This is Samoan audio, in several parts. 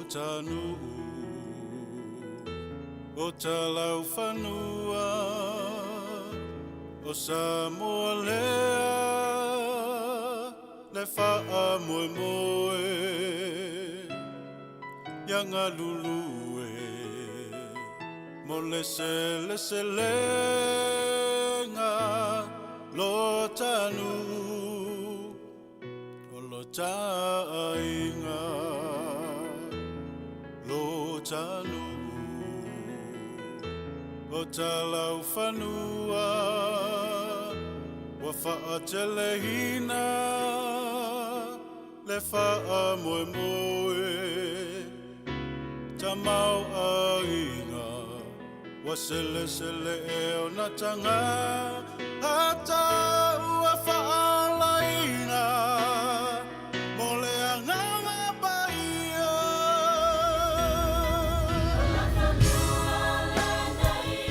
Tanu'u o Talaufanua o Samoa lea le faamoemoe ia galulue mo le seleselega lo ta nuu o lo ta aiga lo ta nuu o Talaufanua ua faateleina le faamoemoe tamaoaiga ua selesele e ona tagata ua faalaina mo le Agaga Paia. Fanua lenei,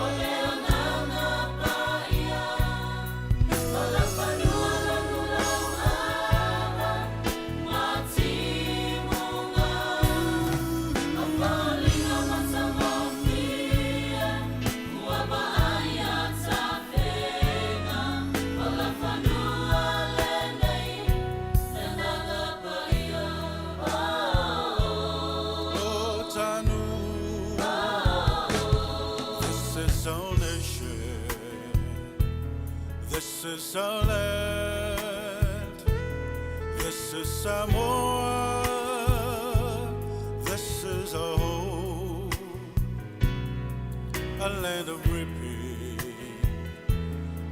o le Agaga Paia. O la fanua lanulauava ma timuga. O foliga matagofie, ua vaaia tafega. O la fanua lenei, le Agaga Paia. Oh, Lo ta nuu. This is our nation. This is our land. This is Samoa. This is our home. A land of reaping,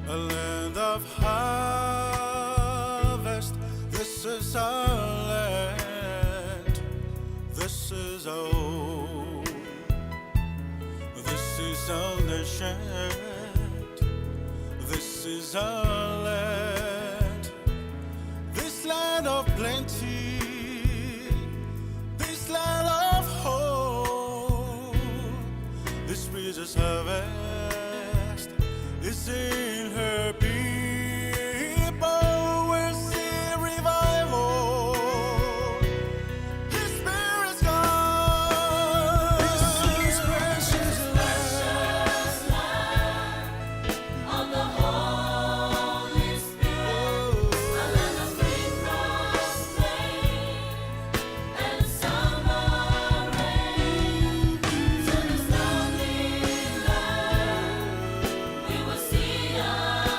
a land of harvest. This is our land. This is our home. This is our nation. This is our land. This land of plenty. This land of hope. This precious harvest is in her people. We'll see revival. His Spirit's gone. This is precious Precious land of the Holy Spirit, a land of green grass plain and summer rain. To this lovely land, we will see again.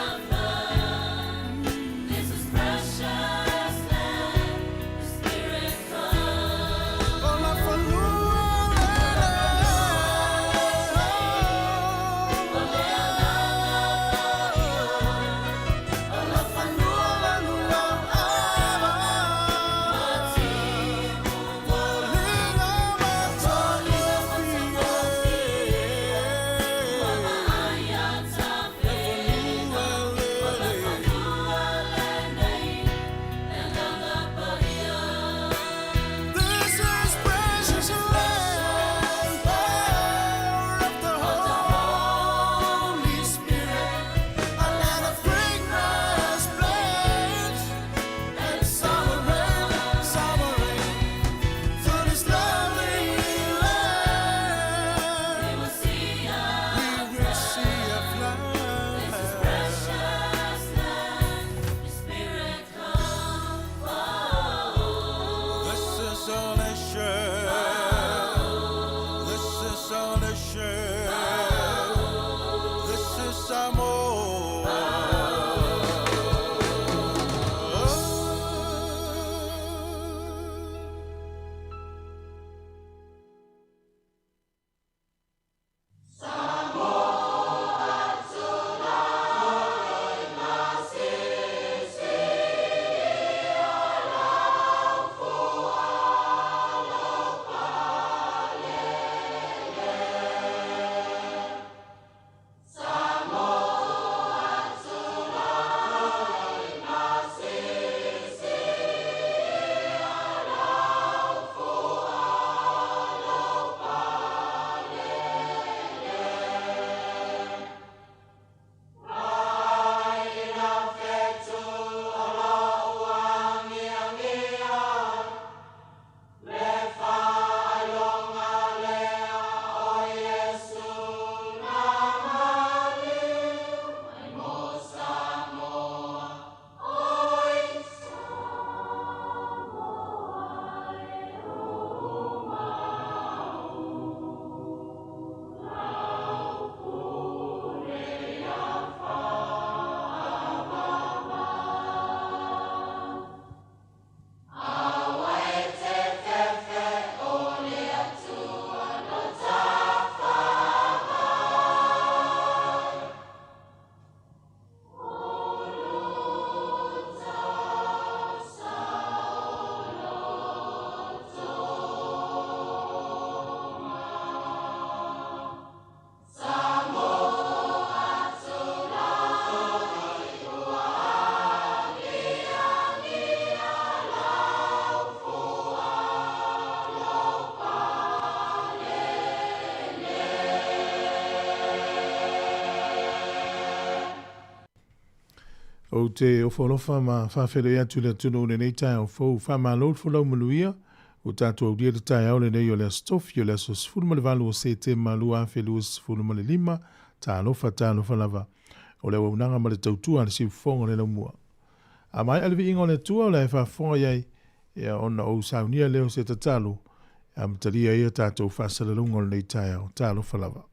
Ou te ofo alofa ma faafeiloai atu i le atunuu i lenei taeao fou. Faamalo le folau manuia ua tatou aulia le taeao lenei o le Aso Tofi, o le aso 18 o Setema 2025. Talofa, talofa lava. O le auaunaga ma le tautua a le siufofoga o le laumua. A maea le viiga o le Atua o le a e faafofoga i ai, ia ona ou saunia lea o se tatalo e amatalia ai a tatou faasalalauga o lenei taeao. Talofa lava.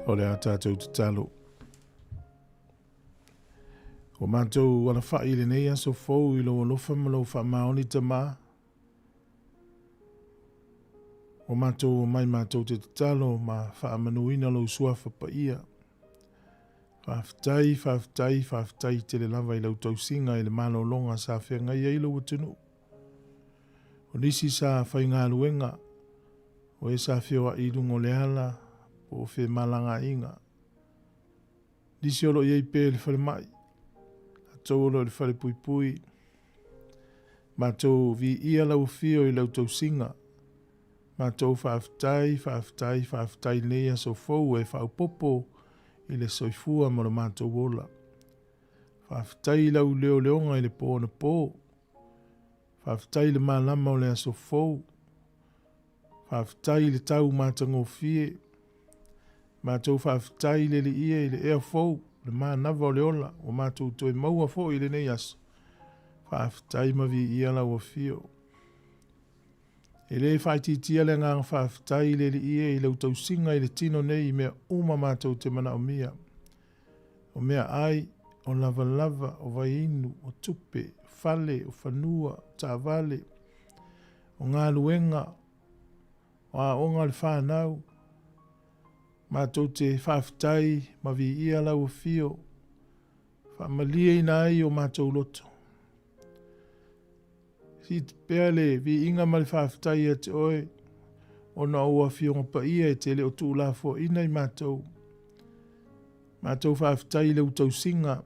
O le a tatou tatalo. Ua matou alafai i lenei aso fou i lou alofa ma lou faamaoni Tama. Ua matou omai matou te tatalo ma faamanuina lou suafa paia. Faafetai, faafetai, faafetai tele lava i lau tausiga i le malologa sa feagai ai lou atunuu. O nisi sa faigaluega, o e sa feoai i luga o le ala po o femalagaaiga. Nisi o lo o i ai pea i le falemai, latou o lo o i le falepuipui. Matou viia lau afio i lau tausiga. Matou faafetai, faafetai, faafetai i lenei aso fou e faaopoopo i le soifua ma lo matou ola. Faafetai i lau leoleoga i le po anapo. Faafetai i le malama o le aso fou. Faafetai i le tau matagofie. Matou faafetai i le Alii e i le ea fou, le manava o le ola ua matou toe maua foi i lenei aso. Faafetai ma viia lau afio. E le faaitiitia le agaga faafetai i le Alii e i lau tausiga i le tino nei i mea uma matou te manaomia. O meaai, o lavalava, o vaiinu, o tupe, o fale, o fanua, o taavale, o galuega, o aoga a le fanau. Matou te faafetai ma viia lau afio, faamalieina ai o matou loto. Siiti pea le viiga ma le faafetai ia te oe, ona o ou Afioga Paia e te le o tuulafoaiina i matou. Matou faafetai i lou tausiga.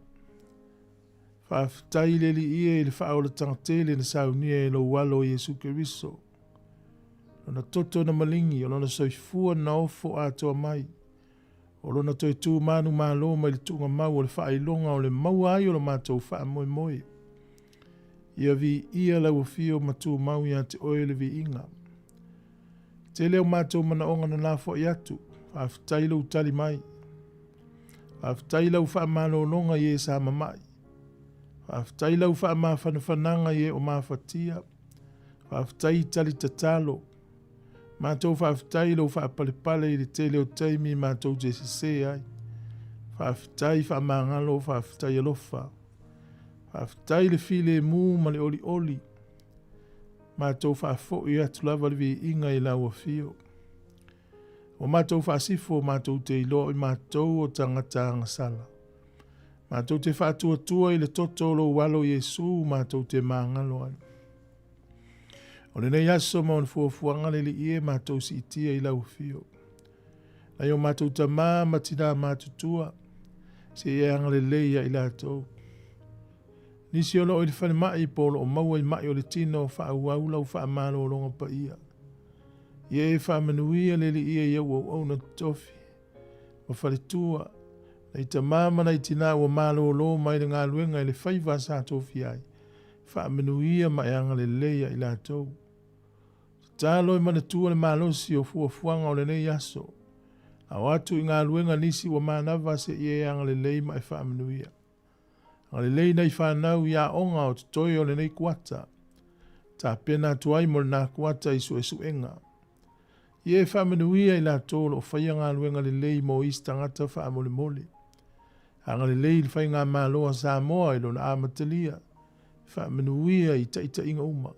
Faafetai i le Alii e i le faaolataga tele na saunia e lou Alo o Iesu Keriso. Lona toto na maligi, o lona soifua na ofo atoa mai. O lona toe tu manumalo mai le tuugamau o le faailoga o le maua ai o lo matou faamoemoe. Ia viia lau afio ma tumau ia te oe le viiga. Tele o matou manaoga na lafoai atu, faafetai lou tali mai. Faafetai lau faamalologa i e sa mamai. Faafetai lau faamafanafanaga i e o mafatia. Faafetai i tali tatalo. Matou faafetai i lou faapalepale i le tele o taimi matou te sese ai. Faafetai faamagalo, faafetai alofa. Faafetai le filemu ma le olioli. Matou faafoi atu lava le viiga i lau afio. Ua matou faasifo matou te iloa o i matou o tagata agasala. Matou te faatuatua i le toto o lou Alo Iesu matou te magalo ai. O lenei aso ma ona fuafuaga le Alii e matou siitia i lau afio. Nai o matou tamā ma tinā matutua, se i e agalelei ia i latou. Nisi o lo o i le falemai po o lo o maua i mai o le tino, faaauau lau faamalologa paia. Ia e faamanuia le Alii e i au auauna totofi ma faletua, nai tamā ma nai tinā ua malolo mai le galuega i le faiva sa tofia ai. Faamanuia ma e agalelei ia i latou. Tatalo e manatua le malosi o fuafuaga o lenei aso. A o atu i galuega nisi ua manava se i e agalelei ma e faamanuia. Agalelei nai fanau i aoga o totoe o lenei kuata. Tapena atu ai mo lena kuata i suesuega. Ia e faamanuia i latou o lo o faia galuega lelei mo isi tagata faamolemole. Agalelei i le Faigamalo a Samoa i lona amatalia, faamanuia i taitaiga uma.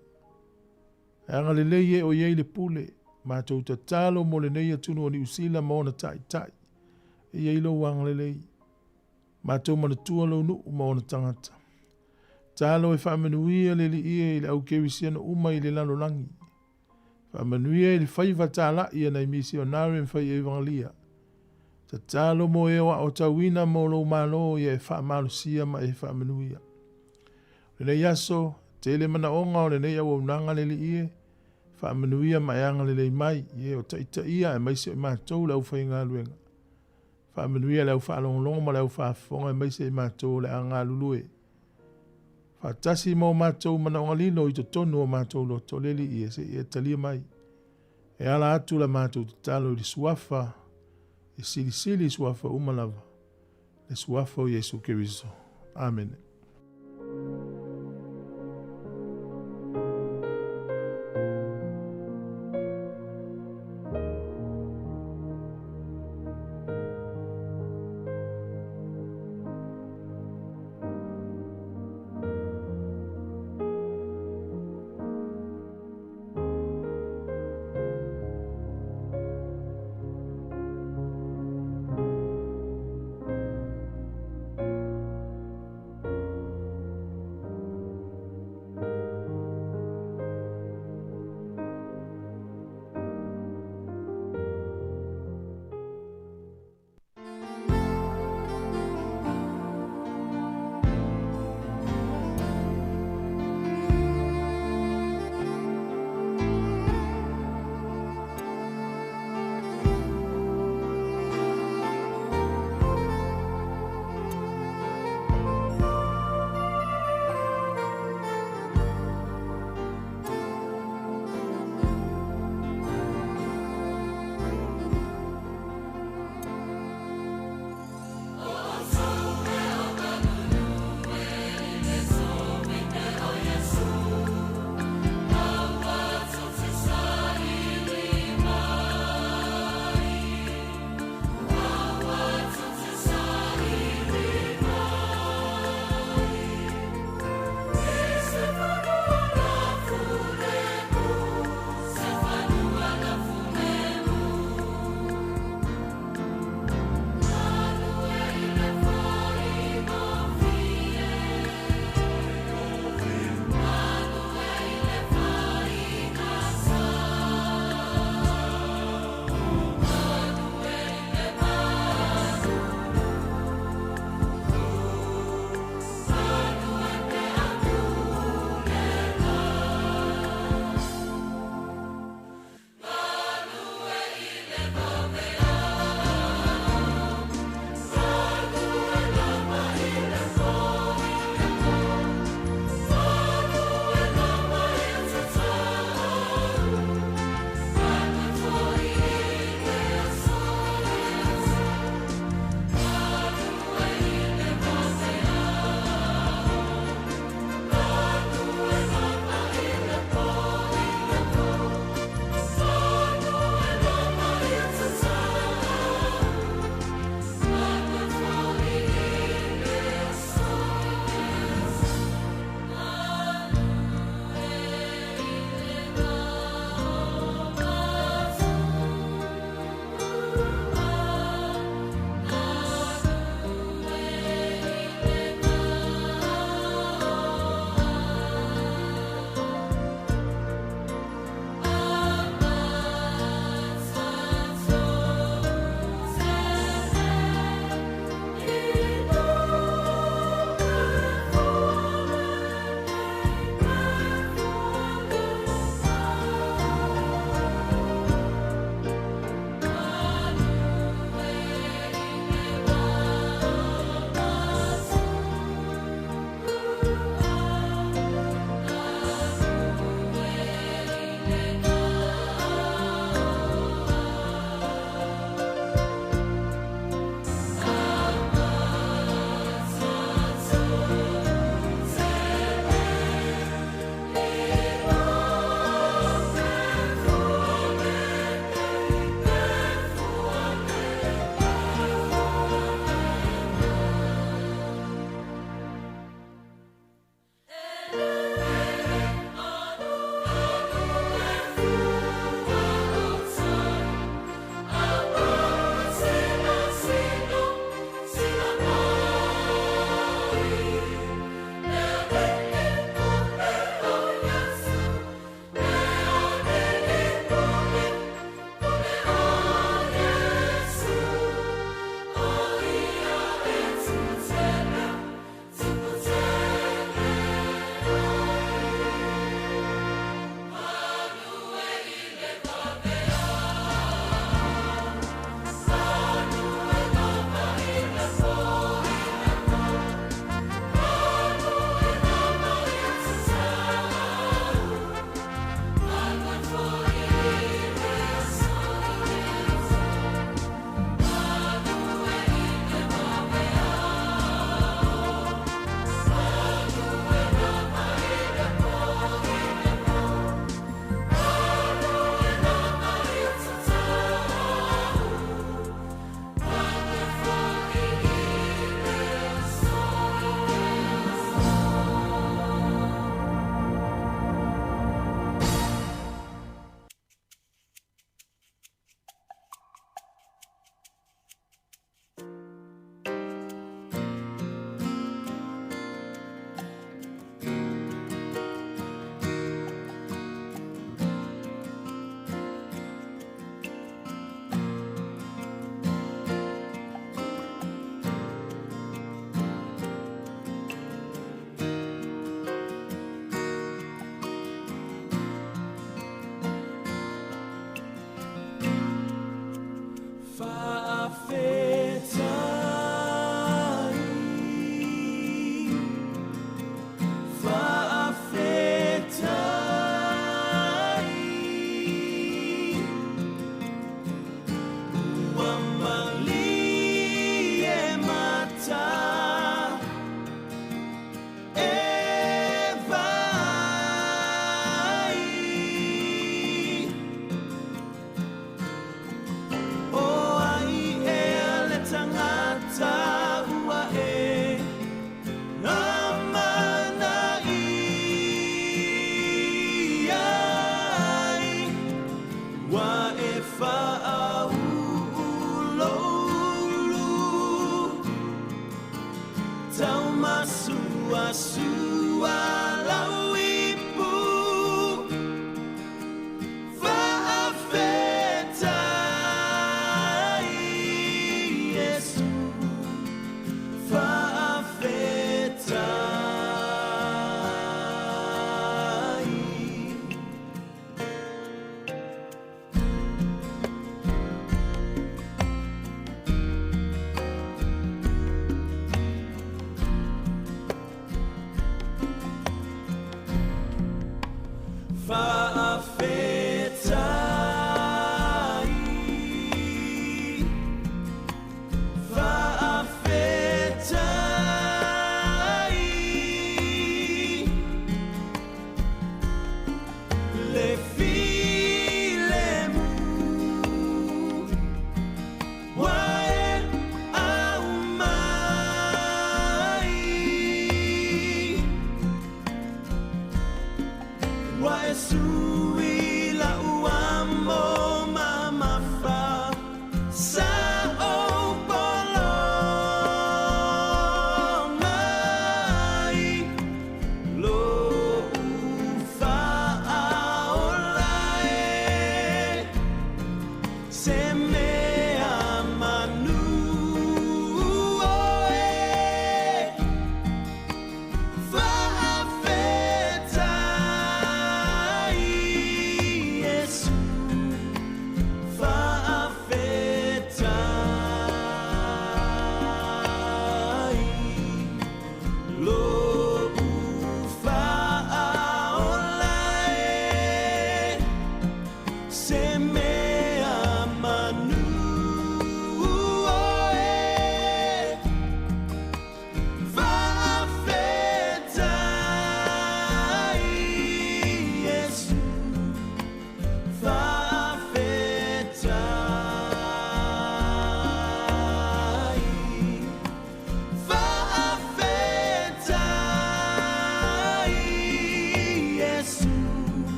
E agalelei e o i ai le pule, matou tatalo mo lenei atunuu o Niu Sila ma ona taitai, e i ai lou agalelei. Matou manatua lou nuu ma ona tagata. Tatalo e faamanuia le Alii e i le au kerisiano uma i le lalolagi. Faamanuia i le faiva talai a nai misionare ma fai evangelia. Tatalo mo e o aotauina mo lou Malo ia e faamalosia ma e faamanuia. O lenei aso, tele manaoga o lenei auaunaga le Alii e, faamanuia ma e agalelei mai, i e o taitaia aemaise o i matou le aufaigaluega. Faamanuia le au faalogologo ma le au faafofoga aemaise i matou o le a galulue faatasi ma o matou manaoga lilo i totonu o matou loto, le Alii e, se i e talia mai. E ala atu la matou tatalo i le suafa e silisili suafa uma lava, le suafa o Iesu Keriso. Amene.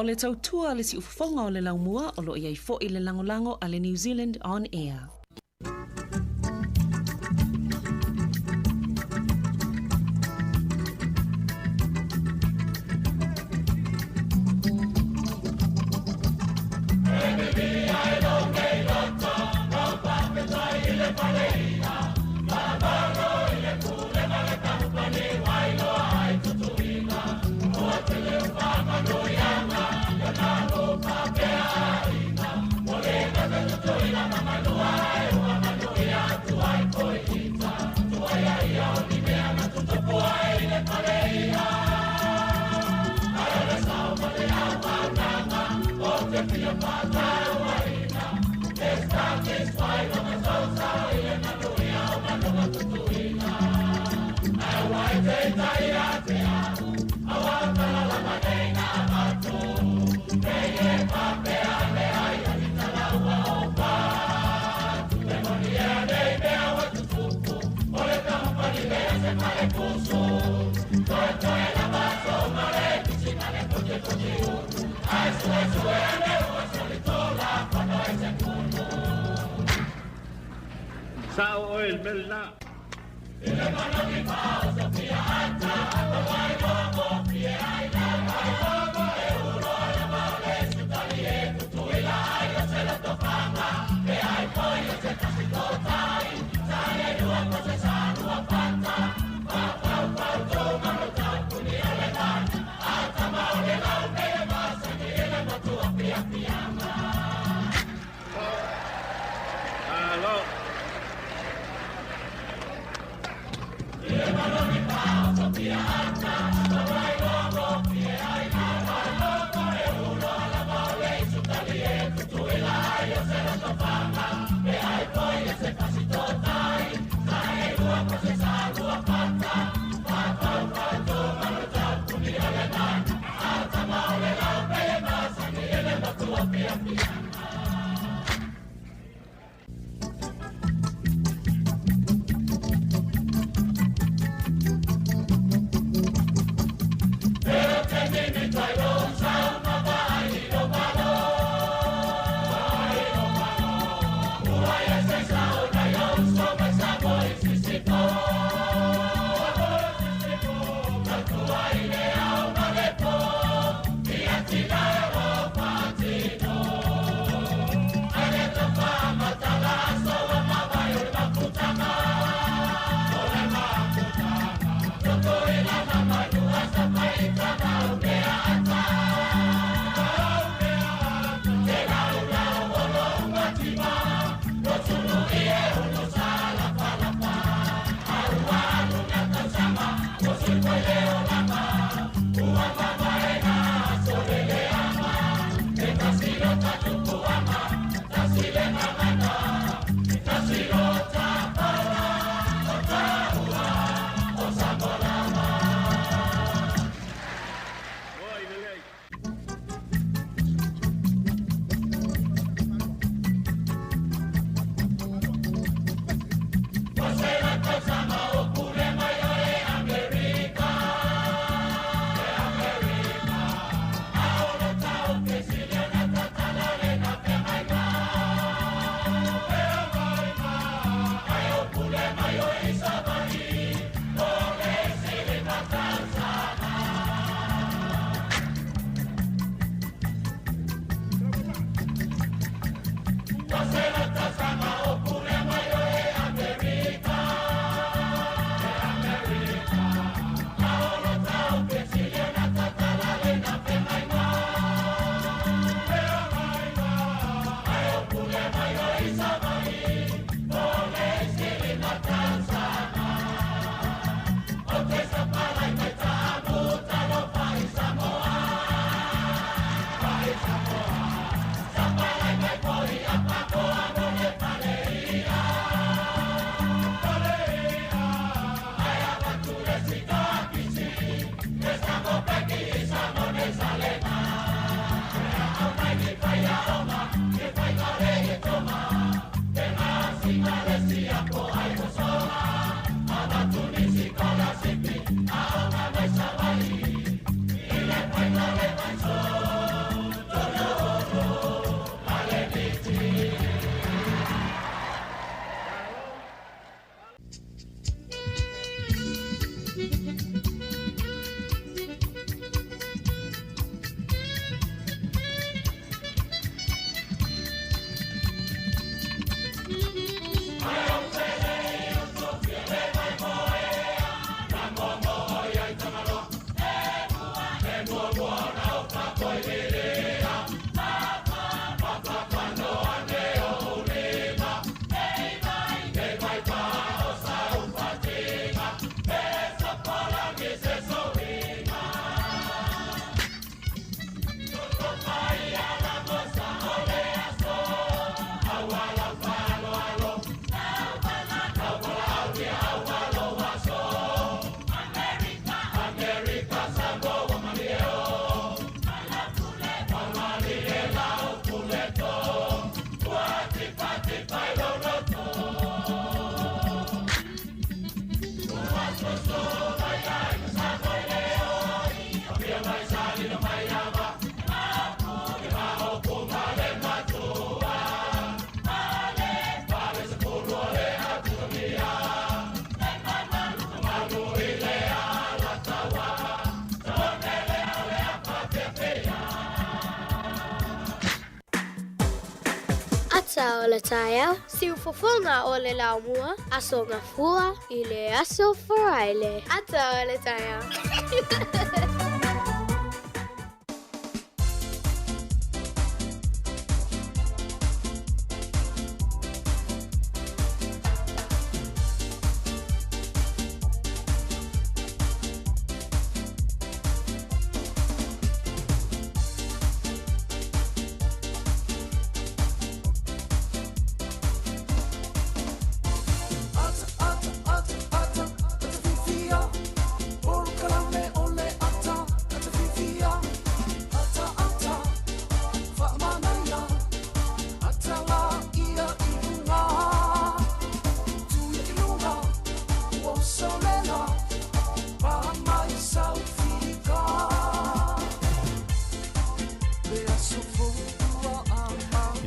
O le tautua le siufofoga o le laumua o loo i ai fo'i le lagolago a le New Zealand On Air. Sao oil mel na. Ata o le taeao, siufofoga o le laumua, Aso Gafua i le aso Faraile. Ata o le taeao.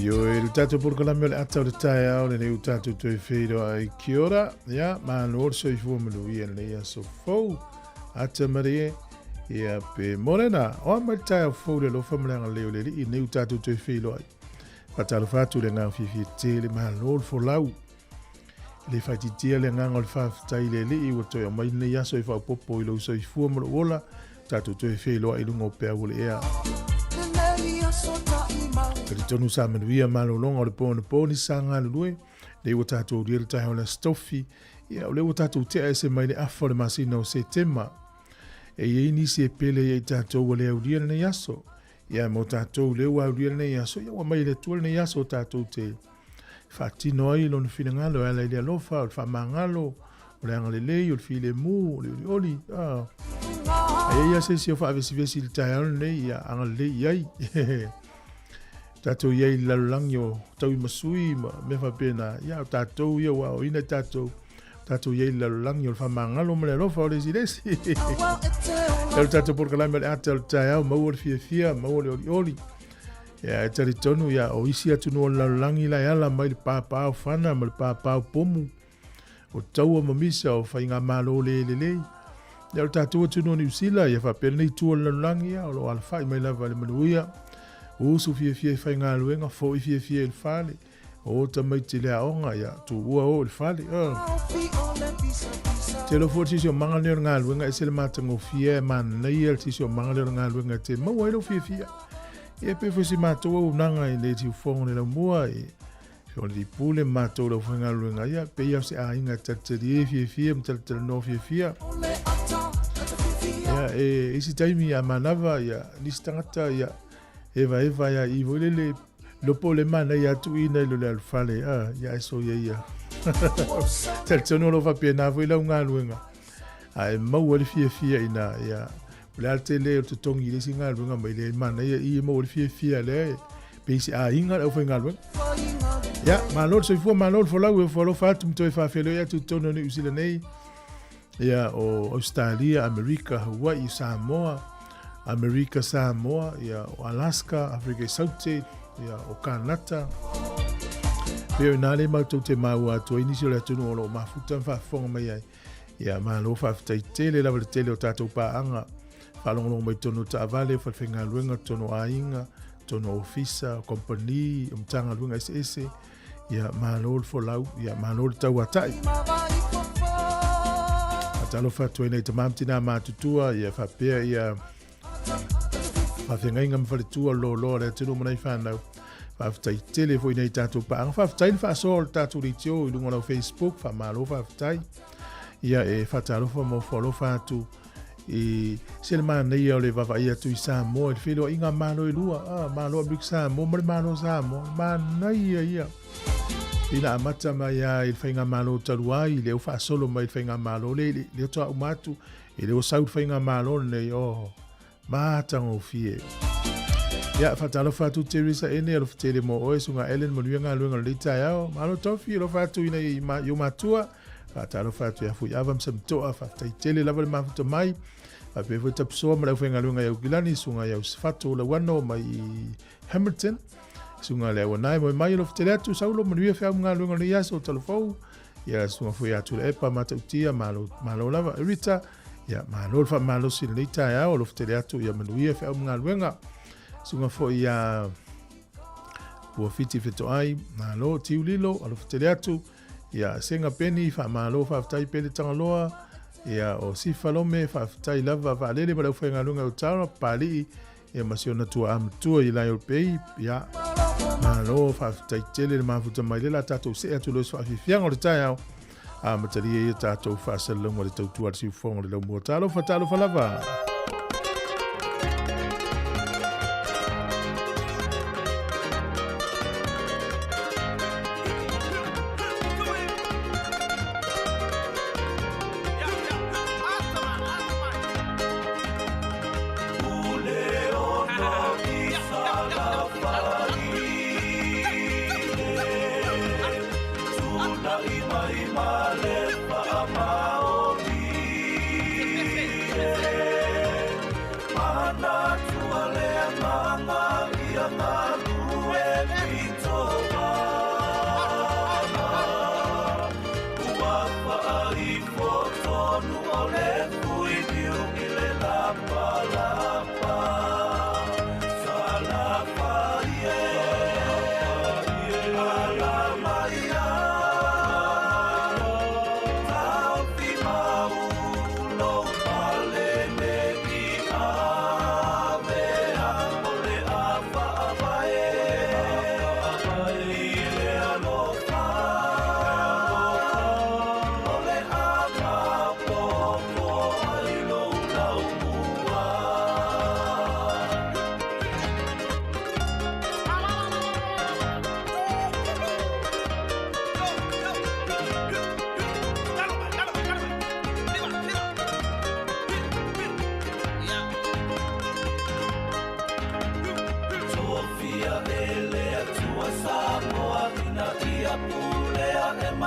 Ioe, le tātou polokalame o le ata o le taeao, lenei ua tātou toe feiloai. Kia ora, ia, malo le soifua manuia i lenei aso fou. Ata Marie, ia pe Morena, o a mai le taeao fou i le alofa ma le agalelei o le Alii nei ua tatou toe feiloai. Faatalofa atu i le agaga fiafia tele, malo le folau. E le faaitiitia le agaga o le faafetai i le Alii ua toe aumai lenei aso e faaopoopo i lou soifua ma lou ola, tatou toe feiloai i luga o peau o le ea. Talitonu sa manuia malologa o le po anapo nisi sa galulue, lea ua tatou ulia le taeao o le Aso Tofi, ia o lea ua tatou tea ese mai le afa o le masina o Setema. E i ai nisi e pele ia i tatou ua le aulia lenei aso. Ia mo tatou lea ua aulia lenei aso, ia ua mai e le Atua lenei aso tatou te faatino ai lona finagalo e ala i le alofa, o le faamagalo, o le agalelei, o le filemu, o le olioli. Ah. A i ai se isi o faavesivesi i le taeao lenei, ia agalelei i ai. Tatou i ai i le lalolagi o tauimasui ma mea faapena, ia o tatou ia ua aoina i tatou, tatou i ai i le lalolagi o le faamagalo ma le alofa o le isi i le isi. E o le tatou polokalame o le ata o le taeao, maua le fiafia, maua le olioli. Ia, e talitonu, ia, o isi atunuu o le lalolagi la e ala mai le pāpā o fana ma le pāpā o pomu, o taua ma misa o faigamalo le lelei. Ia, o le tatou atunuu o Niu Sila, ia faapea lenei itu o le lalolagi, ia, o lo o alafai mai lava i le manuia. Usu fiafia i faigaluega, foi fiafia i le fale, o tamaiti i le aoga, ia, tuua o i le fale. Oh. Tele foi le siosiomaga lenei o le galuega, ese le matagofie, e manaia le siosiomaga lea o le galuega e te maua ai lou fiafia. Ia pei foi si matou auaunaga i le siufofoga o le laumua, i o le pule ma matou le aufaigaluega, ia pei lava o se aiga e talitalie fiafia ma talatalanoa fiafia. Ia, e isi taimi a manava, ia, nisi tagata, ia, evaeva ia i foi lele, lopo le manaia atu i nai lo le alufale, a, ia e soia ia. Talitonu o lo o faapena foi lau galuega, a e maua le fiafia ina, ia, O le a le tele o le totogi i le isi galuega mai le manaia i e maua le fiafia lea e pei se aiga le aufaigaluega. Ia, malo le soifua, malo le folau, e ofo atu ma toe faafeiloai atu i totonu o Niu Sila nei, ia, o Australia, Amerika, Hawaii, Samoa, Amerika, Samoa, ia, o Alaska, Afrika i Saute, ia, o Kanata. Pei o ina le matou te maua atu ai nisi o le atunuu o lo o mafuta ma faafofoga mai ai. Ia, malo faafetai tele lava le tele o tatou paaga faalogologo mai totonu o taavale, o falefaigaluega, totonu o aiga, totonu o ofisa, o kompani, o Matagaluega eseese. Ia, malo le folau, ia, malo le tauatai. Faatalofa atu ai nei tama ma tinā matutua, ia faapea ia faafeagaiga ma faletua o loaloa o le atunuu ma nai fanau. Faafetai tele foi nei tatou paaga. Faafetai le faasoa o le tatou leitio i luga o lau Facebook. Faamalo faafetai. Ia e faatalofa ma ofo alofa atu i se le manaia o le vaavaai atu i Samoa i le feiloaiga a Malo e lua, ah, Malo Amerika Samoa ma le Malo Samoa. Manaia ia. Ina amata mai lava i le faigamalo talu ai, lea ua faasolo mai i le faigamalo lea, lea faatoa uma atu, e le ua sau le faigamalo lenei, oh, matagofie. Ia, faatalofa atu Teresa Ene, alofa tele mo oe, Susuga Ellen, manuia galuega o lenei taeao. Malo Tofi, alofa atu ina i ou matua. Faatalofa atu ia Fuiava ma Samitoa, faafetai tele lava le mafuta mai. Faapea foi Tapusoa ma le aufaigaluega i Aukilani, Susuga ia Usafato Lauano mai i Hamilton. Susuga le Auanae moe mai, alofa tele atu, Saulo, manuia feau ma galuega o lenei aso, talofou. Ia, Susuga foi ia Tuilaepa, Matautia, malo, malo lava. Rita, ia, malo le faamalosi i lenei taeao, alofa tele atu, ia manuia feau ma galuega. Susuga foi ia Puafiti Fetoai, malo, Tiulilo, alofa tele atu. Ia, Sega Peni, faamalo, faafetai Pele Tagaloa, ia, o Sifa Lome, faafetai lava, Vaalele ma le aufaigaluega o Tara, Papalii, Ia ma si ona tuaa matua i Lyall Bay, ia, malo, faafetai tele le mafuta mai le la tatou see atu loa i se faafiafiaga o le taeao, a amatalia ia tatou faasalalauga o le tautua a le siufofoga o le laumua. Talofa, talofa lava.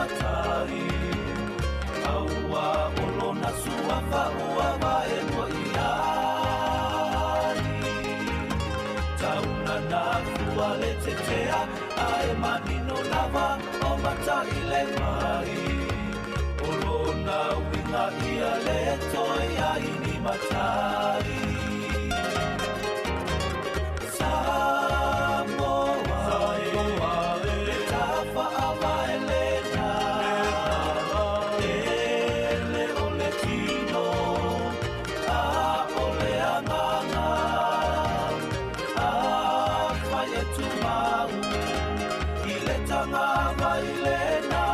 matai Aua o lona suafa ua vaelua i ai Tauna na fua le tetea Ae manino lava o matai le mai O lona uiga ia le toe ai ni matai Samoa e tafaavae lena E le o le tino a o le agaga Afai e tumau i le tagavai lena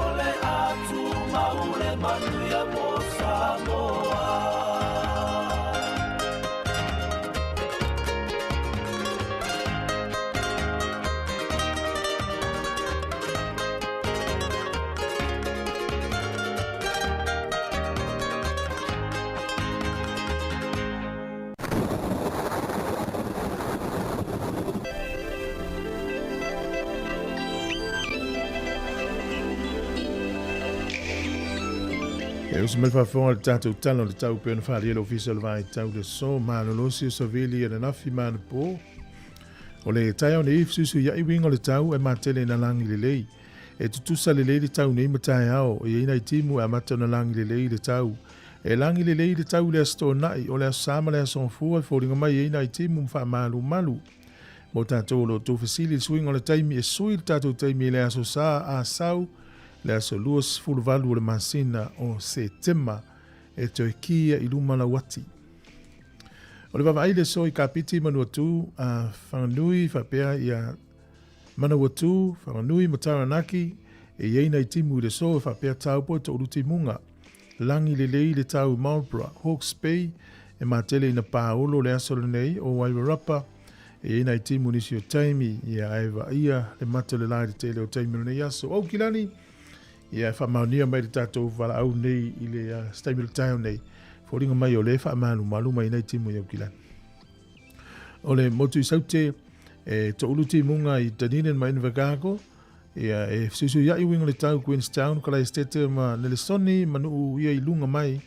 O le a tumau le manuia mo Samoa. E uso mai le faafofoga i le tatou Tala o le Tau pei ona faaalia le Ofisa o le Vaitau i le aso malolosi o Savili ananafi ma anapo. O le taeao nei fesuisuiai uiga o le tau e matele ina lagi lelei. E tutusa lelei le tau nei ma taeao, e i ai nai timu e amata ona lagi lelei le tau. E lagi lelei le tau i le Aso Toonai, o le Aso Sa ma le Aso Gafua e foliga mai e i ai nai timu ma faamalumalu. Mo tatou o lo o outou fesili i le suiga o le taimi, e sui le tatou taimi i le Aso Sa, Asau, le aso 28 o le masina o Setema e toe kīia i luma lau ati. O le vaavaai le aso i Kapiti, Manuatū, a Whanganui faapea ia Manawatū, Whanganui ma Taranaki, e i ai nai timu i le aso e faapea Taupo e toʻolu timuga. Lagi lelei le tau i Marlborough, Hawke's Bay, e matele ina pāolo le aso lenei o Wairarapa, e i ai nai timu nisi o taimi, ia ae vaaia le mata o le la i le tele o taimi o lenei aso. Aukilani, ia e faamaonia mai le tatou valaau nei i le uh, se taimi o le taeao nei. Foliga mai o lea e faamalumalu mai nai timu i Aukilani. O le motu i Saute, e toʻolu timuga i Dunedin ma Invercargill, Ia, e fesuisuiaʻi uiga o le tau Queenstown, Kalaesetete ma Nelesoni, ma nuu ia i luga mai,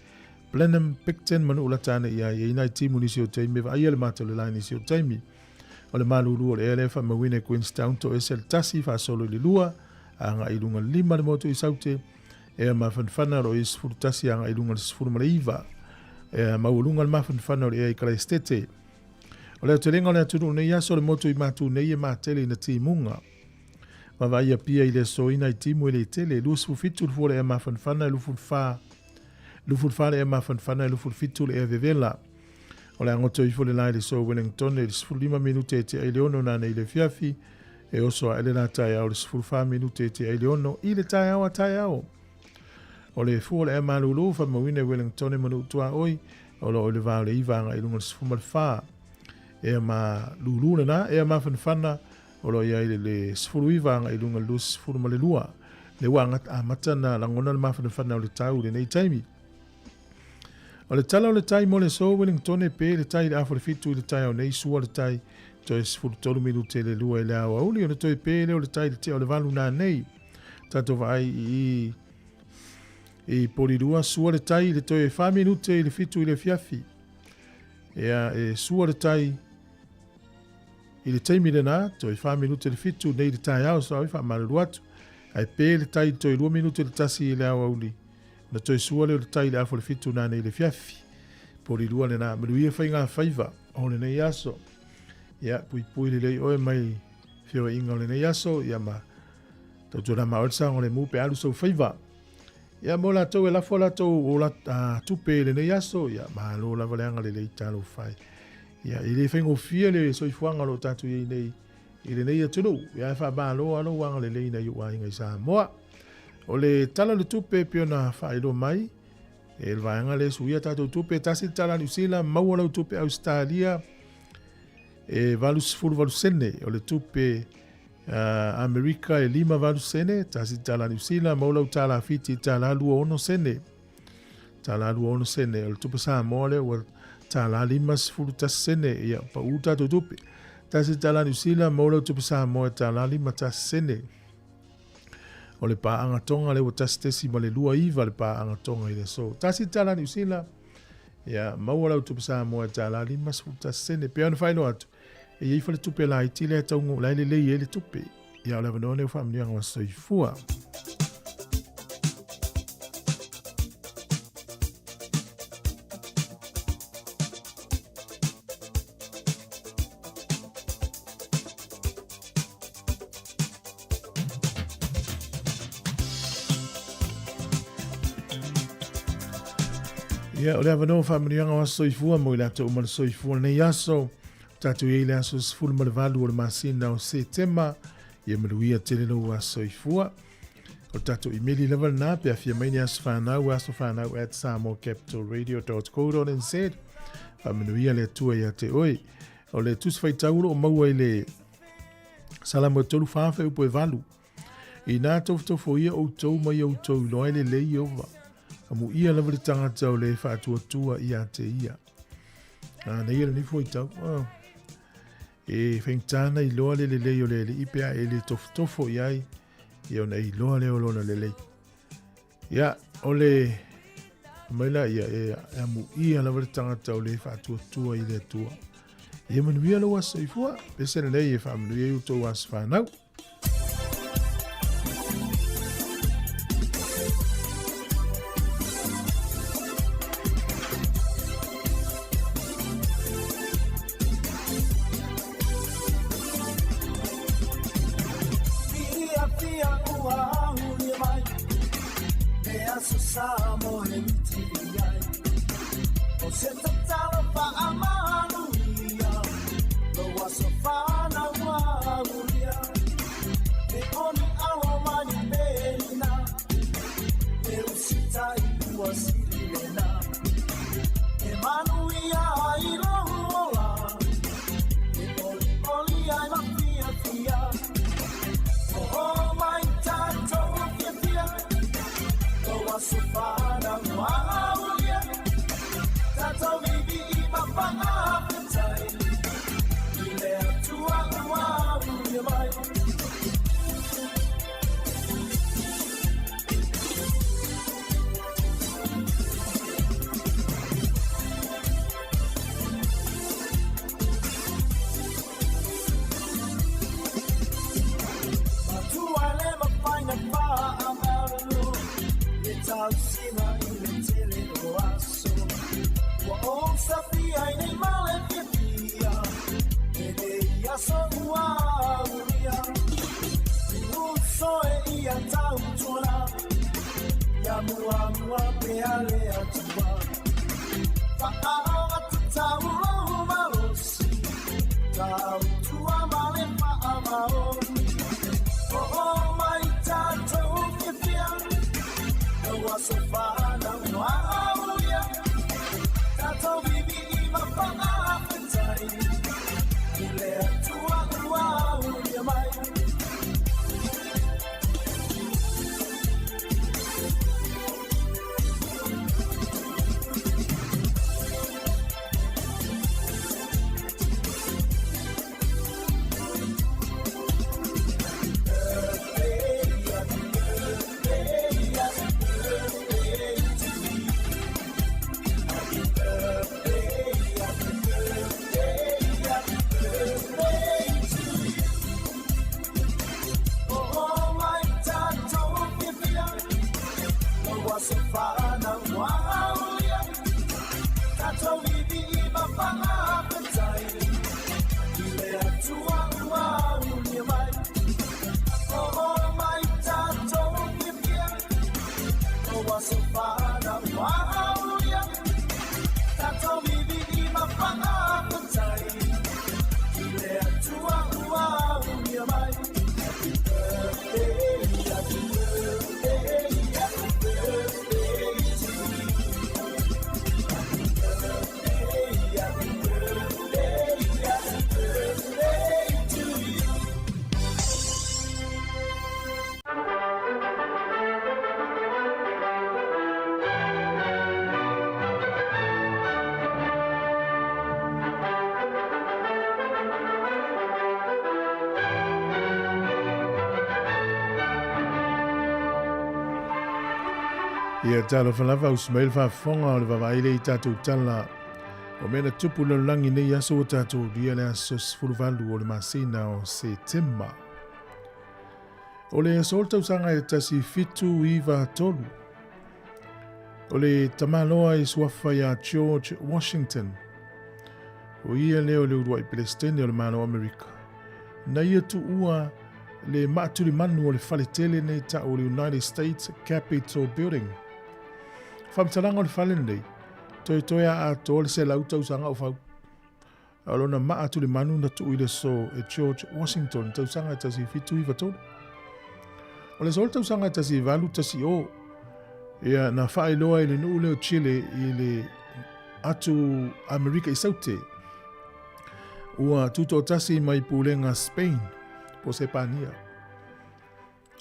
Blenheim, Picton ma nuu lata ane i ai, e i nai timu nisi o taimi, e vaaia le mata o le la i nisi o taimi. O le malulu o le ea lea e faamauina i Queenstown, toese le tasi, faasolo i le lua, agai i luga le lima le motu i Saute, ea mafanafana o lo o i 11 agai i luga le 19. Ea maualuga le mafanafana o le ea i Kalaesetete. O le aotelega o le atunuu nei aso le motu i Matu nei e matele ina timuga. Vaavaai Apia i le aso ina i timu e le tele, 27 le fua o le ea mafanafana e 24, 24 le ea mafanafana e 27 le ea vevela. O le a goto ifo le la i le aso Wellington i le 15 minute e tea i le ono nanei i le afiafi, e oso ae le la taeao i le 14 minute e tea i le ono i le taeao a taeao. O le fua o le ea malulu, faamauina i Wellington e manu tuaoi, o lo o i le va o le iva agai i luga o le 14. Ea ma lulu lena, ea mafanafana, O lo o i ai le 19 agai i luga i le 22 le ua amata na lagona le mafanafana o le tau i lenei taimi. O le tala o le tai mo le aso Wellingtone pe le tai i le afa o le fitu i le taeao nei sua le tai toe 13 minute le lua i le aoauli ona toe pe lea o le tai i le tea o le valu nanei. Tatou vaai i i Polirua sua le tai i le toe 4 minute i le fitu i le afiafi. Ea e sua le tai I le taimi lena, toe whā minute le fitu nei le taeao sa oi whaamalulu atu, ae pē le tai toe lua minute le tasi i le aoauli, na toe sua lea o le tai i le afa o le fitu nanei le fiafi. Poli lua lena, manuia faiga faiva o lenei aso. Ia, puipui lelei oe mai feoaiga o lenei aso, ia ma tautuana ma oe le saogalemu pe alu sou faiva. Ia, mo latou e lafo a latou o la, a, tupe i lenei aso, ia, malo lava le agalelei talofa e. Ia, e le faigofie le soifuaga o lo o tatou i ai nei i lenei atunuu. Ia, e faamalo lava lou agalelei nai ou aiga i Samoa. O le Tala o le Tupe e pei ona faailoa mai, e le vaega lea e suia tatou tupe, tasi le tala Niu Sila, maua lau tupe Ausetalia, e 88 sene. O le tupe Amerika e 58 sene, tasi le tala Niu Sila, maua lau tala Fiti, tala 26 sene. Tala 26 sene. O le tupe Samoa lea ua tala 51 sene. Ia, pau tatou tupe. Tasi le tala Niu Sila, maua lau tupe Samoa e tala 51 sene. O le paaga Tonga lea ua 1.29 le paaga Tonga i le aso. $1 Niu Sila, ia maua lau tupe Samoa e $1.51 sene. Pei ona faailoa atu, e i ai faletupe laiti lea e tau la e lelei ai le tupe. Ia o le avanoa lea o faamanuiaga o soifua. Ia, o le avanoa faamanuiaga o aso soifua mo i latou uma le soifua lenei aso. Tatou i ai le aso 18 o le masina o Setema. Ia manuia tele lou aso soifua. O le tatou imeli lava lena pe afia mai ni aso whanau, asofanau at samoacapitalradio.co.nz. Faamanuia le Atua ia te oe. O le tusi faitau o lo o maua i le Salamo e 3 4 fuaiupu e 8. Inā tofotofoia outou ma ia outou iloa e lelei Ieova, amuia lava le tagata o le faatuatua ia te ia. Manaia lenei fuaitau. Oh. E faigata na iloa le lelei o le alii pe a e le tofotofo i ai, ia ona e iloa lea o lona lelei. Ia, o le mai la ia, e amuia lava le tagata o le faatuatua i le Atua. Ia manuia lou aso soifua, pese lelei e faamanuia i outou aso fanau. Ia talofa lava usu mai le faafofoga o le vaavaai lea i tatou tala o mea na tupu i le lalolagi i nei aso ua tatou ulia le aso 18 o le masina o Setema. O le aso o le tausaga e 1793, o le tamaloa i suafa ia George Washington, o ia lea o le uluai Pelestene o le Malo o Amerika, na ia tuua le maatulimanu o le fale tele nei tau o le United States Capitol Building. Faamatalaga o le fale lenei, toetoe a atoa le 100 tausaga o fau. A o lona maa tulimanu na tuu i le aso e George Washington tausaga e 1793. O le aso o le tausaga e 1810, ia na faailoa i le nuu lea o Chile i le atu Amerika i Saute, ua tutoatasi mai pulega Spain po Sepania.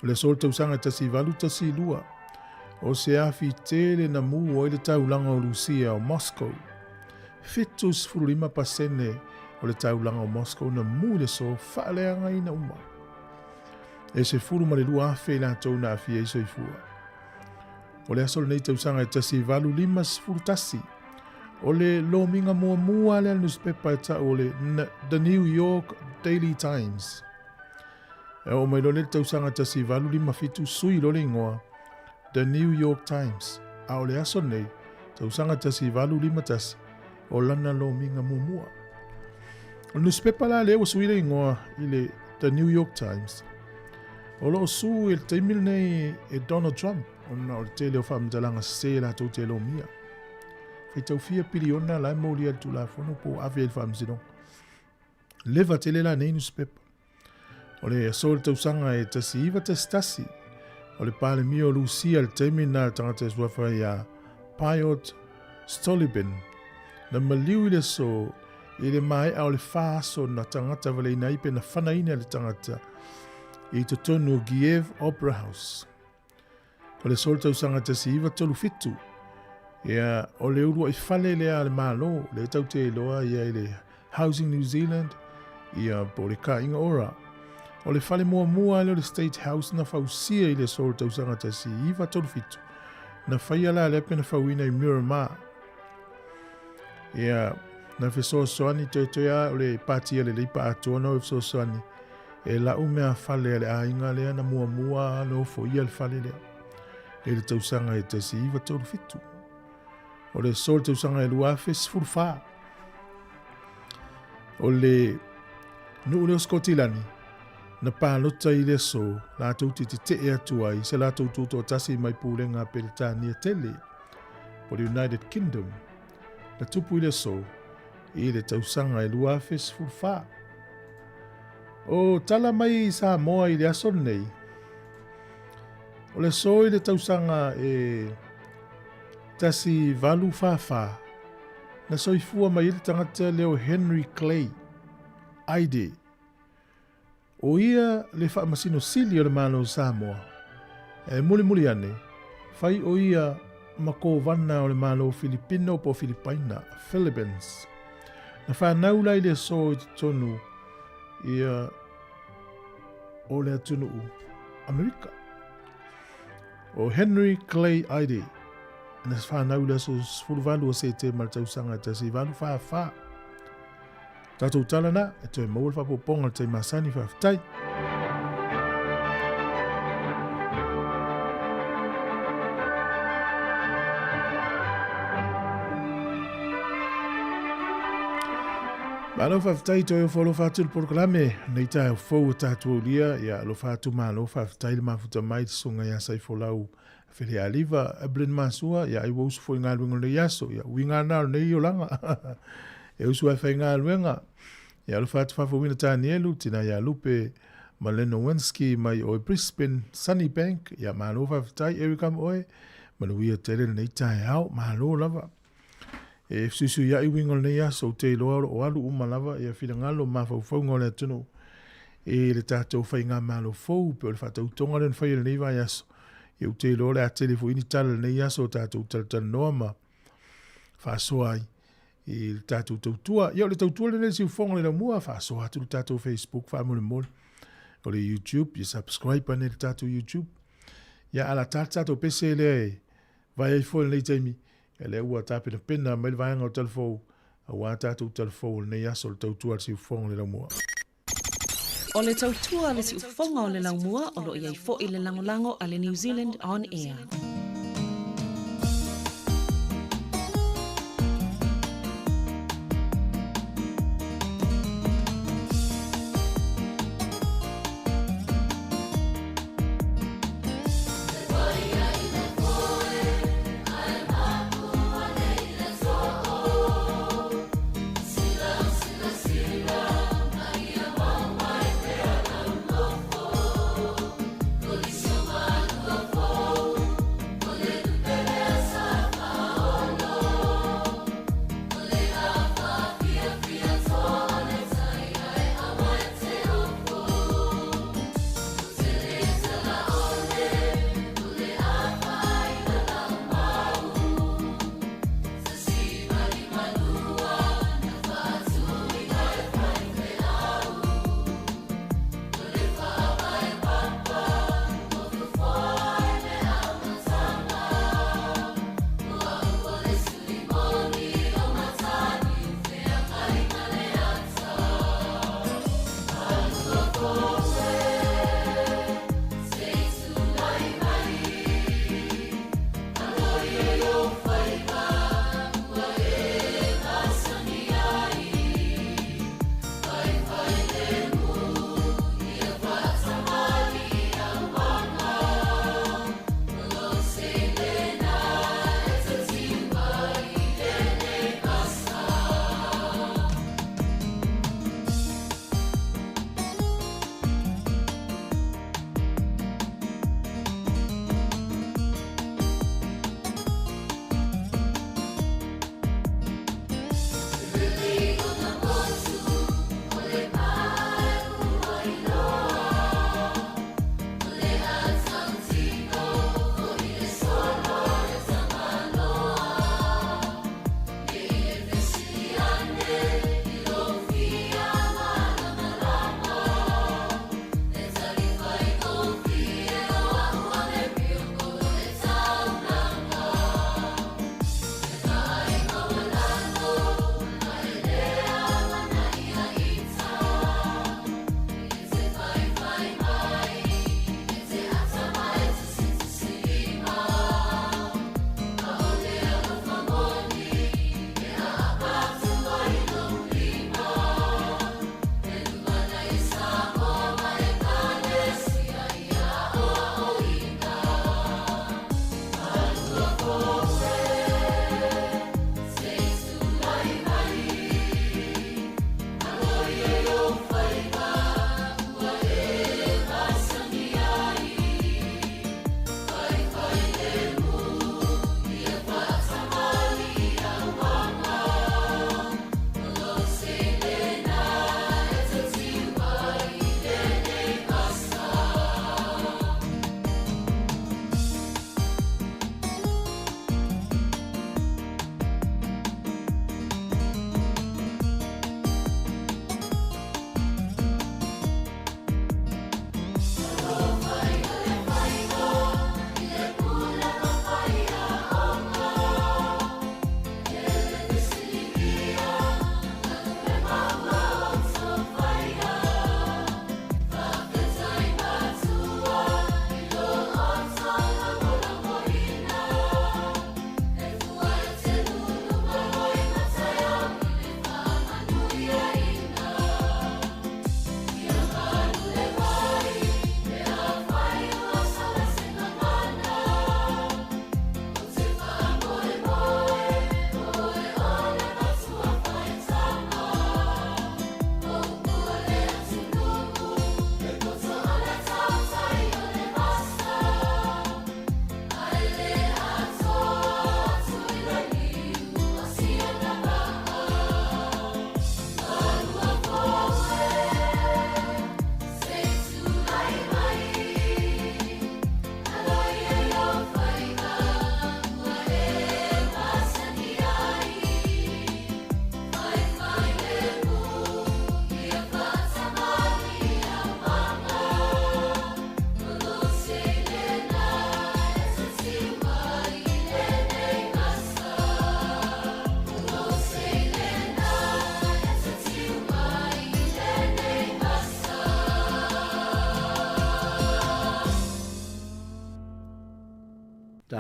O le aso o le tausaga e 1812, o se afi tele na mū ai le taulaga o Lusia o Moscow. 75% o le taulaga o Moscow na mū i le aso faaleagaina uma. E 12,000 i latou na aafia ai soifua. O le aso lenei tausaga e 1851, o le lomiga muamua lea a le nusipepa e tau o le The New York Daily Times. E oo mai loa le tausaga 1857 sui loa le igoa The New York Times, a o le aso nei, tausaga 1851, o lana lomiga muamua. O le nusipepa la lea ua sui le igoa i le The New York Times, o lo o su i le taimi lenei e Donald Trump, ona o le tele o faamatalaga sese latou te lomia. Faitau fia piliona la e molia i le Tulafono po o ave ai i le Faamasinoga. Leva tele la nei nusipepa. O le aso o le tausaga e 1911, o le Palemia o Lusia i le taimi na le tagata e suafa ia Pyotr Stolypin, na maliu i le aso i le maea o le fa aso na tagata valeina ai pe na fanaina le tagata i totonu o Kiev Opera House. O le aso o le tausaga 1937, ia, o le uluai fale lea a le Malo, lea tatou te iloa ia i le Housing New Zealand, ia, po o le Kāinga Ora. O le fale muamua lea o le State House na fausia i le aso o le tausaga 1937, na faia la lea pe na fauina i Miramar. Ia, na fesoasoani toetoe a o le pati a le Leipa atoa na o e fesoasoani e lau mea fale a le aiga lea na muamua nofoia le fale lea i le tausaga e 1937. O le aso o le tausaga e 2014, o le nuu lea o Sikotilani, na palota i le aso latou te tetee atu ai se latou tutoatasi mai pulega a Peretania tele, o le United Kingdom, na tupu i le aso i le tausaga e 2014. O tala mai i Samoa i le aso lenei, o le aso i le tausaga e 1844, na soifua mai ai le tagata lea o Henry Clay, Ide. O ia le Faamasino Sili o le Malo o Samoa. E mulimuli ane, fai o ia ma Kovana o le Malo Filipino po o Filipaina, Philippines. Na fanau la i le aso i totonu ia o le atunuu Amerika. O Henry Clay Ide, na fanau i le aso 18 o Setema le tausaga 1844. Tatou tala na, e toe maua le faapopoga o le taimi masani, faafetai. Malo faafetai toe ofo alofa atu le polokalame nei taeao fou o tatou aulia ia alofa atu malo faafetai le mafuta mai le susuga ia Saifolau Felealiva Evelyn Masua ia ai ua usu foi i galuega o lenei aso ia uiga na o lenei olaga e usu ai faigaluega ia alofa atu faafouina Tanielu tina ia Lupe Maleno Wenski mai oe Brisbane Sunnybank ia malo faafetai Eric am oe manuia tele lenei taeao malo lava e fesuisuiai uiga o lenei aso ou te iloa o lo o alu uma lava ia finagalo ma mafaufauga o le atunuu i le tatou faigamalo fou pe o le faatautoga lea na faia i lenei vaiaso. Ia ou te iloa o le a tele foi ni tala i lenei aso o tatou talatalanoa ma faasoa ai i le tatou tautua. Ia o le tautua lenei le siufofoga o le laumua, faasoa atu le tatou Facebook faamolemole. O le YouTube, ia subscribe ane i le tatou YouTube. Ia ala ta le tatou pese lea e Vaai ai foi lenei taimi, ia lea ua tapenapena mai le vaega o Talafou, auā tatou Talafou o lenei aso o le tautua a le siufofoga o le laumua. O le tautua a le siufofoga o le laumua o lo o i ai foi le lagolago a le New Zealand On Air.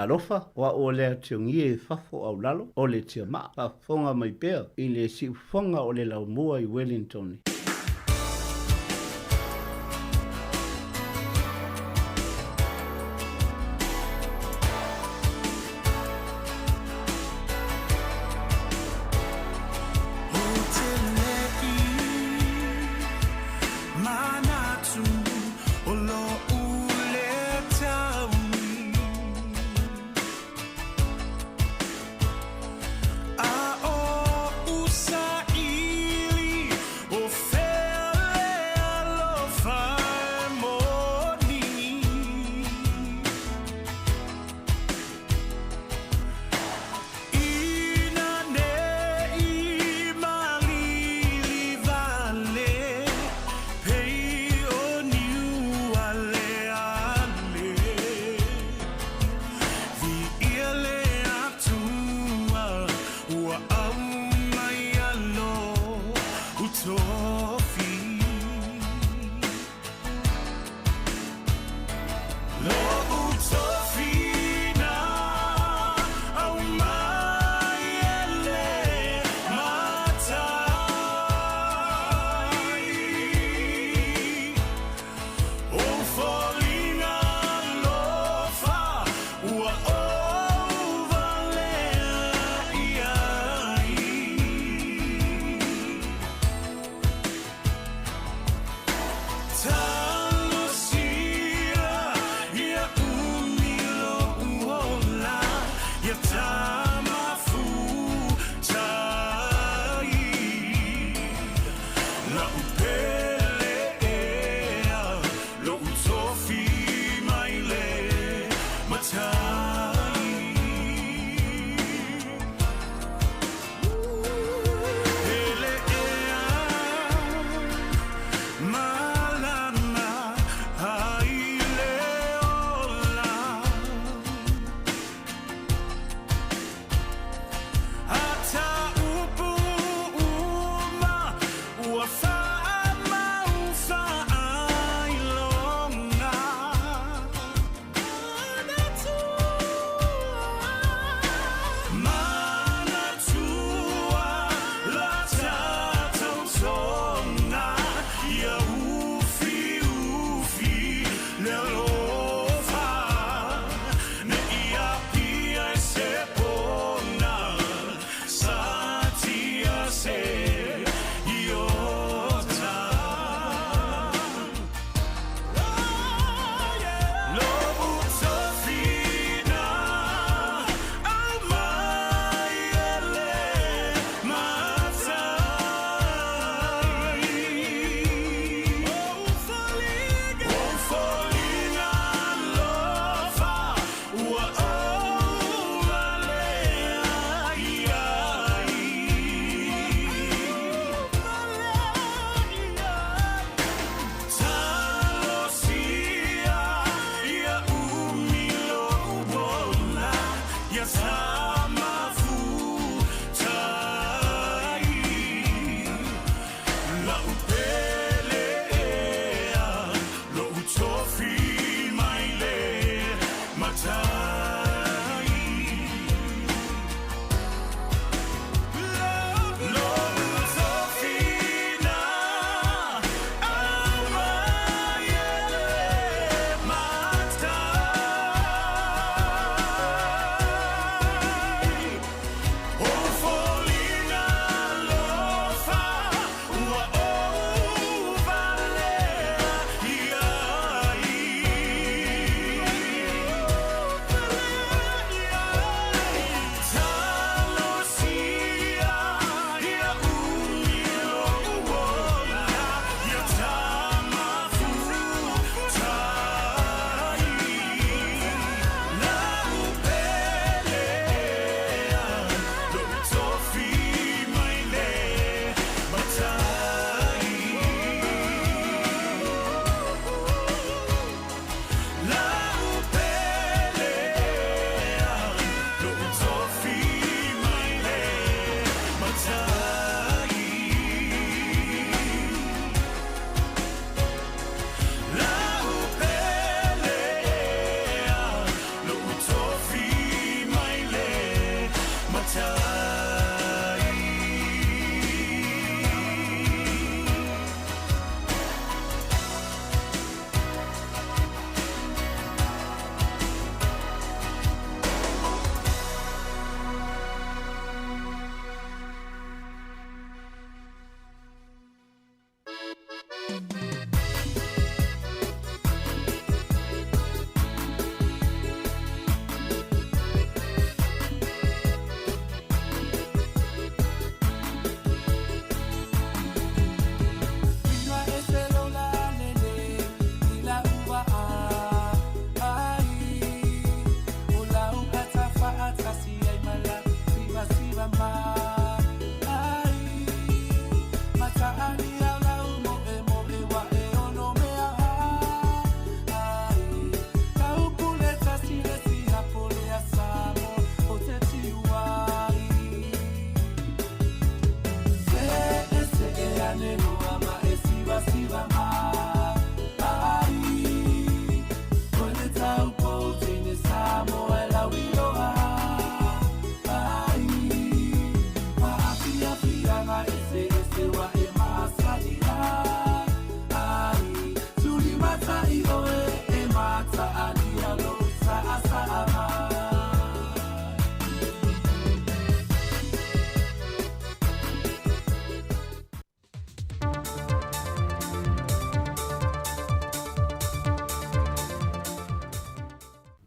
Talofa, o a'u o le atiogie i fafo au lalo o le tiamaa, faafofoga mai pea i le siufofoga o le laumua i Wellington.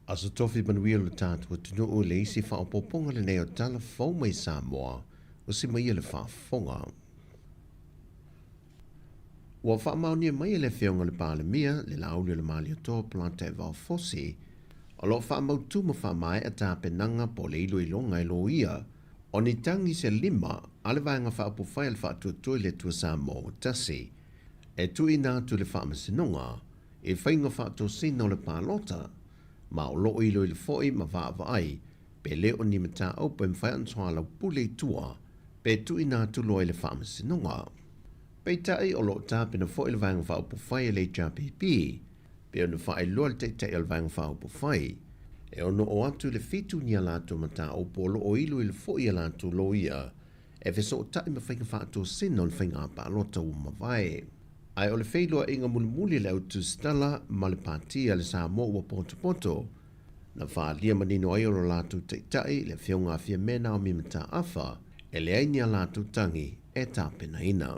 Aso Tofi manuia lo tatou atunuu i le isi faaopoopoga lenei o tala fou mai Samoa ua simaia le faafofoga. Ua faamaonia mai e le Afioga i le Palemia le Laauli o le Malietoa Polataivao Fosi o lo o faamautu ma faamaea tapenaga po o le iloiloga e loia o ni tagi se lima a le Vaega Faaupufai a le Faatuatua i le Atua Samoa ua tasi e tuuina atu i le Faamasinoga i faiga faatosina o le palota ma o lo o iloilo foi ma vaavaai pe le o ni mataupu e mafai ona soalaupule i tua pe tuuina atu loa i le Faamasinoga. Peitai, o lo o tapena foi le Vaega Faaupufai a le HRPP pei ona faailoa le Taitai o le Vaega Faaupufai e ono oo atu i le fitu ni a latou mataupu o lo o iloilo foi a latou loia e fesootai ma faiga faatosina o le faiga palota ua mavae. Ae o le feiloaiga mulimuli a le au tusitala ma le Pati a le Samoa ua potopoto, na faaalia manino ai o lo latou Taitai, le Afioga a Fiame Naomi Mataafa, e leai ni a latou tagi e tapenaina.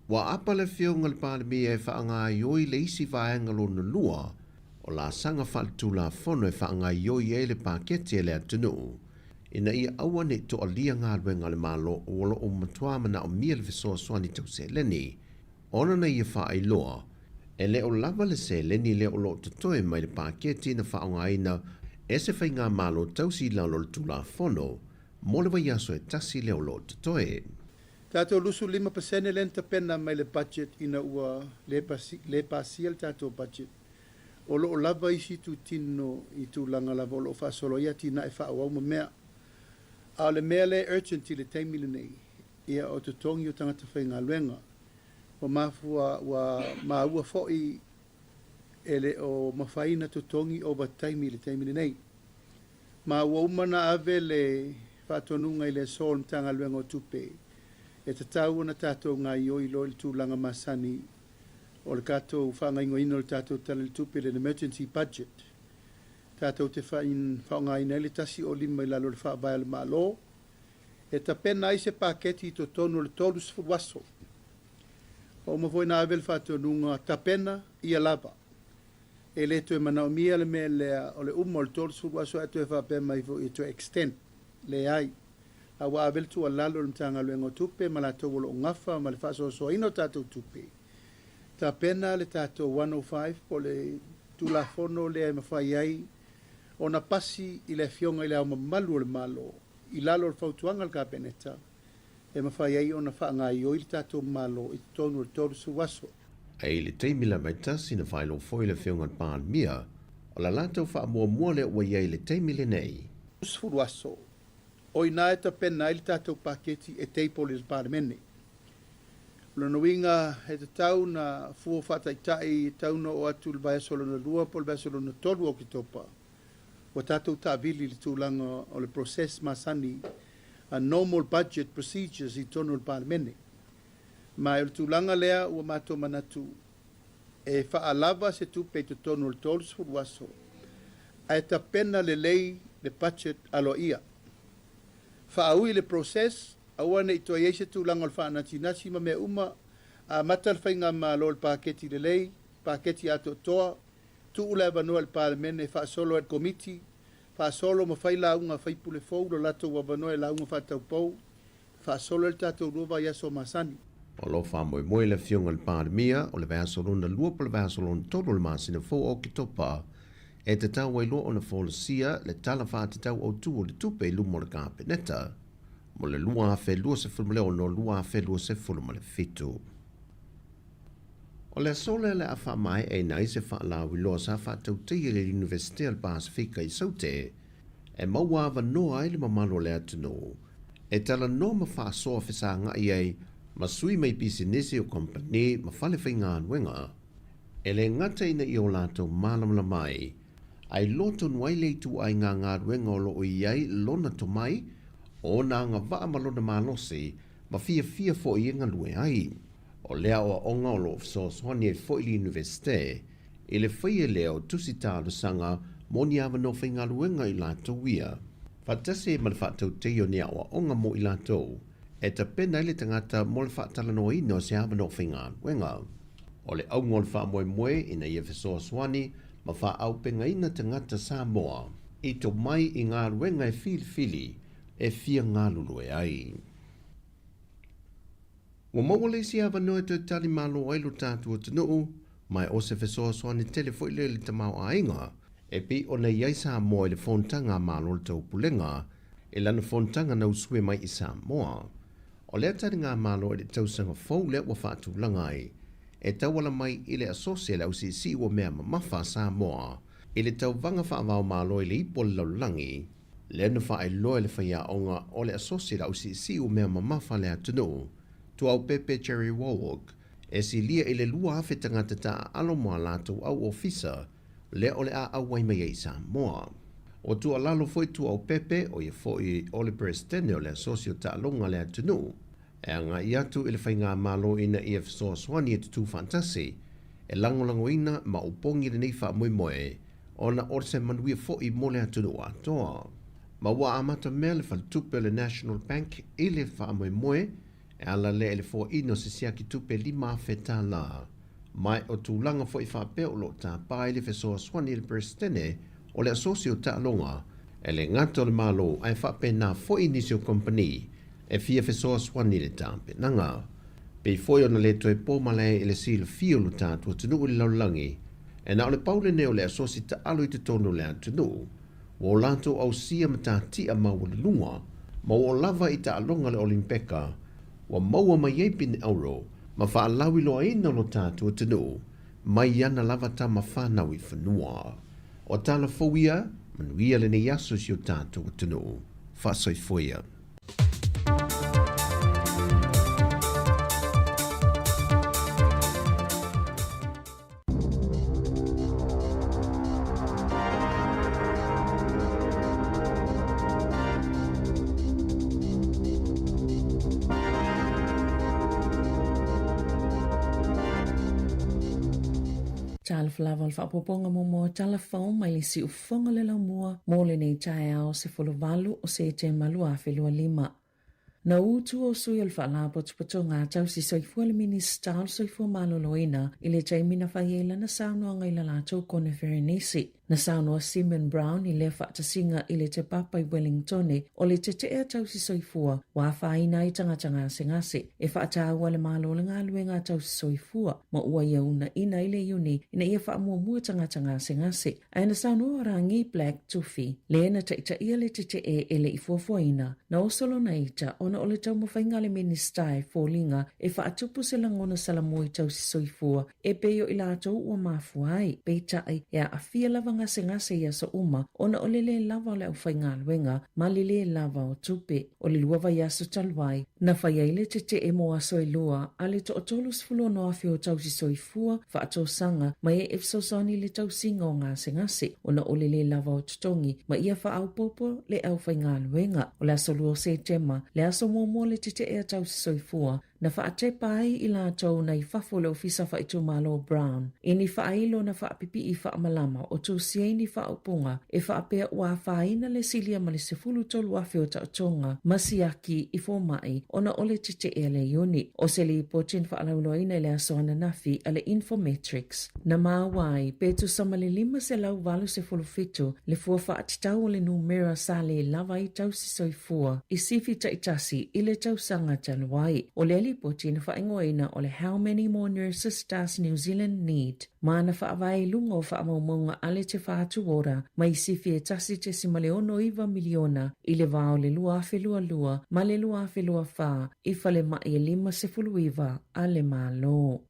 Ua apa le Afioga i le Palemia e faagaioi le isi vaega lona lua o laasaga faaletulafono e faagaioi ai le paketi a le atunuu ina ia aua ne i toalia galuega a le Malo o lo o matua manaomia le fesoasoani tau seleni ona na ia faailoa e le o lava le seleni lea o lo o totoe mai le paketi na faaaogaina e se faigamalo tausi i lalo o le Tulafono mo le vaiaso e tasi lea o lo o totoe. Tatou 25% lea na tapena mai le budget ina ua le pasia le tatou budget. O lo o lava isi itutino i tulaga lava o lo o faasolo ai atinae faaauau ma mea. A o le mea lea e urgent i le taimi lenei, ia o totogi o tagata faigaluega. Ua mafua, ua maua foi e le o mafai ona totogi ovataimi i le taimi lenei. Ma ua uma ona ave le faatonuga i le aso o le Matagaluega o Tupe e tatau ona tatou gaoioi loa i le tulaga masani o le tatou faagaoioiga o le tatou Tala i le Tupe, le Emergency Budget, tatou te faaaogaina ai le 105 i lalo o le Faavae o le Malo e tapena ai se paketi i totonu o le 30 aso. Ua uma foi ona ave le faatonuga tapena ia lava. E le toe manaomia le mea lea o le uma o le 30 aso ae toe faapea mai foi e toe extend. Leai. A ua ave le tuualalo i le Matagaluega o Tupe ma latou o lo o gafa ma le faasoasoaina o tatou tupe, tapena le tatou 105 po o le Tulafono lea e mafai ai ona pasi i le Afioga i Le Ao Mamalu o le Malo i lalo o le fautuaga a le Kapeneta e mafai ai ona faagaoioi le tatou Malo i totonu o le 30 aso. I le taimi lava e tasi na faailoa foi le Afioga i le Palemia o la latou faamuamua lea ua i ai i le taimi lenei. 30 aso, o i ina e tapena ai le tatou paketi e table i le Palemene. O lona uiga e tatau na fua faataitai e tatau na oo atu i le vaiaso lona lua po o le vaiaso lona tolu o Oketopa ua tatou taavili i le tulaga o le process masani a normal budget procedures i totonu o le Palemene. Ma o le tulaga lea ua matou manatu e faalava se tupe i totonu o le 30 aso ae tapena lelei le budget aloaia. Faaui le process, aua ne i toe i ai se tulaga o le faanatinati ma mea uma, amata le faigamalo i le paketi lelei, paketi atoatoa, tuu le avanoa i le Palemene e faasolo ai le Komiti, faasolo ma fai lauga a faipule fou lo latou avanoa e lauga faataupou, faasolo ai le tatou lua vaiaso masani. O lo o faamoemoe le Afioga i le Palemia o le vaiaso lona lua po o le vaiaso lona tolu o le masina fou o Oketopa e tatau ai loa ona folasia le Tala Faatatau Autu o le Tupe i luma o le Kapeneta mo le 2026-2027. O le aso lea o le a faamaeaina ai se faalauiloa sa faatautaia i le Iunivesite o le Pasefika i Saute e maua avanoa ai le mamalu o le atunuu e talanoa ma faasoa fesagai ai ma sui mai pisinisi o kompani ma fale faigaluega, e lē gata ina ia o latou malamalama ai, ae iloa tonu ai le ituaiga galuega o loo i ai lona tomai, ona agavaa ma lona malosi, ma fiafia foi e galue ai. O lea aoaoga o loo fesoasoani ai foi le Iunivesite i le faia lea o tusi talosaga mo ni avanoa faigaluega i latou ia, faatasi ai ma le faatautaia o ni aoaoga mo i latou e tapena ai le tagata mo le faatalanoaina o se avanoa faigaluega. O le auga o le faamoemoe ina ia fesoasoani ma faaaupegaina tagata Samoa i tomai i galuega e filifili e fia galulue ai. Ua maua le isi avanoa e toe tali malo ai lo tatou atunuu, ma e o se fesoasoani tele foi lea i le tamaoaiga, e pei ona i ai Samoa i le Fonotaga a Malo o le Taupulega, i lana fonotaga na usue mai i Samoa. O lea taligamalo i le tausaga fou lea ua faatulaga ai, e tauala mai i le Asosi a le Ausiisii ua Mea Mamafa a Samoa i le tauvaga faavaomalo i le ipu o le lalolagi, lea na faailoa e le faiaoga o le Asosi a le Ausiisii ua Mea Mamafa a le atunuu, Tuaupepe Jerry Warwick, e silia i le 2,000 tagata taaalo mo a latou au ofisa lea o le a auai mai ai i Samoa. Ua tuualalo foi Tuaupepe, o ia foi o le Peresetene o le Asosi o Taaloga a le atunuu, e agai atu i le Faigamalo ina ia fesoasoani e tutū faatasi, e lagolagoina ma opogi lenei faamoemoe ona o se manuia foi mo le atunuu atoa. Ma ua amata mea le faletupe o le National Bank i le faamoemoe e ala lea i le foaiina o se siaki tupe $5,000. Ma o tulaga foi faapea o lo o tapa ai le fesoasoani a le Peresetene o le Asosi o Taaloga, e le gata o le Malo ae faapena foi nisi o kompani e fia fesoasoani i le tapenaga. Pei foi ona le toe po malae i le silafia o lo tatou atunuu i le lalolagi, e na o le pau lenei o le asosi taalo i totonu o le atunuu, ua o latou ausia matatia maualuluga ma ua oo lava i taaloga le Olimpeka, ua maua mai ai pine auro ma faalauiloaina lo tatou atunuu mai i ana lava tama fanau i fanua. O tala fou ia, manuia lenei aso i si o tatou atunuu. Faasoifua ia. Talofa lava o le faaopoopoga muamua o tala fou mai le siufofoga o le laumua mo lenei taeao 18 o Setema 2025. Na utu o sui o le Faalapotopotoga a Tausi Soifua le Minisita o le Soifua Maloloina i le taimi na fai ai lana saunoaga i la latou koneferenisi. Na saunoa Simon Brown i lea faatasiga i le Te Papa i Wellingtone o le tete'e a Tausi Soifua ua afaina ai tagata gasegase e faataua le Malo le galuega a Tausi Soifua ma ua ia uunaina ai le iuni ina ia faamuamua tagata gasegase. Ae na saunoa o Rangi Black Tufi, le na taitaia le tete'e e le i fuafuaina, na oso lona ita ona o le taumafaiga a le Minisita e foliga e faatupu se lagona salamua i tausi soifua e pei o i latou ua mafua ai. Peitai, e aafia lava gasegase i aso uma ona o le lē lava o le aufaigaluega ma le lē lava o tupe. O le lua vaiaso talu ai, na fai ai le tete'e mo aso e lua a le toa-36,000 o tausi soifua faatausaga mai e fesoasoani i le tausiga o gasegase ona o le lē lava o totogi ma ia faaopoopo le aufaigaluega. O le aso 2 o Setema, le aso muamua o le tete'e a tausi soifua, na faatepa ai i latou nai fafo o le Ofisa Faaitumalo Brown i ni faailo na faapipii faamalama o tusi ai ni faaupuga e faapea ua afaina le silia ma le 13,000 o taotoga ma siaki i fomai ona o le tete'e a le Iuni. O se lipoti na faalauiloaina i le aso ananafi a le Infometrics na maua ai pe tusa ma le 587 le fua faatatau o le numera sa lē lava ai tausi soifua i sifi taitasi i le tausaga talu ai. O lea lipoti na faaigoaina o le How Many More Nurses Does New Zealand Need? ma na faavae i luga o faamaumauga a le Te Whatu Ora mai sifi e 1.69 miliona i le vā o le 2022 ma le 2024 i falemai e 59 a le Malo.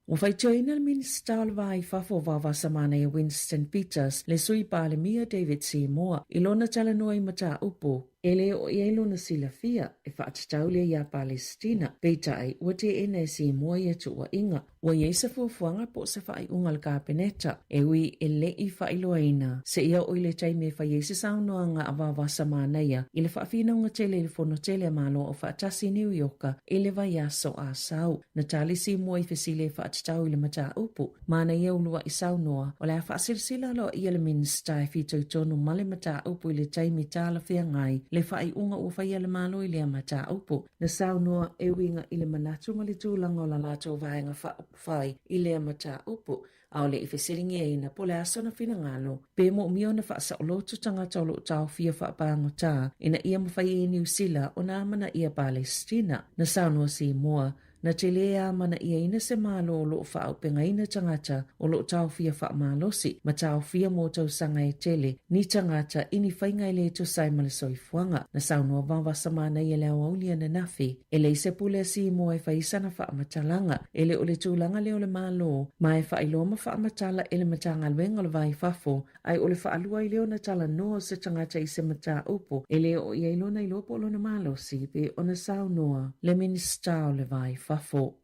Ua faitioina le Minisita o le Va i Fafo o Vaovasamanaia Winston Peters le Sui Palemia David Seymour i lona talanoa i mataupu. E le oo i ai lona silafia e faatatau lea iā Palesitina, peitai ua teena e Simoa ia tuuaiga. Ua i ai se fuafuaga po o se faaiuga a le Kapeneta, e ui e le i faailoaina seia oo i le taimi e fai ai se saunoaga a Vavasa Manaia i le faafinauga tele i le Fono Tele a Malo Aufaatasi i Niu Ioka i le vaiaso Asau. Na tali Simoa i fesili e faatatau i le mataupu. Manaia uluai saunoa, o le a faasilasila aloaia le Minisita e fitoitonu ma le mataupu i le taimi talafeagai le faaiuga ua faia e le Malo i lea mataupu. Na saunoa e uiga i le manatu ma le tulaga o la latou vaega faaupufai i lea mataupu, a o le i fesiligiaina po o le a sona finagalo, pe moomia ona faasaoloto tagata o lo o taofia faapagota ina ia mafai ai e Niu Sila ona amanaia Palesitina. Na saunoa Simoa, Na te lē amanaiaina se Malo o lo o faaaupegaina tagata o lo o taofia faamalosi ma taofia mo tausaga e tele ni tagata i ni faiga e lē tusa ai ma le soifuaga. Na saunoa Vavasa Manaia i le aoauli ananafi, e leai se pule a Simoa e fai ai sana faamatalaga, e le o le tulaga lea o le Malo ma e faailoa ma faamatala e le Matagaluega o le Va i Fafo Ae o le faalua ai lea ona talanoa o se tagata i se mataupu e le oo i ai lona iloa po o lona malosi pe ona saunoa le Minisita o le Va i Fafo.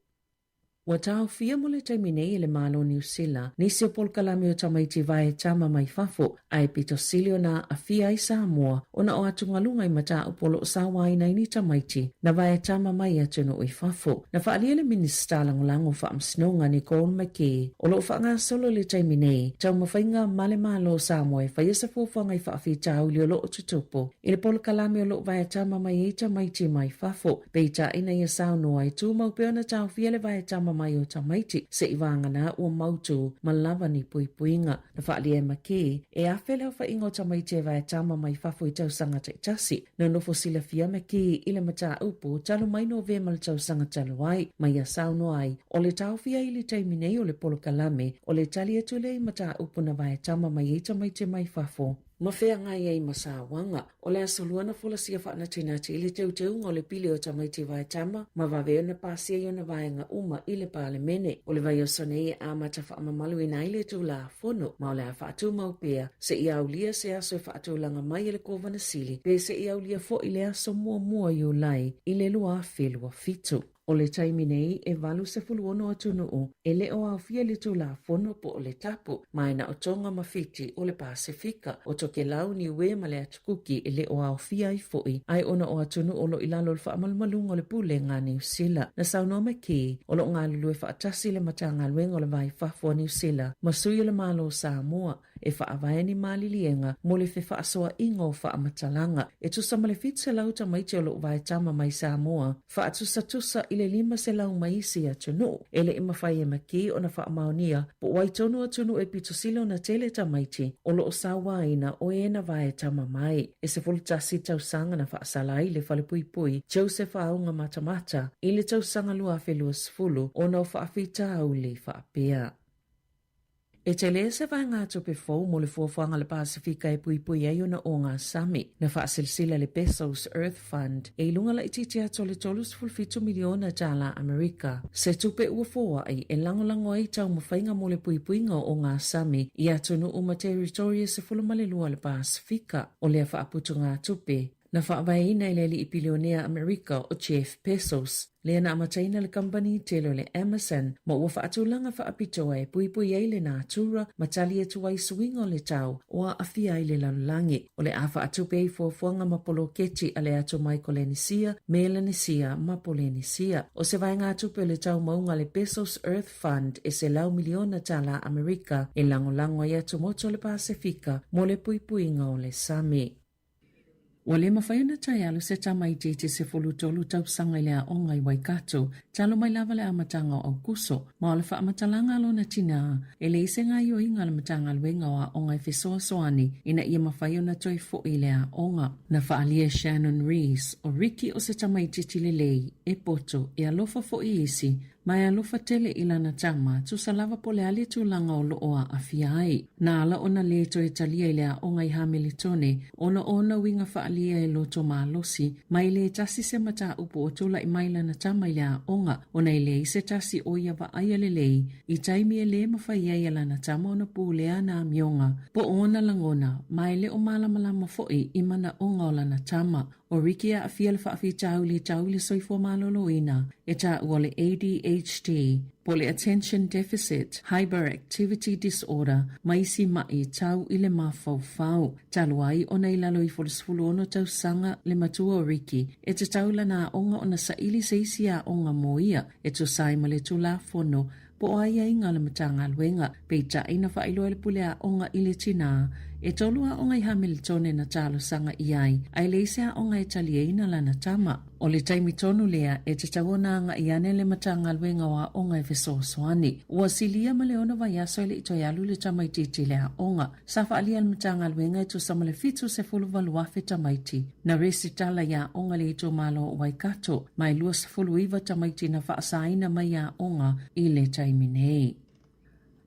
Ua taofia mo le taimi nei e le Malo o Niu Sila nisi o polokalame o tamaiti vae tama mai fafo ae pito sili ona aafia ai Samoa ona o atugaluga i mataupu o lo o sauaina ai ni tamaiti na vae tama mai atunuu i fafo. Na faaalia le Minisita Lagolago o Faamasinoga Nicole McKee o lo o faagasolo i le taimi nei taumafaiga ma le Malo o Samoa e faia se fuafuaga i faafitauli o lo o tutupu i le polokalame o lo o vaetama mai ai tamaiti mai fafo. Peitai na ia saunoa e tumau pea ona taofia le vaetama mai o tamaiti seivagana ua mautu ma lava ni puipuiga. Na faaalia e McKee e afe le aofaiga o tamaiti e vaetama mai fafo i tausaga taitasi. Na nofo silafia McKee i le mataupu talu mai Novema le tausaga talu ai, ma ia saunoa ai, o le taofia i le taimi nei o le polokalame, o le tali atu lea i mataupu na vaetama mai ai tamaiti mai fafo. Ma feagai ai ma sauaga. O le Aso Lua na folasia faanatinati i le teuteuga o le pili o tamaiti vaetama ma vave ona pasia i ona vaega uma i le Palemene. O le vaiaso nei e amata faamamaluina ai le Tulafono ma o le a faatumau pea seia aulia se aso e faatulaga mai e le Kovana Sili pe seia aulia foi le aso muamua o Iulai i le 2027. O le taimi nei, e 86 atunuu e le o aofia i le Tulafono po o le tapu, ma e na o Tonga ma Fiti o le Pasefika, o Tokelau, Niue ma le Atu Kuki e le o aofia ai foi, ae ona o atunuu o lo o i lalo o le faamalumaluga o le Pulega a Niu Sila. Na saunoa McKee, o lo o galulue faatasi le Matagaluega o le Va i Fafo a Niu Sila ma sui o le Malo o Samoa e faavae ni maliliega mo le fefaasoaʻiga o faamatalaga e tusa ma le 700 tamaiti o lo o vaetama mai Samoa faatusatusa i le 500 mai isi atunuu. E le i mafai e McKee ona faamaonia po o ai tonu atunuu e pito sili ona tele tamaiti o lo o sauaina o e na vaetama mai. E 11 tausaga na faasala ai le falepuipui Joseph Aoga Matamata i le tausaga 2020 ona o faafitauli faapea. E tele se vaegatupe fou mo le fuafuaga a le Pasefika e puipui ai ona ogasami. Na faasilasila le Bezos Earth Fund e i luga laitiiti atu o le $37 miliona tala Amerika, se tupe ua foai e lagolago ai taumafaiga mo le puipuiga o ogasami i atunuu ma territory e 12 o le Pasefika. O lea faaputugatupe, Na faavaeina e le alii pilionea Amerika o Jeff Bezos, lea na amataina le kamupani tele o le Amazon ma ua faatulaga faapitoa e puipui ai le natura ma tali atu ai suiga o le tau o aafia ai le lalolagi. O le a faatupe ai fuafuaga ma poloketi a le atu Maikolenisia, Melanesia ma Polenisia. O se vaegatupe o le taumauga a le Bezos Earth Fund e $100 miliona tala Amerika e lagolago ai atumotu o le Pasefika mo le puipuiga o le sami. Ua le mafai ona taialu se tamaitiiti 13 tausaga i le aoga i Waikato talu mai lava le amataga o Aokuso, ma o le faamatalaga a lona tinā, e leai se gaoioiga a le Matagaluega o Aoga e fesoasoani ina ia mafai ona toe fo'i i le aoga. Na faaalia e Shannon Rees, o Ricky o se tamaitiiti lelei, e poto, e alofa fo'i i isi, Ma e alofa tele i lana tama, tusa lava po o le a le tulaga o lo o aafia ai. Na ala ona lē toe talia i le aoga i Hameletone ona o ona uiga faaalia e loto malosi, ma e lē tasi se mataupu o tulai mai lana tama i le aoga ona e leai se tasi o ia vaaia lelei i taimi e lē mafai ai e lana tama ona pulea ana amioga po o ona lagona, ma e le o malamalama foi i manaoga o lana tama. ʻO Ricky e aafia i le faafitauli tau i le soifua maloloina e taua o le ADHD, po o le Attention Deficit Hyperactivity Disorder ma isi maʻi tau i le mafaufau. Talu ai ona i lalo ifo o le 16 tausaga le matua o Ricky, e tatau i lana aoga ona saili se isi aoga mo ia e tusa ai ma le Tulafono po o aiaiga a le Matagaluega. Peitai na faailoa e le pule aoga i le tinā, e tolu aoga i Hamiltone na talosaga i ai, a e leai se aoga e taliaina lana tama. O le taimi tonu lea e tatau ona agai ane le Matagaluega o Aoga e fesoasoani. Ua silia ma le ono vaiaso e le i toe alu le tamaitiiti i le aoga. Sa faaalia e le Matagaluega e tusa ma le 78,000 tamaiti na resitala i aoga i le itumalo o Waikato, ma e 29 tamaiti na faasaina mai aoga i le taimi nei.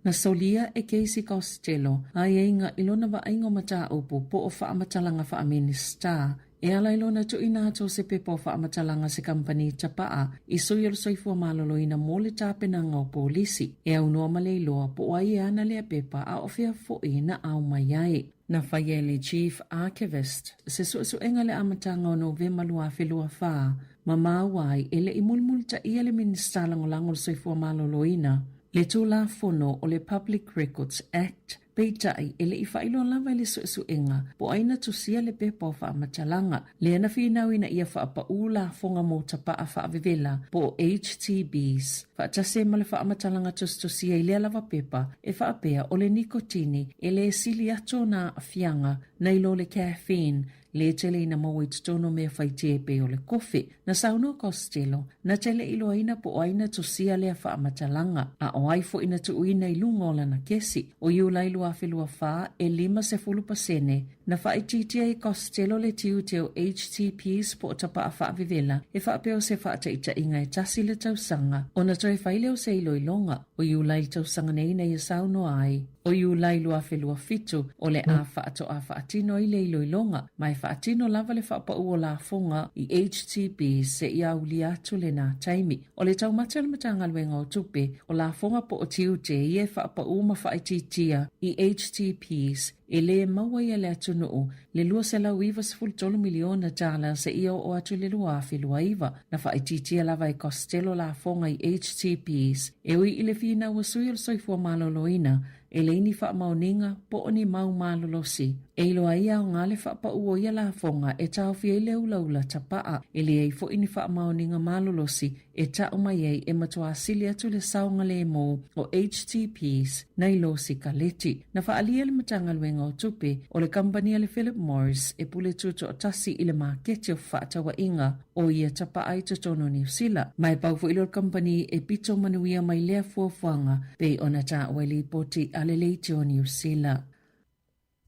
Na solia e Casey Costello aiaiga i lona vaaiga o mataupu po o faamatalaga faa-Minisita e ala i lona tuuina atu o se pepa o faamatalaga a se kamupani tapaa i sui o le soifua maloloina mo le tapenaga o polisi e aunoa ma le iloa po o ai e ana lea pepa a o fea foi na ao mai ai. Na faia e le Chief Archivist se suesuega i le amataga o Novema 2024 ma maua ai e le i mulimulitaia le Minisita Lagolago o le Soifua Maloloina le Tulafono o le Public Records Act, peitai e le i faailoa lava i le suesuega po o ai na tusia le pepa o faamatalaga lea na finau ina ia faapaū lafoga mo tapaa faavevela po o HTBs faatasi ai ma le faamatalaga tusitusia i lea lava pepa e faapea o le nikotini e le sili atu ona aafiaga nai lo le caffeine lē tele ina maua i totonu o mea fai tē pei o le kofe. Na saunoa Costello, na te le iloaina po o ai na tusia lea faamatalaga, a o ai foi na tuuina i luga o lana kesi. O Iulai 2024, e 50 pasene na faaitiitia ai e Costello le tiute o HTPs po o tapaa faavevela e faapea o se faataitaiga e tasi le tausaga ona toe fai lea o se iloiloga. O Iulai le tausaga nei na ia saunoa ai. O Iulai 2027, o le a faatoa faatino ai le iloiloga, ma e faatino lava le faapaū o lafoga i HTB seia aulia atu lena taimi. O le taumate o le Matagaluega o Tupe, o lafoga po o tiute ia e faapaū ma faaitiitia i HTPs e lē maua ai e le atunuu le $293 miliona tala seia oo atu i le 2029. Na faaitiitia lava e Costello lafoga i HTPs e ui i le finau a sui o le soifua maloloina e leai ni faamaoniga po o ni mau malolosi e iloa ai e aoga le faapaū o ia lafoga e taofi ai le ulaula tapaa. E leai foi ni faamaoniga malolosi e ta'u mai ai e matuā sili atu le saogalēmū o HTPs nai lo sikaleti. Na faaalia e le Matagaluega o Tupe o le kamupani a le Philip Morris e pule tutoatasi i le maketi o fefaatauaiga o ia tapaa i totonu o Niu Sila. Ma e pau foi lea o le kamupani e pito manuia mai lea fuafuaga pei ona taua i lipoti a le Leitio o Niu Sila.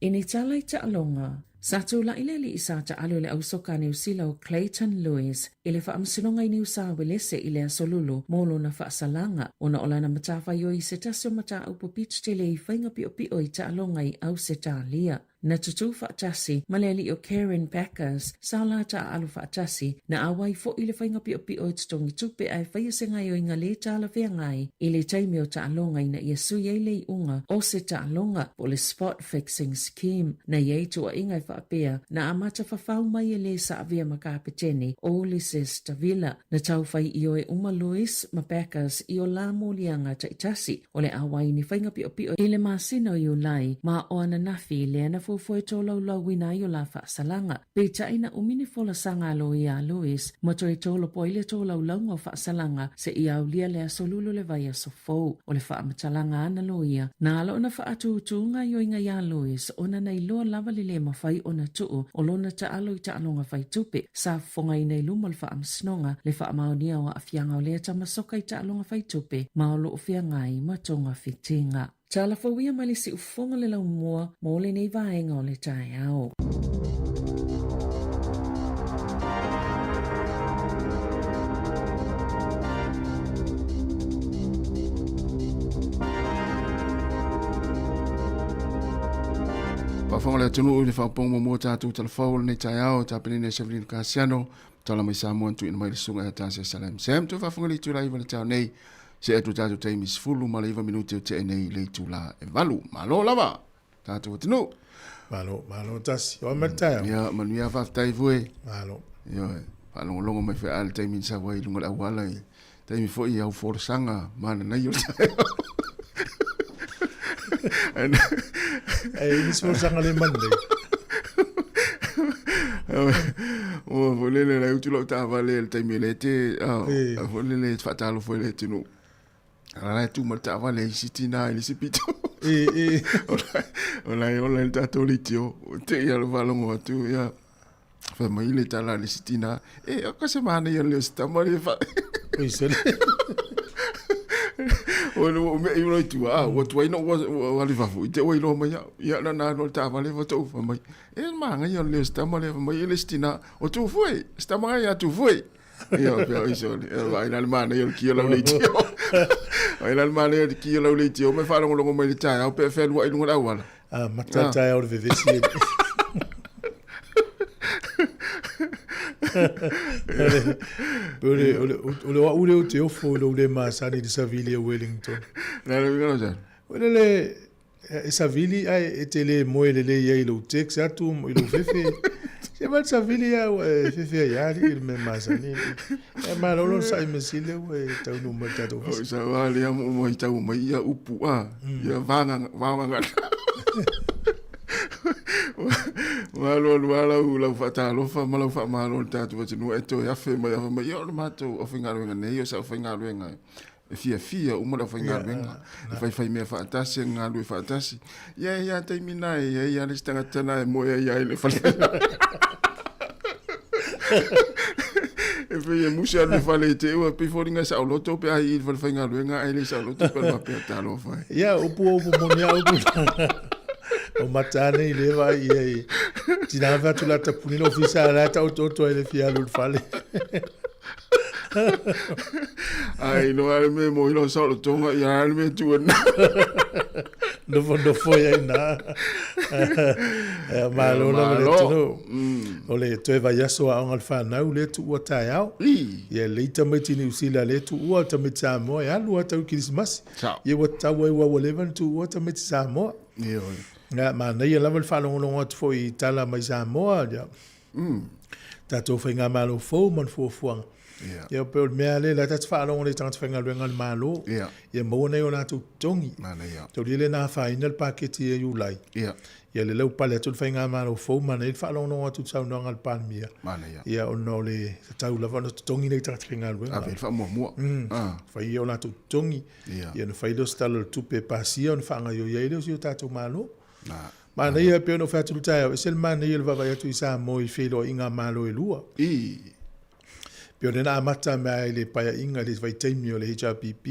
I ni tala i taaloga, sa tulai le alii sa taalo i le ausoka a Niu Sila o Clayton Lewis i le faamasinoga i Niu Sawelese i le Aso Lulu mo lona faasalaga ona o lana matafaioi i se tasi o mataupu pito tele i faiga piopio i taaloga i Ausetalia. Na tutū faatasi ma le alii o Kerin Backers sa o la taaalo faatasi, na auai foi i le faiga piopio e totogi tupe ae faia se gaoioiga lē talafeagai i le taimi o taaloga ina ia sui ai le iuga o se taaloga po o le spot fixing scheme. Na i ai tuuaiga e faapea na amata fafau mai e lē sa avea ma kapetene o Ulises Davila. Na tau fai ioe uma Lewis ma Backers i o la moliaga taitasi o le auai i ni faiga piopio i le masina o Iulai ma o ananafi lea na fuafua e tolaulauina ai o la faasalaga. Peitai na umi ni folasaga a loia a Lewis ma toe tolopo ai le tolaulauga o faasalaga seia aulia le Aso Lulu o le vaiaso fou. O le faamatalaga a na loia, na ala ona faatūtū gaoioiga iā Lewis ona na iloa lava le lē mafai ona tuu o lona taalo i taaloga fai tupe. Sa fofogaina i luma o le faamasinoga le faamaonia o aafiaga o lea tama soka i taaloga fai tupe ma o loo feagai ma togafitiga. Tala fou ia mai le siufofoga le laumua mo lenei vaega o le taeao. Faafofoga le atunuu i le faaopoopoga muamua o tatou talafou o lenei taeao, tapenina e Sevelino Kasiano, tala mai Samoa na tuuina mai le susuga ia Tasia Salem. Sam, toe faafofoga i le itula 9 le taeao nei, see atu tatou taimi 19 minute o tea nei i le itula e 8. Malo lava, tatou atunuu. Malo, malo tasi. O mai le taeao. Ia, manuia faafetai foi. Malo. Ioe, faalogologo mai foi a le taimi na sau ai i luga o le auala i taimi foi i au folasaga mananaia o le taeao. E nisi folasaga le mananei. Ua foi lele la utu lau taavale i le taimi e le te, foi lele faatalofa i le atunuu. A la e tu ma le taavale i isi tina i le isi pito. O la e ola i le tatou leitio. Te i a le faalogo atu, ia. Fai mai le tala a le isi tina, e, o ka se manaia le o se tama le fa. Oi sole. O le ua mea i ua tua, a, ua tuai na ua alu i fafo, i te ua iloa mai au. Ia, na na alu le taavale fa tou fai mai. E, manaia le o se tama le fai mai e le isi tina, o tu foi, se tama ngai a tu foi. Ia, pea oi sole. E, vaai la le manaia o le ki o lau leitio. Vaai la le manaia o le ki o lau leitio, mai faalogologo mai le taeao pe fealuai i luga o le auala. A, mata le taeao o le vevesi e. O le, o le, o le au lea ou te ofo i lou le masani i le savili a Wellington. Na le uiga sa. O le le, e savili ae e te le moe lelei ai i lou text atu i lou fefe. Se ma le savili au e fefe ai ali i le mea masani. E malolo le sai mesile ua e taunuu mai le tatou ofisa. O sa wa lea mo mo i tau mai ia upu a ia vanga vanga. Ua alu alu lava lau, lau faatalofa ma lau faamalo i le tatou atunuu e toe afe mai afe mai, ia o le matou aufaigaluega nei, o se aufaigaluega e fiafia uma le aufaigaluega, e faifai mea faatasi, e galulue faatasi. Ia e i ai lava taimi na e i ai lava le isi tagata na e moe ai lava i le fale. E pei e musi alu i le fale i te ua pei foliga e saoloto pe a i le fale faigaluega ae le saoloto pe faapea talofa e. Ia upu o upu moni a upu. O mata nei le vai ia i tina fa atu la tapuni le ofisa la ta oto ai le fia alu i le fale. Ai no ale me mo ilo saolotonga ia ale me tu na. Nofo nofo ia ina. Malo lava le atunuu. O le toe vaiaso aoga o le fanau lea tuua taeao. Ia lelei tamaiti Niu Sila lea tuua tamaiti Samoa e alu lava tau i Kerisimasi. Ia ua tatau ai aua ua leva ona tuua tamaiti Samoa. Ia manaia lava le faalogologo atu foi i tala mai Samoa. Ia tatou faigamalo fou ma le fuafuaga. Ia pei o le mea lea, la ta te faalogo nei i tagata faigaluega a le Malo, ia maua nai o latou totogi. Taulia lea na afaina le paketi ia Iulai. Ia lea la ua pale atu le faigamalo fou, manaia le faalogologo atu i le saunoaga a le Palemia, ia ona o le tatau lava ona totogi nai tagata faigaluega. Ave le faamuamua. Fai ia o latou totogi, ia ona fai lea o se Tala o le Tupe e pasia ona faagaoioi ai lea o si o tatou Malo. Manaia e pei ona ou fai atu i le taeao, ese le manaia o le vaavaai atu i Samoa i feiloaiga a Malo e lua. Pei o lea na amata mai i le paeaiga i le vaitaimi o le HRPP,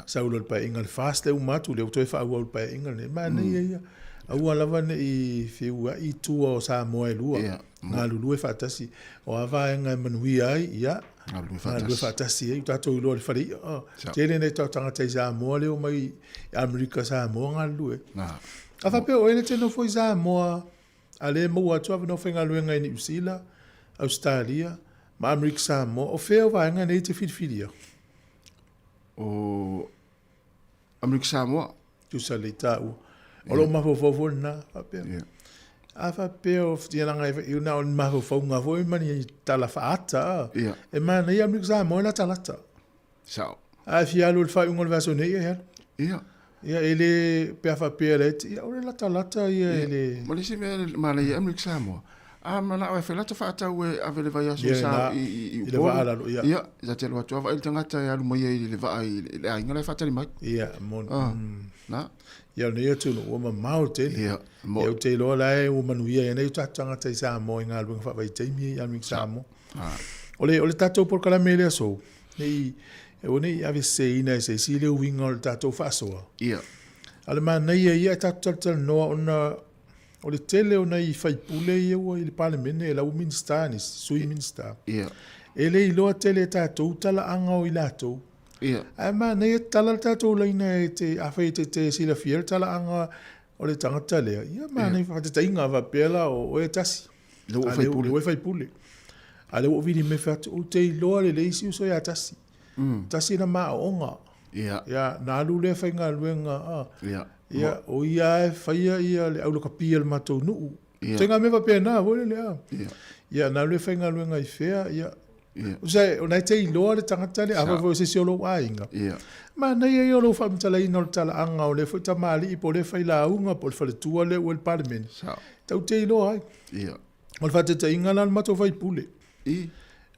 sau loa i le paeaiga a le FAST lea uma atu, lea ua toe faaauau i le paeaiga lenei. Manaia ia. Aua lava ne i feuai i tua o Samoa e lua, galulue faatasi. O a vaega e manuia ai, ia, galulue faatasi ai. Ua tatou iloa i le fale i'a, tele nai tagata i Samoa lea e omai i Amerika Samoa galulue. A faapea o oe e te nofo i Samoa, a lea e maua atu avanoa faigaluega i Niu Sila, Ausetalia, ma Amerika Samoa, o fea o vaega nei e te filifilia? O Amerika Samoa. Tusa le taua. O lou mafaufau foi lena, faapea. Yeah. A faapea o ia leaga e na o ni mafaufauga foi ma ni tala faaata. Yeah. E manaia Amerika Samoa e latalata. Sao. A e fia alu i le faaiuga o le vaiaso nei, ia e alu. Ia. Ia, e le, pe a faapea e laiti, ia o le latalata ia e le... Ma le isi mea e manaia Amerika Samoa, a manao e fai lata faatau e ave le vaiaso i sa i i i le vaa lalo, ia. Ia, ta te alu atu lava vaai le tagata e alu mai ai i le vaa i le aiga la e faatali mai. Ia, moni. Na. Ia, o lenei atunuu ua mamao tele. Ia, moni. Ia, ou te iloa la e ua manuia ai nei o tatou tagata i Samoa i galuega faavaitaimi i Amerika Samoa. O le, o le tatou polokalame i le aso, ne i, aua ne i aveseseina e se isi le uiga o le tatou faasoa. Ia. A o le manaia ia e tatou talatalanoa ona o le tele o nai faipule ia ua i le Palemene, e la ua Minisita nisi, Sui Minisita. Ia. E le iloa tele e tatou talaaga o i latou. Ia. Ae manaia tatala le tatou laina e te, afai e te silafia le talaaga. O le tagata lea, ia manaia faataitaiga faapea la o oe e tasi. Lea ua ou faipule. Lea ua faipule. A lea ua ou vili mefe atu, ou te iloa lelei si uso ia Tasi. Tasi na ma aoaoga. Ia. Ia, na alu lea faigaluega, a. Ia. Ia, o ia e faia ia le aulakapi a le matou nuu. Ia. Ituaiga mea faapena foi lele, a. Ia. Ia, na alu lea faigaluega i fea, ia. Ia. Tusa o na e te iloa le tagata lea, afai foi o se isi o lou aiga. Ia. Manaia ia o lou faamatalaina o le talaaga o lea foi tamalii po o lea failauga po o le faletua lea ua i le Palemene. Sao. Tau te iloa ai. Ia. O le faataitaiga la o le matou faipule. I.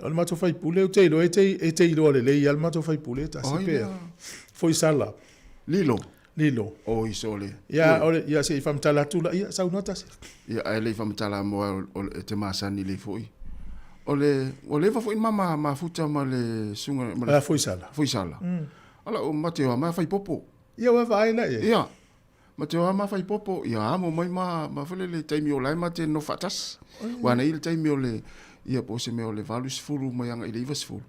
O le matou faipule, ou te iloa e te, e te iloa lelei lava le matou faipule e tasi Oi pea. lea. Foisala. Lilo. Lilo. Oi sole. Ia, o le, ia se i faamatala atu la, ia, saunoa tasi. Ia, ae le i faamatala moa o, e te masani lei foi. O le, ua leva foi ma ma mafuta ma le suga ma le Ah, Foisala. Foisala. Ala o mate o ma fai popo. Ia, ua vaai la i ai. Ia. Ma te oa ma fai popo, ia amo mai ma, ma foi lele taimi o lae ma te nofo faatasi. Ua na i le taimi o le, ia po o se mea o le 80 mai aga i le 90.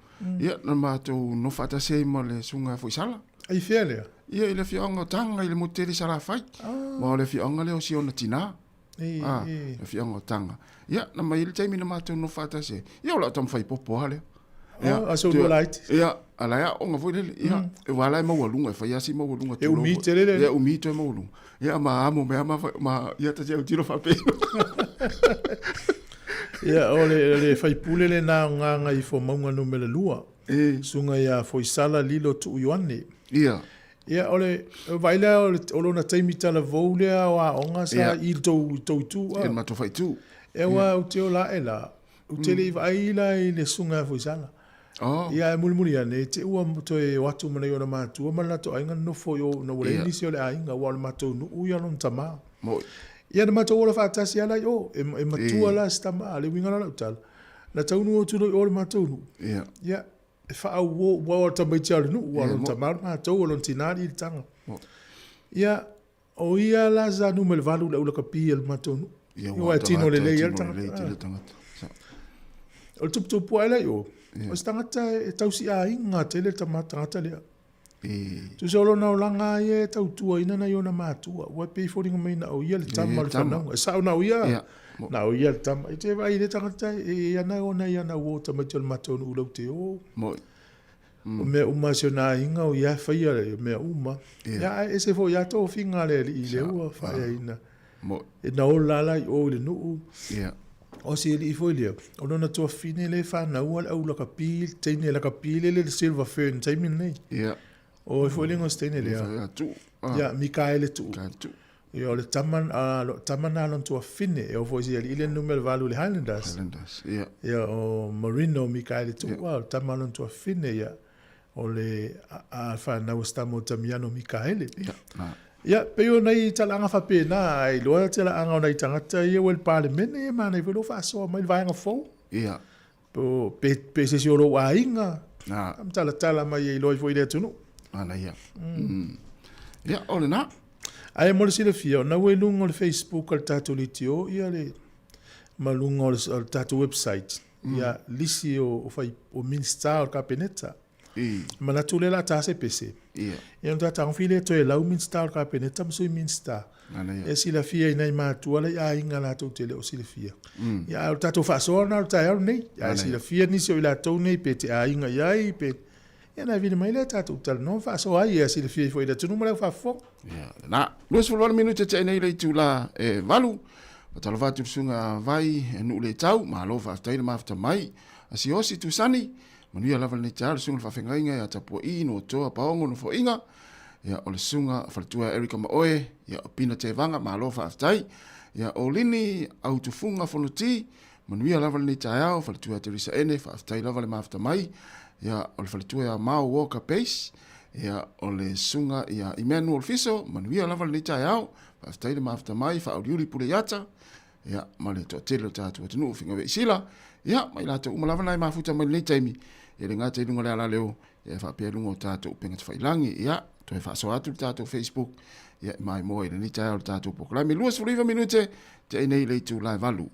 Ia, na matou nofo faatasi ai ma le susuga Foisala. I fea lea? Ia, i le afioaga o Taga, i le motu tele i Salafai. Aua o le afioaga lea o si ona tinā. I, A, i. le afioaga o Taga. Ia, na mai i le taimi na matou nofo faatasi ai. Ia, o lau taumafai popo lava lea. Ia, Oh, a so lua laiti. Ia, a la e aoga foi lele. Ia, e wā la e maualuga, e fai lava si maualuga E umi tele le. Ia, umi toe maualuga. Ia, ma amo mea ma, ma ia ta te autilo faapea. Ia, o le, o le faipule lena o Gagaifomauga numera 2. E. Susuga ia Foisala Lilo Tuu Ioane. Ia. Ia, o le, vaai lea o, le, o lona taimi talavou lea o aoga sa Ia. i le tou, tou itu. E matou faaitu. E ua ou te ola ae la, ou te le i vaai la i le susuga ia Foisala. Oh. Ia, ae mulimuli ane, i te ua toe o atu ma nai ona matua ma le latou aiga nonofo i o, ina ua leai nisi o le aiga, aua o le matou nuu ia lona tama. Moi. Ia, na matou ola faatasi lava la i o, e, e matua la si tama, le uiga la o lau tala, na taunuu atu loa i o i le matou nuu. Ia. Ia, e faaauo, aua o le tamaiti lava o le nuu, aua o lona tama o le matou, o lona tina alii le taga. Moi. Ia, O ia la sa numera 8 le aulakapi a le matou nuu. Ia, Aua e tino lelei ai le tino lelei tele tagata. tagata. Sa. O le tuputupu ae la i o, o se tagata e tausiaiga tele le tama tagata lea. E. Tusa o lona olaga ia e tautuaina nai ona matua, ua pei e foliga mai na o ia le tama o le fanauga. E sao na o ia, Ia. na o ia le tama. I te vaai i le tagata e i ana ona i ana uo tamaiti o le matou nuu laute o. Moi. O mea uma a si ona aiga o ia e faia le mea uma. Ia ae ese foi ia tofiga a le alii lea ua faaeaina. E na ola la i o i le nuu. O si alii foi lea, o lona tuafine lea e fanaua le au lakapi, le teine lakapi lele le Silver Fern taimi lenei. O ai foi le igoa o si teine lea? Ia, Mikaele Tuu. Ia, o le tama, a, lo, tama na lona tuafine, e oo foi i si alii lea numera 8 i le Highlanders. Highlanders, ia. Ia, o Marino Mikaele Tuu, yeah. o le tama lona tuafine, ia, o le a, a fanau a si tama o Tamiano Mikaele. Ia, na. Ia, pei o nai talaaga faapena, ae iloa talaaga o nai tagata ia ua i le Palemene, ia manaia foi lou faasoa mai le vaega fou. Ia. Po, pe, pe se isi o lou aiga, Na. talatala mai e iloa ai foi i le atunuu. Manaia. Ia, o lena. Ae mo le silafia, o na ua i luga o le Facebook a le tatou leitio, ia le, ma luga o le, o le tatou website, ia lisi o, o, fai, o Minista o le Kapeneta. I. Manatu lea o le a ta se pese. Ia. Ia ona tagofi lea toe lau Minista o le Kapeneta ma Sui Minista. Manaia. E silafia i nai matua la i aiga latou te le o silafia. Ia, ae o le tatou faasoa lena o le taeao lenei. Ae silafia nisi o i latou nei pe te aiga i ai, pe... Ia ona vili mai lea tatou talanoa ma faasoa ai, ia silafia ai foi i le atunuu ma le aufaafofoga. Ia, lena. 28 minute tea nei le itula e 8. Faatalofa atu i le susuga Vai e nuu le tau, malo faafetai le mafuta mai. Asiosi Tusani, Manuia lava lenei taeao, le susuga i le faafeagaiga ia Tapua'i, Noatoa, Paogo, Nofoaiga, ia, o le susuga faletua ia Erica Maoe, ia, o Pina Tevaga, malo faafetai. Ia, o Lini Autufuga Fonoti, manuia lava lenei taeao, faletua ia Teresa Ene, faafetai lava le mafuta mai. Ia, o le faletua ia Mao Walker Pace, ia, o le susuga ia Emmanuel Fiso, manuia lava lenei taeao, faafetai le mafuta mai, faauliuli Puleiata, ia, ma le toatele o le tatou atunuu, Figaveisila, ia, ma i latou uma lava na e mafuta mai lenei taimi, ia le gata i luga o le alaleo, ia e faapea i luga o tatou upega tafailagi, ia, toe faasoa atu le tatou Facebook, ia, e maimoa i lenei taeao le tatou polokalame, 29 minute, tea nei i le itula e 8.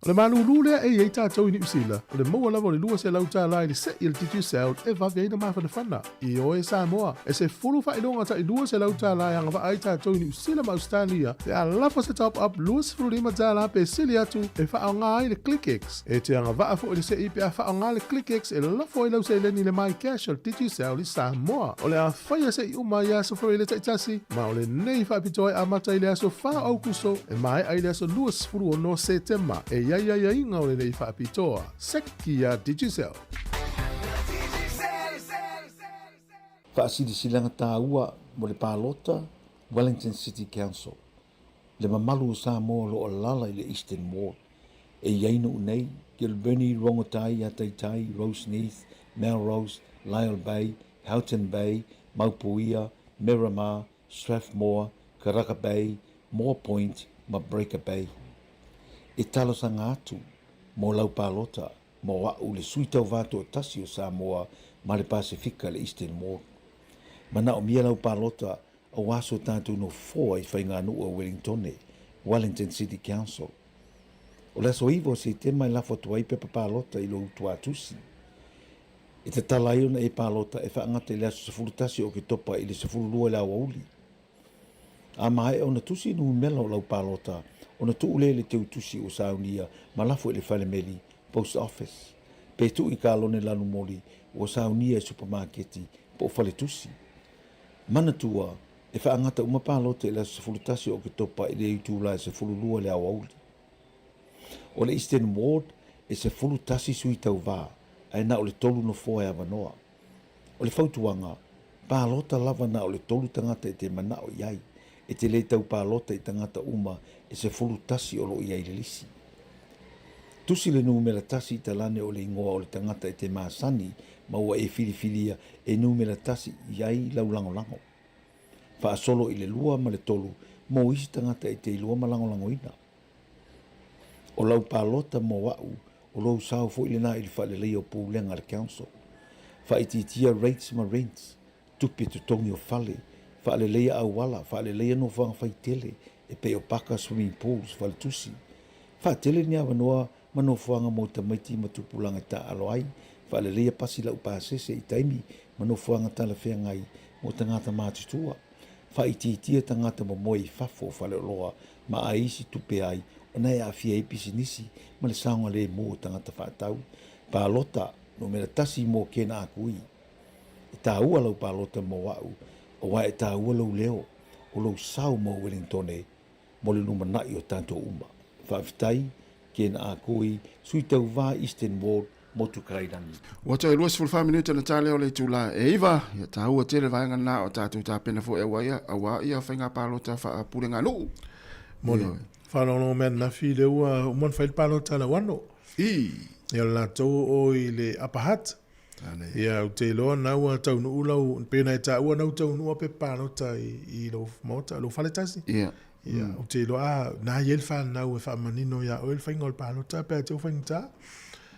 O le malūlū lea e i ai tatou i Niu Sila, o le maua lava o le $200 i le se'i a le Digicel e vave ai ona mafanafana. Ioe Samoa, e 10 faailoga tai $200 e agavaa ai tatou i Niu Sila ma Ausetalia pe a lafo se top up $25 pe sili atu e faaaoga ai le ClickX. E te agavaa foi le se'i pe a faaaoga le ClickX e lafo ai lau seleni i le MyCash o le Digicel i Samoa. O le a faia se'i uma i aso Faraile taitasi, ma o lenei faapitoa e amata i le aso 4 o Aukuso e maea i le aso 26 Setema. E i ai aiaiga o lenei faapitoa. Seki a Digicel. Faasilasilaga taua mo le palota Wellington City Council, Le mamalu o Samoa o lo o alaala i le Eastern Ward. E i ai nuu nei, Kilbirnie, Rongotai, Ataitai, Roseneath, Melrose, Lyall Bay, Houghton Bay, Maupuia, Miramar, Strathmore, Karaka Bay, Moa Point ma Breaker Bay. E talosaga atu mo lau palota mo a'u le sui tauva toatasi o Samoa ma le Pasefika le Eastern Ward. Manaomia lau palota aua so tatou nofoa i faiganuu a Wellingtone, Wellington City Council. O le aso 9 o Setema e lafo atu ai pepa palota i lou tuatusi. E tatala ai ona e palota e faagata i le aso 11 o Oketopa i le 12 i le aoauli. A maea ona tusi numera o lau palota, ona tuu lea i le teutusi ua saunia ma lafo i le falemeli, post office, pe tuu i kalone lanumoli ua saunia i supamaketi po o faletusi. Manatua, e faagata uma palota i le aso 11 o Oketopa i le itula e 12 i le aoauli. O le Eastern Ward e 11 sui tauva, ae na o le tolu nofoa e avanoa. O le fautuaga, palota lava na o le tolu tagata e te manao i ai, e te le tau palota i tagata uma e 11 o lo o i ai i le lisi. Tusi le numera tasi i talane o le igoa o le tagata e te masani ma ua e filifilia e numera tasi i ai lau lagolago. Faasolo i le lua ma le tolu mo isi tagata e te iloa ma lagolagoina. O lau palota mo a'u, o lou sao foi lena i le faaleleia o pulega a le council. Faaitiitia rates ma rents, tupe totogi o fale, faaleleia auala, faaleleia nofoaga faitele e pei o paka, swimming pools, faletusi. Faatele ni avanoa ma nofoaga mo tamaiti ma tupulaga e taaalo ai, faaleleia pasi laupasese i taimi ma nofoaga talafeagai mo tagata matutua. Faaitiitia tagata momoe i fafo o faleoloa ma ai isi tupe ai ona e aafia ai pisinisi ma le saogalemu o tagata faatau. Palota numera tasi mo kena akui. E taua lau palota mo a'u, aua e taua lou leo, o lou sao mo Wellingtone mo le lumanai o tatou uma. Faafetai, Ken Akui, Sui Tauva Eastern Ward, Motu Kairangi. Ua toe 24 minute ona ta lea o le itula e 9, ia taua tele vaega lena o tatou tapena foi aua ia, aua ia faiga palota faapuleganuu. Moni. Faalogologo mai ananafi lea ua uma ona fai le palota a Lauano. I. Ia o le latou o i le Upper Hutt. Ia, ou te iloa na ua taunuu lau, pei ona e taua na ua taunuu a pepa palota i lou maota, lou fale tasi. Ia. Ia, ou te iloa, a, na i ai le fanau e faamanino ia oe le faiga o le palota pe a te o faigata.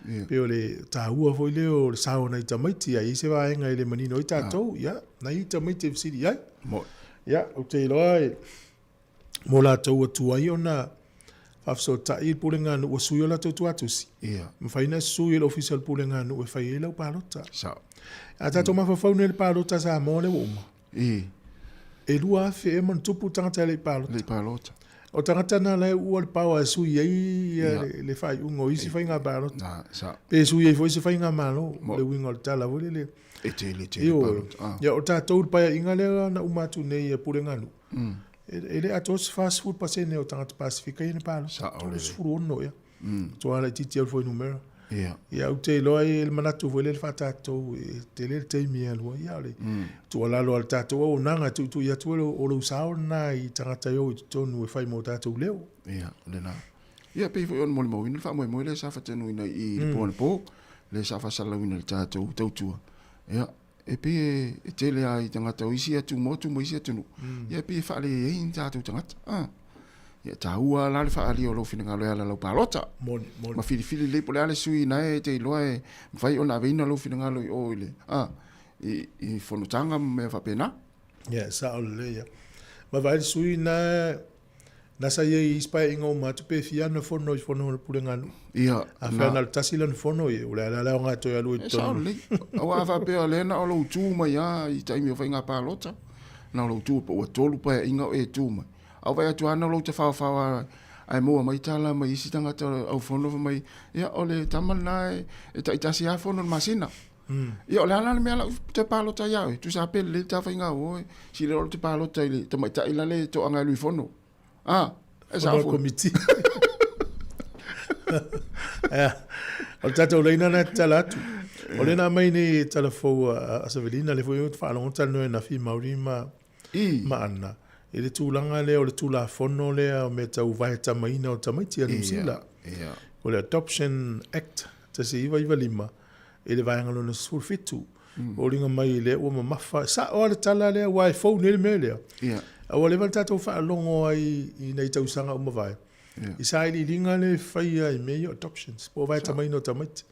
Ia. Pei o le taua foi lea o le sao o nai tamaiti, a i ai se vaega e le manino ai tatou, ia, nai tamaiti e fesili i ai. Moi. Ia, ou te iloa e, mo latou ua tuai ona faafesootai le pulega a nuu ua sui o latou tuatusi. Ia. Mafai ona sui e le ofisa o le pulega a nuu e fai ai lau palota. Sao. A tatou mafaufau nei i le palota a Samoa lea ua uma. I. E 2,000 ea ma ona tupu tagata e le i palota. Le i palota. O tagata na la e uua le power e sui ai ia le faaiuga o isi faiga palota. Na, sao. Pe sui ai foi se faigamalo, le uiga o le tala foi lele. E tele tele palota. Ah. Ia o tatou le paeaiga lea na uma atu nei e pulega nuu. E le atoa se 40% o tagata Pasefika ia na palota. Sao lelei. 36 ea. Matua laitiiti au i le fuainumera. Ia. Ia ou te iloa e le manatu foi lea le faatatou e tele le taimi e alu ai. Ia o le tuualalo a le tatou auaunaga e tuitui atu o lou sao lena i tagata e o i totonu e fai mo tatou leo. Ia, o lena. Ia, pei foi ona molimauina le faamoemoe lea sa faatanuina i le po anapo, lea sa faasalalauina i le tatou tautua. Ia, e pei e tele lava i tagata o isi atumotu ma isi atunuu, ia e pei e faaleai ni tatou tagata. A. Ia, e taua la le faaalia o lou finagalo e ala i lau palota. Moni, moni. Ma filifili lelei po o le a le sui na e te iloa e mafai ona aveina lou finagalo i o i le, a, i, i fonotaga ma mea faapena. Ia, e sao lelei ia. Ma vaai le sui na. Na sa i ai i isi paeaiga uma atu pe fia ana fono i fono a le Pulega a Nuu. Ia, A fea na o le tasi lana fono, ia, o le a la le aoga e toe alu ai i E sao totonu. lelei. Aua a faapea o lea na o lou tu mai lava i taimi o faiga palota, na o lou tu, ua tolu paeaiga o e tu mai. A ou vaai atu lava na o lou tafaofao lava ae maua mai tala mai isi tagata au fono fai mai, ia o le tama lena e taitasi lava fono i le masina. Ia o le a la le mea la ou toe palota ai ia oe? Tusa pe lelei le ta faiga o oe, sili loa te palota i le tamaitai la le toaga e alu i fono. Ah, e sao Fono a foi. komiti. Ia, o le tatou laina lena e tatala atu. O lea na aumai nei e tala fou a Savelina, lea foi ou te faalogo talanoa i Nafi Maori ma ma Anna, i le tulaga lea o le Tulafono lea o mea tau vaetamaina o tamaiti a Niu Sila. O le Adoption Act 1995 i le vaega lona 17. Foliga mai lea ua mamafa. E sao lava le tala lea aua e fou nei le mea lea. A ua leva ona tatou faalogo ai i nai tausaga ua mavae i sailiiliga lea e faia i mea ia o adoptions po o vaetamaina o tamaiti.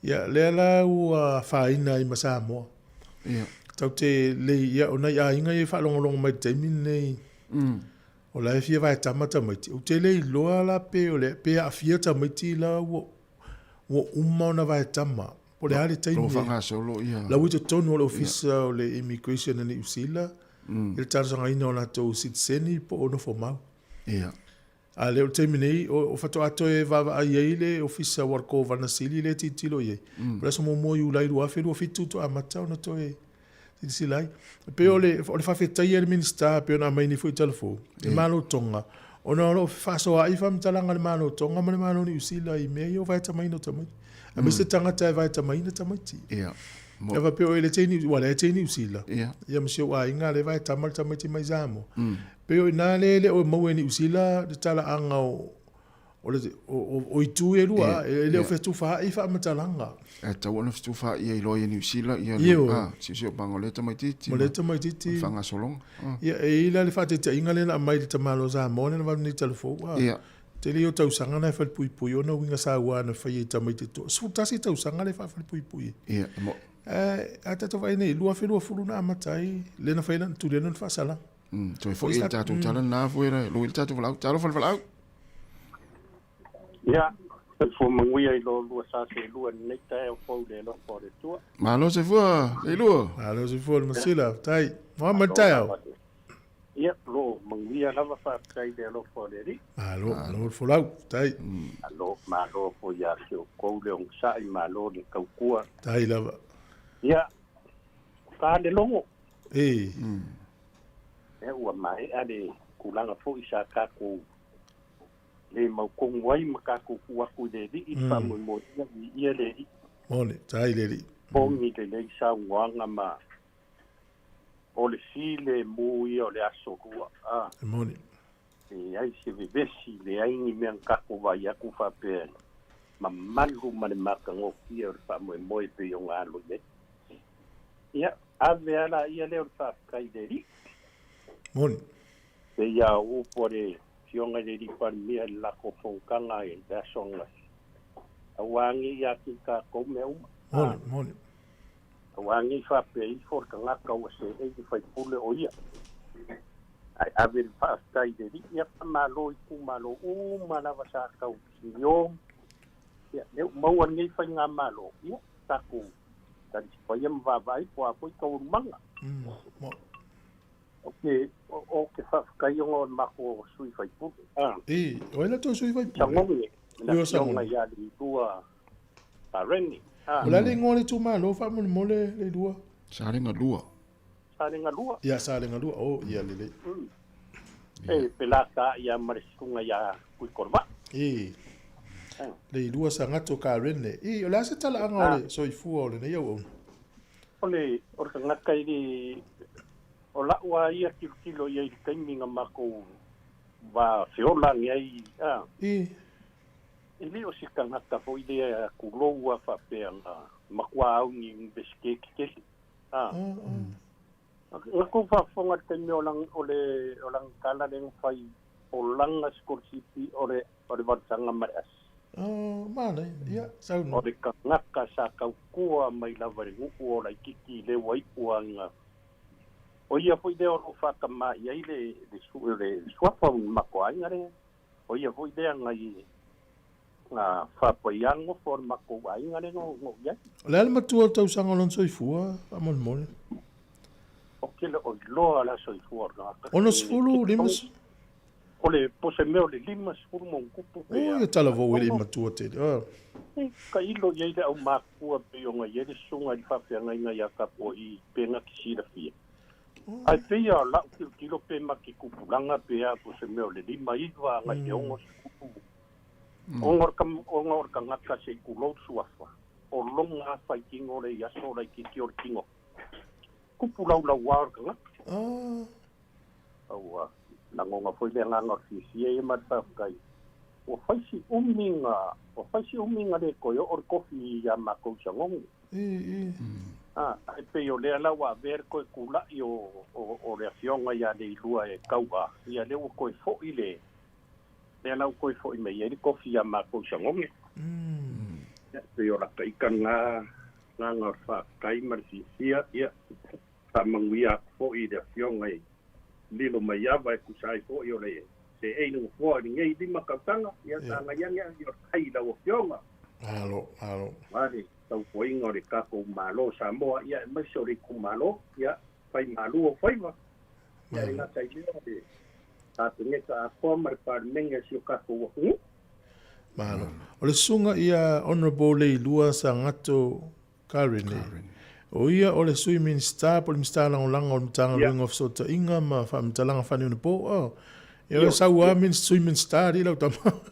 Ia, lea la ua afaina ai ma Samoa. Ia. Tatou te lei, ia, o nai aiga ia e faalogologo mai i le taimi lenei, o la e fia vaetama tamaiti, ou te le iloa la pe o le, pe aafia tamaiti la ua, ua uma ona vaetama, po o le a le taimi. Lo faagasolo ia. La ua i totonu o le Ofisa o le Immigration a Niu Sila, i le talosagaina o latou sitiseni po o nofomau. Ia. A lea o le taimi nei, o faatoa toe vaavaai ai le Ofisa aua o le Kovana Sili lea e tilotilo i ai. O le aso muamua o Iulai 2027 faatoa amata ona toe silasila ai. E pei o le, o le faafetaia e le Minisita e pei ona aumai nei foi i tala fou, le Malo o Tonga, ona o lo o fefaasoaai faamatalaga a le Malo o Tonga ma le Malo o Niu Sila i mea ia o vaetamaina o tamaiti. Aemaise tagata e vaetamaina tamaiti. Ia. Ia faapea o e le te i Niu, aua o lea e te i Niu Sila. Ia ma si ou aiga lea e vaetama le tamaiti mai Samoa. Pei o i ina lea e le o maua e Niu Sila le talaaga o, o, le, o, o, o itu e lua, e le o fetufaai faamatalaga. E tatau ona fetufaai ai loa ia Niu Sila, ia le siosiomaga o lea tamaitiiti ma lea tamaitiiti. Ma le faagasologa. Ia, e i ai la le faataitaiga lea na aumai i le tamaloa Samoa lea na avatu nei i Talafou, a, tele ia o tausaga na e falepuipui ona uiga saua na faia i tamaiti e 11 tausaga lea e faafalepuipui ai. Ia, mo. Ae a tatou vaai nei, 2020 na amata ai lea na fai lana tuli ai lona faasalaga. Toe foi i le tatou tala lena foi e loi le tatou valaau. Talofa le valaau. Ia, soifua manuia i lo lua sa seelua i lenei taeao fou i le alofa o le Atua. Malo soifua, Leilua. Malo soifua le masila, faafetai. Moa mai le taeao. Ia, o lo o manuia lava, faafetai i le alofa o le Alii. Malo, malo le folau, faafetai. Malo, malo foi ia te outou le onosai, malo le tautua. Faafetai lava. Ia, o ka le logo. E. Ia, ua maea le tulaga foi sa tatou le mautonu ai ma tatou tuu atu i le Alii le faamoemoeina, viia le Alii. Moni, faafetai le Alii. Moni lelei saunoaga ma O le filemu ia o le aso lua, a. E moni. Leai se vevesi, leai ni mea na tatou vaai atu faapea e mamalu ma le matagofie o le faamoemoe pei ona alo i ai. Ia, ave a laia lea o le faafetai i le Alii. Moni. Pei a o upu a le Afioga i le Alii Palemia i le latou fonotaga i le aso ananafi, Aua ne i ia te i tatou mea uma. Moni, moni. Aua ne i faapea ifo le tagata ua seei le faipule o ia, ae ave le faafetai i le Alii. Ia faamalo i itumalo uma lava sa tau silio, ia lea ua maua lenei faigamalo, ia tatou talisapaia ma vaavaai po o a foi taualumaga. Ou te, ou te faafetai ona o le matou sui faipule. E, o ai la tou sui faipule? Sagone, le afioga ia Leilua Pareni. O le a le igoa o le itumalo faamolemole Leilua? Salega Lua. Salega Lua. Ia Salega Lua, oh ia lelei. E pelataai lava ma le susuga ia Tuikolevaa. E, Leilua Sagato Karene. E, o le a se talaaga o le soifua o lenei auauna? O le o le tagata i le o la'u a ia tilotilo i ai i le taimi na matou va feola ane ai a e le o se tagata foi lea tulou a faapea na matua au ni Universite tetele a na tou faafofoga i le taimi o lana o le o lana tala lea na fai o lana sikolasipi o le o le valisaga ma le asi. Oh, manaia. Ia, saunoa. O le tagata sa tautua mai lava i le nuu o Laititi i le ua iu ana. O ia foi lea o lo o faatamā i ai le le le suafa o le matou aiga lea. O ia foi lea na i na faapaiagofo o le matou aiga lea na oo i ai. O le a le matua o le tausaga o lona soifua, faamolemole? Ou te le o iloa la soifua o le tagata. 60, 50? O le po se mea o le 50 ma ona tupu pe a. Oi, e talavou e le i matua tele. Oh. E tailo i ai le aumakua pei ona i ai le susuga i le faafeagaiga ia Tapua'i pe na te silafia. Ae pei a o la'u tilotilo pe ma te tupulaga pe a po se mea o le 59 agai i le 60. Ona o le tagata se i tulou le suafa, o lona lava faitino lea i aso laitiiti o le tino. Tupu laulauā o le tagata. Ua lagona foi le agaga o le fiafia ia ma le faafetai. Ua fai si umi na, ua fai si umi na le toe oo le tofi ia matou i Sagogo. Ae pei o lea la ua avea le toe tula'i o, o, o le afioga ia Leilua e tau'a, ia lea ua toe fo'i le, lea la ua toe fo'i mai ai le tofi ia matou i Sagogo. Ia, pei o lata ita lena agaga o le faafetai ma le fiafia, ia, faamanuia atu foi i le afioga i lilo mai ava e tusa ai foi o le seei le nofoa i lenei 5 tausaga, ia sagai ane ai o le kai i lau afioga. Malo, malo. Aua le tautuaina o le tatou Malo o Samoa, ia aemaise o le itumalo, ia fai malu ou faiva. Ia e gata i lea o le Kapeneta atoa ma le Palemene a si o tatou atunuu. Malo. O le susuga ia Honourable Leilua Sagato Karene. O ia o le Sui Minisita po o le Minisita Lagolago o le Matagaluega o Fesootaiga ma Faamatalaga Faaneionapo. Oh, ia o sau lava Sui Minisita alii lau tama.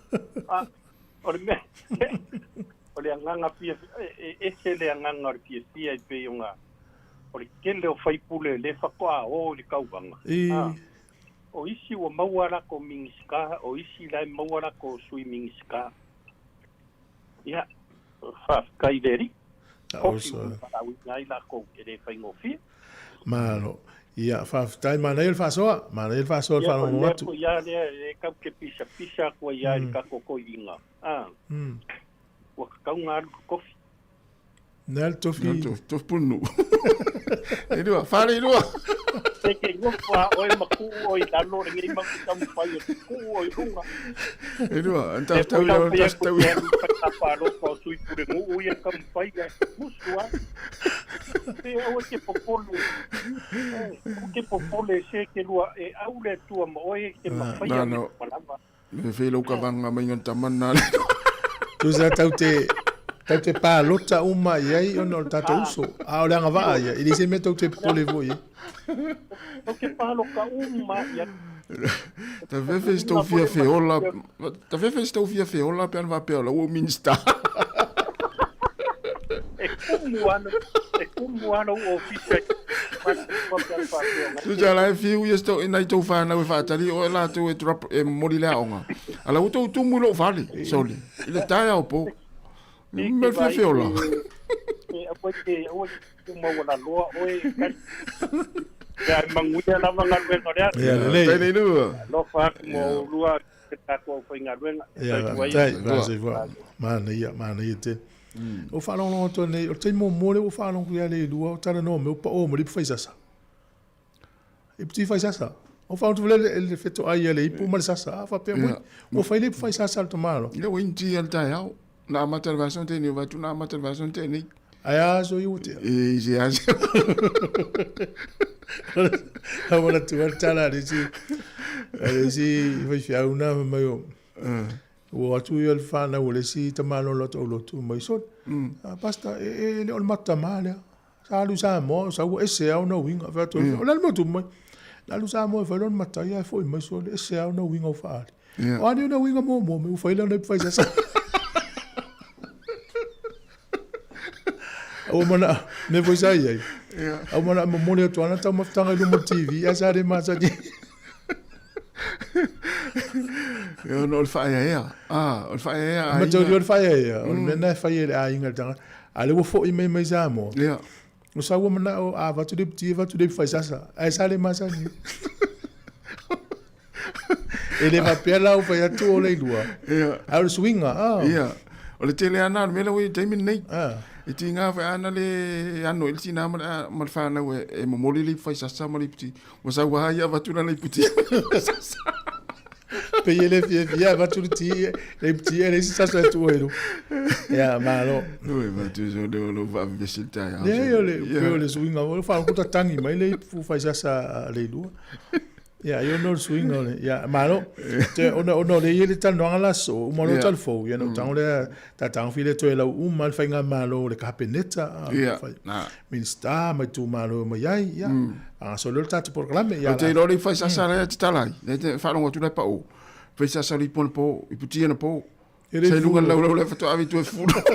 Ah, o le mea, o le agaga fia, e ese le agaga o le fiafia e pei ona o le tele o faipule lea faatoa o i le tauvaga. I. O isi ua maua a latou Minisita, o isi la e maua a latou Sui Minisita. Ia, faafetai i le Alii, kofi ua valaauina ai latou e le faigofie. Malo. Ia, faafetai. Manaia le faasoa. Manaia le faasoa le faalogologo atu. Ia, o le mea foi lava lea e tau te pisapisa atu ai lava i le tatou toeaina, ua tatau ona alu i le tofi. Nā le tofi. Tofi punu. E lua, fale i lua. Te ke nofo a oe ma kuu o i lalo le ngei mau te taumafai e kuu o i luga. E lua, an tau tau ia, tau tau ia. Ka pāloka o sui pure nguu ia taumafai ia musu a. Te aua ke popole. Aua ke popole se ke lua e au le atua ma oe ke mawhai a me palava. Me whai lau kavanga mai ngā tamana. Tusa tau te, tau te pālota uma i ai ona o le tātou uso. A o le agavaa ia, i le se mea tau te popole foi i ai. Tau te pālota uma i ai. Ta fefe se tau fia feola, ta fefe se tau fia feola pe ana faapea o lau Minista. E kumu ana, e kumu ana u ofisa Tusa la e fiu ia sto ina i tou whanau e whaatari o e latou e drop e momoli le aoga. Ala ua tou tumu i lou fale, soli, i le taeao po. Me fia feola. E aua te, aua te maualaloa oe e kali. Ia e manuia lava galuega o le aso. Ia lelei. Tēnei lua. Alofa atu mo oulua te tatou aufaigaluega. Ia, faafetai, faafetai. Manaia, manaia tele. Ua faalogologo atu nei, o le taimi muamua lea ua faalogo ia Leilua o talanoa mai, ua pao mai le ipu faisasa. Ipu ti faisasa. O faalogo atu le le fetoai ia le ipu ma le sasa. A faapea mai, ua fai le ipu faisasa a le tamaloa. Ia ua initi ia le taeao. Na amata le vaiaso tei nei, vai atu na amata le vaiaso tei nei. Ae a aso ia ua tea? E se aso. A manatua le tala a le isi, a le isi faifeau na fai mai o, Ua o atu ia le fanau o le isi tamaloa o latou lotu mai, Sole, Pastor, e le o le matou tama lea. Sa alu i Samoa, sa ua ese lava ona uiga. Fai atu, o le a le mea o tupu mai? Na alu i Samoa e fai lona matai ae foi mai, sole, ese lava ona uiga ua faaali. O a ni ona uiga muamua mai, ua fai lana ipu faisasa. Ua manao, mea foi sa i ai. Ua manao e momoli atu ana taumafataga i luma o le TV, ae sa le masani. Ia, ona o le faaeaea. Ah, o le faaeaea a aiga. Mataulia o le faaeaea, o le mea lena e fai e le aiga i le tagata. A o lea ua foi mai mai Samoa. Ia. Ua sau ua manao, a avatu le iputi, avatu le ipu faisasa. Ae sa le masani. E le faapea la ua fai atu o Leilua. Ia. Ae o le suiga, ah. Ia. O le tele lava lena o le mea lea ua i ai i le taimi lenei. Ah. E tiga foi ana le ano i le tinā ma le, ma le fanau e, e momoli le ipu faisasa ma le ipu ti. Ua sau lava ia avatu lana ipu ti sasa. Pei e le fiafia avatu le ti, le ipu ti e leai se sasa e tuua i luga. Ia, malo. Oi, avatu so le o lou faavevesi le taeao. Leai, o le, pei o le suiga, o le faalogo tatagi mai le ipu faisasa a Leilua. Ia, ai ona o le suiga o le, ia, malo. Te, ona, ona o le i ai le talanoaga la aso, uma loa tala fou, ia na ou tago lea, ta tagofi lea toe lau uma le faigamalo o le Kapeneta, fai, Minista ma itumalo e omai ai, ia, faagasolo lea le tatou polokalame, ia. Ou te iloa le fai sasa lea e tatala ai, lea e te faalogo atu la e pau, fai sasa le ipu anapo, ipu ti anapo. Sa i luga o le laulau lea faatoa ave i tua e fufulu.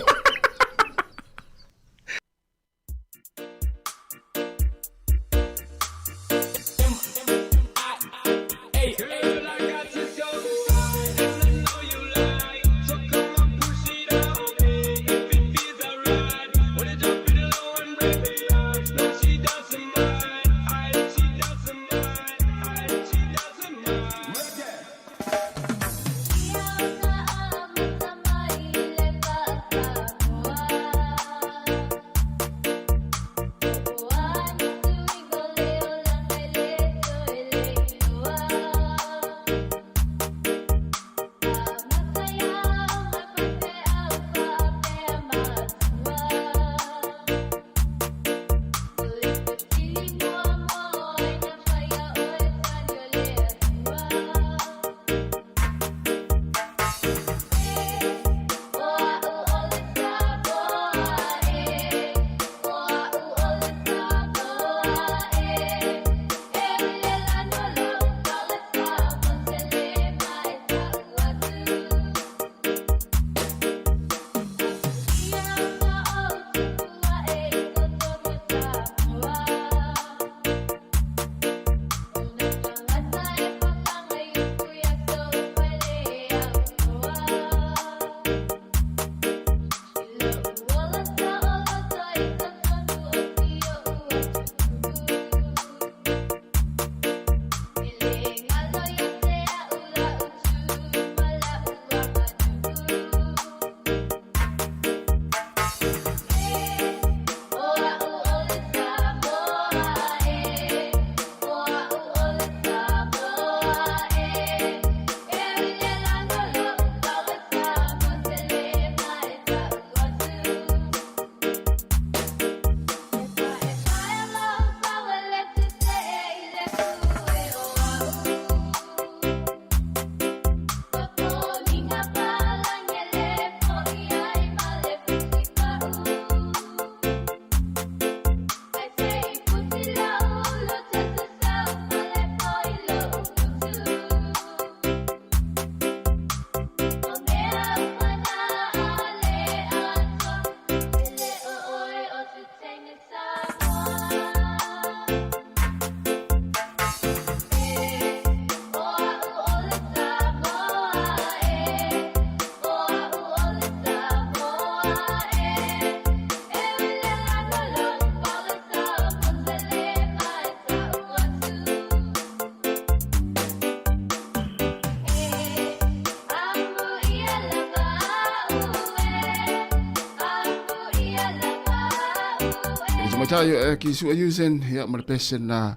Tamaitai ki sua yusen ia ma le pesen na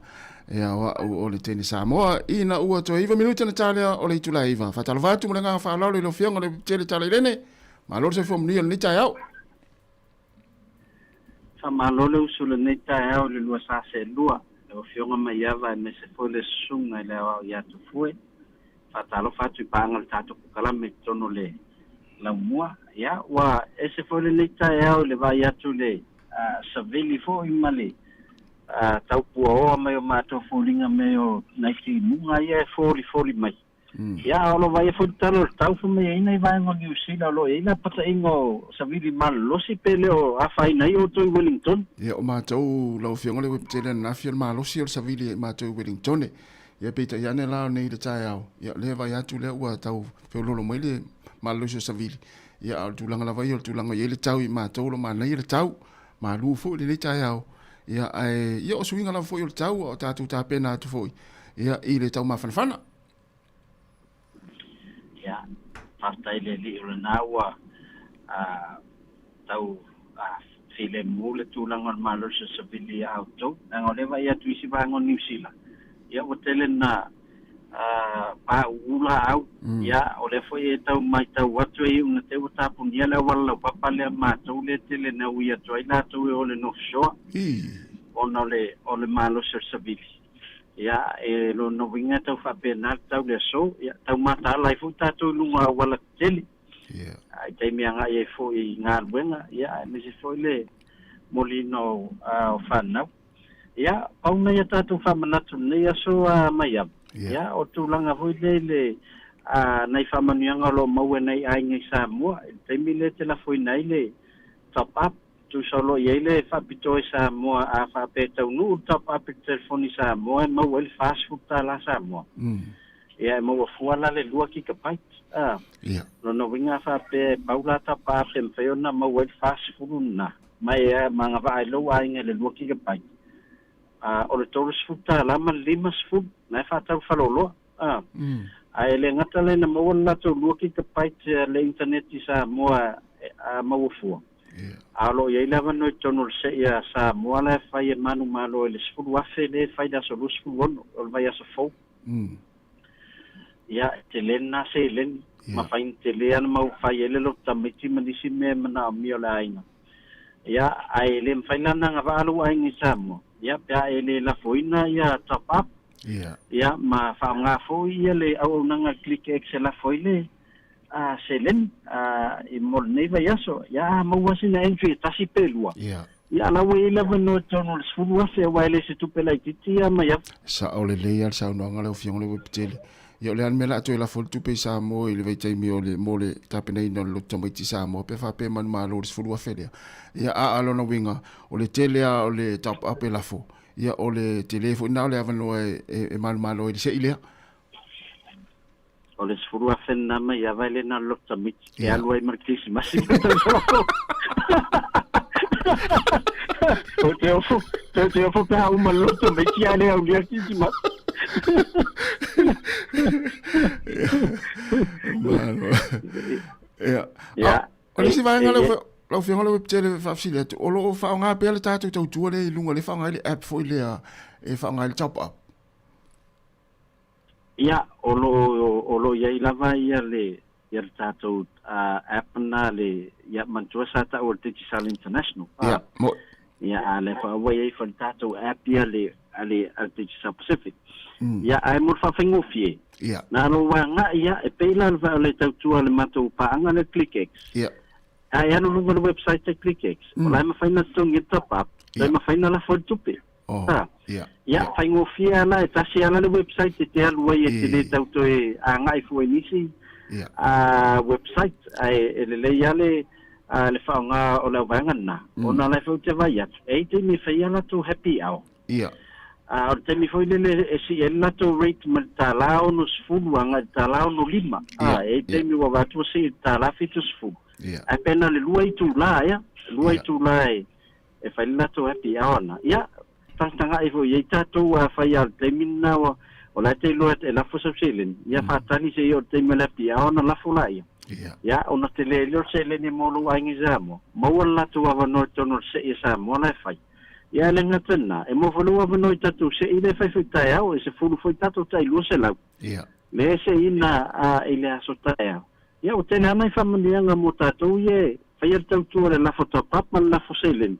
ia o au o le teine Samoa ina ua toe 9 minuti na talea o le itula e 9. Faatalofa atu ma le agaga faaaloalo i lau Afioga le Tele Talailene. Malo le soifua manuia i lenei taeao. Faamalo le uso i lenei taeao i le lua sa seelua, lau Afioga Maiava aemaise foi le Susuga i le Aoao ia Tufue. Faatalofa atu i paaga o le tatou kokalame i totonu o le laumua. Ia, ua ese foi lenei taeao i le vaai atu i le savili foi ma le taupuaoa mai o matou foliga me o nai timuga ia e folifoli mai. Ia, a o lo o vaaia foi le tala o le tau fai mai ai nai vaega o Niu Sila o lo o i ai le apataiga o savili malolosi pe le o afaina ai outou i Wellington. Ia, o matou lau Afioga le Uepitele ananafi o le malosi o le savili ia i matou i Wellington. Ia, peitai ane la nei i le taeao, ia, lea e vaai atu lea ua tau feoloolo mai le malolosi o savili. Ia, a o le tulaga lava ia o le tulaga o i ai le tau i matou o lo o manaia le tau, malu foi i lenei taeao. Ia, ae, ia, o suiga lava foi o le tau, a o tatou tapena atu foi, ia, i le taumafanafana. Ia, faafetai i le Alii o lena ua tau Filemu le tulaga o le malosi o le savili ia outou, leaga o lea e vaai atu i isi vaega o Niu Sila, ia ua tele ina pauu laau, ia o lea foi e tau matau atu e iu ina te i ua tapunia le auala laupapa lea matou lea e tele ina ui atu ai latou e o i le North Shore, ona o le o le malosi o le savili. Ia e lona uiga e tau faapena le tau i le aso, ia tau mataala ai foi tatou i luga o auala tetele. I taimi agai ai foi i galuega, ia aemaise foi le moliina o fanau. Ia, pau nai a tatou faamanatu i lenei aso a Maiava, ia, o tulaga foi lea i le nai faamanuiaga o lo o maua e nai aiga i Samoa i le taimi lea e te lafoina ai le top up, tusa o lo o i ai le faapitoa i Samoa a faapea e taunuu le top up i le telefoni Samoa e maua ai le $40 Samoa. Ia e maua fua la le 2 gigabyte. A. Lona uiga a faapea e pau la top up e mafai ona maua ai le 40 lena. Ma e ma agavaa ai lou aiga i le 2 gigabyte. A o le $30 ma le 50 na e faatau faleoloa. A. Ae le gata la ina maua le latou 2 gigabyte le internet i Samoa a maua fua. A o lo o i ai le avanoa i totonu o le se'i a Samoa la e fai e manumalo i le $10,000 lea e fai i le aso 26 o le vaiaso fou. Ia, e tele lena seleni, ma faigatelē lava ona mau fai ai le loto tamaiti ma nisi mea e manaomia o le aiga. Ia, ae le mafai la ona agavaa lou aiga i Samoa, ia, pe a e le lafoina ia top up, ia, ma faaaoga foi ia le auaunaga ClickX e lafo ai le seleni i mo lenei vaiaso. Ia, a maua sina entry e tasi pe lua, ia, a la ua i ai le avanoa i totonu o le $10,000, aua e le o se tupe laitiiti ia mai atu. Sao lelei lava le saunoaga lau Afioga Leuaipitele. Ia o le a le mea o le a toe lafo ai le tupe i Samoa i le vaitaimi o le mo le tapenaina o le loto tamaiti i Samoa pe faapea e manumalo i le $10,000 lea. Ia a o lona uiga, o le tele lava o le top up e lafo, ia o le tele foi lena o le avanoa e manumalo ai i le sei lea. O le $10,000 lena mai ava e le na o le loto tamaiti e alu ai ma le kerisimasi ma le tausaga fou. Tou te ofo, tou te ofo pe a uma le loto tamaiti ae le aulia le kerisimasi. Malo. Ia. Ia. O le isi vaega lau lau Afioga Leuaipitele e faafesili atu, o lo o faaaoga pea le tatou tautua lea i luga, lea e faaaoga ai le app foi lea e faaaoga ai le top up. Ia, o lo o lo o i ai lava ia le ia le tatou app na le ia manatua sa taua le Digicel International. Ia, mo. Ia, a lea foi ua i ai foi le tatou app ia le a le a le Digicel Pacific. Ia, ae mo le faafaigofie. Ia. Na o lou agai ia, e pei la o le tautua a le matou paaga lea ClickX. Ia. A e alu luga o le website a ClickX, o la e mafai ona totogi ai le top up, la e mafai ona lafo ai le tupe. Oh, Ha. ia. Ia, faigofie lava la, e tasi lava la le website e te alu ai e te le tau toe agai fua i nisi Ia. website, ae e lelei lava le, le faaaoga o le auvaega lena, ona o la e foi ou te vaai atu, e i ai taimi e fai ai a latou happy hour. Ia. A o le taimi foi lele e sii ai le latou rate mai le $1.60 agai i le $1.65. Ia, E i ai ia. taimi ua avatu ua sii i le $1.70. Ia. Ae pe na o le lua itula, ia, lua Ia. itula e, e fai le latou happy hour na. Ia, tagatagai foi i ai tatou afai lava o le taimi lena ua, o la e te iloa e lafo sau seleni, ia faatali seia oo i le taimi o le happy hour ona lafo laia. Ia. Ia, ona tele ai lea o le seleni mo lou aiga i Samoa, maua le latou avanoa i totonu o le sei a Samoa la e fai. Ia, e le gata i lena, e maua foi lou avanoa i tatou sei lea e fai foi taeao, e 10 foi tatou tai 200. Ia. Lea e seiina i le aso taeao. Ia, ua tele lava nai faamanuiaga mo tatou ia e faia le tautua i le lafo top-up ma le lafo seleni.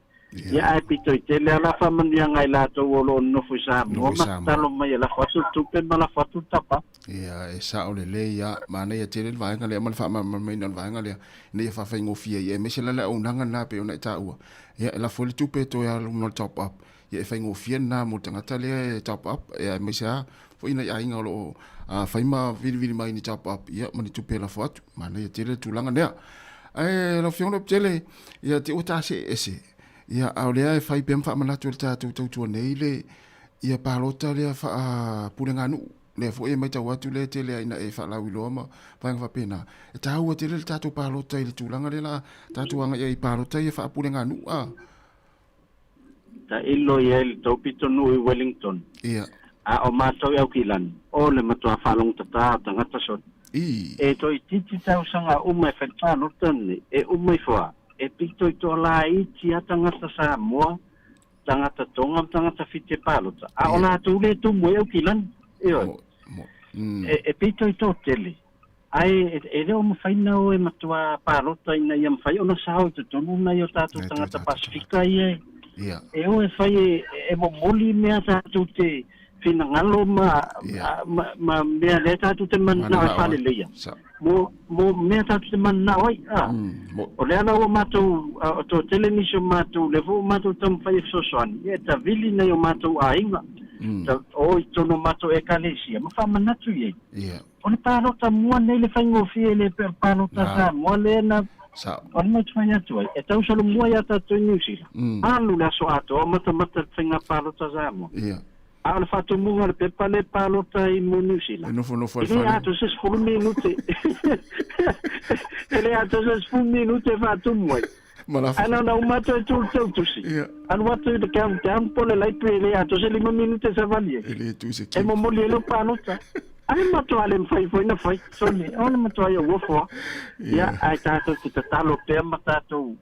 Ia, ae pito i tele lava la faamanuiaga a i latou o lo o nonofo i Samoa ma tatalo mai e lafo atu le tupe ma lafo atu le top-up. Ia, e sao lelei lava. Manaia tele le vaega lea ma le faamalamalamaina o le vaega lea ina ia faafaigofie ai, aemaise la le auaunaga lena e pei ona e taua. Ia, e lafo ai le tupe e toe alu ma le top-up. Ia e faigofie lena mo le tagata lea e top up, ia aemaise lava foi nai aiga o lo o fai ma vilivili mai ni top up, ia ma ni tupe e lafo atu. Manaia tele le tulaga lea. Ae lau Afioga Leupitele, ia te ua ta see ese, ia a o lea e fai pea ma faamanatu e le tatou tautua nei le ia palota lea faa-puleganuu. Lea foi e matau atu lea e tele ai ina e faalauiloa ma vaega faapena. E taua tele le tatou palota i le tulaga lea la tatou agai ai i palota ia faa-puleganuu. A. Tailo i ai le tou pitonuu i Wellington. Ia. A o matou i Aukilani, o le matua faalogotatā o tagata soli. I. E toeitiiti tausaga uma e fai le palota lenei, e uma ifo lava. e pito i toa laiti a tagata Samoa, tagata Tonga ma tagata Fiti e palota, a o latou le tumu ai Aukilani. Ioe. E, e pito i toa tele, ae e le o mafai ona o e matuā palota ina ia mafai ona sao i totonu nai o tatou tagata Pasifika ia e o e fai e, e momoli mea tatou te finagalo ma, ma, ma mea lea tatou te mananao e faaleleia. Mo, mo mea tatou te mananao ai. A. O lea la ua matou, o toatele nisi o matou, lea foi ua matou taumafai e fesoasoani, ia e tavili nai o matou aiga, ta, o i totonu o matou ekalesia, ma faamanatu i ai. O le palota mua nei le faigofie le pei o le palota Samoa lea na o le mea ou te fai atu ai, e tau solomua ia tatou i Niu Sila, alu le aso atoa o matamata le faiga palota Samoa. A o le faatumuga o le pepa lea palota i mo Niu Sila, e le atoa se 10 minute. E le atoa se 10 minute e faatumu ai. Ae na ona uma atu e tu le tautusi, alu atu i le countdown po o le library e le atoa se 5 minute e savali ai. E momoli ai lau palota. Ae matua le mafai foi na fai. Sole, o le matua ia uofo lava. Ia, ae tatou te tatalo pea ma tatou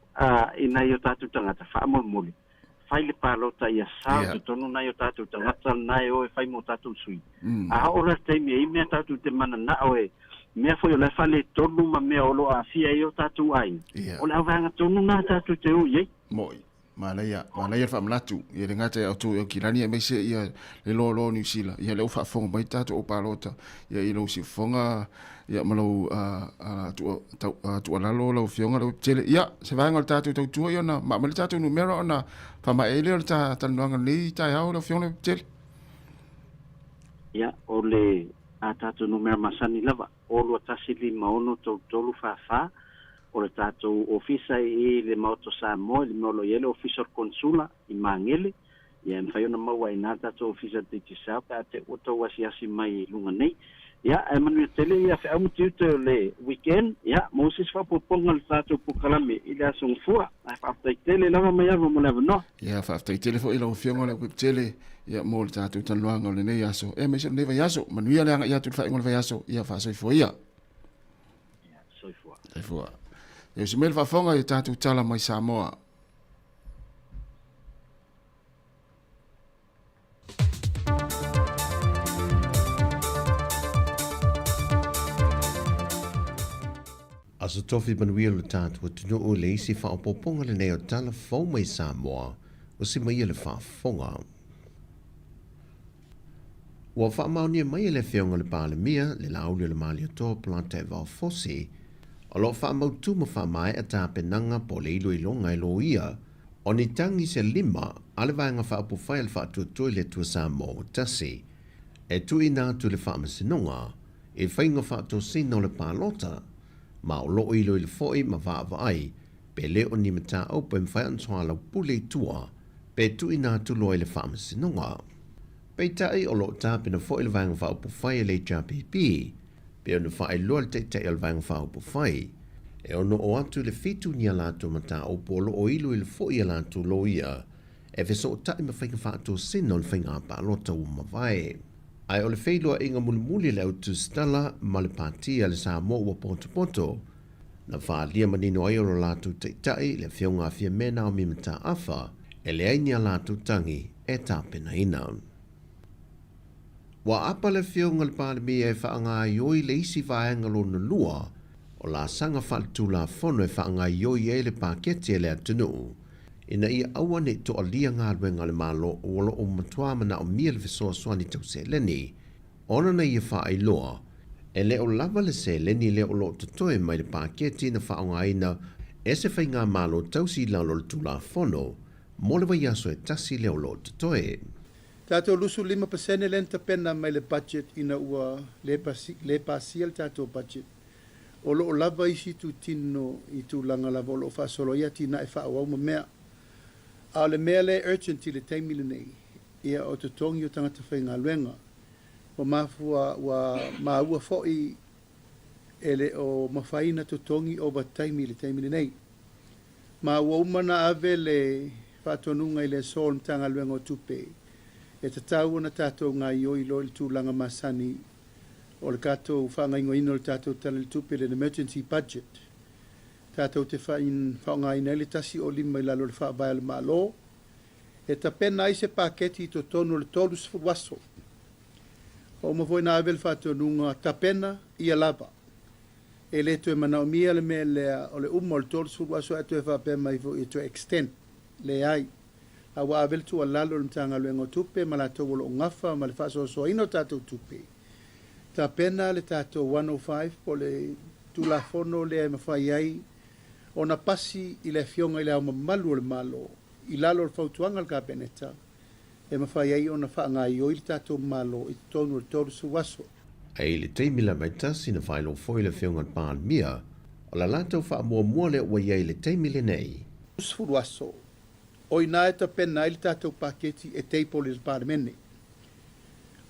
i nai o tatou tagata, faamolemole. Fai le palota ia sao totonu nai o tatou tagata lena e o e fai mo tatou sui. A oo la le taimi e i mea tatou te mananao e mea foi o la e faaletonu ma mea o lo o aafia ai o tatou aiga, o le auvaega tonu lena tatou te o i ai. Moʻi. Manaia, manaia le faamanatu, ia le gata ia outou i Aukilani aemaise ia le loaloa o Niu Sila. Ia lea ua faafofoga mai tatou au palota, ia i lou siufofoga ia ma lou tuualalo lau Afioga Leupetele. Ia, se vaega o le tatou tautua ia ona ma aumai le tatou numera ona faamaea ai lea o le talanoaga i lenei taeao lau Afioga Leupetele. Ia, o le a tatou numera masani lava, 02156344, o le tatou ofisa i le Maota o Samoa, i le mea o lo o i ai le Ofisa o le Konesula i Magele, ia e mafai ona maua ai i ina le tatou Ofisa o le Digicel pe a te i ua tou asiasi mai i luga nei. Ia, ae manuia tele ia feau ma tiute o le weekend, ia, maua se isi faaopoopoga o le tatou polokalame i le Aso Gafua. Ae faafetai tele lava Maiava mo le avanoa. Ia, faafetai tele foi i lau Afioga Leaupepe-tele, ia, mo le tatou talanoaga o lenei aso, aemaise o lenei vaiaso. Manuia le agai atu i le faaiuga o le vaiaso, ia faasoifua ia. Ia, soifua. Soifua. Ia usi mai le faafofoga i tatou tala mai Samoa. Aso Tofi manuia lo tatou atunuu i le isi faaopoopoga lenei o tala fou mai Samoa, usi mai ia le faafofoga. Ua faamaonia mai e le Afioga i le Palemia, le Laauli o le Malietoa Polataivao Fosi, o lo o faamautu ma faamaea tapenaga po o le iloiloga e loia o ni tagi se lima a le Vaega Faaupufai a le Faatuatua i le Atua Samoa ua tasi e tuuina atu i le Faamasinoga i faiga faatosina o le palota ma o lo o iloilo foi ma vaavaai pe le o ni mataupu e mafai ona soalaupule i tua pe tuuina atu loa i le Faamasinoga. Peitai, o lo o tapena foi le Vaega Faaupufai a le HRPP, pei ona faailoa le Taitai o le Vaega Faaupufai, e ono oo atu i le fitu ni a latou mataupu o lo o iloilo foi a latou loia e fesootai ma faiga faatosina o le faiga palota ua mavae. Ae o le feiloaiga mulimuli a le au tusitala ma le Pati a le Samoa ua potopoto, Na faaalia manino ai o lo latou taitai, le Afioga a Fiame Naomi Mataafa, e leai ni a latou tagi e tapenaina. Ua apa le Afioga i le Palemia e faagaoioi le isi vaega lona lua o laasaga faaletulafono e faagaoioi ai le paketi a le atunuu ina ia aua ne i toalia galuega a le Malo o lo o matua manaomia le fesoasoani tau seleni Ona na ia faailoa, e le o lava le seleni lea o lo o totoe mai le paketi na faaaogaina e se faigamalo tausi i lalo o le Tulafono mo le vaiaso e tasi lea o lo o totoe. Tatou 25% lea na tapena mai le budget ina ua le pasia le tatou budget. O lo o lava isi itutino i tulaga lava o lo o faasolo ai atinae faaauau ma mea. A o le mea lea e urgent i le taimi lenei, ia o totogi o tagata faigaluega. Ua mafua, ua maua foi e le o mafai ona totogi ovataimi i le taimi lenei. Ma ua uma ona ave le faatonuga i le aso o le Matagaluega o Tupe e tatau ona tatou gaoioi loa i le tulaga masani o le tatou faagaoioiga o le tatou Tala i le Tupe, le emergency budget. tatou te faaaogaina ai le 105 i lalo o le Faavae o le Malo e tapena ai se paketi i totonu o le 30 aso. Ua uma foi ona ave le faatonuga tapena ia lava. E le toe manaomia le mea lea o le uma o le 30 aso ae toe faapea mai foi e toe extend. Leai. A ua ave le tuualalo i le Matagaluega o Tupe ma latou o lo o gafa ma le faasoasoaina o tatou tupe, tapena le tatou 105 po o le Tulafono lea e mafai ai ona pasi i le Afioga i Le Ao Mamalu o le Malo i lalo o le fautuaga a le Kapeneta e mafai ai ona faagaoioi le tatou Malo i totonu o le 30 aso. A i le taimi lava e tasi na faailoa foi le Afioga i le Palemia, o la latou faamuamua lea ua i ai i le taimi lenei. 30 aso, o i ina e tapena ai le tatou paketi e table i le Palemene.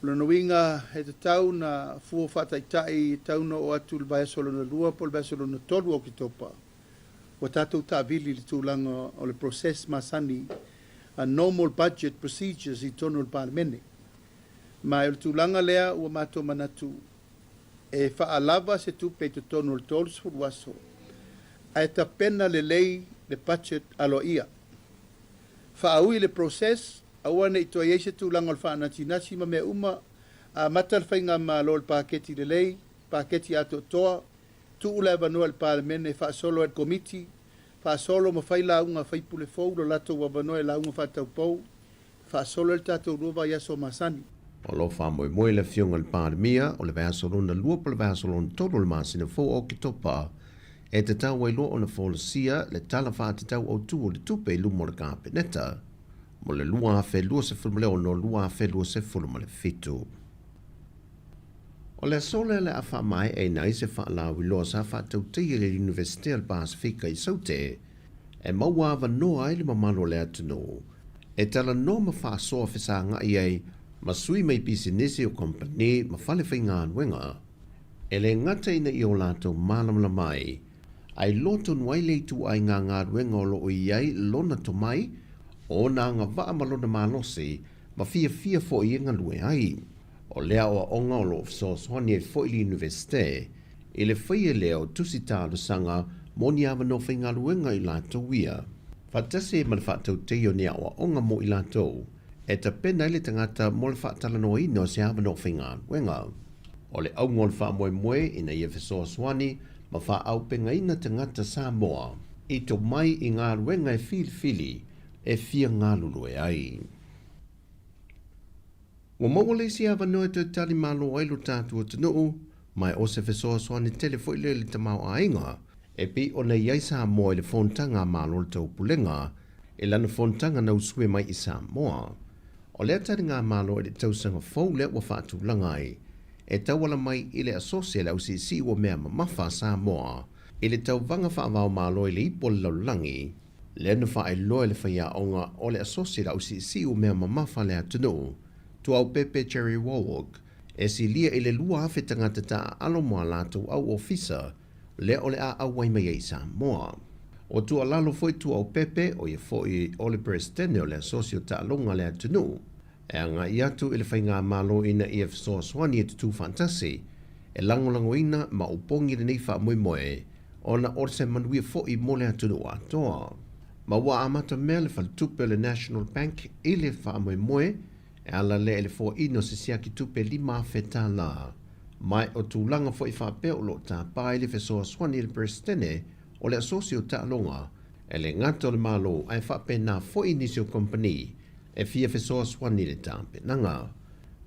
O lona uiga, e tatau ona fua faataitai, e tatau ona oo atu i le vaiaso lona lua po o le vaiaso lona tolu o Oketopa, ua tatou taavili i le tulaga o le process masani a normal budget procedures i totonu o le Palemene. Ma o le tulaga lea ua matou manatu e faalava se tupe i totonu o le 30 aso ae tapena lelei le budget aloaia. Faaui le process, aua ne i toe i ai se tulaga o le faanatinati ma mea uma, amata le faigamalo i le paketi lelei, paketi atoatoa, tuu le avanoa i le Palemene e faasolo ai le Komiti, faasolo ma fai lauga a faipule fou lo latou avanoa e lauga faataupou, faasolo ai le tatou lua vaiaso masani. O lo o faamoemoe le Afioga i le Palemia o le vaiaso lona lua po o le vaiaso lona tolu o le masina fou o Oketopa e tatau ai loa ona folasia le Tala Faatatau Autu o le Tupe i luma o le Kapeneta mo le 2026-2027. O le aso lea o le a faamaeaina ai se faalauiloa sa faatautaia i le Iunivesite o le Pasefika i Saute e maua avanoa ai le mamalu o le atunuu e talanoa ma faasoa fesagai ai ma sui mai pisinisi o kompeni ma fale faigaluega. E le gata ina ia o latou malamalama ai, a iloa tonu ai le ituaiga galuega o lo o i ai lona tomai, ona agavaa ma lona malosi, ma fiafia foi e galue ai. O lea aoaoga o lo o fesoasoani ai foi le Iunivesite i le faia lea o tusi talosaga mo ni avanoa faigaluega i latou ia. Faatasi ai ma le faatautaia o ni aoaoga mo i latou e tapena ai le tagata mo le faatalanoaina o se avanoa faigaluega. O le auga o le faamoemoe ina ia fesoasoani ma faaaupegaina tagata Samoa i tomai i galuega e filifili e fia galulue ai. Ua maua le isi avanoa e toe tali malo ai lo tatou atunuu, ma o se fesoasoani tele foi lea i le tamaoaiga e pei ona i ai Samoa i le Fonotaga a Malo o le Taupulega i lana fonotaga na usue mai i Samoa. O lea taligamalo i le tausaga fou lea ua faatulaga ai e tauala mai i le Asosi a le Ausiisii ua Mea Mamafa a Samoa i le tauvaga faavaomalo i le ipu o le lalolagi, lea na faailoa e le faiaoga o le Asosi a le Ausiisii ua Mea Mamafa a le atunuu, Tuaupepe Jerry Warwick, e silia i le 2,000 tagata taaalo mo a latou au ofisa lea o le a auai mai ai i Samoa. Ua tuualalo foi Tuaupepe, o ia foi o le Peresetene o le Asosi o Taaloga a le atunuu, e agai atu i le Faigamalo ina ia fesoasoani e tutū faatasi, e lagolagoina ma opogi lenei faamoemoe ona o se manuia foi mo le atunuu atoa. Ma ua amata mea le faletupe o le National Bank i le faamoemoe e ala lea i le foaiina o se siaki tupe $5,000. Ma o tulaga foi faapea o lo o tapa ai le fesoasoani a le Peresetene o le Asosi o Taaloga e le gata o le Malo ae faapena foi nisi o kompeni e fia fesoasoani i le tapenaga.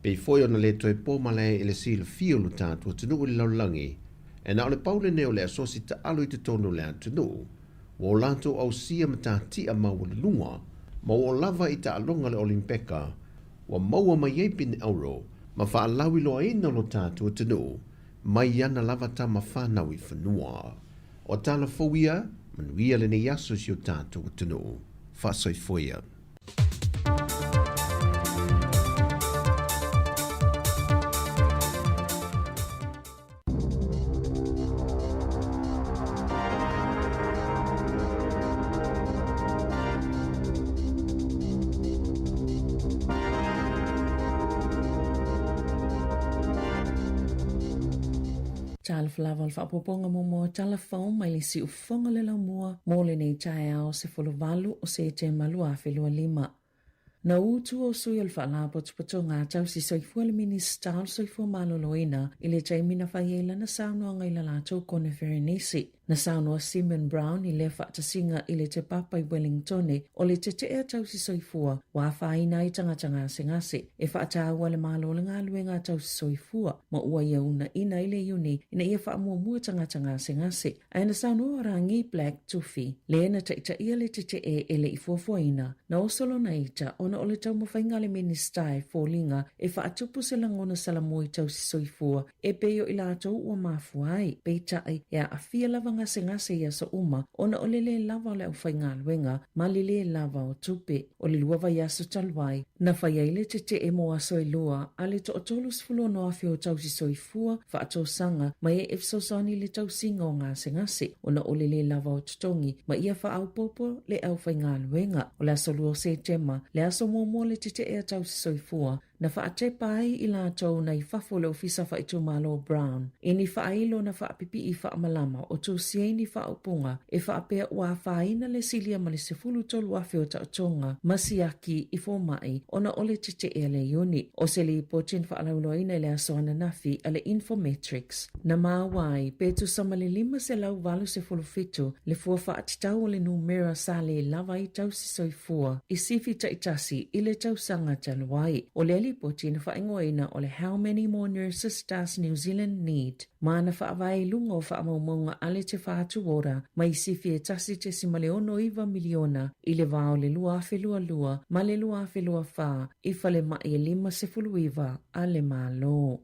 Pei foi ona le toe po malae i le silafia o lo tatou atunuu i le lalolagi, e na o le pau lenei o le asosi taalo i totonu o le atunuu, ua o latou ausia matatia maualuluga ma ua oo lava i taaloga a le Olimpeka, ua maua mai ai pine auro ma faalauiloaina lo tatou atunuu mai i ana lava tama fanau i fanua. O tala fou ia, manuia lenei aso i si o tatou atunuu. Faasoifua ia. Talofa lava o le faaopoopoga muamua o tala fou mai le siufofoga o le laumua mo lenei taeao 18 o Setema 2025. Na utu o sui o le Faalapotopotoga Tausi Soifua le Minisita o le Soifua Maloloina i le taimi na fai ai lana saunoaga i la latou koneferenisi. Na saunoa Simon Brown i lea faatasiga i le Te Papa i Wellingtone o le tete'e a tausi soifua ua afaina ai tagata gasegase e faataua le Malo le galuega a tausi soifua ma ua ia uunaina ai le iuni ina ia faamuamua tagata gasegase. Ae na saunoa o Rangi Black Tufi, le na taitaia le tete'e e le i fuafuaina, na oso lona ita ona o le taumafaiga a le Minisita e foliga e faatupu se lagona salamua i tausi soifua e pei o i latou ua mafua ai, peitai, e aafia lava gasegase i aso uma ona o le lē lava o le aufaigaluega ma le lē lava o tupe. O le lua vaiaso talu ai, na fai ai le tete'e mo aso e lua a le toa-36,000 o tausi soifua faatausaga ma e e fesoasoani i le tausiga o gasegase ona o le lē lava o totogi ma ia faaopoopo le aufaigaluega. O le aso 2 o Setema, le aso muamua o le tete'e a tausi soifua, Na faatepa ai i latou nai fafo o le Ofisa Faaitumalo Brown i ni faailo na faapipii faamalama o tusi ai ni faaupuga e faapea ua afaina le silia ma le 13,000 o taotoga ma siaki i fomai ona o le tete'e a le iuni. O se lipoti na faalauiloaina i le aso ananafi a le Infometrics na maua ai pe tusa ma le 587 le fua faatatau o le numera sa lē lava ai tausi soifua i sifi taitasi i le tausaga talu ai. O lea lipoti na faaigoaina o le How Many More Nurses Does New Zealand Need? ma na faavae i luga o faamaumauga a le Te Whatu Ora mai sifi e 1.69 miliona i le vā o le 2022 ma le 2024 i falemai e 59 a le Malo.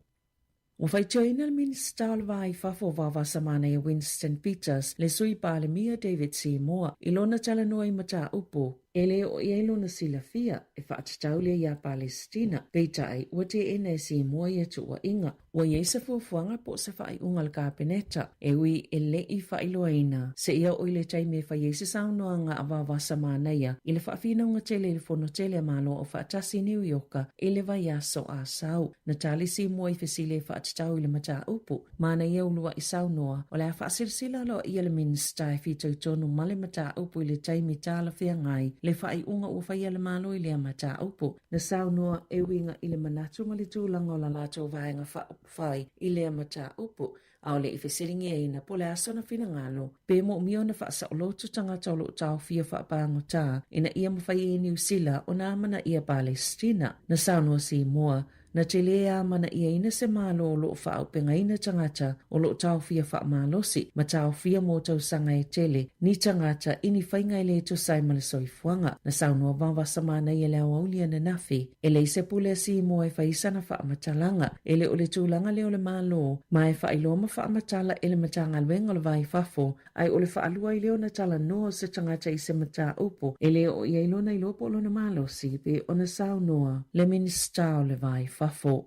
Ua faitioina le Minisita o le Va i Fafo o Vaovasamanaia Winston Peters le Sui Palemia David Seymour i lona talanoa i mataupu e le oo i ai lona silafia e faatatau lea iā Palesitina, peitai ua teena e Seymour ia tuuaiga. Ua i ai se fuafuaga po o se faaiuga a le Kapeneta e ui e le i faailoaina seia oo i le taimi e fai ai se saunoaga a Vaovasamanaia i le faafinauga tele i le Fono Tele a Malo Aufaatasi i Niu Ioka i le vaiaso Asau. Na tali Seymour i fesili e faatatau i le mataupu, ma na ia ulua'i saunoa, o le a faasilasila aloaia le Minisita e fitoitonu ma le mataupu i le taimi talafeagai le faaiuga ua faia e le Malo i lea mataupu. Na saunoa e uiga i le manatu ma le tulaga o la latou vaega faaupufai i lea mataupu, ʻAʻole i fesiligiaina po o le a sona finagalo, pe moomia ona faasaoloto tagata o lo o taofia faapagota ina ia mafai e Niu Sila ona amanaia Palesitina. Na saunoa Seymour, na tele e amanaiaina se Malo o lo o faaaupegaina tagata o lo o taofia faamalosi ma taofia mo tausaga e tele ni tagata i ni faiga e le tusa ai ma le soifuaga. Na saunoa Vavasamanaia le aoauli ananafi E leai se pule a Simoa e fai sana faamatalaga, e le o le tulaga lea o le Malo, ma e faailoa ma faamatala e le Matagaluega o le Va i Fafo, ae o le faalua ai lea ona talanoa o se tagata i se mataupu e le oo i ai lona iloa po o lona malosi pe ona saunoa le Minisita o le Va i Fafo.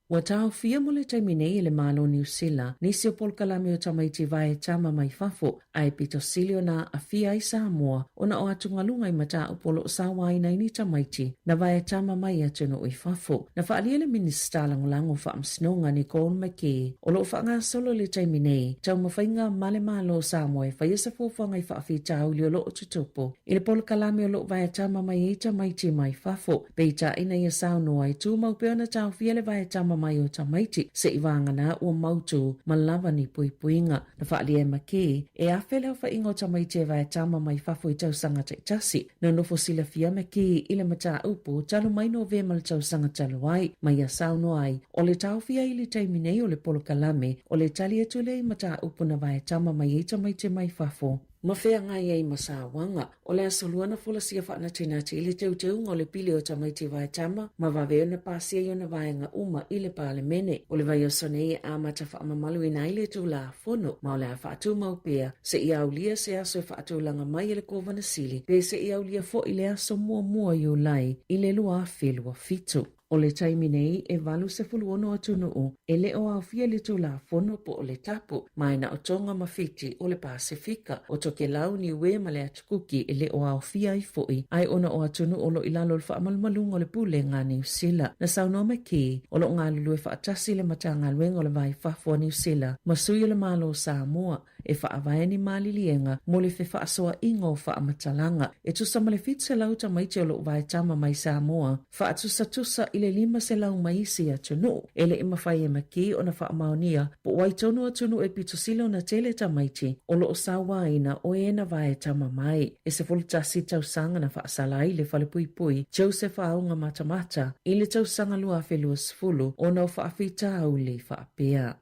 Ua taofia mo le taimi nei e le Malo o Niu Sila nisi o polokalame o tamaiti vae tama mai fafo, ae pito sili ona aafia ai Samoa ona o atugaluga i mataupu o lo o sauaina ai ni tamaiti na vae tama mai atunuu i fafo. Na faaalia le Minisita Lagolago o Faamasinoga Nicole McKee o lo o faagasolo i le taimi nei taumafaiga ma le Malo o Samoa e faia se fuafuaga i faafitauli o lo o tutupu i le polokalame o lo o vae tama mai ai tamaiti mai fafo. Peitai na ia saunoa e tumau pea ona taofia le vae tama mai o tamaiti seivagana ua mautu ma lava ni puipuiga. Na faaalia e McKee, e afe le aofaiga o tamaiti e vae tama mai fafo i tausaga taitasi. Na nofo silafia McKee i le mataupu talu mai Novema le tausaga talu ai, ma ia saunoa ai, o le taofia i le taimi nei o le polokalame, o le tali atu lea i mataupu na vae tama mai ai tamaiti mai fafo. Ma feagai ai ma sauaga. O le aso lua na folasia faanatinati i le teuteuga o le pili o tamaiti vaetama ma vave ona pasia i ona vaega uma i le Palemene. O le vaiaso nei e amata faamamaluina ai le Tulafono ma o le a faatumau pea seia aulia se aso e faatulaga mai e le Kovana Sili pe seia aulia foi le aso muamua o Iulai i le 2027. O le taimi nei, e 86 atunuu e le o aofia i le Tulafono po o le Tapu, ma e na o Tonga ma Fiti o le Pasefika. O Tokelau, Niue ma le Atu Kuki e le o aofia ai foi, ae ona o atunuu o lo o i lalo o le faamalumaluga o le Pulega a Niu Sila. Na saunoa McKee, o lo o galulue faatasi le Matagaluega o le Va i Fafo a Niu Sila ma sui o le Malo o Samoa e faavae ni maliliega mo le fefaasoaʻiga o faamatalaga. E tusa ma le 700 tamaiti o lo o vaetama mai Samoa, faatusatusa i le 500 mai isi atunuu. E le i mafai e McKee ona faamaonia po o ai tonu atunuu e pito sili ona tele tamaiti o lo o sauaina o e na vaetama mai. E 11 tausaga na faasala ai le falepuipui Joseph Aoga Matamata i le tausaga 2020 ona o faafitauli faapea.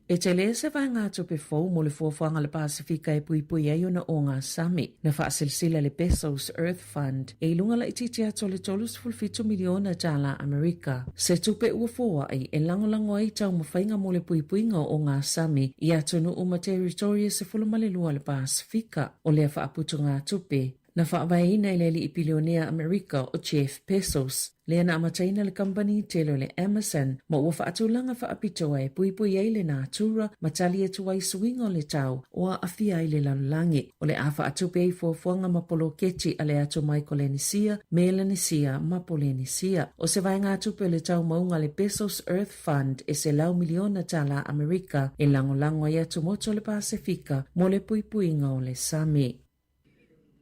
E tele se vaegatupe fou mo le fuafuaga a le Pasefika e puipui ai ona ogasami. Na faasilasila le Bezos Earth Fund e i luga laitiiti atu o le $37 miliona tala Amerika, se tupe ua foai e lagolago ai taumafaiga mo le puipuiga o ogasami i atunuu ma teritoria 12 o le Pasefika. O lea faaputugatupe, Na faavaeina e le alii pilionea Amerika o Jeff Bezos, lea na amataina le kamupani tele o le Amazon, ma ua faatulaga faapitoa e puipui ai le natura ma tali atu ai suiga o le tau o aafia ai le lalolagi. O le a faatupe ai fuafuaga ma poloketi a le atu Maikolenisia, Melanesia ma Polenisia. O se vaegatupe o le taumauga a le Bezos Earth Fund e $100 miliona tala Amerika e lagolago ai atumotu o le Pasefika mo le puipuiga o le sami.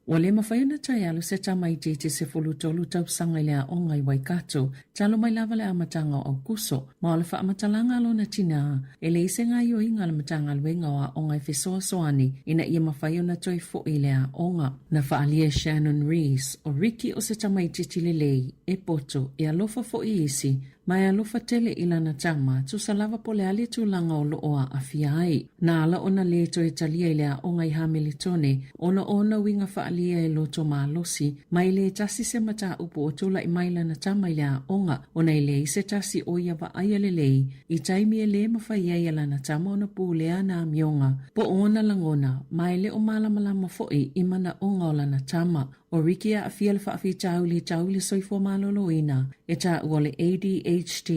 Ua le mafai ona toe alu se tamaitiiti 13 tausaga i le aoga i Waikato, talu mai lava le amataga o Aokuso, ma o le faamatalaga a lona tinā, e leai se gaoioiga a le Matagaluega o Aoga e fesoasoani ina ia mafai ona toe fo'i i le aoga. Na faaalia e Shannon Rees, o Ricky o se tamaitiiti lelei, e poto, e alofa fo'i i isi, Ma e alofa tele i lana tama, tusa lava po o le a le tulaga o lo o aafia ai. Na ala ona lē toe talia i le aoga i Hameletone, ona o ona uiga faaalia e loto malosi, ma e lē tasi se mataupu o tulai mai lana tama i le aoga, ona e leai se tasi o ia vaaia lelei i taimi e lē mafai ai e lana tama ona pulea ana amioga po o ona lagona, ma e le o malamalama foi i manaoga o lana tama. ʻO Ricky e aafia le faafitauli tau i le soifua maloloina e taua o le ADHD,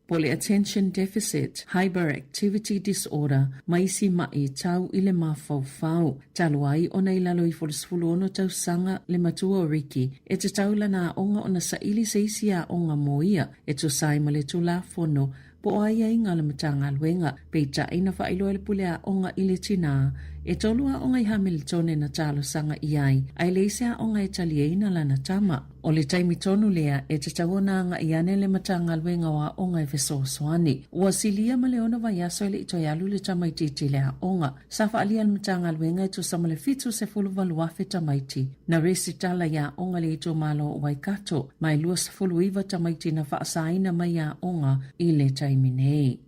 po o le Attention Deficit Hyperactivity Disorder, ma isi maʻi tau i le mafaufau. Talu ai ona i lalo ifo o le 16 tausaga le matua o Ricky, e tatau lana aoga ona saili se isi aoga mo ia e tusa ai ma le Tulafono po o aiaiga a le Matagaluega. Peitai na faailoa e le pule aoga i le tinā, e tolu aoga i Hamiltone na talosaga i ai, a e leai se aoga e taliaina lana tama. O le taimi tonu lea e tatau ona agai ane le Matagaluega o Aoga e fesoasoani. Ua silia ma le ono vaiaso e le i toe alu le tamaitiiti i le aoga. Sa faaalia e le Matagaluega e tusa ma le 78,000 tamaiti na resitala i aoga i le itumalo o Waikato, ma e 29 tamaiti na faasaina mai aoga i le taimi nei.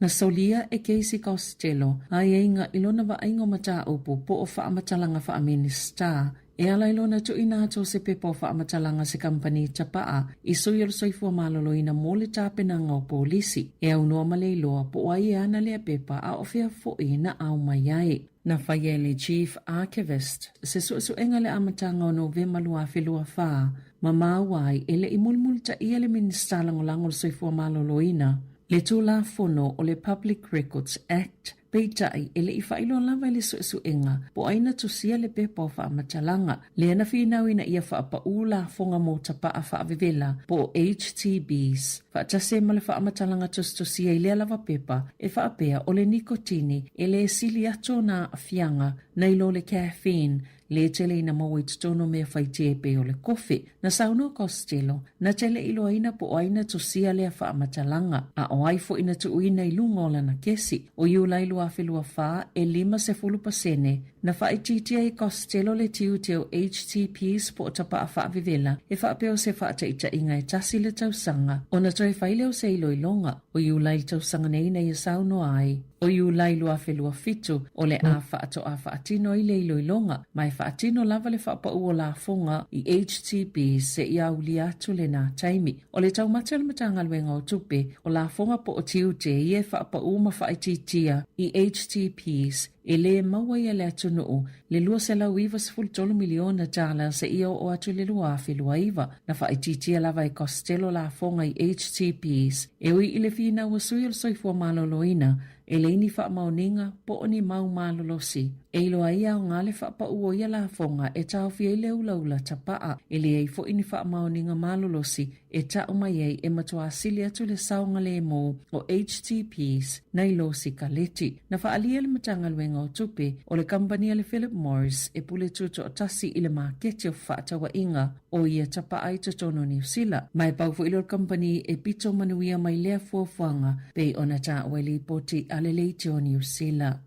Na solia e Casey Costello aiaiga i lona vaaiga o mataupu po o faamatalaga faa-Minisita e ala i lona tuuina atu o se pepa o faamatalaga a se kamupani tapaa i sui o le soifua maloloina mo le tapenaga o polisi e aunoa ma le iloa po o ai e ana lea pepa a o fea foi na ao mai ai. Na faia e le Chief Archivist se suesuega i le amataga o Novema 2024 ma maua ai e le i mulimulitaia le Minisita Lagolago o le Soifua Maloloina le Tulafono o le Public Records Act, peitai e le i faailoa lava i le suesuega po o ai na tusia le pepa o faamatalaga lea na finau ina ia faapaū lafoga mo tapaa faavevela po o HTBs faatasi ai ma le faamatalaga tusitusia i lea lava pepa e faapea o le nikotini e le sili atu ona aafiaga nai lo le caffeine lē tele ina maua i totonu o mea fai tē pei o le kofi. Na saunoa Costello, na te le iloaina po o ai na tusia lea faamatalaga, a o ai foi na tuuina i luga o lana kesi. O Iulai 2024, e 50% na faaitiitia ai e Costello le tiute o HTPs po o tapaa faavevela e faapea o se faataitaiga e tasi le tausaga ona toe fai lea o se iloiloga. O Iulai le tausaga nei na ia saunoa ai. O Iulai 2027, o le a faatoa faatino ai le iloiloga, ma e faatino lava le faapau o lafoga i HTB seia aulia atu lena taimi. O le taumate o le Matagaluega o Tupe, o lafoga po o tiute ia e faapau ma faaitiitia i HTPs. E lē maua ai e le atunuu le $293 miliona tala seia oo atu i le 2029. Na faaitiitia lava e Costello lafoga i HTPs e ui i le finau a sui o le soifua maloloina e leai ni faamaoniga po o ni mau malolosi e iloa ai e aoga le faapau o ia lafoga e taofi ai le ulaula tapaa. E leai foi ni faamaoniga malolosi e ta'u mai ai e matuā sili atu le saogalēmū o HTPs nai lo sikaleti. Na faaalia le Matagaluega o Tupe o le kamupani a le Philip Morris e pule tutoatasi i le maketi o fefaatauaiga o ia tapa'a i totonu o Niu Sila, ma e pau foi lea o le kamupani e pito manuia mai lea fuafuaga pei ona ta'ua i lipoti a le Leitio o Niu Sila.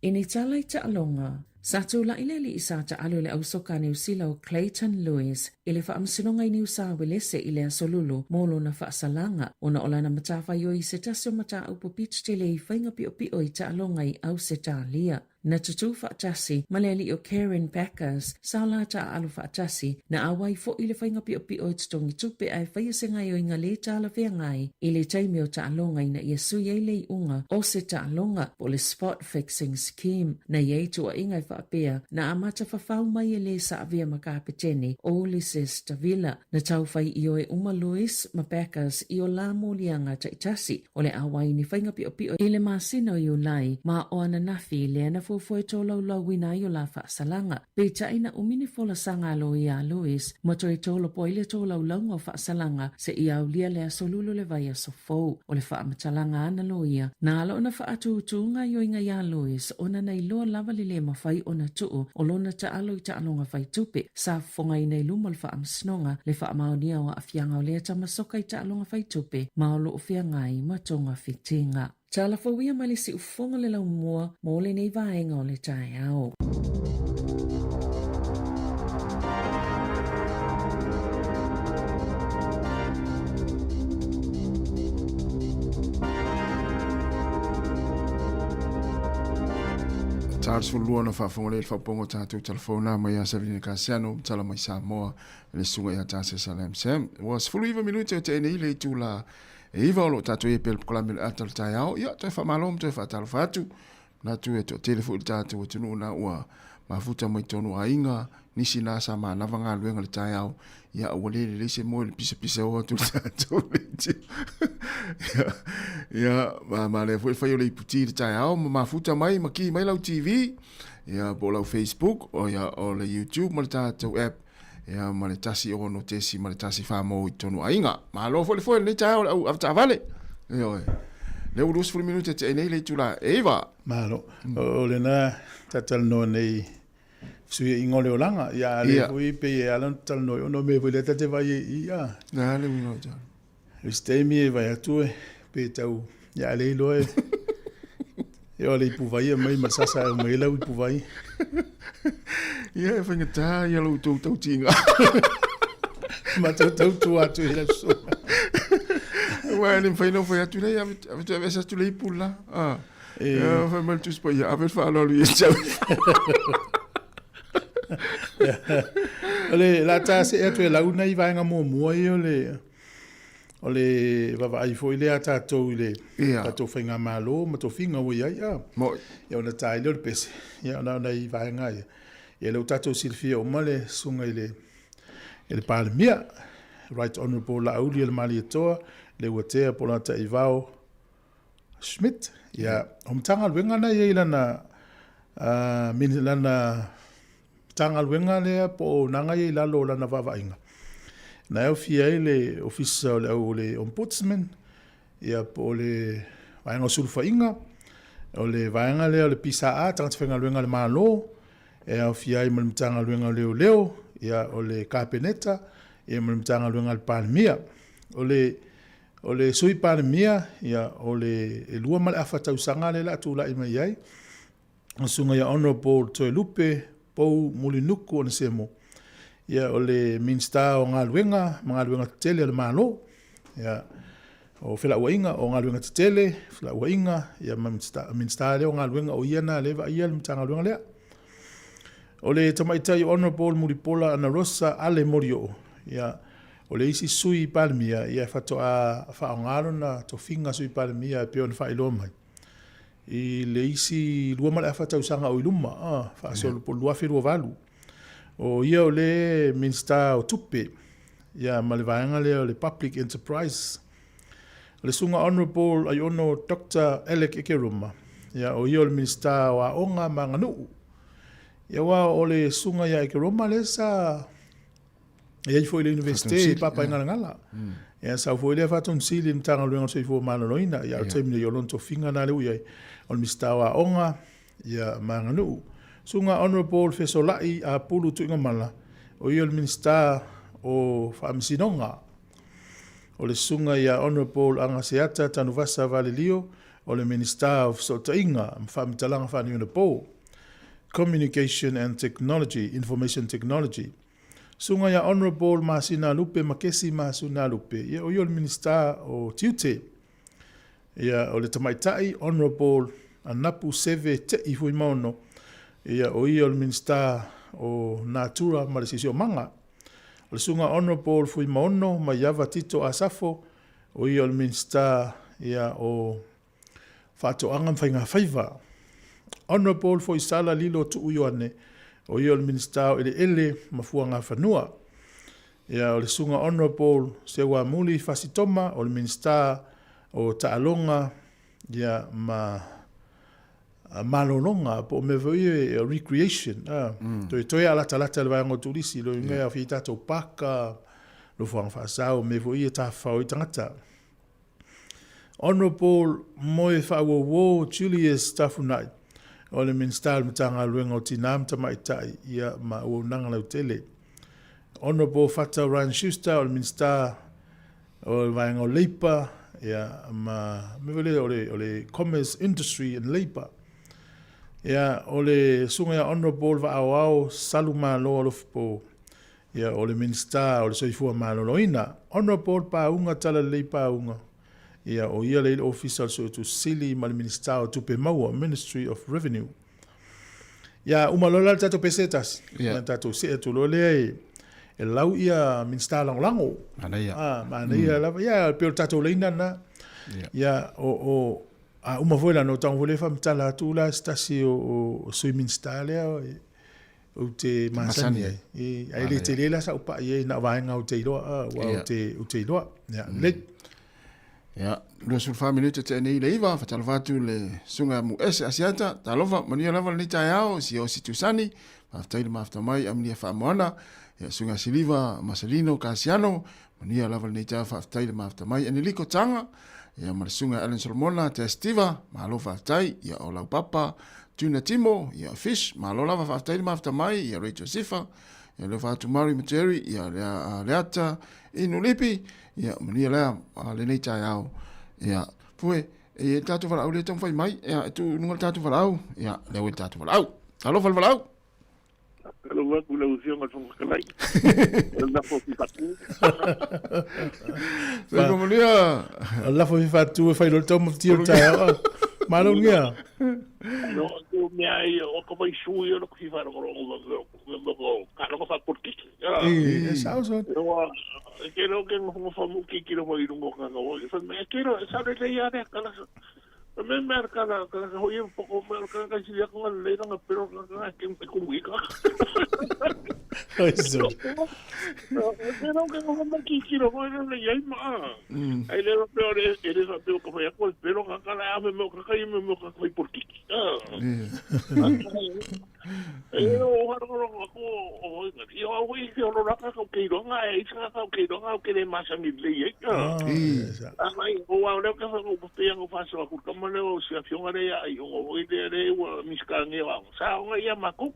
I ni tala i taaloga, sa tulai le alii sa taalo i le ausoka a Niu Sila o Clayton Lewis i le faamasinoga i Niu Sawelese i le Aso Lulu mo lona faasalaga ona o lana matafaioi i se tasi o mataupu pito tele i faiga piopio i taaloga i Ausetalia. Na tutū faatasi ma le alii o Kerin Backes sa o la taaalo faatasi, na auai foi i le faiga piopio e totogi tupe ae faia se gaoioiga lē talafeagai i le taimi o taaloga ina ia sui ai le iuga o se taaloga po o le spot fixing scheme. Na i ai tuuaiga e faapea na amata fafau mai e lē sa avea ma kapetene o Ulises Davila. Na tau fai ioe uma Luis ma Backes i o la moliaga taitasi o le auai i ni faiga piopio i le masina o Iulai ma o ananafi lea na fuafua e tolaulauina ai o la faasalaga. Peitai na umi ni folasaga a loia a Louis ma toe tolopo ai le tolaulauga o faasalaga seia aulia le aso Lulu le vaiaso fou. O le faamatalaga a na loia, na ala ona faatūtū gaoioiga iā Louis ona na iloa lava le lē mafai ona tuu o lona taalo i taaloga fai tupe. Sa fofogaina i luma o le faamasinoga le faamaonia o aafiaga o lea tama soka i taaloga fai tupe ma o loo feagai ma togafitiga. Tala fou ia mai le siufofoga le laumua mo lenei vaega o le taeao. Ta 12 na faafofoga lea i le faaopoopoga o tatou telefona mai ia Savelina Kasiano ma tala mai Samoa le susuga ia Tasesa Lam Sam. Ua 19 minute o tea nei le itula E iva o lo o tatou i ai pea le polokalame o le ata o le taeao, ia, toe faamalo ma toe faatalofa atu. Manatu e toatele foi le tatou atunuu na ua mafuta mai tonu aiga, nisi na sa manava galuega le taeao, ia ua le lelei se moe le pisapisa o atu le tatou leitio. ia, ia, ma, ma lea foi le fai o le iputi le taeao, ma mafuta mai, ma ki mai lau TV, ia, po o lau Facebook, o, ia, o le YouTube ma le tatou app, ia ma le 1 6.1 mou i totonu aiga. Malo foi le foe lenei taeao le au avetaavale. Ioe. Lea ua 20 minute te nei le itula e iva. Malo. O lena tatalanoa nei fesuiaiga o le olaga. Ia a lea foi pei e ala ona talanoa ona o mea foi lea ta te vaai ai i i a. Na le uiga o tala. I se taimi e vaai atu e pe tau ia a le iloa e e o le ipuvai e mai ma le sasa e mai lau ipuvai. Ia e faigata ia lou tou tautiga. Ma tau tautua atu i lau susuga. Aua e le mafai ona fai atu lea, ave toe aveese atu le ipu le la. Ah. E fai mai le Tusi Paia, ave le faaaloalo ia te au. O le la ta see atu e launa i vaega muamua ia o le O le vaavaai foi lea a tatou i le tatou faigamalo ma tofiga ua i ai, a. Ia ona ta ai lea o le pese, ia ona o nai vaega ia. Ia lea ua tatou silafia uma le susuga i le i le Palemia, Right Honourable Laauli Alemalietoa Leuatea Polataivao Schmidt. Ia, o Matagaluega na e i ai lana lana Matagaluega lea po o naga ia i lalo o lana vaavaaiga, na e aofia ai le Ofisa o le au o le Ombudsman, ia po o le Vaega o Sulufaiga, o le vaega lea o le PSA, Tagata Faigaluega a le Malo, e aofia ai ma le Matagaluega o Leoleo, ia o le Kapeneta, ia ma le Matagaluega a le Palemia. O le O le Sui Palemia, ia, o le e lua ma le afa tausaga lea o le a tulai mai ai, le susuga ia Honourable Toelupe Pou Mulinuku Onesemo, ia o le Minisita o Galuega ma Galuega Tetele a le Malo, ia o Felauaiga, o Galuega Tetele, Felauaiga, ia ma Minisita lea o Galuega o ia na lea e vaaia le Matagaluega lea. O le tamaitai Honourable Mulipola Anarosa Ale Molioo, ia o le isi Sui Palemia, ia faatoa faaaoga lona tofiga Sui Palemia e pei ona faailoa mai. i le isi lua ma le afa tausaga o i luma, a, faasolo po o le 2028. O ia o le Minisita o Tupe, ia, ma le vaega lea o le Public Enterprise. O le Susuga Honourable Aiono Doctor Alec Ekeroma, ia, o ia o le Minisita o Aoga ma Aganuu. Ia, aua o le Susuga ia Ekeroma lea sa e i ai foi i le Universite i Papaigalagala. Ia sau foi lea Faatonusili i le Matagaluega o le Soifua Maloloina. Ia, o le taimi nei o lona tofiga lena lea ua i ai, o le Minisita o Aoga ia ma Aganuu. Susuga Honourable Fesolai Apulu Tuigamala, o ia o le Minisita o Faamasinoga. O le Susuga ia Honourable Agaseata Tanuvasa Valelio, o le Minisita o Fesootaiga ma Faamatalaga Faaneionapo, Communication and Technology, Information Technology. Susuga ia Honourable Masina Lupe Makesi Masuna Lupe, ia o ia o le Minisita o Tiute. Ia o le Tamaitai Honourable Anapu Seve Te'i Fuimaono, ia o ia o le Minisita o Natura ma le Siosiomaga. O le Susuga Honourable Fuimaono Maiava Tito Asafo, o ia o le Minisita ia o Faatoaga ma Faigafaiva. Honourable Foisala Lilo Tuu Ioane, o ia o le Minisita o Eleele ma Fuagafanua. Ia, o le Susuga Honourable Seuamuli Fasi Toma, o le Minisita o Taaloga ia, ma Malologa, po o mea foi ia recreation, a, toetoe a latalata i le vaega o turisi, lona uiga e aofia ai tatou paka, nofoaga faasao, mea foi ia e tafafao ai tagata. Honourable Moefaauouo Julius Tafunai, o le Minisita o le Matagaluega o Tina ma Tamaitai ia ma Auaunaga Lautele. Honourable Fata Ryan Schuster, o le Minisita o le Vaega o Leipa ia ma mea foi lea o le, o le Commerce Industry and Labour. Ia, o le susuga ia Honourable Vaaoao Salumalo Alofipo, Ia, o le Minisita o le Soifua Maloloina, Honourable Pauga Talalelei Pauga, ia, o ia lea i le Ofisa o le Suetusi Sili ma le Minisita o Tupe Maua, Ministry of Revenue. Ia, uma loa la le tatou pese e tasi, yeah. tatou see atu loa lea e, e lau ia Minisita Lagolago. Manaia. Ah, manaia mm. lava. Ia, pei o le tatou laina lena. Yeah. Ia, o, o, a uma foi la, no tago foi lea faamatala atu la se tasi o, o, o Sui Minisita lea, e, ou te masani ai. Ae le tele la sa'u pa'i ai na o vaega ou te iloa, aua ou te, ou te iloa. Ia, lelei. Ia, 24 minute tea nei i le 9, faatalofa atu le susuga ia Muese Asiata, talofa, manuia lava lenei taeao, si o Situsani, faafetai le mafuta mai, Aminia Faamoana, ia susuga Siliva Maselino Kasiano, manuia lava lenei taeao, faafetai le mafuta mai, Eneliko Tanga, ia ma le susuga Alan Solomona, Tea Stiva, malo faafetai, ia o lau papa, Tuna Timo, ia Fish, malo lava faafetai le mafuta mai, ia Rachel Sifa, ia Leofa atu Mary ma Jerry, ia Lea, Leata Inulipi, ia manuia lea lenei taeao, ia Fue, e i ai le tatou valaau lea e taumafai mai, ia e tuu i luga le tatou valaau, ia lea ua i le tatou valaau. Talofa le valaau! Faatalofa atu i lau Afioga i le Fofoga Fetalai. O le lafo fifaatu. Soifua manuia. O le lafo fifaatu e fai loa le taumafatia o le taeao. Malo lugia. No, tu mea ai o ka vai sui o le ki wharongoro o ka rongo whapolitiki. E, e sao so. No, e ke ro ke ngo whamu ki ki ro i rungo ka ka o. Fa me ke ro sa le ia re kala. Me me ar kala kala ka hoi poko me ar kala ka si ko le ranga pero ka ka ke me ku wi ka. Oi so. Ke ro ke ngo mo ki ki ro hoi le ia ma. Ai le ro pe ore e le sa pe o ka fai ko pero ka kala a me mo ka kai me mo ka kai politiki. E o hara ro ko o i o i te ro raka ko ke ronga e isa ka ke ronga ke le masa ni le ia. A mai o au leo ka fa ko pe ngo fa so ku ka male o si afionga le ia i o i le le ua miska nge wa. Sa o ia ma ku.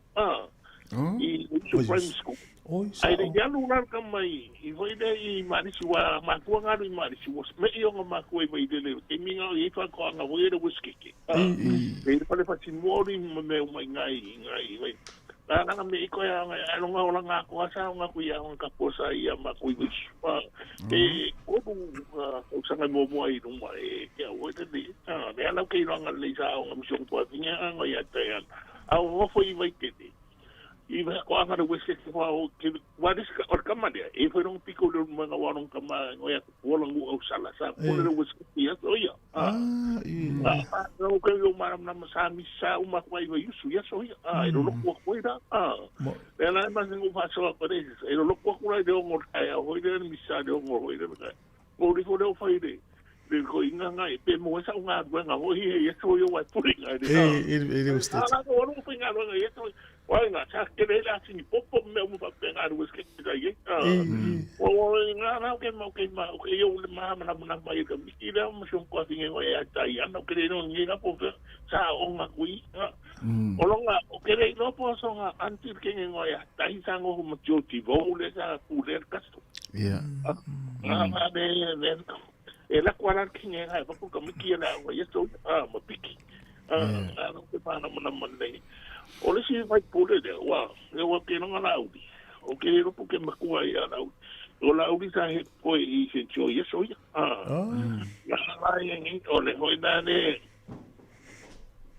I Supreme School. Oi, sa Ai le alu la ka mai i foi le i marisi wa makua ngalu i marisi wa me i onga makua i vai le te minga i fa ko anga voi le whisky ke. E i fale fa timori me me mai ngai ngai vai. La nga me i ko ya nga alonga ola nga ko asa nga ku ya nga ka posa ia ma ku i wis. E ko du o sanga mo mo ai no e ke o te ni. Le ala ke ronga le sa nga misio ko tinga nga ia te. A o fo i vai te. I wa ko anga le wese ke wa o ke wa dis ka or kama dia e foi rong piko le mo nga wa rong kama ngo ya ko la ngu au sala sa ko le wese ke ya so ya ah i ah no ke yo ma na ma sa mi sa uma ko i yusu ya so ya ah e lo ko ko ira ah e la ma ngu fa so ko re e lo ko ko ra de ngo ai ho ire mi sa de ngo ho ire ka ko ri ko le fa ire le ko inga ngai pe mo sa nga nga ho hi e so yo wa puri ngai e e e le usted ah ko ro ko inga nga ye so wa nga sa ke le la sini popo me mo fa pe nga ru ke ka ye ah o o nga na ke mo ke ma ke yo le ma ma na ma ye ka mi ira mo so ko tinge o ya ta ya no ke no ni na po sa o nga kui o lo nga o ke le no po so nga anti ke ngo ya ta hi sa ngo mo jo ti vo le sa ku le ka so yeah nga ma de de e la kwara ke ngai pa ku ka mi ki la o ye so ah mo piki ah no ke pa na mo na mo le o le si vai pule le wa le wa ke nga la uri o ke ro pu ke makua ia la uri o la uri sa he ko i se tio ye so ia ah la la ye ngi o le hoi na ne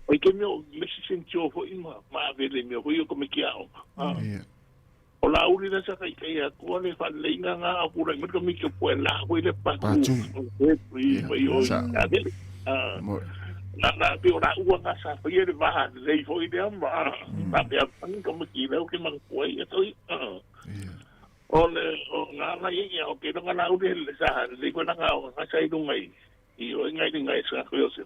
o ke mi o me si sentio ho i ma ma vele mi ho yo ko me kia o ah o la uri na sa kai kai a ko le fa le inga nga a kura me ko mi ke po la ho le pa ku i o a vele ah na na pe o la ua nga sa fa ye le va le fo i le ma pa pe a pa ko me ki le o ke mang ko i to i o le o nga la ye o ke nga la uri le sa le ko na nga o nga sa i ngai i o ngai ngai sa ko yo se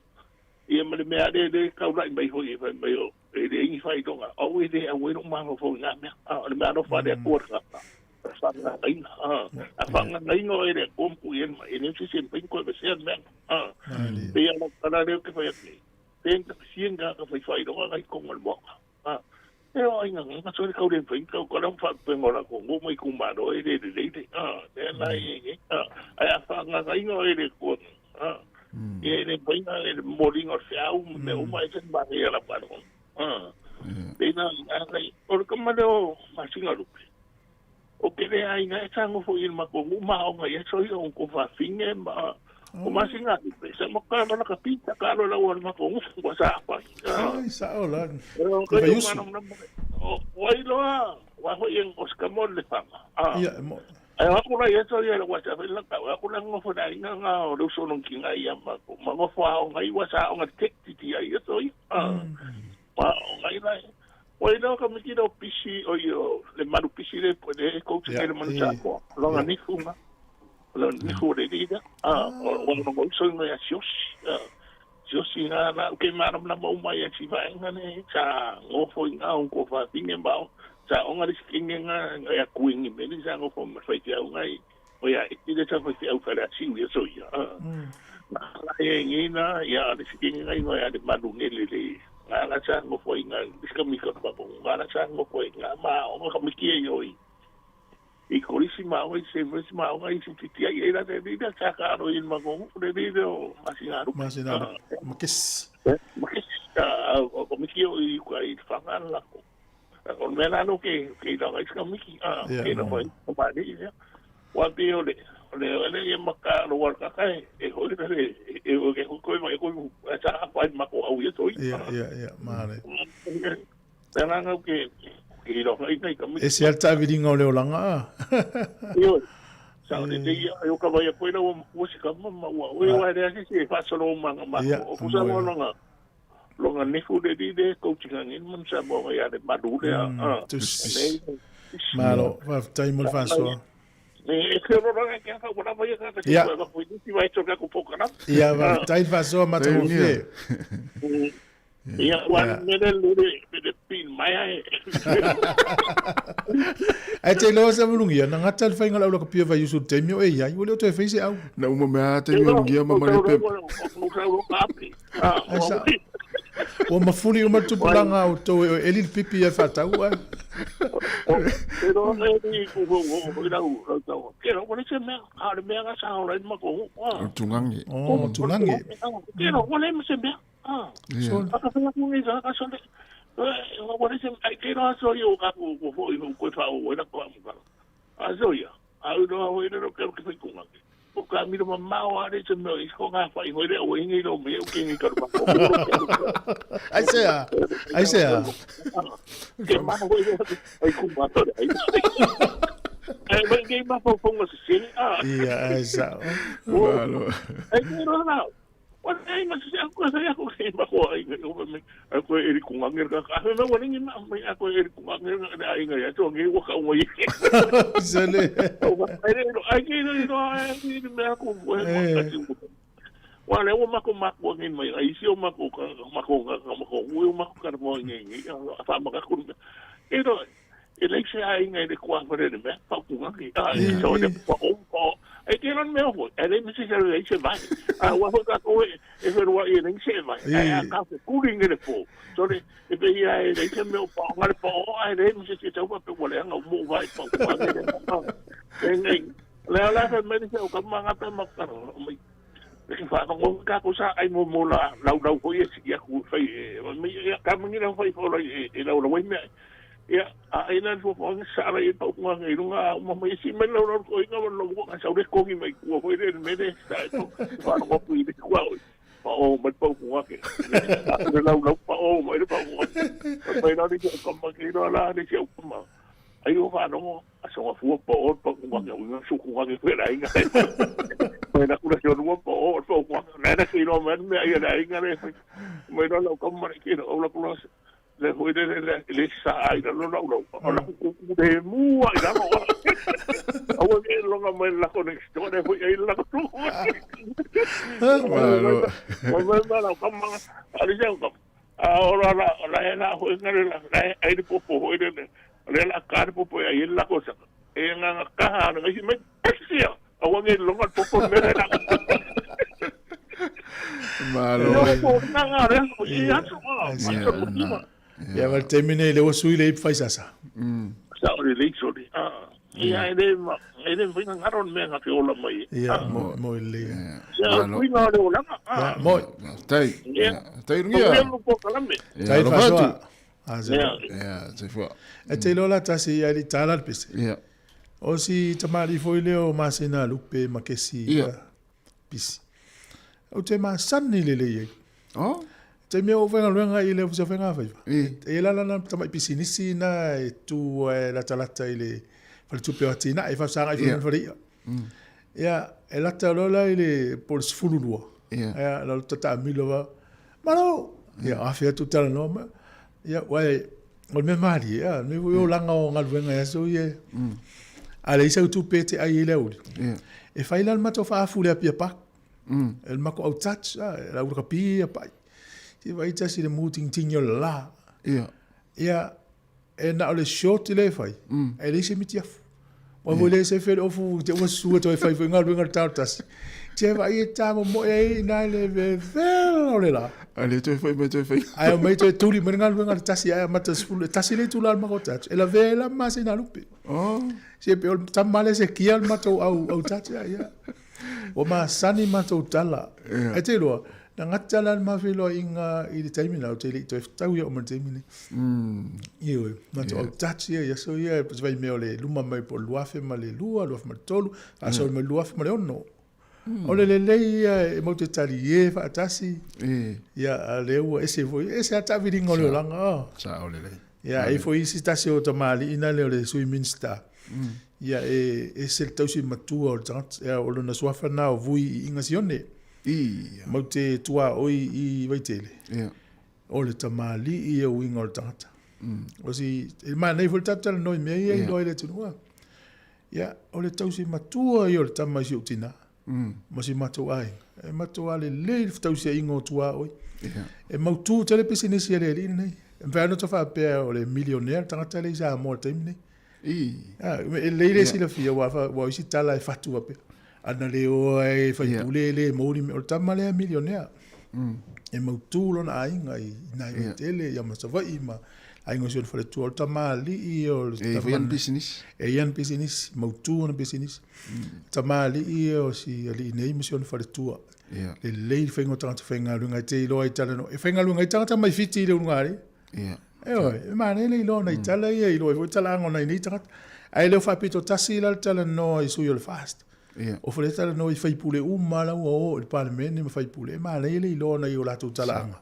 ia ma le mea le le kaulai mai hoi e fai mai o e le ingi fai tonga au e le au e no mango fo ngā mea a le mea no whare a kua ka whanga aina a whanga aina o e le kompu i e le sisi e ko e sea mea a pe ia la leo ke whai ake pe nga sien nga ka whai whai tonga ngai konga le moka a e o aina nga so le kau le whai kau ka lau wha pengo la ko ngu mai kumaro e le le le a le la e a a whanga aina o e le kua a e le paina e le moringa o se au me uma e se mare ala paro ah pena ai o le kamale o masinga lupe o ke le ai ngai tango fo il ma ko ma o ngai so i o ko fa finge ma o masinga lupe sa mo ka la ka pita ka lo la o ma ko ko sa pa ai sa o la o wai loa wa ho i o skamol le fama ah ia mo ai aku la yeso ia la wasa la ka aku la ngofo na inga nga o lo sono ki nga ia ma ko ma ngofo a nga i wasa o nga tek ti ti ai yeso i ah ma o nga ila o ila ka mi kiro pisi o yo le maru pisi le le coach ke le manu sa ko lo nga ni funga lo ni fu le dida ah o no mo so nga sios sios nga na ke ma na mo mai e si va nga ne sa ngofo inga o ko fa tinge ba sa onga le skinge nga ya kuingi me ni sa ngo ma fai te au ngai o ya e tile sa fai te au fara si u so ya na la ye ngi na ya le skinge ngai no ya le malu nge le le nga la sa ngo foi nga iska mi ka pa nga la sa ngo foi nga ma o ka mi ki yo i i kolisi ma o i se vesi ma o i se ti ai era de vida sa ka ro i ma ko le de o masinaru masinaru makis makis o mi ki o i ka i whanga la ko o mea no ke ke la iska miki a ke no foi o pa ni ya wa pe o le le ye maka lo wa ka kai e ho le e o ke ko ma ko sa pa ma ko au ye toi ya ya ya mare na na ke ke lo ngai ngai ka e se alta viringa o le olanga yo sa le te ia yo ka vai ko ina o se ka ma wa o wa le se fa solo ma ma o ku sa longa longa nefu le di de coaching ngin man sa mo ya de madu le a malo va tai mo fa so e ke ro ra ke ka bona vai ka ka va ko ni vai to ka ko poka na ia va tai fa so ma to fie ia wa me le le pin mai ai ai te lo sa vulungia na ngata le fainga la ka pia vai usu te mio e ia ule o te feise au na uma mea te mio ngia ma mare pe o mafuli o matupulanga o to e eli pipi e fatau a pero e ku ko ko ila u tau ke ro ni se me a le mea sa o le ma ko o tungangi o tungangi ke ro le se mea ah so ka fa ku ni sa ka so le o le se ke ro so yo ka ku ko i ko fa o la ko mo ka a so ya a no o ro ke ke ku ngangi ka miro mamao a le se mea i ko ngā whai hoi le o ingi lo me o kingi ka ruma ko Ai se a, ai se a. Ke mana hoi le ai ku mato le ai. Ai mai ngai ma fau fonga se se a. Ia, ai sa. Malo. Ai ke ro na. Wa ai ma se aku sa aku ke ma ko ai ko me ai ko eri ku ngangir ka ka me wa ni ma mai aku eri ku ngangir ka ai ngai atu ngai wa ka ngai. Sele. Ai ro ai ke ro ro ai ni me aku wa ka ti. Wa le wa ma ko ma ko ngai mai ai si o ma ko ka ma ko ka ma ko u ma ko ka mo ngai ngai fa ma ka ku. E ro e le se ai ngai le kwa fare le me pa ku ngai. Ai so le pa o pa e ke ron me ho e le me se le se vai. A wa ho ka ko e fe ro e le se vai. Ai a ka se ku ri ngai le po. So le e pe ia e le se me o pa ngai pa o ai le me se se tau pa pe wa le nga mo vai pa ku ngai le. E ngai le ala fe me se o ka ma nga pa ma ka mai. E fa ngo ka ko sa ai mo mo la lau lau ho ye si aku fai e me ka mangi la fai fo e lau lau me ia a ina fo fo sa ra e pa ku ngai runga ma mai si me lau lau ko inga lo ko ka sa re ko ngi mai ku ho re me re sa e to fa ngo ku i ku au pa o mai pa ku ke le lau lau pa o mai pa ku mai ra ni ko ma ki ro la ni se ku ma ai o fa no a so fu pa o pa ku ke u su ku ke fe ra inga mai na ku ra no pa o pa ku na na ki ro me me ai ra inga re mai ro lau ka ma ki ro la ku le hoi le le le sa ai la lo lo o la ku ku de mua i la lo au e lo nga mai la connexion le hoi ai la ku Malo. o me ma la ka ma ali ja ka a ora la la e la hoi nga le la ai le popo hoi le le la ka le popo ai la ko sa e nga nga ka ha nga si me taxi au ngai lo nga popo me la Malo. nga nga re o i aso ma Ia ma le taimi nei le ua sui le ipu faisasa. Sa o le lei soli. Ah, ia e le ma e le vinga ngaro me nga ke ola mai. Ia, mo mo i le. Ia Malo. kuinga le olaga. Ia, Ah, moi. Tai. Ia. Tai o rungia. le mo ko kalame. Ia, Tai alofa faasoa. atu. Ah, se. Ia. Ia, tai fua. E te iloa la tasi ia li tala le pese. Ia. O si tamali foi lea o masina lupe ma kesi Ia. pisi. O te masani le lei ai. Oh? Te mea o whaingaluenga i le ofisa whainga whaiva. I. E la la tamai pisinisi na e tu e lata lata i le whaletupe o tina e whasanga i Ia. whare ia. Ia, e lata lola i le po le sefulu lua. Ia. Ia, la tata milo wa. Malo! Ia, afi atu tala noa ma. Ia, wai, o le mea malie, ia, me o langa o ngaluenga ia so ia. A le isa utu pete ai i le uli. Ia. E whai la le matou whaafu le apia pak. E le mako au touch, a, e la ura kapi a pai. Ti vai tasi le mu ting ting yo la. Ia. Ia, e na o le short i le whai. E le ise miti afu. Wa mo le se whele ofu, te ua sua toi whai whai ngā luenga le tau tasi. Te vai e tā mo mo e i nā le ve velo le la. A le toe fai mai toe fai. Ai o mei toe tuli mai ngā luenga le tasi ai a mata sefulu. Tasi le tula le mako tatu. E la ve la masi nā lupe. Oh. Se pe o le tamale se kia le matou au, au tatu ia, ia. O masani matou tala. Ia. E te roa, na ngata la le mawheloa i ngā i le taimi na, o te lei toe whtau ia o ma le taimi nei. Ia oe, matou au tatu ia, ia so ia, se vai mea o le luma mai po luafe ma le lua, luafe ma le tolu, a so ma luafe ma le ono. O le lelei ia e mau te tali e whaatasi. E. Ia, a le ua ese foi, ese a tawiringa o le olanga. Oh. Sa o le lei. Ia, e foi isi tasi o tamali ina le o le sui minista. Ia, e, e se le tausi matua o le tagata, ia, o lona suafa na o vui i inga sione. Ia. Mau te tua oi i Vaitele. Ia. O le tamali i e uinga o le tagata. O si, e mānei foi le tatala noi mea ia i loa i le tunua. Ia, o le tausi matua i o le tama i si utina. Ma si matou aiga. E matou ale lei le tausi a inga o tua oi. Ia. E mautu tele pisinisi a le alii lenei. E mawhai ano ta whaapea o le millionaire tagata le i Samoa le taimi nei. I. Ah, e lei le silafia wa wa isi tala e fatu ape. Ana le o e whai pule le mauri me o le tama lea millionaire. E mautu lona aiga i nai yeah. tele ia masawai ma aiga o si ona faletua o le tama alii o le E fai ana pisinisi. E ia ana pisinisi, mautu ana pisinisi. Tama alii o si alii nei ma si ona faletua. Ia. Le lei le whainga o tagata whaingaluenga i te iloa i tala no. E whaingaluenga i tagata mai Fiti i le unga ari. Ia. E oe, e mane le iloa na i tala ia, iloa i foi tala ango na i nei tagata. Ai leo whapito tasi la le tala noa i sui o le fast. O Faleata talanoa i faipule uma la ua o i le Palemene ma faipule, e manaia le iloa nai o latou talaaga.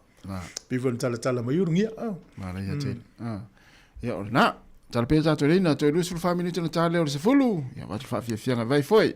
Pei foi ona talatala mai ulugia. Manaia tele. Ia, o lena. Tala pea tatou leina, toe 24 minute ona ta lea o le 10. Ia, avatu le faafiafiaga vai foi.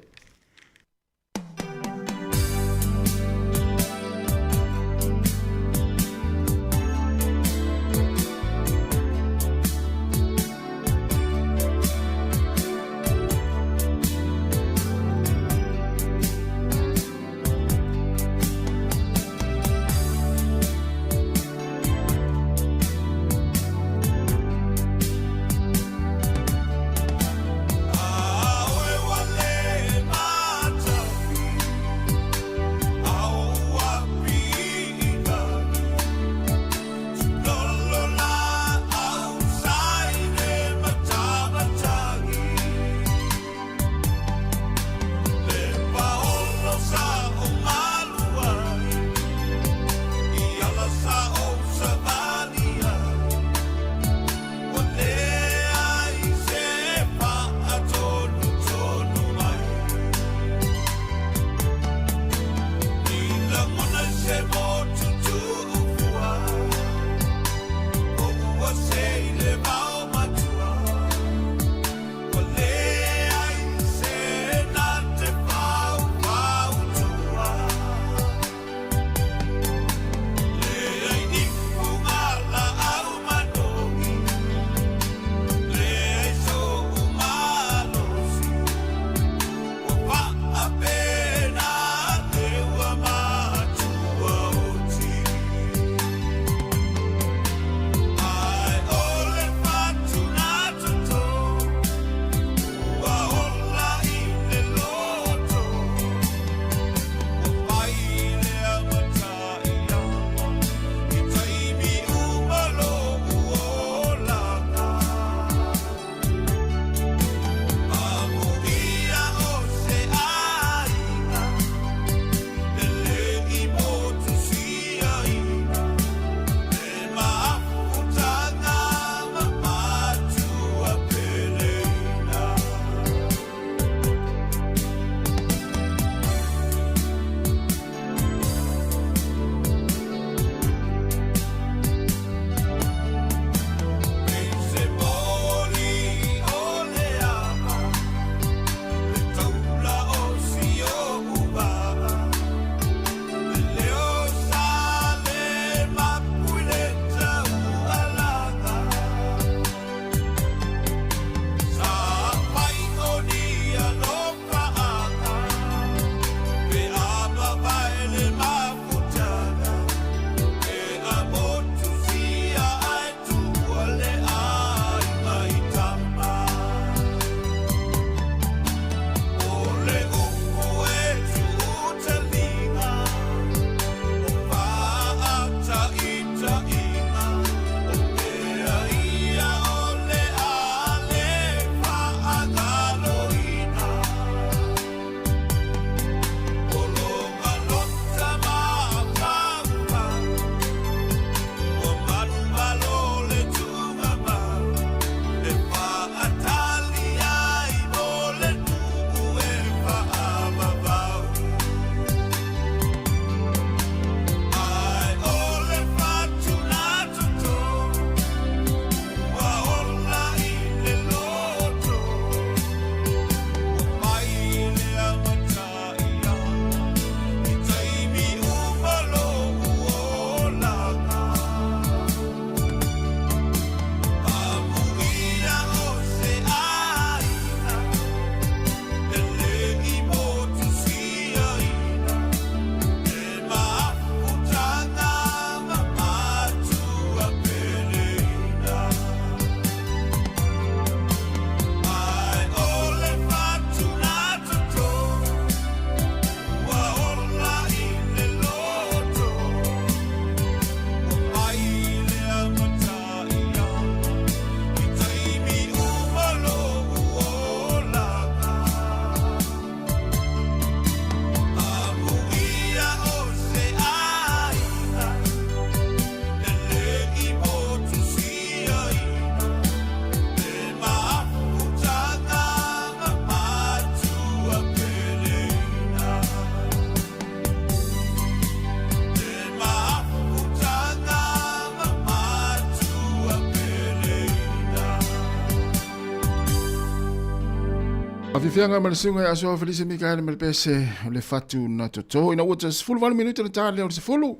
Afiafiaga ma le susuga ia Asoa Felise Mikaele ma le pese o le fatu na toto ina ua 18 minute le ta lea o le 10.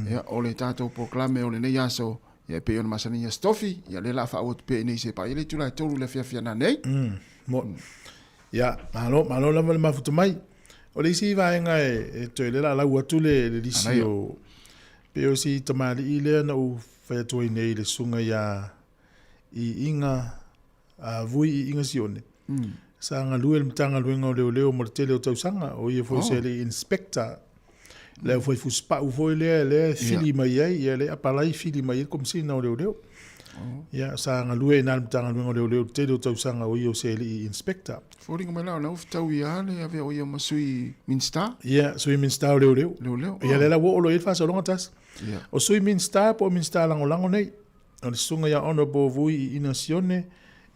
Ia o le tatou polokalame o lenei aso ia e pei ona masani ia Stofi ia lea la faaauau atu pea i nei se paia le itula e 3 le afiafi ana nei. Mo ia malo malo lava le mafuta mai. O le isi vaega e toe le la lau atu le le lisi o pei o si tamalii lea na ou fai atu ai nei i le susuga ia Iiga a Vui Iiga Sione. Sa galue i le Matagaluega o Leoleo mo le tele o tausaga, o ia foi o se alii inspector. Le au fai fusipau foi lea lea e fili mai ai, ia lea e apalai fili mai ai le Komesina o Leoleo. Ia, sa galue ai i ina i le Matagaluega o Leoleo i le tele o tausaga o ia o se alii inspector. Foliga mai la o lena ua fetaui lava le avea o ia ma Sui Minisita. Ia, Sui Minisita o Leoleo. Leoleo, Ia, lea la ua oo loa i ai le faasologa tasi. O Sui Minisita po o Minisita Lagolago nei. O le susuga ia Honourable Vui Iina Sione,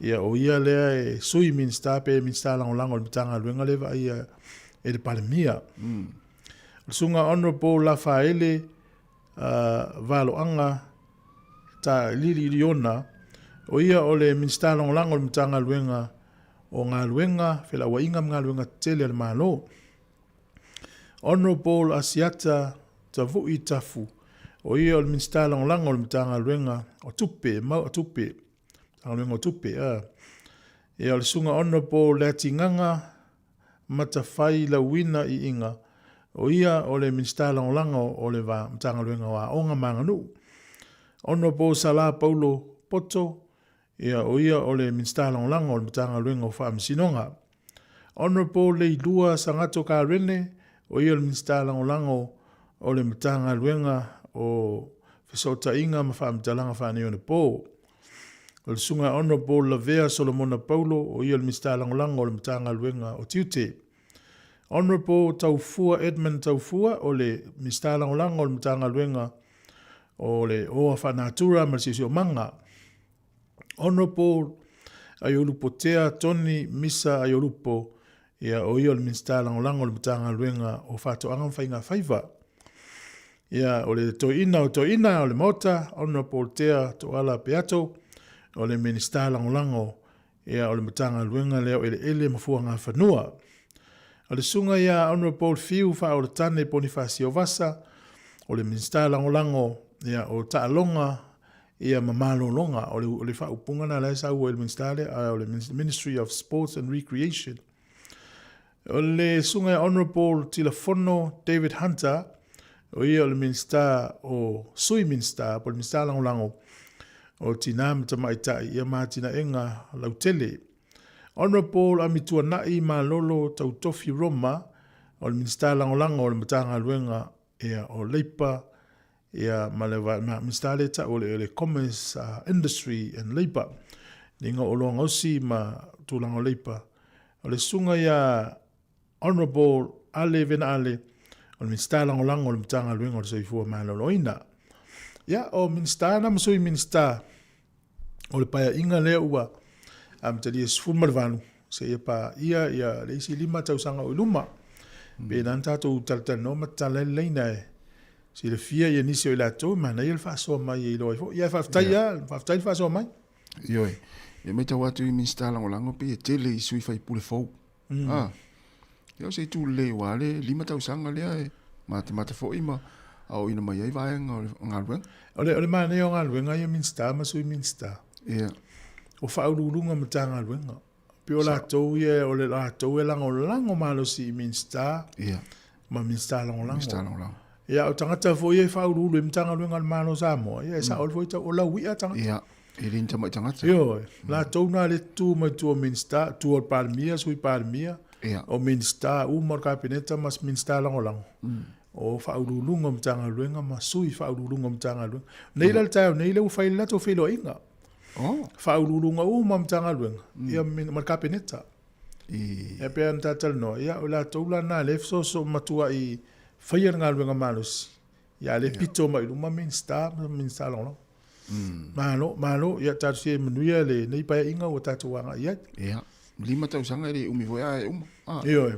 ia o ia lea e Sui Minisita pe Minisita Lagolago o le Matagaluega lea e vaaia e le Palemia. O le susuga Honourable Lafaele Valoaga Taililiona, o ia o le Minisita Lagolago o le Matagaluega o Galuega, Felauaiga ma Galuega Tetele a le Malo. Honourable Asiata Tavui Tafu, o ia o le Minisita Lagolago o le Matagaluega o Tupe, mau, Tupe, Matagaluega o Tupe, a. Ia, o le Susuga Honourable Leatigaga Matafai Lauina Iiga, o ia o le Minisita Lagolago o le Matagaluega o Aoga ma Aganuu. Honourable Sala Paulo Poto, ia, o ia o le Minisita Lagolago o le Matagaluega o Faamasinoga. Honourable Leilua Sagato Karene, o ia o le Minisita Lagolago o le Matagaluega o Fesootaiga ma Faamatalaga Faaneionapo. O le Susuga Honourable Lavea Solomona Paulo, o ia o le Minisita Lagolago o le Matagaluega o Tiute. Honourable Taufua Edmund Taufua, o le Minisita Lagolago o le Matagaluega o le Oa Faanatura ma le Siosiomaga. Honourable Aiolupotea Tony Misa Aiolupo, ia, o ia o le Minisita Lagolago o le Matagaluega o Faatoaga ma Faigafaiva. Ia, o le Toeaina o Toeaina o le Maota, Honourable Tea Toala Peato, o le Minisita Lagolago ia, o le Matagaluega lea o Eleele ma Fuagafanua. O le Susuga ia Honourable Fiu Faaolatane Ponifasio Vasa, o le Minisita Lagolago ia, o Taaloga ia ma Malologa. O le, o le faaupuga lena la e sau ai le Minisita lea, o le Ministry of Sports and Recreation. O le susuga ia Honourable Tilafono David Hunter, o ia o le Minisita o Sui Minisita, po o le Minisita Lagolago o Tinā ma Tamaitai ia ma Atinaega Lautele. Honourable Amituanai Malolo Tautofi Roma, o le Minisita Lagolago o le Matagaluega ia, o Leipa ia, ma le Minisita lea e tau o le Commerce, Industry and Labour, liga o oloa gaosi ma tulaga o leipa. O le susuga ia Honourable Ale Vena Ale, o le Minisita Lagolago o le Matagaluega o le Soifua Maloloina. Ia, o Minisita na ma Sui Minisita o le paeaiga lea ua amatalia 18 seia paia ia le isi 5 tausaga o i luma. Pe na tatou talatalanoa ma tatala ai le laina e silafia ia nisi o i latou, manaia le faasoa mai e iloa ai foi. Ia faafetai lava, faafetai le faasoa mai. Ioe, e matau atu i Minisita Lagolago pei e tele i sui faipule fou. Ah, ia o se itu lelei aua le 5 tausaga lea e matamata foi ma aoaoina mai ai vaega o le galuega. O le, o le manaia o galuega ia Minisita ma Sui Minisita. Ia. O Faauluuluga o Matagaluega. Pei o latou ia, o le latou e lagolago malosi i Minisita Ia. ma Minisita Lagolago. Minisita Lagolago. Ia, o tagata foi ia e faauluulu i Matagaluega a le Malo o Samoa, ia e sao foi tau, o lauia tagata. Ia, e le ni tamai tagata. Ioe, latou na le tu mai tua o Minisita, tua o le Palemia, Sui Palemia, Ia. o Minisita uma o le Kapeneta ma Minisita Lagolago. O Faauluuluga o Matagaluega ma Sui Faauluuluga o Matagaluega. Nei la le taeao nei lea ua fai le latou feiloaiga. Oh. Faauluuluga uma o Matagaluega, ia ma le Kapeneta. Ia pei ona ta talanoa, ia o latou la na lea e fesoasoa matuai faia le galuega malosi, ia lea pito mai i luma Minisita ma Minisita Lagolago. Malo, malo, ia talosia ia manuia lenei paeaiga ua tatou agai i ai. Ia, 5 tausaga e le umi foi ae uma. Ioe.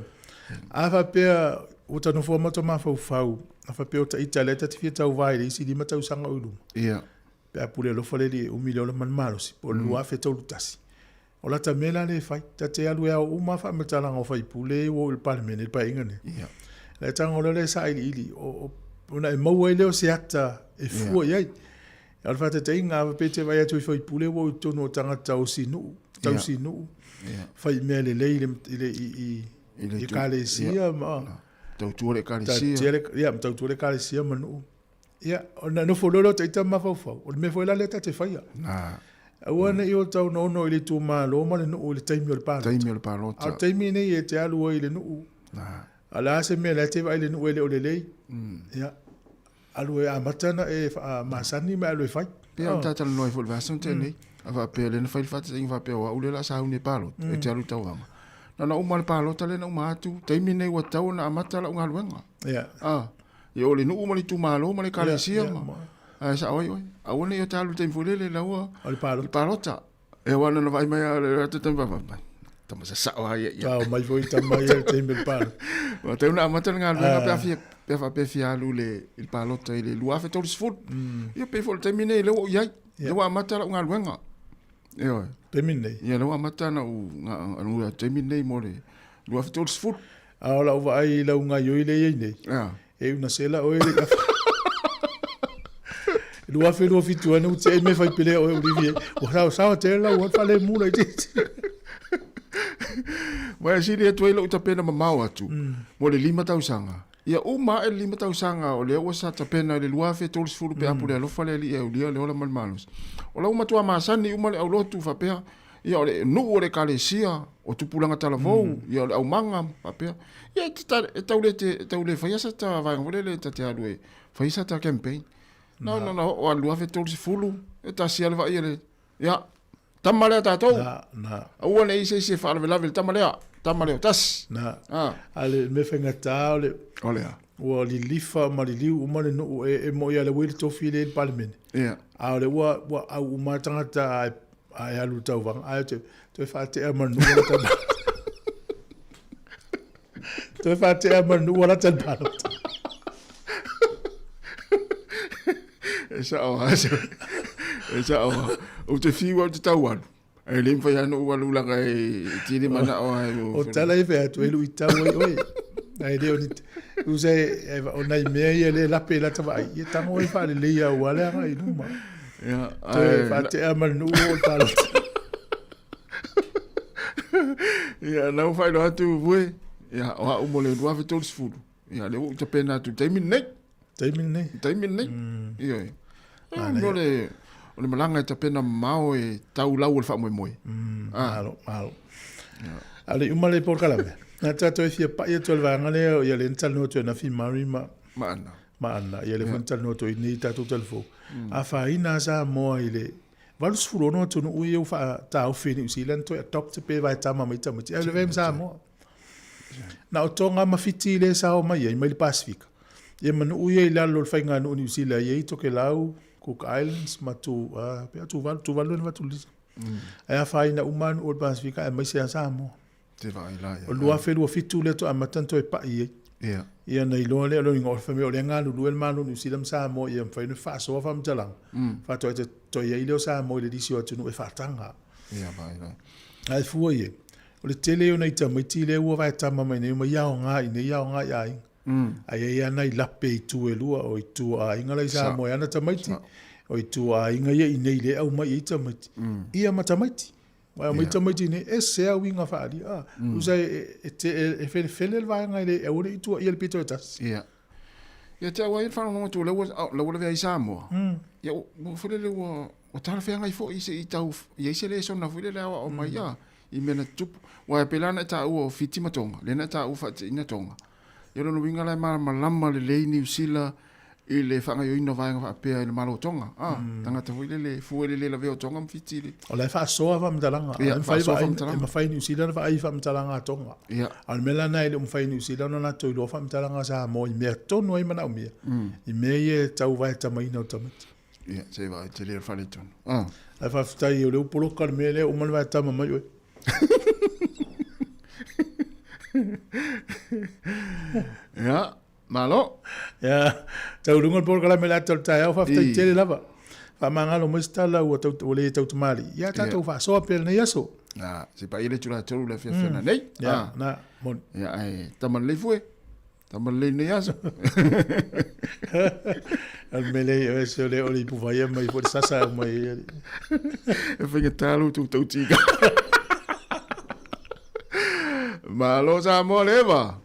A faapea ua ta nofo ma ta mafaufau, a faapea o ita lea ta te fia tauva i le isi 5 tausaga o i luma. Ia. Pe a pule alofa le Alii e umi le ola ma le malosi, po o le 2031. O lata mea la lea e fai, ta te alu e ao uma faamatalaga o faipule ua oo i le Palemene i le Paeaiga lenei. Ia. Le tago lea e sailiili, ona e maua ai lea o se ata e fua i ai. O le faataitaiga, a faapea e te vaai atu i faipule ua oo i totonu o tagata osinuu, tausinuu, fai mea lelei i le i ekalesia ma tautua le ekalesia. Ia, ma tautua le ekalesia ma nuu. Ia, ona nofo loa lea o ita ma mafaufau, o le mea foi la lea ta te faia. Na. Aua ne i o tau naono i le itumalo ma le nuu i le taimi o le palota. Taimi o le palota. A o le taimi nei e te alu ai i le nuu. Na. A o le a se mea la e te vaai i le nuu e le o lelei. Ia, alu e amata ona e faamasani ma e alu e fai. Pei ona ta talanoa ai foi i le vaiaso na tea nei, a faapea lea na fai le faataitaiga faapea o au lea o le a sauni e palota, e te alu i tauvaga. Na ona uma le palota lea na uma atu, taimi nei ua tatau ona amata lau galuega. Ia. Ah, ia o le nuu ma le itumalo ma le ekalesia ma, ae sao ai oe. Aua ne i o ta alu i le taimi foi lele la ua O le palota. le palota. E aua na vaai mai a le ata taimi vai mai. Tama sasao a ia ia. Tau mai foi tama ia le taimi o le palota. Ua tatau ona amata le galuega pe a fia pe a faapea fia alu i le i le palota i le 2030. Ia pei foi o le taimi lenei lea ua ou i ai. Lea ua amata lau galuega. Ioe. Taimi lenei. Ia lea ua amata ona ou galue atu taimi lenei mo le 2030. A o lau vaai i lau gaioi lea e i ai nei. Ia. E una sela oe le afa. 2027 ane uti ai me fai pele oe Olivier. Ua sao sao te lau ua fale mula i te. Ma e sili atu ai lou tapena mamao atu mo le 5 tausaga. Ia uma ae le 5 tausaga o lea ua sa tapena i le 2030 pe a pule alofa le Alii e aulia le ola ma le malosi. O la ua matua masani uma le aulotu faapea, ia o le nuu o le ekalesia, o tupulaga talavou, ia o le aumaga faapea. Ia e tau le e tau le faia sata vaega foi lele ta te alu e fai sata campaign. Na ona na oo lava i le 2030, e tasi lava le vaai a le, ia, tama lea tatou. Na, na. Aua ne i se isi e faalavelave i le tama lea, tama lea o tasi. Na. Ah. A le mea faigata o le... O le a? Ua lilifa ma liliu uma le nuu e moni lava ua i le tofi lea i le Palemene. Ia. A o lea ua au uma tagata a e alu i le tauvaga, ae toe faatea ma le nuu ala tau Toe faatea ma le nuu ala tau palota. E sao lava, e sao lava. Ou te fiu au te tau alu. Ae le mafai lava ona ou alu leaga e tele manao lava. O tala e fai atu e luitau ai oe. Ae le o ni usa e o nai mea ia le lape i lata vaai. Ia tango ai faalelei aua le agai i luma. Ia, Toe faatea ma le nuu o le palota. Ia, na ua faailoa atu Vue, ia, o au mo le 2030. Ia, lea ua ou tapena atu i le taimi lenei. Taimi lenei. Taimi lenei. Ioe. Ia, o le, o le malaga e tapena mamao e tau lau o le faamoemoe. Malo, malo. A o le i uma le polokalame, na tatou e fia pai atu i le vaega lea, ia lea na talanoa atu e Nafi Murray ma, Ma Ana. ma Ana, ia lea foi na talanoa atu ai nei i tatou talafou. Afaina Samoa i le 86 atunuu ia ua faataofi e Niu Sila na toe adopt pe vaetama mai tamaiti. Ae o le vea ma Samoa. Na o Tonga ma Fiti lea e sao mai ai mai le Pasefika. Ia ma nuu ia i lalo o le faiganuu o Niu Sila e i ai Tokelau, Cook Islands ma tu, uh, pe Tuvalu, Tuvalu na Vatulisa. Ae afaina uma nuu o le Pasefika aemaise a Samoa. Te vaai la ia. O 2027 lea toe amata ona toe pai ai. Ia. Ia na iloa lea o le igoa o le fai mai o lea e galulue le Malo o Niu Sila ma Samoa ia mafai ona faasoa faamatalaga. Faatoa te toe i ai lea o Samoa i le lisi o atunuu e faataga. Ia vaai la. Ae fua i ai, o le tele o nai tamaiti lea ua vaetama mai nei omai aoga i nei aoga i aiga. Ae i ai lava nai lape i itu e lua, o itu o aiga la i Samoa e ana tamaiti, o itu o aiga ia i nei lea e aumai ai tamaiti. Ia ma tamaiti. Aua e aumai tamaiti i nei, ese lava uiga faaalia. Tusa e felefele le vaega e le aua ne i tuuaia le pito e tasi. Ia. Ia te au ai le faalogologo atu o lea ua, la ua lavea ai Samoa. Ia ua foi lele ua, ua talafeagai foi se i tau i ai se lesona foi lele aoao mai a i mea na tutupu. Aua e pei la ona e taua o Fiti ma Tonga, lea na e taua faateina Tonga. Ia o lona uiga la e malamalama lelei Niu Sila i le faagaoioina o vaega faapea i le Malo o Tonga. A, tagata foi lele e fua i le le lavea o Tonga ma Fiti i le... O la e faasoa faamatalaga. Ia, faasoa faamatalaga. E mafai e Niu Sila ona vaai i faamatalaga a Tonga. Ia. A o le mea la lena e le o mafai e Niu Sila ona latou iloa faamatalaga a Samoa i mea tonu ai manaomia, i mea ia e tau vaetamaina o tamaiti. Ia, se i vaai tele o le faaletonu. Ah. Ae faafetai o lea ua poloka le mea lea, uma le vaetama mai oe. Ia, malo. Ia, tau luga le polokalame le ata o le taeao, faafetai tele lava. Faamagalo mai se tala ua, tau, ua le tautamalii. Ia, tatou faasoa pea lenei aso. Na, se pa ile tula tolu le afiafi ananei. Ia, na, moni. Ia, ae tama lelei fue. Tama lelei nei aso. O le mea lea, o se o le o le ipu vaia mai foi le sasa mai ai. E faigata lo outou tautiga. Malo Samoa le eva.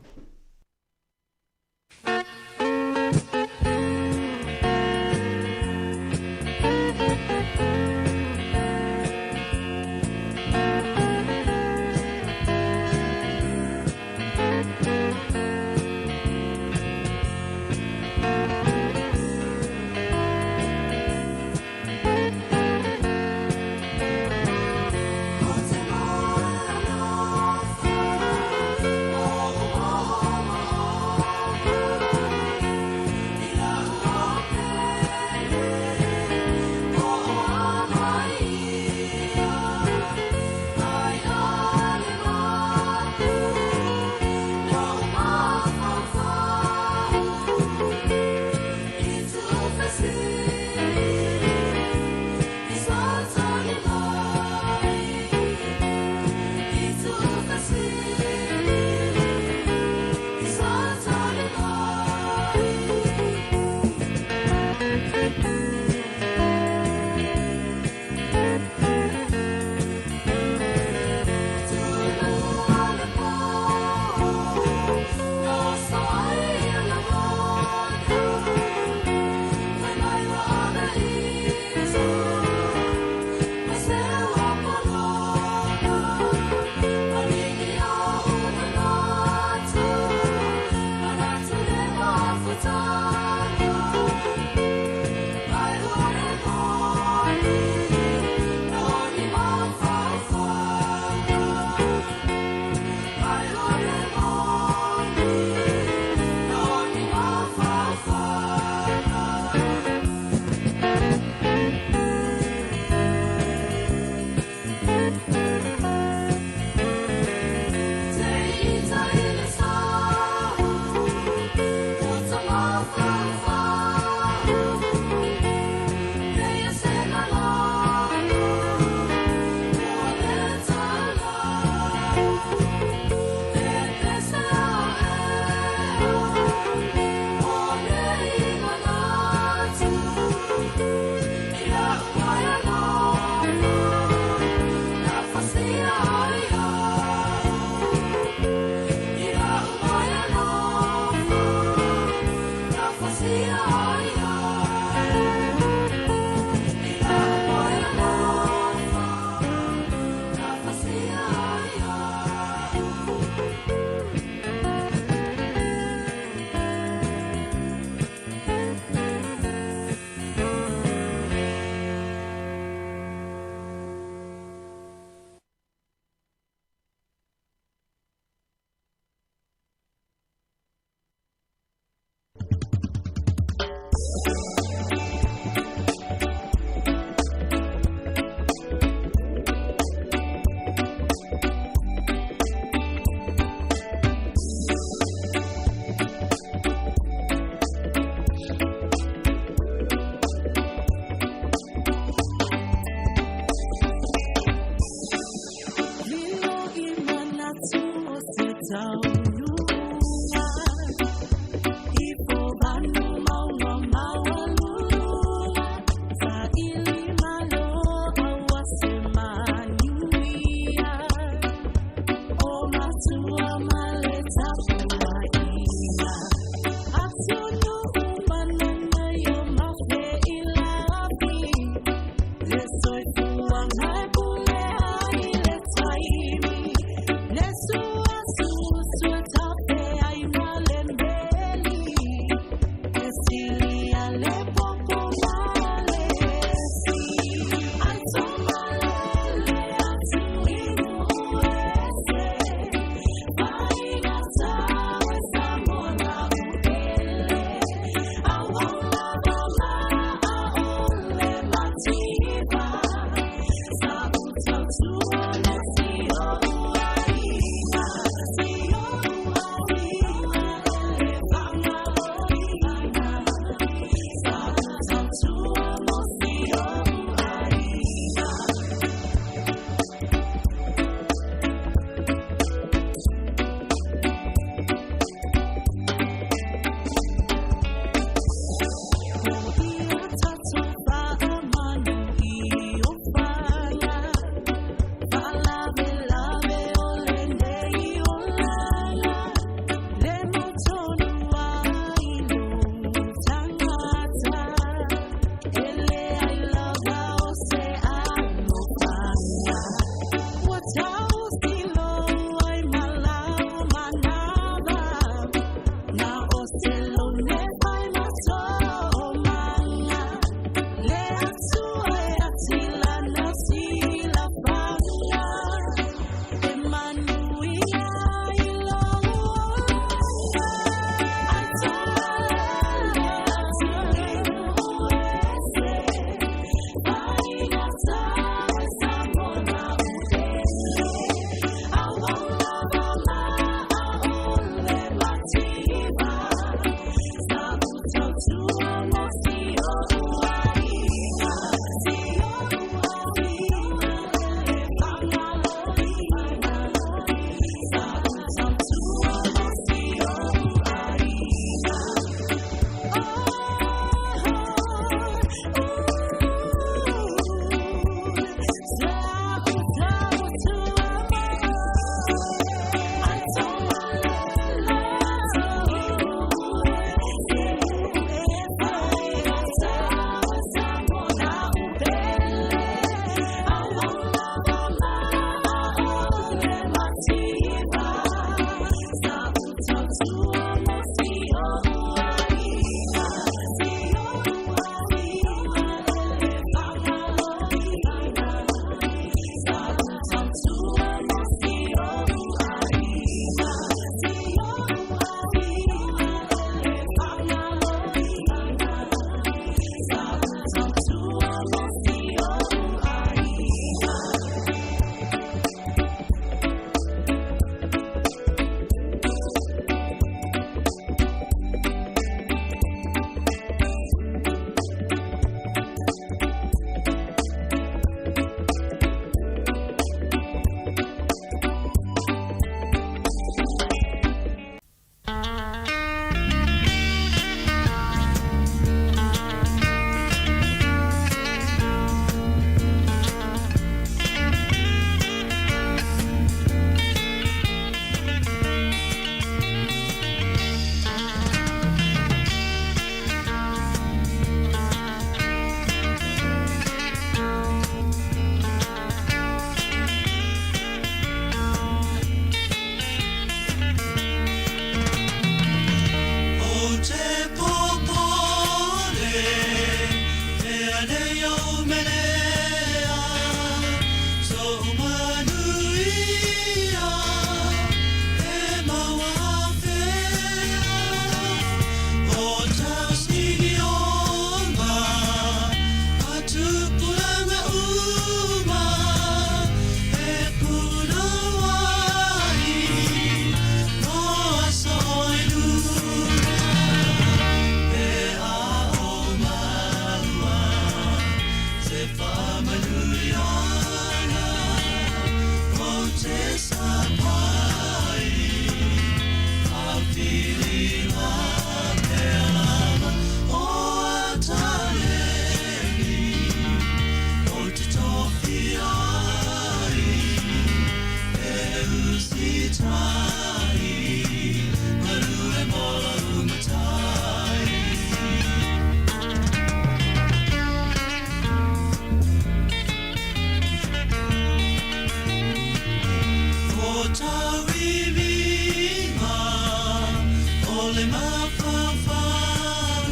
le mafaufau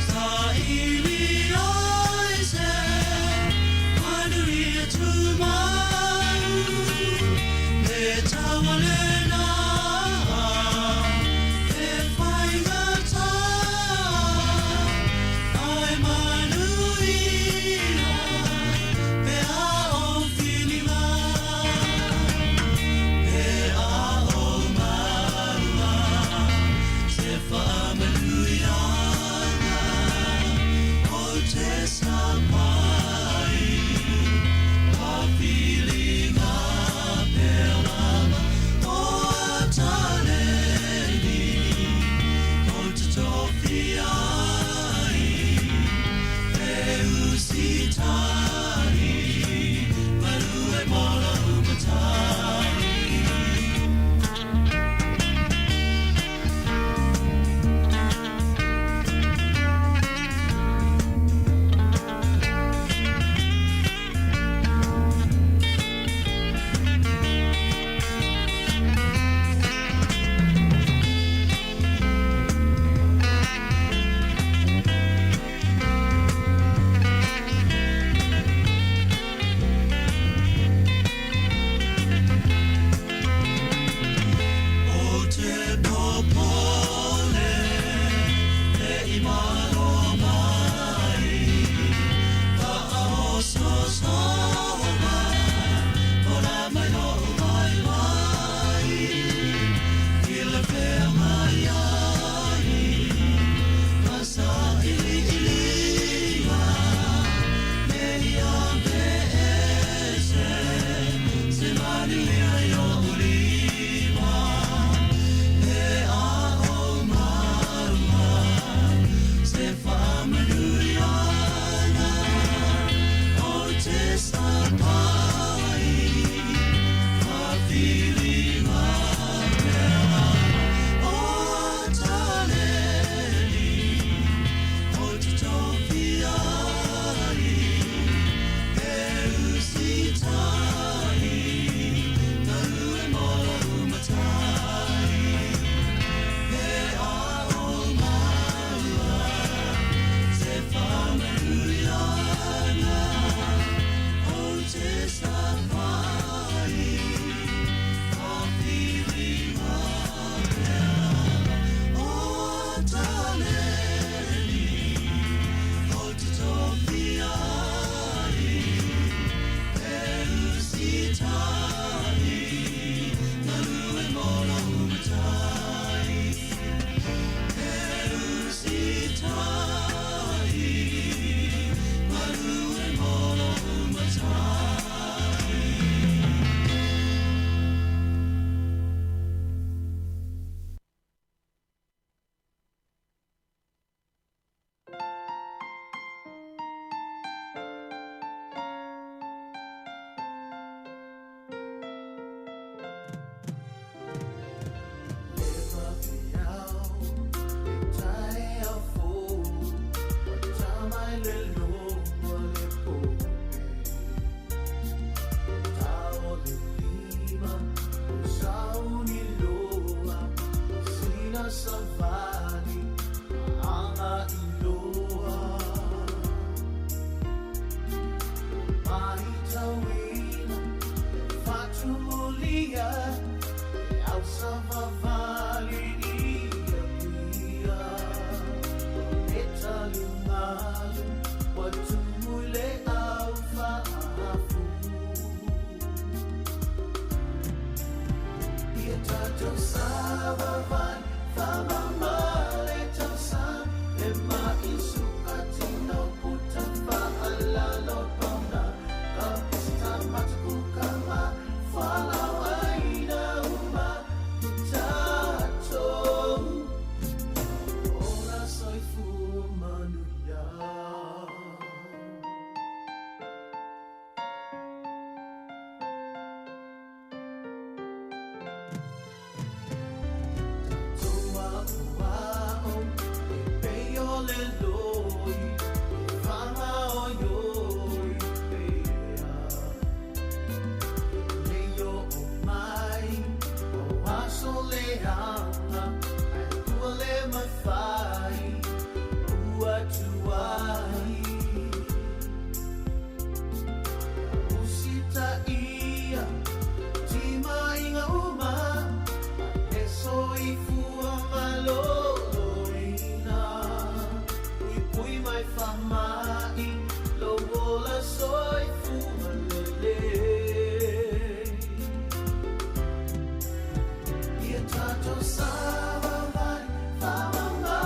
saili ai se manuia tumau le taualena e faigata ai manuia pe a o whiringa pe a o maua se whaamanuiaga o te sapai ka whiringa pea lava o ataleni o te tofia ai e usitahi malue mo lou matai. O te popole e i malo mai, whaaososoa, ora mai lou waiwai, i le feagai ai, ma sailiilinga, me ia veese, se manuia i ou lima, pe a o maua, se whaamanuiaga, o te sapai, ka whiringa pea, o ataleni, o te tofia ai, e usitahi, galue mo lou matai. Pe a o maua, se whaamanuiaga, o te sapai, ka whiringa pea, o ataleni, o te tofia ai, e usitahi, galue mo lou matai. E usitahi, galue mo lou matai. Savali anga iloa Mahitawina Fatumulia Au savavali ia pia Etalumalu Watumule au faafu Ia tatou savavali Famamalu fai ua tuai Usitaia timaiga uma a le soifua maloloina Puipui mai faamai lou ola soifua lelei Ia tatou savavali faamama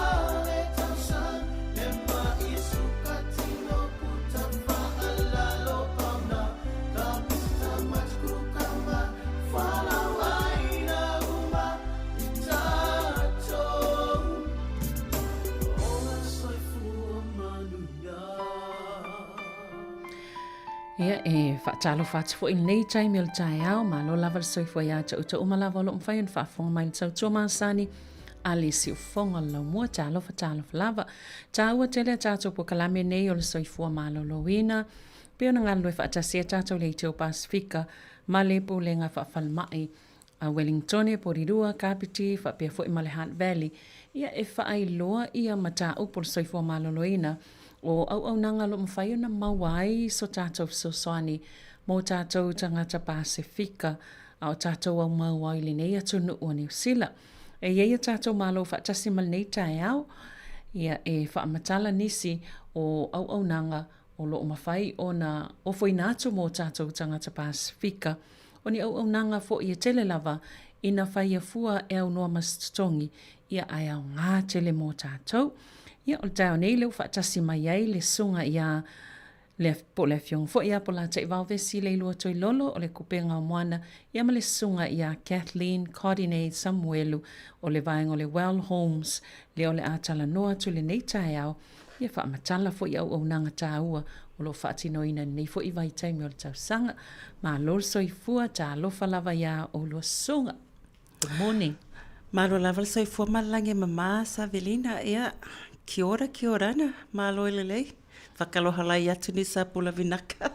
le tausaga le ma'i suka tino puta faalalo pauna kapita matukukama fualaauaina uma i tatou ola soifua manuia. Ia, e faatalofa atu foi i lenei taimi o le taeao, malo lava le soifua iā te outou uma lava o lo o mafai ona faafofoga mai i le tautua masani a le siufofoga o le laumua. Talofa, talofa lava. Taua tele a tatou polokalame nei o le soifua maloloina, pei ona galulue faatasi ai tatou i le Aiteo Pasefika ma le Pulega Faafalemai a Wellingtone, Porirua, Kapiti faapea foi ma le Hutt Valley, ia e faailoa ia mataupu o le soifua maloloina o auaunaga o lo o mafai ona maua ai so tatou fesoasoani mo tatou tagata Pasefika a o tatou aumau ai i lenei atunuu o Niu Sila. E i ai a tatou Malo faatasi ma lenei taeao, ia e faamatala nisi o auaunaga o lo o mafai ona ofoina atu mo tatou tagata Pasefika. O ni auaunaga foi e tele lava ina faia fua e aunoa ma se totogi, ia ae aoga tele mo tatou. Ia, o le taeao nei lea ua faatasi mai ai le susuga ia le, po o le afioga foi ia Polataivao Vesi Leilua Toilolo o le Kupega o Moana, ia ma le susuga ia Kathleen Cordiney Samuelu o le vaega o le Well Homes, lea o le a talanoa atu i lenei taeao Ia faamatala foi auaunaga taua o lo o faatinoina i lenei foi vaitaimi o le tausaga. Malo le soifua, talofa lava iā oulua susuga. Good morning. Malo lava le soifua ma le lagi e mama Savelina, ia, kia ora, kia orana, malo e lelei. Whakaloha lai atu ni sa pula vinaka.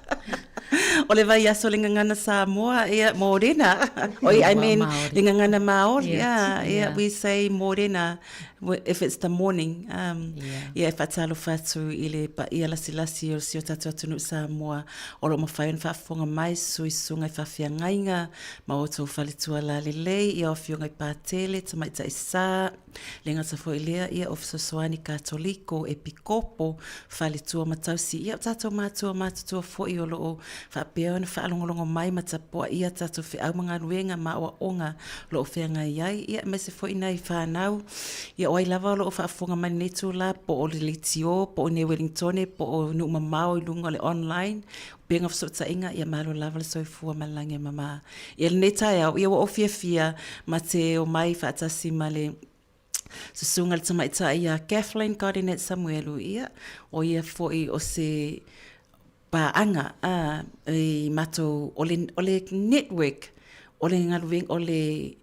o le vaiaso le gagana Samoa, ia, mōrena. Oi, I mean, le gagana Māori, yeah, yeah, we say mōrena. If it's the morning, um, yeah. ia e faatalofa atu i le paia lasilasi o si o tatou atunuu Samoa o lo o mafai ona faafofoga mai sui susuga i faafeagaiga ma outou faletua lalelei, ia o afioga i Patele, Tamaitai Sa, le gata foi lea, ia o fesoasoani Katoliko, Epikopo, faletua ma tausi, ia o tatou matua matutua foi o lo o faapea ona faalogologo mai ma tapuaia tatou feau ma galuega ma aoaoga o lo o feagai ai, ia aemaise foi nai fanau, ia o ai lava o lo o faafofoga mai i lenei itula, po o le leitio, po o i inei i Wellingtone, po o nuu mamao i luga o le online, upega o fesootaiga, ia malo lava le soifua ma le lagi e mama. Ia lenei taeao, ia ua ou fiafia ma te omai faatasi ma le susuga i le tamaitai ia Kathleen Godinet Samuelu, ia, o ia foi o se paaga a i matou o le o le network o le galuega o le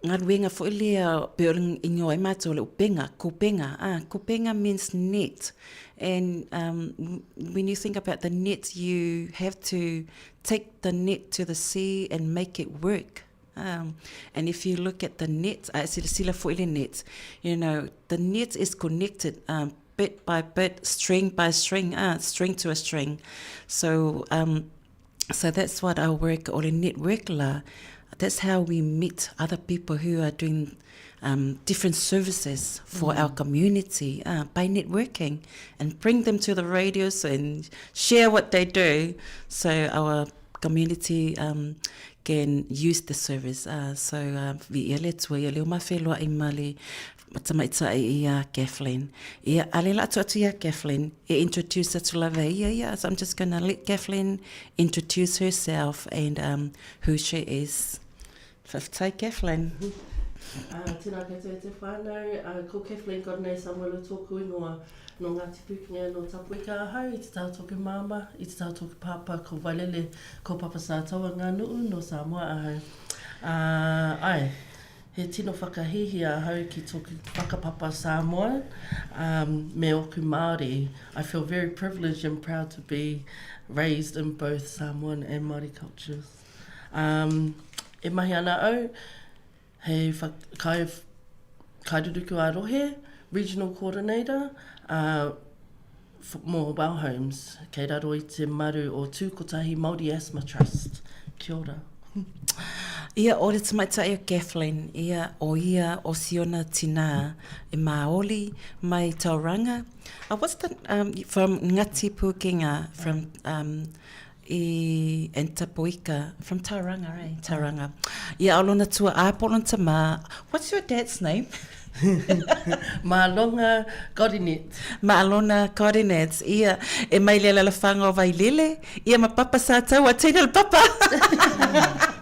galuega foi lea pei o le igoa ai matou o le upega kupega a kupega means net and um when you think about the net you have to take the net to the sea and make it work um and if you look at the net a e silasila foi i le net you know the net is connected um bit by bit, string by string, ah, string to a string. So, um, so that's what our work, or the network la, that's how we meet other people who are doing um, different services for our community by networking and bring them to the radios and share what they do so our community um, can use the service. So, viia le Atua ia leo ma wheloai ma le tamaitai ia Kathleen. Ia, a le la atu atu ia Kathleen, e introduce atu lava e ia ia. So I'm just gonna let Kathleen introduce herself and um, who she is. Whawhetai Kathleen. Uh, tēnā koutou e te whānau, uh, ko Kathleen Godinay Samuelu tōku ingoa. Nō Ngāti Pūkenga, nō Tapuika ahau, i te taha o tōku māmā, i te taha o tōku pāpā, ko Wailele, ko Papa Sātaua ngā nu'u, nō Samoa ahau. Uh, āe, He tino whakahīhī ahau ki tōku whakapapa Samoa um, me ōku Māori. I feel very privileged and proud to be raised in both Samoan and Māori cultures. Um, e mahi ana au hei wha, kai, Kairuruku ā-rohe, Regional Coordinator, uh, mō Well Homes, kei raro i te maru o Tū Kotahi Māori Asthma Trust. Kia ora. Ia, o le tamaitai o Kathleen, ia, o ia o Siona Tinā, e Māori mai Tauranga. Uh, what's the, um, from Ngati Pūkenga, from um, i and Tapuika, from Tauranga, eh? Tauranga. Ia, o lona tua āpo lona tamā. What's your dad's name? Maalonga Godinet. Maalona Godinet, ia, e mai le alalafaga o Vailele, ia ma Papa sa taua, teina le Papa.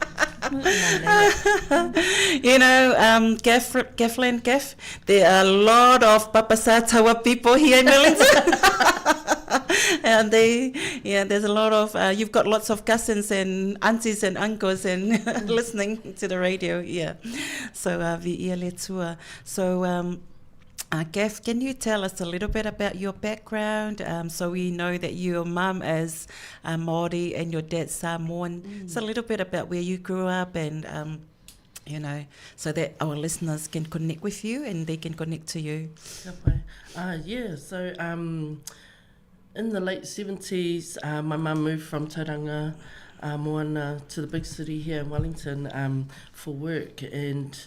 you know, um, Gaff, Gaffland, Gaff, there are a lot of Papa Satawa people here in Wellington. and they, yeah, there's a lot of, uh, you've got lots of cousins and aunties and uncles and listening to the radio, yeah. So, uh, vi ia le tua. So, um, Uh, Gaff, can you tell us a little bit about your background? Um, so we know that your mum is uh, Māori and your dad's Samoan. Mm. So a little bit about where you grew up and, um, you know, so that our listeners can connect with you and they can connect to you. Uh, yeah, so um, in the late 70s, uh, my mum moved from Tauranga uh, Moana to the big city here in Wellington um, for work and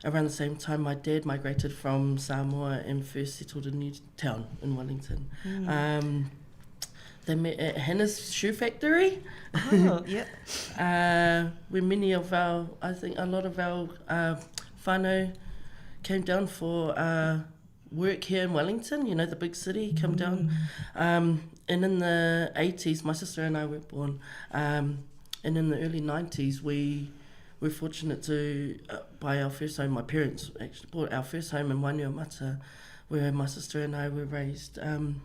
around the same time my dad migrated from Samoa and first settled in Newtown in Wellington. Mm. Um, they met at Hannah's Shoe Factory. Oh, yeah. uh, where many of our, I think a lot of our uh, whānau came down for uh, work here in Wellington, you know, the big city, come mm. down. Um, and in the 80s, my sister and I were born. Um, and in the early 90s, we were fortunate to uh, buy our first home. My parents actually bought our first home in Wainuiomata, where my sister and I were raised. Um,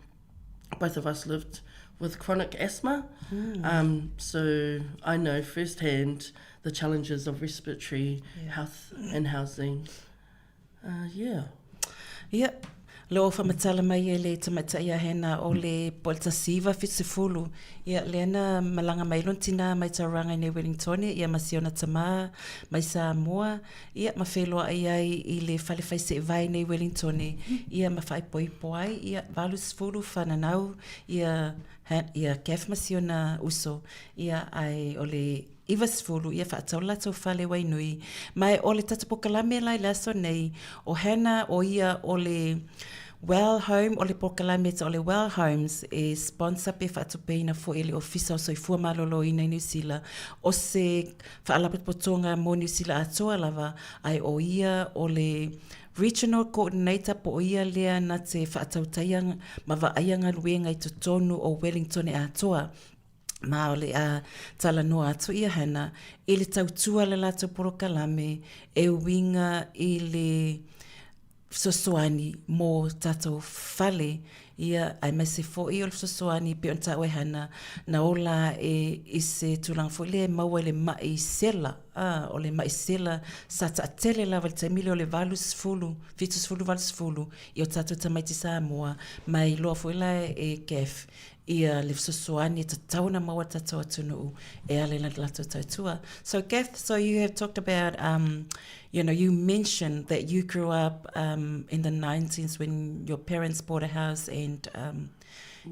both of us lived with chronic asthma. Mm. Um, so I know firsthand the challenges of respiratory yeah. health and housing. Uh, yeah. Ia, le o whamatala mai e le tamaitai a hena o le po le tasiva whitsifulu. Ia, le ana malanga mai lon tina mai tauranga i nei Wellingtone, ia ma siona tamā mai Samoa, ia ma wheloa ai ai i le whale whai se vai nei Wellingtone, ia ma whaipoipo ai, ia valusifulu whananau, ia, ha, ia Gaff ma siona uso, ia ai o le 90 ia faatau latou fale Wainui ma e o le tatou pokalame la i le aso nei o Hannah o ia o le Well Home o le pokalame o le Well Homes e sponsor pe faatupeina foi e le Ofisa o Soifua Maloloina i Niu Sila o se faalapotopotoga mo Niu Sila atoa lava ae o ia o le Regional Coordinator po o ia lea na te faatautaia ma vaaia galuega i totonu o Wellington e atoa. Ma o le a talanoa atu ia Hannah i le tautua le latou polokalame e uiga i le fesoasoani mo tatou fale ia aemaise foi o le fesoasoani pei ona taua e Hannah na ola ae i se tulaga foi lea e maua i le ma'i sela a o le ma'i sela sa taatele lava i le taimi lea o le 80 70 80 i o tatou tamaiti Samoa ma e iloa foi la e Gaff ia le fesoasoani e tatau ona maua tatou atunuu e ala i la latou tautua. So Gath, so you have talked about, um, you know, you mentioned that you grew up um, in the 90s when your parents bought a house and, um,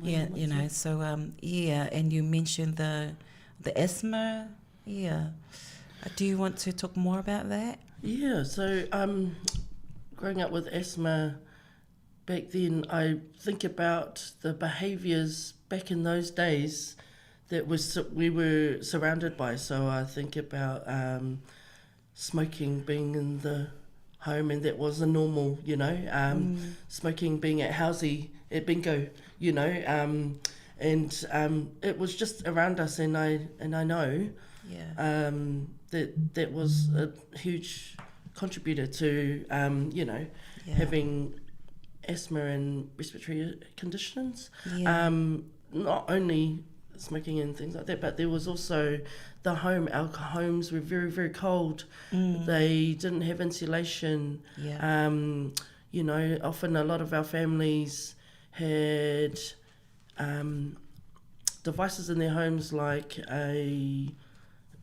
yeah, you know, so, um, yeah, and you mentioned the, the asthma, yeah. Uh, do you want to talk more about that? Yeah, so um, growing up with asthma, back then, I think about the behaviours back in those days that was we were surrounded by. So I think about um, smoking being in the home, and that was a normal, you know, um, mm. smoking being at housey at bingo, you know, um, and um, it was just around us, and I and I know yeah. um, that that was a huge contributor to um, you know yeah. having asthma and respiratory conditions. Yeah. Um, not only smoking and things like that, but there was also the home. Our homes were very, very cold. Mm. They didn't have insulation. Yeah. Um, you know, often a lot of our families had um, devices in their homes like a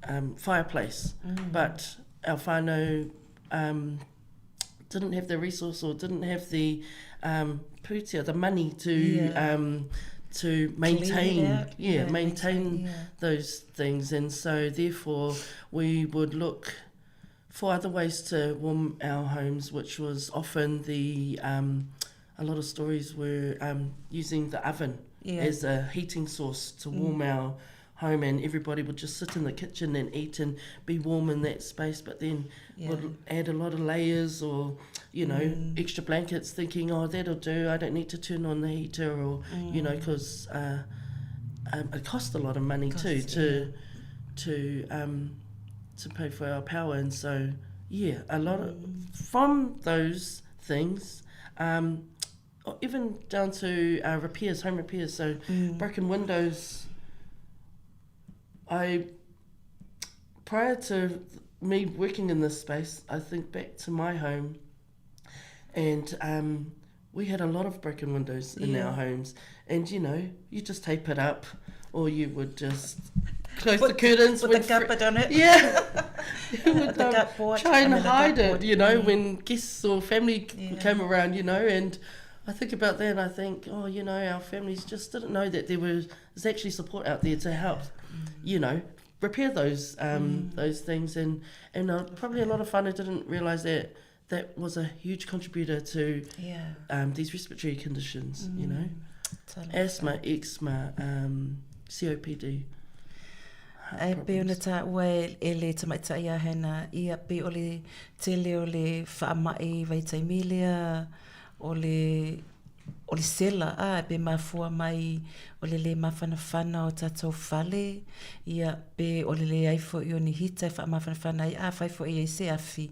um, fireplace, mm. but our whānau um, didn't have the resource or didn't have the um, pūtea, the money to yeah. um, to maintain, yeah, yeah, maintain, maintain yeah. those things. And so therefore we would look for other ways to warm our homes, which was often the um, a lot of stories were um, using the oven yeah. as a heating source to warm mm. our home and everybody would just sit in the kitchen and eat and be warm in that space but then yeah. would add a lot of layers or you know mm. extra blankets thinking oh that'll do I don't need to turn on the heater or mm. you know because uh, um, it costs a lot of money costs, too to yeah. to um, to pay for our power and so yeah a lot of from those things um, even down to uh, repairs home repairs so mm. broken windows I prior to me working in this space, I think back to my home, and um, we had a lot of broken windows in yeah. our homes, and you know, you just tape it up, or you would just close put, the curtains, put the carpet on it. Yeah, you would um, try and hide it, you know, mm. when guests or family yeah. came around, you know, and. I think about that and I think, oh, you know, our families just didn't know that there was actually support out there to help, mm. you know, repair those um, mm. those things. And, and uh, probably a lot of whānau didn't realise that that was a huge contributor to yeah. um, these respiratory conditions, mm. you know, Totally. asthma, eczema, um, COPD. Ai pe ona tā ua e, e le tamaitai a hena, ia pe o le tele o le whaamai vaitaimilea, o le o le sela a pe mafua mai o le le mafanafana o tātou fale ia pe o le leai fo'i o ni hita e faamafanafana ai afai fo'i ai se afi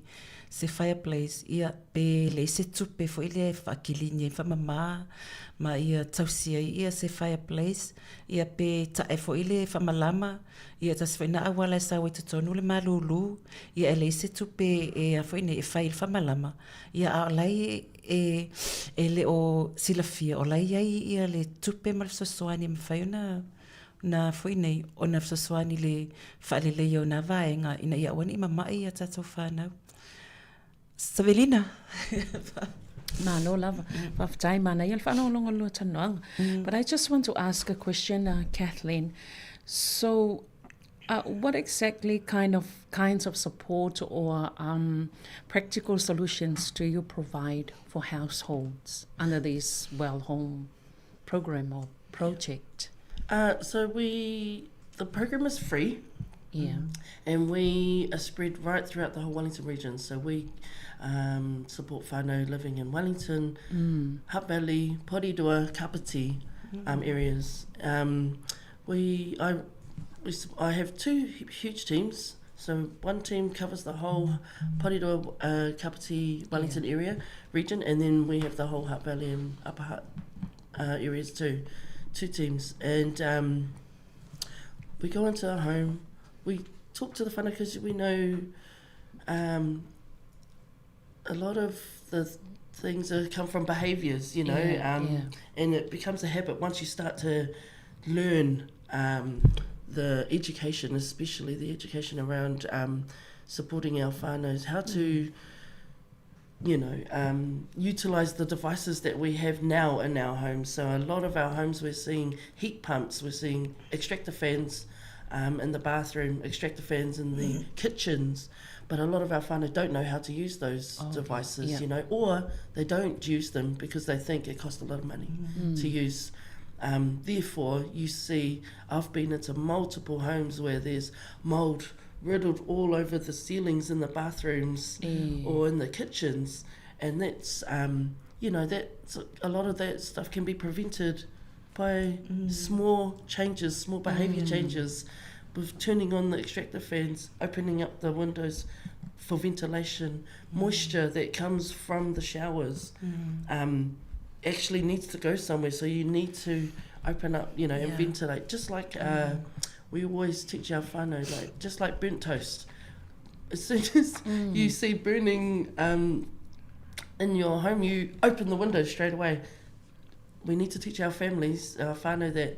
se fireplace ia pe leai se tupe fo'i lea e faakilini ai faamamā ma ia tausi ai ia se fireplace ia pe ta'e fo'i le faamalama ia tasi fo'i na auala e sau ai totonu le malūlū ia e leai se tupe e a fo'i nei e fai i le faamalama ia a o lai e, e le o silafia, o lai ai ia le tupe ma le fesoasoani e mafai ona na foi nei ona fesoasoani le faaleleia o nā vaega ina ia aua ne i mama'i a tātou whānau. Savelina. Malo lava. Faafetai manaia le faalogologo o lua talanoaga. But I just want to ask a question, uh, Kathleen. So, uh, what exactly kind of kinds of support or um, practical solutions do you provide for households under this Well Home program or project? Uh, so we the program is free. Yeah. And we are spread right throughout the whole Wellington region. So we um, support whānau living in Wellington, mm. Hutt Valley, Porirua, Kapiti um, areas. Um, we I we, I have two huge teams. So one team covers the whole Porirua, uh, Kapiti, Wellington yeah. area region, and then we have the whole Hutt Valley and Upper Hutt uh, areas too. Two teams, and um, we go into a home. We talk to the whānau because we know um, a lot of the things that come from behaviours, you know, Yeah, um, yeah. and it becomes a habit once you start to learn um, the education, especially the education around um, supporting our whānaus, how to, you know, um, utilize the devices that we have now in our homes. So a lot of our homes, we're seeing heat pumps, we're seeing extractor fans um, in the bathroom, extractor fans in the kitchens. But a lot of our whānau don't know how to use those Oh, okay. devices, Yeah. you know, or they don't use them because they think it costs a lot of money Mm. to use. Um, therefore, you see, I've been into multiple homes where there's mold riddled all over the ceilings in the bathrooms Mm. or in the kitchens, and that's um, you know that's a lot of that stuff can be prevented by small changes, small behaviour Mm. changes, with turning on the extractor fans, opening up the windows for ventilation, moisture that comes from the showers Mm. um, actually needs to go somewhere. So you need to open up, you know, and Yeah. ventilate. Just like uh, we always teach our whānau, like just like burnt toast. As soon as you see burning um, in your home, you open the window straight away. We need to teach our families, our whānau, that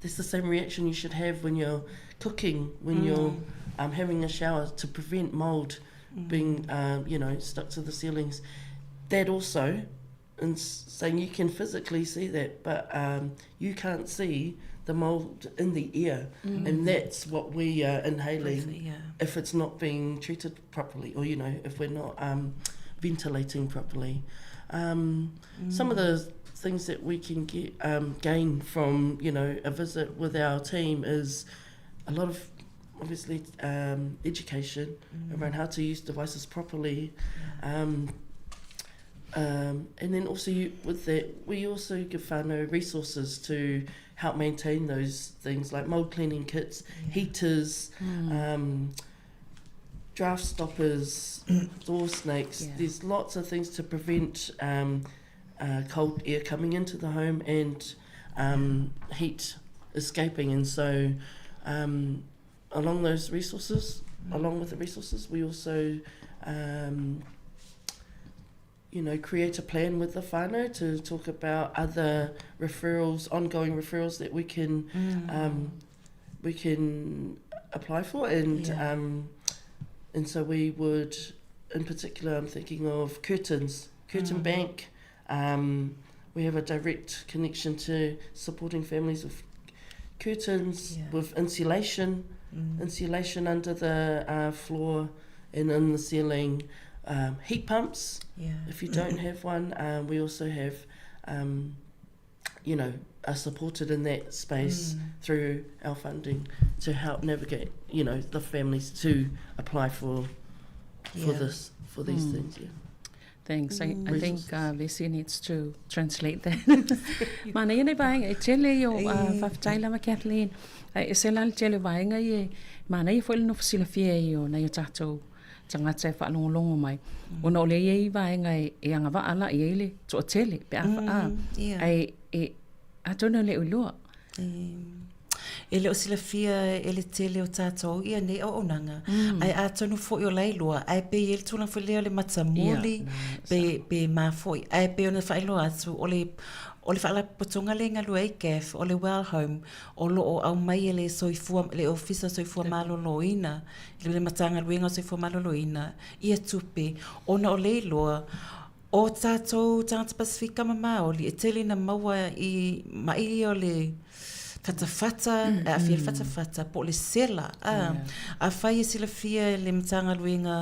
that's the same reaction you should have when you're cooking, when you're um, having a shower to prevent mold being, um, you know, stuck to the ceilings. that also, in saying you can physically see that, but um, you can't see the mold in the air. Mm. And that's what we are inhaling yeah. if it's not being treated properly, or, you know, if we're not um, ventilating properly. Um, mm. Some of the things that we can get um, gain from, you know, a visit with our team is a lot of obviously um, education mm. around how to use devices properly. Yeah. Um, um, and then also you, with that, we also give whānau resources to help maintain those things like mold cleaning kits, yeah. heaters, mm. um, draft stoppers, door snakes. Yeah. There's lots of things to prevent um, uh, cold air coming into the home and um, heat escaping. And so, um, along those resources, mm. along with the resources, we also um, you know, create a plan with the whānau to talk about other referrals, ongoing referrals that we can mm. um, we can apply for, and yeah. um, and so we would, in particular, I'm thinking of curtains, curtain mm. bank. Um, we have a direct connection to supporting families with curtains, yeah. with insulation, mm. insulation under the uh, floor and in the ceiling um, heat pumps. Yeah. If you don't have one, um, we also have, um, you know, are supported in that space mm. through our funding to help navigate, you know, the families to apply for for yeah. this for these mm. things. Yeah. Thanks. I, I think uh, Vesi needs to translate that. Mana ia nei vaenga e tele i o uh, whawhetai lava Kathleen. Ai, e se la le tele vaenga i e mana ia foi le nofo silafia i o nai o tātou tagata e faalogologo mai, mm. ona o lea e i ai vaega e, e agavaa la i ai le toatele pe a mm, a yeah. ae e atonu e le iloa. E le o silafia e le tele o tātou ia nei auaunaga, mm. ae atonu foi o la iloa, ae pe i ai le tulaga foi lea o le matamuli, yeah, pe, pe mā foi, ae pei ona faailoa atu, o le, o le faalapotopotoga lea e galue ai CAF, o le Well Home, o lo o aumai e le soifua, le Ofisa o Soifua Maloloina, i le Matagaluega o Soifua Maloloina ia tupe, ona o le iloa o tātou tagata Pasifika ma Māori e tele ina maua i maʻi ia o le fatafata, e aafia i le fatafata po o le sela, ā, afai e silafia e le Matagaluega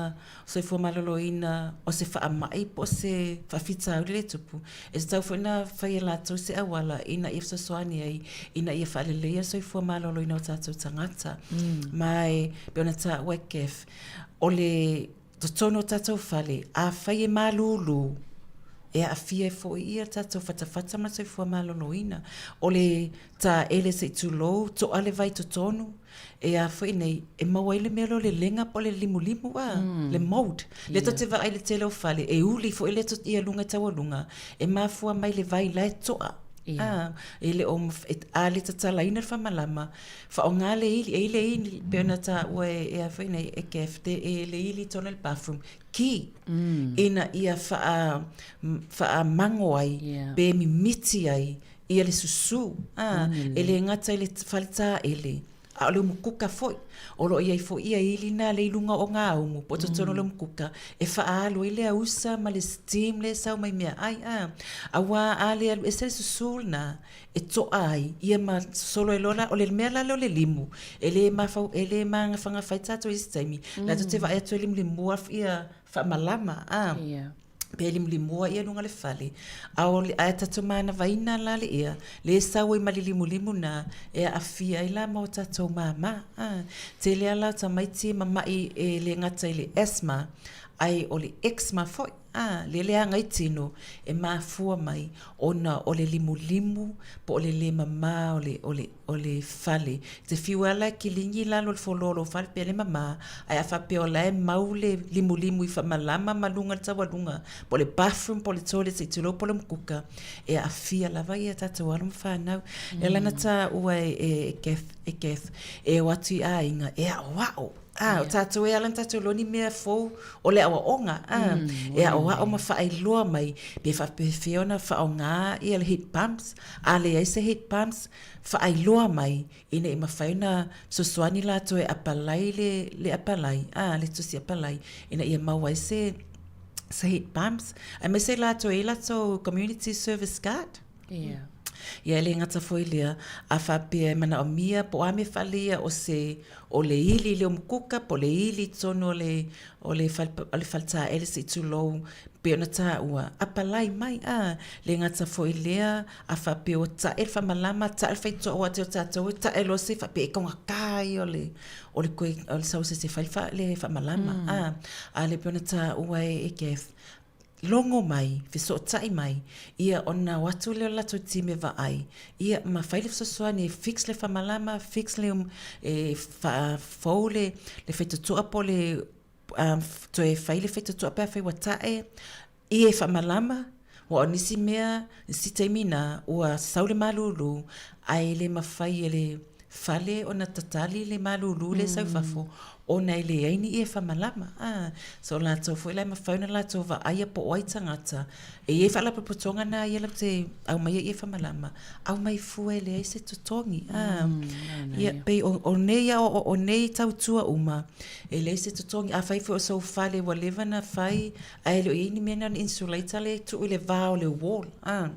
Soifua Maloloina o se faamai po o se faafitauli le tupu, e tatau foi ona fai e latou se auala ina ia fesoasoani ai ina ia faaleleia le soifua maloloina o tatou tagata. Ma e pei ona taua e Kev, o le totonu o tatou fale, afai e malūlū, e aafia ai foi ia tatou fatafata ma le soifua maloloina. O le taele se i tulou, toa le vai totonu, E a foi nei, e maua ai le mea lea o le lega po o le limulimu a, mm. le mold. Le yeah. te vaai le tele o fale, e uli foi le ia lunga i taualuga, e mafua mai le vai la e toa. Yeah. A, e le o, e, a le tatalaina le whamalama, whaonga le ili, e ile ili, mm. pe ona tā ua e, e a foi nei, e kef, te e le ili tona le bathroom, ki, mm. ina ia wha, wha mango ai, yeah. pe mimiti ai, ia le susū, ā, e le gata i le fale tāele, a o le umukuka foi. O lo o i ai foi ia ili na le i luga o ngā umu, po o totonu o le umukuka, e faaalu ai le ausa ma le steam lea e sau mai meaai, ā, auā a le alu ese le susū lena e toa ai, ia ma sosolo ai loa la, o le mea la lea o le limu, e le mafau, e le magafagafa ai tātou i isi taimi, latou te vaai atu e limulimua ia faamalama, ā. Pe limulimua ia luga le fale, a o le, ae tatou manavaina la le ea, le sau ai ma le limulimu na, e aafia ai la ma o tatou māmā. A, tele a la o tamaiti e mamaʻi e le gata i le asthma, ae o le eczema foi, a, le leaga i tino e mafua mai ona o le limulimu po o le le mamā o le, o le, o le fale. Te fiu ala e kiligi i lalo o le foloa o lou fale pea le mamā, ae a faapea o la e mau le limulimu i faamalama ma luga i le taualuga, po o le bathroom, po o le toilet se i tulou po o le umukuka, e aafia lava ia tatou alo ma fanau. E ala ona taua e Kath, e Kath, e o atu i aiga e aʻoaʻo. A, o tatou e ala ona tatou iloa ni mea fou o le aoaoga, a, e aʻoaʻo ma faailoa mai pe faapefea ona faaaoga ia le heat pumps, a leai se heat pumps, faailoa mai ina ia mafai ona fesoasoani latou e apalai le, le apalai, a, le tusi apalai, ina ia maua ai se, se heat pumps, aemaise latou e i ai latou community service card. Yeah. Ia e le gata foi lea, a faapea e manaomia po o a mea faaleia o se o le ili i le umukuka po o le ili i totonu o le o le fale o le fale taele se i tulou pei ona taua, apalai mai a. Le gata foi lea, a faapea ua tae le faamalama, tae le faitotoa aua o te o tatou e tae loa se faapea e taugata ia o le o le toe o le sau o se isi e fai le faamalama a. A lea pei ona taua e Kath, logo mai, fesootai mai, ia ona o atu lea o le latou team e vaai, ia ma fai le fesoasoani e fix le faamalama, fix le, e faafou le faitotoa po o le toe fai le faitotoa pe afai ua tae, ia e faamalama, aua o nisi mea, nisi taimi na, ua sau le malulu, ae le mafai e le fale ona tatali le malulu lea e sau i fafo, ona e leai ni ie faamalama. A, so o latou foi la e mafai ona latou vaaia po o ai tagata, e i ai faalapotopotoga na ia latou te aumaia ie faamalama, aumai fua e leai se totogi. A, ia, pei o, o nei o, o nei tautua uma, e leai se totogi. Afai foi o sou fale ua leva ona fai, ae le o i ai ni mea na o ni insulator lea e tuu i le va o le wall. A.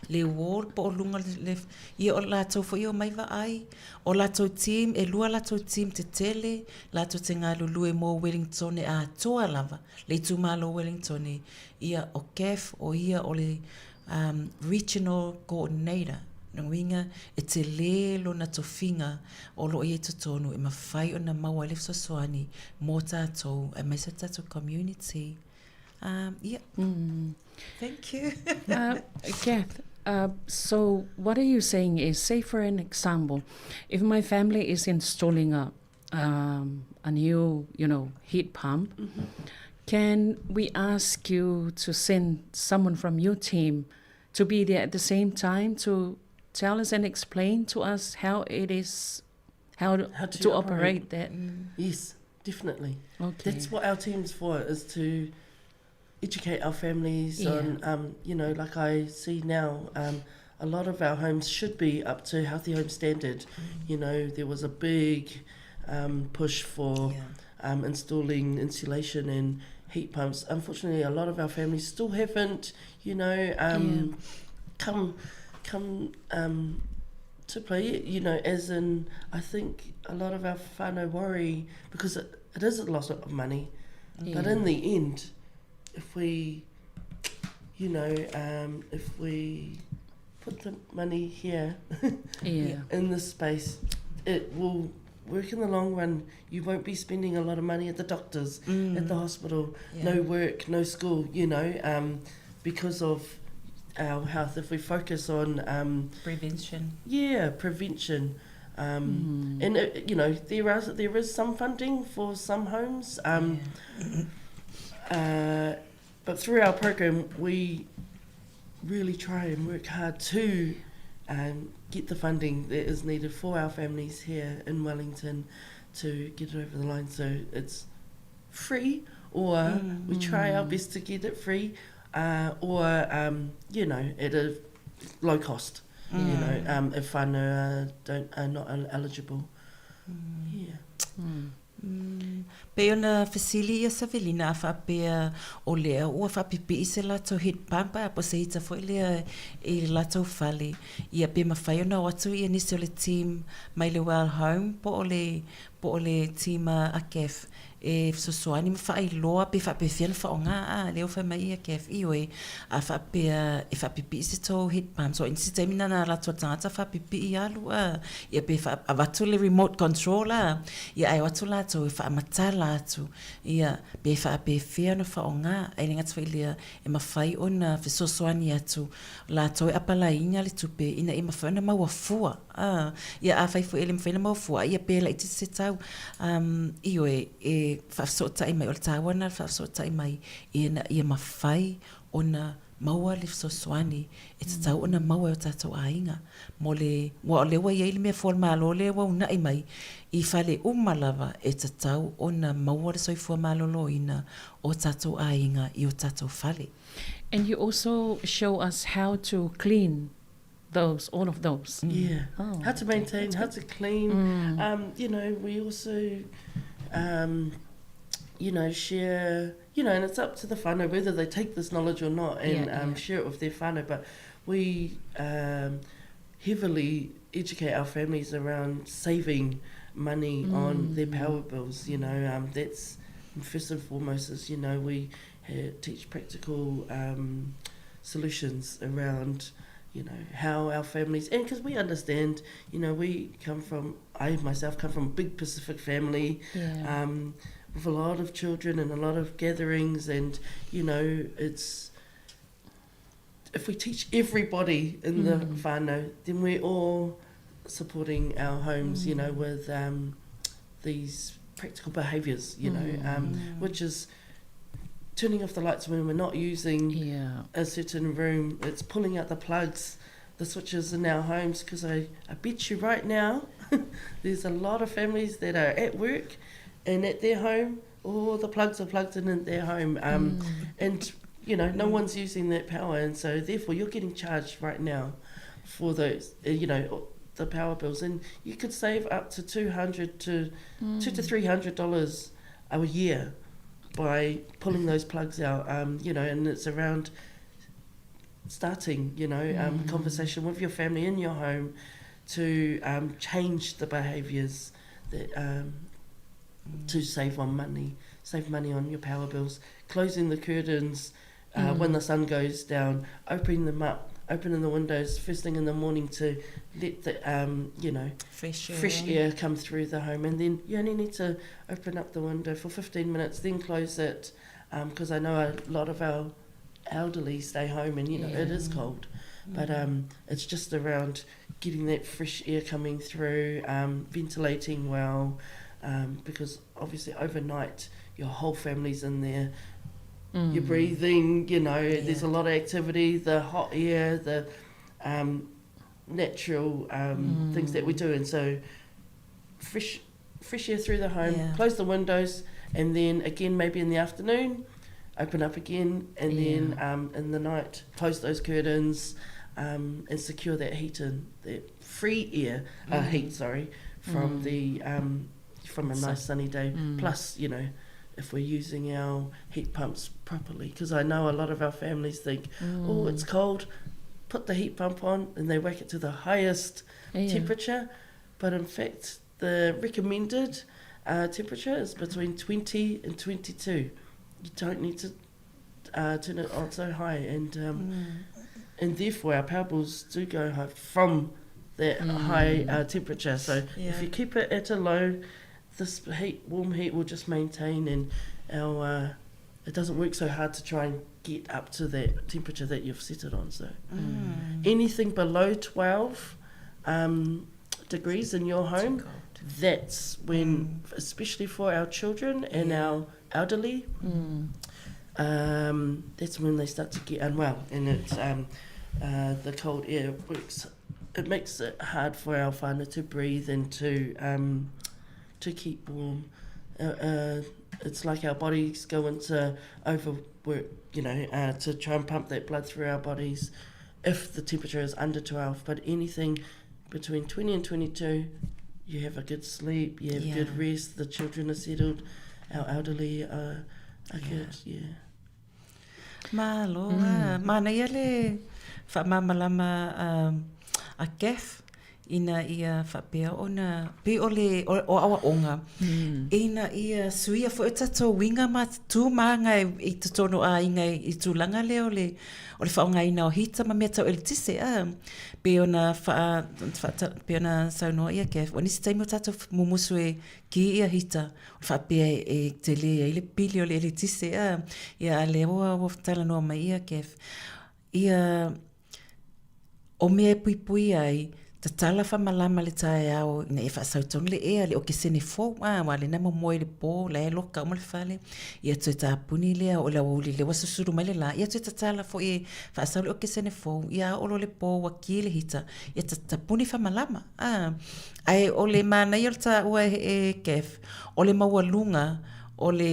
Le wall po o luga le, ia o latou foi e omai vaai, o latou team, e lua latou team tetele, latou te galulue mo Wellingtone atoa lava, le itumalo o Wellingtone, ia o Kath o ia o le um, regional coordinator. Lona uiga, e tele lona tofiga o lo o i ai totonu e mafai ona maua ai le fesoasoani mo tatou aemaise o tatou community. Yeah. Thank you. Kath, so what are you saying is, say for an example, if my family is installing a, um, a new, you know, heat pump, mm-hmm. can we ask you to send someone from your team to be there at the same time to tell us and explain to us how it is, how, how to, to operate, operate that? Yes, definitely. Okay. That's what our team's for, is to educate our families yeah. on, um, you know, like I see now, um, a lot of our homes should be up to healthy home standard. Mm. You know, there was a big um, push for yeah. um, installing insulation and heat pumps. Unfortunately, a lot of our families still haven't, you know, um, yeah. come come um, to play, you know, as in, I think a lot of our whānau worry because it, it is a lot of money. Yeah. But in the end, if we, you know, um, if we put the money here yeah. in this space, it will work in the long run. You won't be spending a lot of money at the doctors, mm. at the hospital, yeah. no work, no school, you know, um, because of our health. If we focus on um, prevention, yeah, prevention. Um, mm. And uh, you know there are there is some funding for some homes, um, yeah. uh, but through our program we really try and work hard to um, get the funding that is needed for our families here in Wellington to get it over the line. So it's free, or mm. we try our best to get it free, uh, or um, you know at a low cost. Mm. You know, um, if whānau uh, don't are not eligible. Mm. Yeah. Mm. Mm. Pei ona fesili ia Savelina a faapea o lea ua faapipii se latou heat pump a po o se heater foi lea i le latou fale, ia pe mafai ona o atu ia nisi o le team mai le Well Home po o le po o le team a Kath e fesoasoani ma faailoa pe faapefea ona faaaoga a lea ua fai mai ia Kath ioe a faapea e faapipii se tou heat pump so i se taimi na na latou tagata faapipii alu a ia pe avatu le remote control a ia ae o atu latou e faamatala atu ia pe faapefea ona faaaoga ae le gata foi i lea e mafai ona fesoasoani atu latou e apalaiina le tupe ina ia mafai ona maua fua A, ia afai foi e le mafai ona maua fua, ia pe laitiiti se tau, um, ioe, e faafesootai mai, o le taua lena o le faafesootai mai, ina ia mafai ona maua le fesoasoani e tatau ona maua e o tatou aiga mo le, aua o lea ua i ai le mea fua a le Malo lea ua uunai mai i fale uma lava e tatau ona maua le soifua maloloina o tatou aiga i o tatou fale. And you also show us how to clean those, all of those. Yeah. Oh, how to maintain, how to clean. Mm. Um, you know, we also, um, you know, share. you know, and it's up to the whānau whether they take this knowledge or not and yeah, um, yeah. share it with their whānau. But we um, heavily educate our families around saving money mm. on their power bills. You know, um, that's first and foremost is, you know, we uh, teach practical um, solutions around you know how our families and because we understand you know we come from I myself come from a big Pacific family yeah. um, with a lot of children and a lot of gatherings and you know it's if we teach everybody in mm. the whānau then we're all supporting our homes mm. you know mm. with um, these practical behaviours you know mm. um, mm. which is turning off the lights when we're not using yeah. a certain room. It's pulling out the plugs, the switches in our homes, because I, I bet you right now there's a lot of families that are at work and at their home, all the plugs are plugged in at their home. Um, mm. And, you know, no mm. one's using that power. And so, therefore, you're getting charged right now for those, uh, you know, the power bills. And you could save up to 200 to mm. two to $300 a year by pulling those plugs out, um, you know, and it's around starting, you know, um, mm. conversation with your family in your home to um, change the behaviours that um, mm. to save on money, save money on your power bills, closing the curtains uh, mm. when the sun goes down, opening them up, opening the windows first thing in the morning to let the um, you know fresh air. fresh air come through the home, and then you only need to open up the window for 15 minutes, then close it, because um, I know a lot of our elderly stay home, and you know yeah. it is cold, mm. but um, it's just around getting that fresh air coming through, um, ventilating well, um, because obviously overnight your whole family's in there. Mm. You're breathing, you know, yeah. there's a lot of activity, the hot air, the um, natural um, mm. things that we do. And so fresh, fresh air through the home, yeah. close the windows, and then again, maybe in the afternoon, open up again, and yeah. then um, in the night, close those curtains um, and secure that heat in, that free air, uh, mm. heat, sorry, from mm. the um, from a nice sunny day. Mm. Plus, you know, if we're using our heat pumps properly, because I know a lot of our families think, mm. oh, it's cold, put the heat pump on, and they whack it to the highest yeah. temperature. But in fact, the recommended uh, temperature is between 20 and 22. You don't need to uh, turn it on so high, and um, mm. and therefore our power bills do go high from that mm. high uh, temperature. So yeah. if you keep it at a low, this heat, warm heat, will just maintain, and our uh, it doesn't work so hard to try and get up to that temperature that you've set it on. So mm. anything below 12 um, degrees in your home, that's when, mm. especially for our children and yeah. our elderly, mm. um, that's when they start to get unwell, and it's um, uh, the cold air works. It makes it hard for our whānau to breathe and to um, to keep warm. Uh, uh, it's like our bodies go into overwork, you know, uh, to try and pump that blood through our bodies if the temperature is under 12. But anything between 20 and 22, you have a good sleep, you have yeah. good rest, the children are settled, our elderly are, are yeah. good, yeah. Malo, mm. Mānaia le whaamāmalama um, a Gaff ina ia faapea ona pei o le o, o aoaoga mm. ina ia suia foi o tatou uiga ma tūmāga i totonu o aiga i tulaga lea o le o le faaaogaina o hita ma mea tau eletise a pei ona faa, faa, pei ona saunoa ia Gav o nisi taimi o tatou mumusu e ki ia hita o le faapea e, e tele ai le pili o le eletise a ia a lea ua ua talanoa mai ia Gav ia O mea e puipui ai, tatala whamalama le taeao ina ia whaasau tonu le ea le okesene fou, a, wa lena momoe i le pō, la e loka uma le fale, ia toe tāpuni lea o le aoauli lea ua susulu mai le lā, ia toe tatala foi e whaasau le okesene fou, ia aolo le pō ua ki le hita, ia tapuni whamalama, a. Ae o le mānaia o le tāua e e Gaff, o le maualuga o le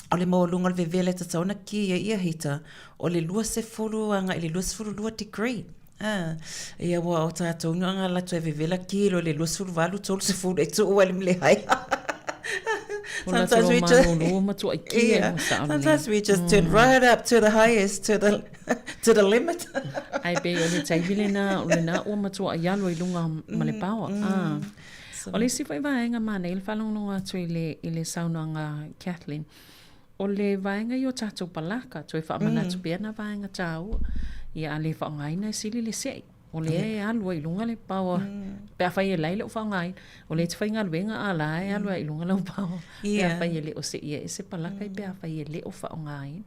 o le maualuga o le vevela e tatau ona ki ai ia hita, o le 20 agai i le 22 degree. Ah, ia ua o tātou no anga lato e vevela ki lo le 28, 30 e tuu ai le mele hai. Sometimes we just yeah, sometimes we just turn right up to the highest, to the to the limit. Ai pei o le taimi lena, o lena ua matua i alo i luga ma le paoa. Ah. O le isi foi vaega manaia le faalogologo atu i le, i le saunoaga Kathleen, o le vaega i o tatou palaka, toe faamanatu pea na vaega tāua, ia a le faaaogaina e sili le se'i. O lea e alu ai i luga le power, pe afai e lai lou faaaogaina, o lea e te faigaluega a la e alu ai i luga lau power, pe afai e le o seia e se palaka pe afai e le o faaaogaina.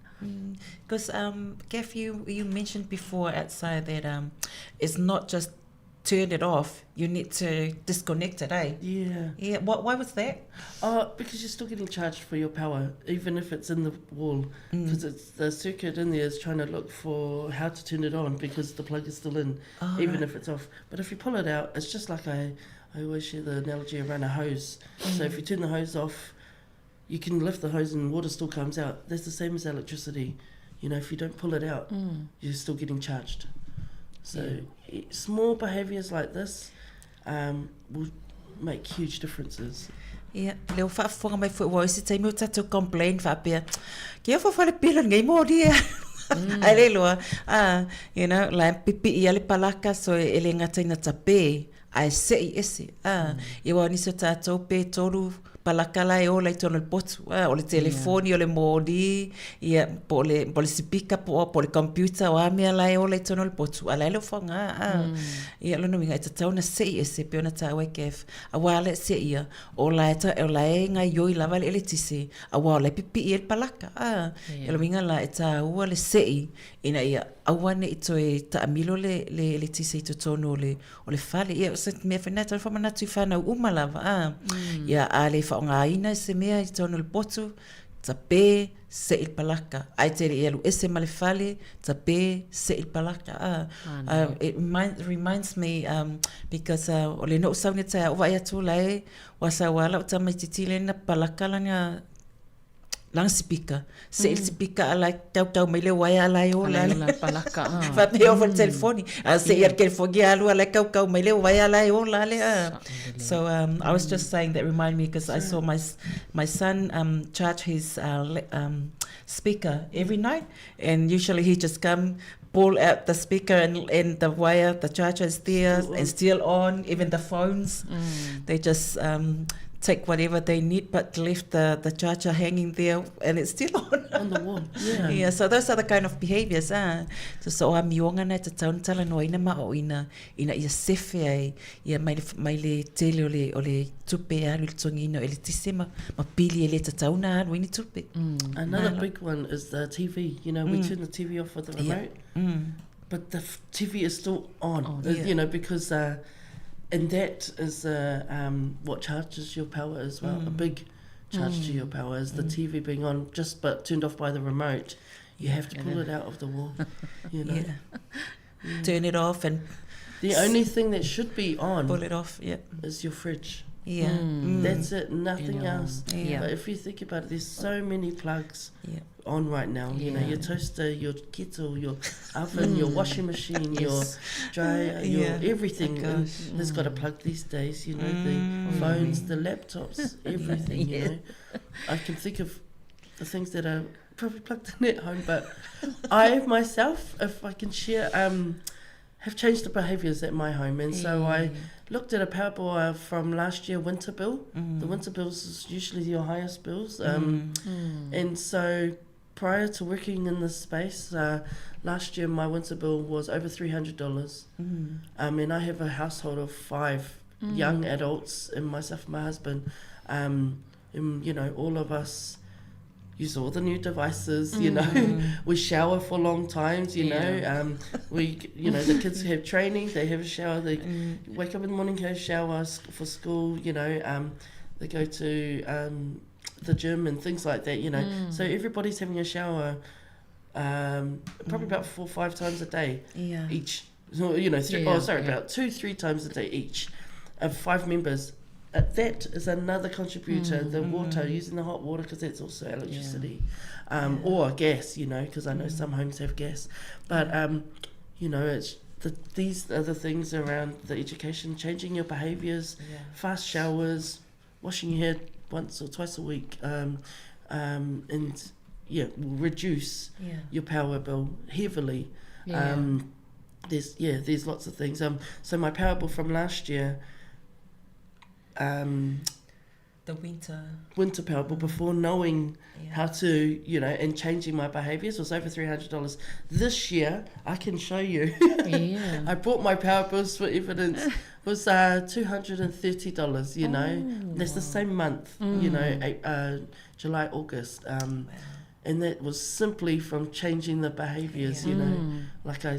Because um, Gaff, you, you mentioned before outside that um, it's not just turn it off, you need to disconnect it, eh? Yeah. Yeah, what, why was that? Oh, because you're still getting charged for your power, even if it's in the wall. Because mm. it's the circuit in there is trying to look for how to turn it on because the plug is still in, oh, even right. if it's off. But if you pull it out, it's just like I, I always share the analogy around a hose. Mm. So if you turn the hose off, you can lift the hose and water still comes out. That's the same as electricity. You know, if you don't pull it out, mm. you're still getting charged. So yeah. small behaviors like this um, will make huge differences. Ia, lea ua faafofoga mai foi, ua o isi taimi o tatou complain faapea, kia fafale pila lenei moli e mm. Ai le iloa, ah, you know, la e pipii a le palaka, so e le gata ina tapē, ae se'i ese. Ah, mm. Ia ua o nisi o tatou pe tolu palaka la e ola i totonu o le potu, ah, o le telefoni, yeah. o le moli, ia, po o le, po o le sipika, po, po o le computer, o a mea la e ola i totonu o le potu, a la e le o faaaoga, ah. Mm. Ia, lona uiga, e tatau ona se'i ese, pei ona taua e Gaff, Auā le seia, o la e, o la e gaioi lava le eletise, auā o la e pipii ai le palaka, a. Yeah. O le uiga la e tāua le se'i, ina ia aua ne i toe taamilo le, le eletise i totonu o le, o le fale. Ia, o se mea foi lena e tau faamanatu i whānau uma lava, a. Mm. Ia, a le faaaogaina se mea i totonu o le potu, tapē, se'i le palaka. Ae te le i alu ese ma le fale, tapē, se'i le palaka. Ah, uh, it remind, reminds me, um, because uh, o le no'u sau nei taeao vaai atu la e, ua sau a la'u tamaitiiti lena palaka lana, lana sipika. Se'i le sipika a la e kaukau mai le uaea a la e ola. A la e ola le palaka, ah. Faapea oo foi le telefoni. A se'i a le telefoni alu a la e kaukau mai le uaea a la e ola le, ah. So um, I was just saying that remind me because I saw my my son um, charge his uh, um, speaker every night, and usually he just come pull out the speaker and, and the wire, the charger is there still and still on, even the phones. Mm. They just um, take whatever they need, but left the, the charger hanging there and it's still on. On the wall, yeah. Yeah, so those are the kind of behaviors. Ah. So, so amioga na te tatau ona talanoaina ma aoaoina ina ia sefe ai ia mai le, mai le tele o le, o le tupe e alu i le totogiina o eletise ma, ma pili e le tatau ona alu ai ni tupe. Mm. Another Malo. big one is the TV. You know, we mm. turn the TV off with the remote, yeah. mm. but the TV is still on, on yeah. you know, because, uh, and that is uh, um, what charges your power as well. Mm. A big charge mm. to your power is the mm. TV being on just but turned off by the remote. You have to pull it out of the wall, you know. Yeah. Mm. Turn it off and the only thing that should be on pull it off, yeah, is your fridge. Yeah. Mm. That's it, nothing yeah. else. Yeah. But if you think about it, there's so many plugs yeah. on right now. Yeah. You know, your toaster, your kettle, your oven, mm. your washing machine, yes. your dryer, your yeah. everything oh, has got a mm. plug these days, you know, mm. the phones, the laptops, everything, yeah. you know. I can think of the things that are probably plugged in at home, but I myself, if I can share, um, have changed the behaviours at my home. And so I looked at a power bill from last year winter bill. Mm. The winter bills is usually your highest bills. Um, mm. And so prior to working in this space, uh, last year my winter bill was over $300. Mm. Um, and I have a household of five mm. young adults and myself and my husband. Um, and, you know, all of us use all the new devices, you know. Mm. we shower for long times, you yeah. know. Um, we, you know, the kids have training, they have a shower, they mm. wake up in the morning, have a shower for school, you know. Um, they go to um, the gym and things like that, you know. Mm. So everybody's having a shower um, probably mm. about four or five times a day yeah. each. So, you know, three, oh, yeah, oh, sorry, yeah. about two, three times a day each of five members. Uh, that is another contributor, mm. the water, mm. using the hot water because that's also electricity. Yeah. Um, yeah. Or gas, you know, because I know mm. some homes have gas. But, um, you know, it's the, these are the things around the education, changing your behaviours, yeah. fast showers, washing your hair once or twice a week um, um, and yeah, will reduce yeah. your power bill heavily. Yeah. Um, there's yeah, there's lots of things. Um, so my power bill from last year, um, the winter winter power bill before knowing yeah. how to you know and changing my behaviors was over $300 this year i can show you yeah. i brought my power bills for evidence was uh, $230 you know oh. that's the same month mm. you know uh, july august um, wow. and that was simply from changing the behaviors yeah. you know Mm. like i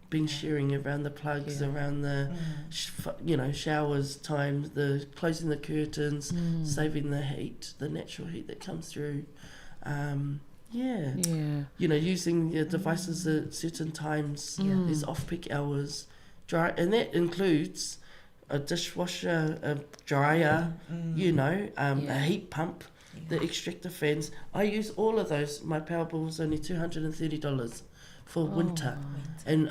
been sharing around the plugs, yeah. around the, sh- you know, showers times, the closing the curtains, saving the heat, the natural heat that comes through. Um, yeah. Yeah. You know, using your devices at certain times, Yeah. there's off-peak hours, dry, and that includes a dishwasher, a dryer, you know, um, Yeah. a heat pump, the extractor fans. I use all of those. My power bill was only $230 for winter. And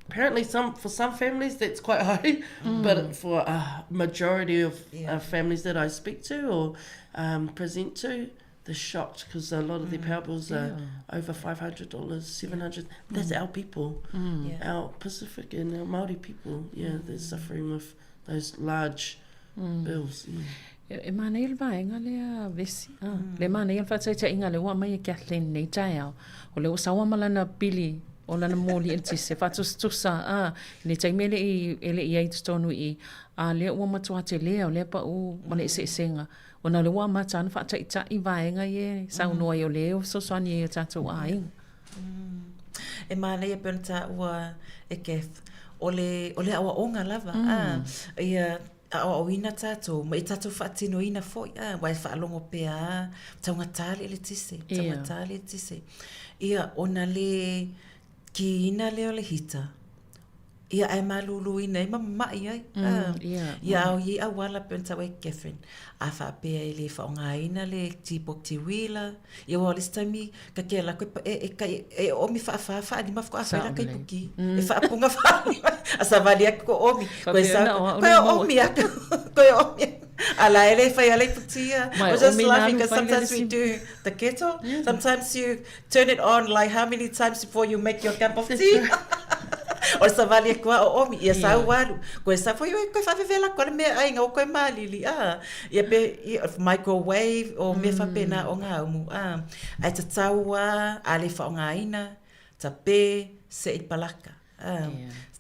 apparently some for some families that's quite high, but for a majority of Yeah. families that I speak to or um, present to, they're shocked because a lot of their power bills are over $500, 700 That's our people, Yeah. our Pacific and our Māori people. Yeah, they're suffering with those large bills. Yeah. E, e mana i le vaega lea vesi. Ah, Le mana i le faataitaiga le ua mai e Kathleen nei taeao. O le ua saua ma lana pili o lana moli eletise faatusatusa a i le taimi e le'i e le'i ai totonu i a lea ua matuā telē o lea paʻu ma le eseesega ona o le ua amata ana faataʻitaʻi vaega ia e saunoa ai o lē o fesoasoani ai o tatou ʻaiga. E manaia pei ona taua e Kath, o le, o le aoaoga lava, a, ia aoaoina tatou ma ia tatou faatinoina foi, a, aua e faalogo pea lava, taugata le eletise, taugata le eletise. Ia, ona le kiina lea o le hita, ia ae maluluina ai ma mama'i ai, a. Ia a o i auala pei ona taua e Catherine, a faapea e le faaaogaina le tipoti uila, ia aua o le isi taimi, ka te ala atu e, e, e, e oomi faafa faalima faatoa fai la kaipuki. E faapuga faalima, a savali atu ko oomi, koe sa, koe oomi atu, koe oomi atu. A la e le fai ala i putia. Mai I was just oomi nā laughing alu because fai le sometimes we isi. do the kettle. Sometimes you turn it on like how many times before you make your cup of tea. O le savali atu a o oomi, ia sau alu. Koe sa foi oe koe faavevela atu a le meaai o koe malili, a. Ia pe, ia, microwave o mea faapena o gaumu, a. Ae tatau a, a le faaaogaina, tape se i palaka, a.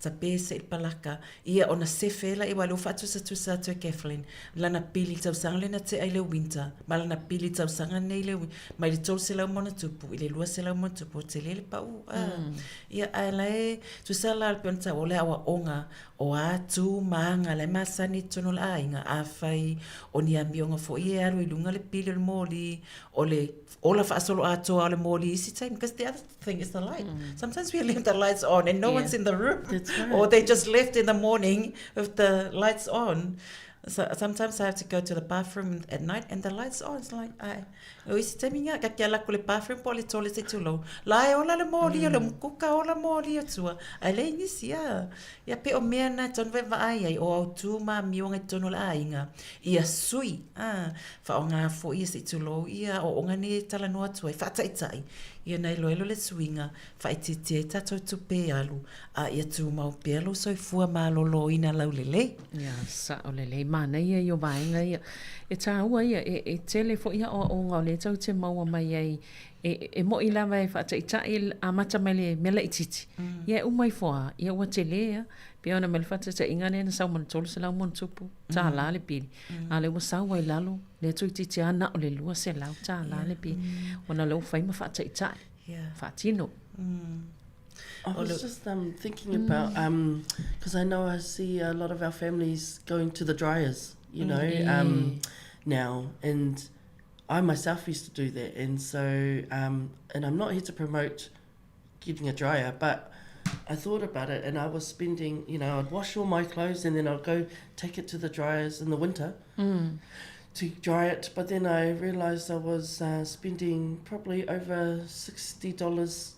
Tape se i palaka. Ia ona sefe la aua o lea ua faatusatusa atu e Kathleen lana pili tausaga lea na tea i le winter ma lana pili tausaga nei i le mai le 300 ma ona tupu i le 200 ma ona tupu, ua tele le pau, a. Ia ae la e tusa la pei ona taua o le aoaoga o a tu ma aga la e masani i totonu o le aiga, afai o ni amioga foi e alu i luga le pili o le moli, o le ola faasoloatoa o le moli i isi taimi, because the other thing is the light. Sometimes we leave the lights on and no one's in the room. That's right. Or they just left in the morning with the lights on. So sometimes I have to go to the bathroom at night and the lights on. It's like, ai, o isi taimi nga, ka ke ala ku le bathroom po le tole se tulou. La e ola le moli o le mukuka ola moli o tua. Ai le nisi a. Ia pe o mea na tonu vai vaai ai o au tū ma mioga i totonu o le aiga. Ia sui, a, whaonga fo ia se tulou ia o onga ni e talanoa atu ai, whaataitai. Ia na iloilo le suiga, faaitiitia ai tatou tupe e alu, a ia tumau pea lou soifua malōlōina laulelei. Ia, sao lelei, manaia ia o vaega ia. E tāua ia, e, e tele foʻi aʻoaʻoga o lea tatou te maua mai ai, e, e moʻi lava e faataʻitaʻi amata mai le mea laitiiti, ia e uma ifo lava, ia ua telē lava. Pei ona mai le faataitaiga lea na sau ma le 300 ma ona tupu tālā le pili, a o lea ua sau ai i lalo, lea toeitiiti lava na o le 200 tālā le pili, ona o lea ua fai ma faataʻitaʻi, faatino. I was just um, thinking about, because I know I see a lot of our families going to the dryers, you know, um, now. And I myself used to do that. And so, um, and I'm not here to promote getting a dryer, but I thought about it and I was spending, you know, I'd wash all my clothes and then I'd go take it to the dryers in the winter to dry it. But then I realised I was uh, spending probably over $60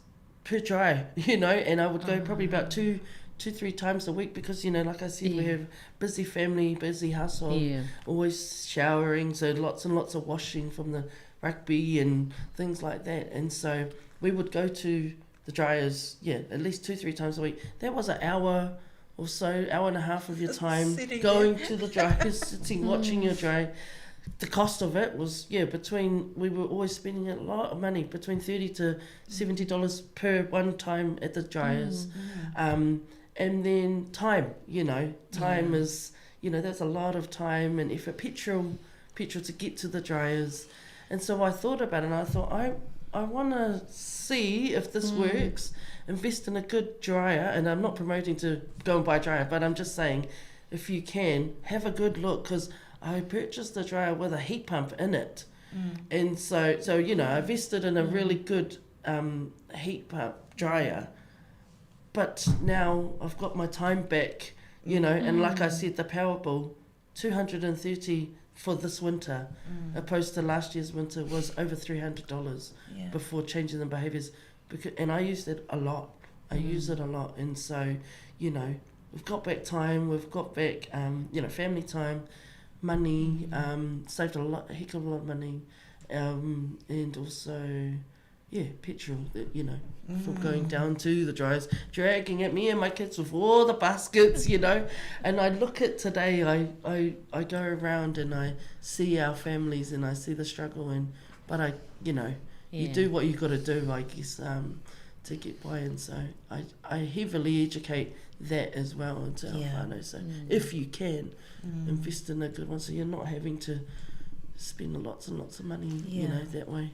per dry, you know, and I would go probably about two two, three times a week because, you know, like I said, yeah. we have busy family, busy household, yeah. always showering, so lots and lots of washing from the rugby and things like that. And so we would go to the dryers, yeah, at least two, three times a week. That was an hour or so, hour and a half of your time going to the dryers, sitting, watching your dry. The cost of it was, yeah, between, we were always spending a lot of money, between 30 to $70 per one time at the dryers. Mm. Um, and then time, you know, time yeah. is, you know, that's a lot of time and effort, petrol, petrol to get to the dryers. And so I thought about it and I thought, I, I want to see if this mm. works, invest in a good dryer. And I'm not promoting to go and buy a dryer, but I'm just saying, if you can, have a good look because I purchased the dryer with a heat pump in it. Mm. And so, so, you know, I invested in a mm. really good um, heat pump dryer. But now I've got my time back, you know, and like I mm. said, the power bill, 230 for this winter, mm. opposed to last year's winter was over $300 yeah. before changing the behaviours. Because, and I used it a lot. I mm. use it a lot. And so, you know, we've got back time, we've got back, um, you know, family time, money, mm. um, saved a lot, a heck of a lot of money, um, and also yeah, petrol, you know, mm. from going mm. down to the dryers, dragging at me and my kids with all the baskets, you know. And I look at today, I, I, I go around and I see our families and I see the struggle, and but I, you know, yeah. you do what you got to do, I guess, um, to get by. And so I, I heavily educate that as well into our yeah. whānau. So mm. if you can, mm. invest in a good one so you're not having to spend lots and lots of money, yeah. you know, that way.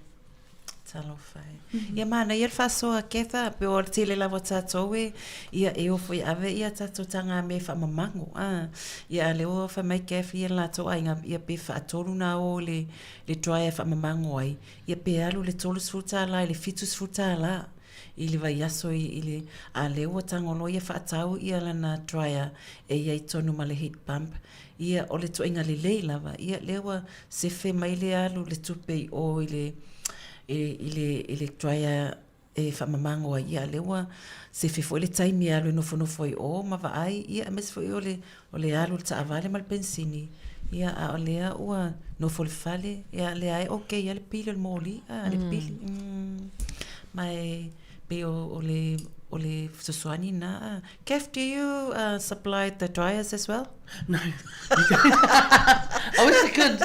Talofa e. Ia manaia le faasoa Catha, pe o le tele lava o tatou e, ia e ofo i ave ia tatou taga me faamamago a. Ia a lea ua fai mai Cathy ia le latou aiga ia pe faatolu na o le le dryer e faamamago ai, ia pe alu le 30 tala i le 70 tala i le vaiaso i i le a lea ua tago loa ia faatau ia lana dryer e iai tonu ma le heat pump Ia, o le tuaiga lelei lava, ia, lea ua sefe mai le alu le tupe i o i le, i, i le, i le dryer e faamamago ai, ia, lea ua sefe foi le taimi e alu e nofonofo ai i o ma vaai, ia, aemaise foi o le, o le alu o le taavale ma le penisini, ia, a o lea ua nofo i le fale, ia, lea e okay lava le pili o le moli, a, le pili, mm, ma e pei o, o le, o le fesoasoani na. Kev, do you uh, supply the dryers as well? No. I wish I could.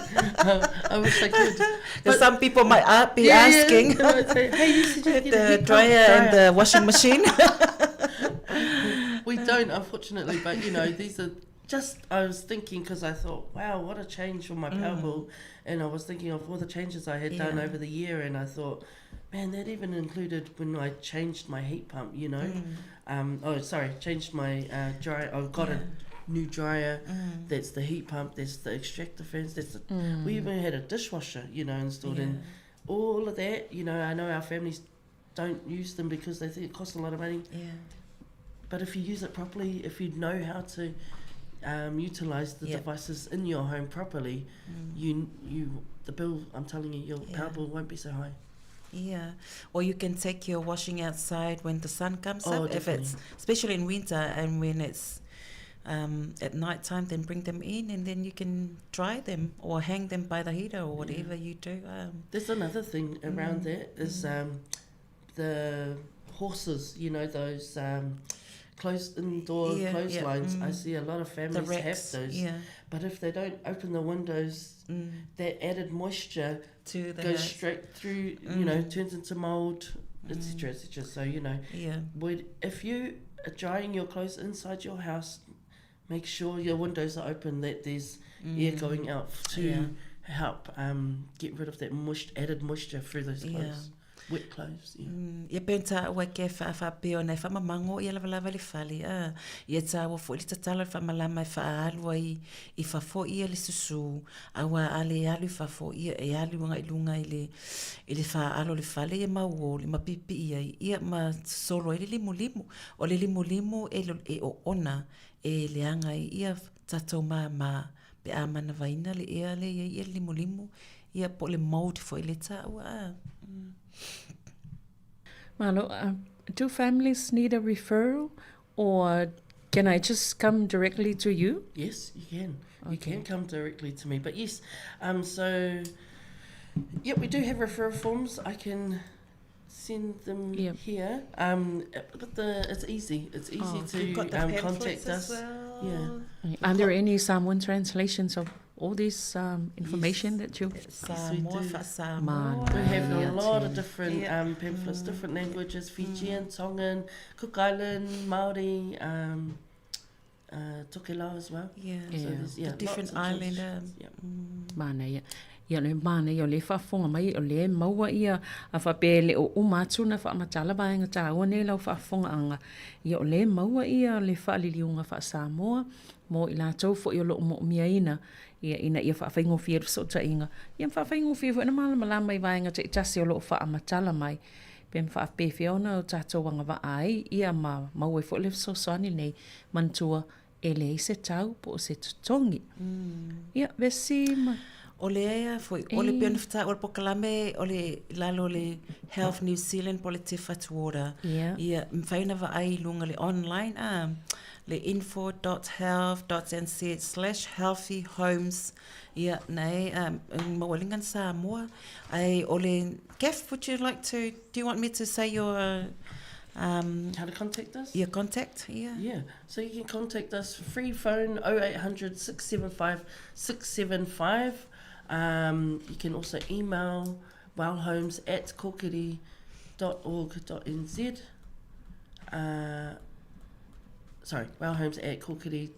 I wish I could. But some people might uh, be yeah, asking. Yeah, say, hey, you should the dryer, dryer and the washing machine. we don't, unfortunately, but you know, these are just I was thinking because I thought, wow, what a change for my mm. power bill, and I was thinking of all the changes I had yeah. done over the year, and I thought, man, that even included when I changed my heat pump, you know. Mm. Um, oh, sorry, changed my uh, dryer. I've got yeah. a new dryer. Mm. That's the heat pump. That's the extractor fans. That's the, mm. we even had a dishwasher, you know, installed, yeah. and all of that. You know, I know our families don't use them because they think it costs a lot of money. Yeah. But if you use it properly, if you know how to um, utilize the yep. devices in your home properly, mm. you you the bill. I'm telling you, your yeah. power bill won't be so high. Yeah, or you can take your washing outside when the sun comes oh, up. Definitely. If it's especially in winter and when it's um, at night time, then bring them in and then you can dry them or hang them by the heater or whatever yeah. you do. Um, There's another thing around mm. that is mm. um, the horses, you know, those um, closed indoor yeah, clotheslines. Yeah, mm. I see a lot of families have those. Yeah. But if they don't open the windows, mm. that added moisture to the goes house. straight through, you know, mm. turns into mold, etc., mm. etc. So, you know, yeah. would, if you are drying your clothes inside your house, make sure your windows are open, that there's mm. air going out to yeah. help um, get rid of that moist, added moisture through those clothes. Yeah. Wet clothes, yeah. Mm, ia pe ona ua ke whaawhaapea ona e whaamamango ia lavalava le fale, a. Ia tāua foi le tatalo le whaamalama e whaalu ai i fafo ia le susu, aua a le alu i fafo ia e alu agai i luga i le i le faaalo o le fale ia mauō ma piipii ai ia ma sosolo ai le limulimu. O le limulimu e e oona e leaga ai ia tatou māmā pe a manavaina le ea lea i ai ia le limulimu ia po o le mould foi lea e taua a. Mm. Malo, uh, do families need a referral or Can I just come directly to you? Yes, you can. Okay. You can come directly to me. But yes, um, so, yeah, we do have referral forms. I can send them yep. here. Um, but the it's easy. It's easy oh, to um, contact us. Well. Yeah. Are there any Samoan translations of all this um, information yes. that you Samoa, Samoa. We have a lot of different yeah. um, pamphlets, mm. different languages, Fijian, mm. Tongan, Cook Island, Maori, um, uh, Tokelau as well. Yeah, yeah. So there's, yeah the different island. Um, yeah. Mm. Mana, yeah. Ia le mana ia o le faafofoga mai o lea e maua ia a faapea e le o uma atu ona faamatala vaega taua nei lau faafofogaaga ia o lea e maua ia le faaliliuga faa-Samoa mo i latou foi o lo o moomiaina ia ina ia faafaigofie le fesootaiga ia ma faafaigofie foi ona malamalama i vaega taitasi o lo o faamatala mai pe ma faapefea ona o tatou agavaa ai ia ma maua ai foi le fesoasoani nei manatua e leai se tau po o se totogi. Ia, vesi ma... O le ea foi, o le pei ona fetaua le polokalame o le i lalo o le Health New Zealand po o le Te Whatu Ora. Ia. Ia, mafai ona vaai i luga le online a, le info dot health dot nz slash healthy homes ia, na e maua liga Samoa. Ae o le, Kath, would you like to, do you want me to say your um, How to contact us? Your contact, yeah. Yeah, so you can contact us free phone 0800 675 675. Um, you can also email wellhomes at kokiri.org.nz. Uh, sorry, wellhomes at kokiri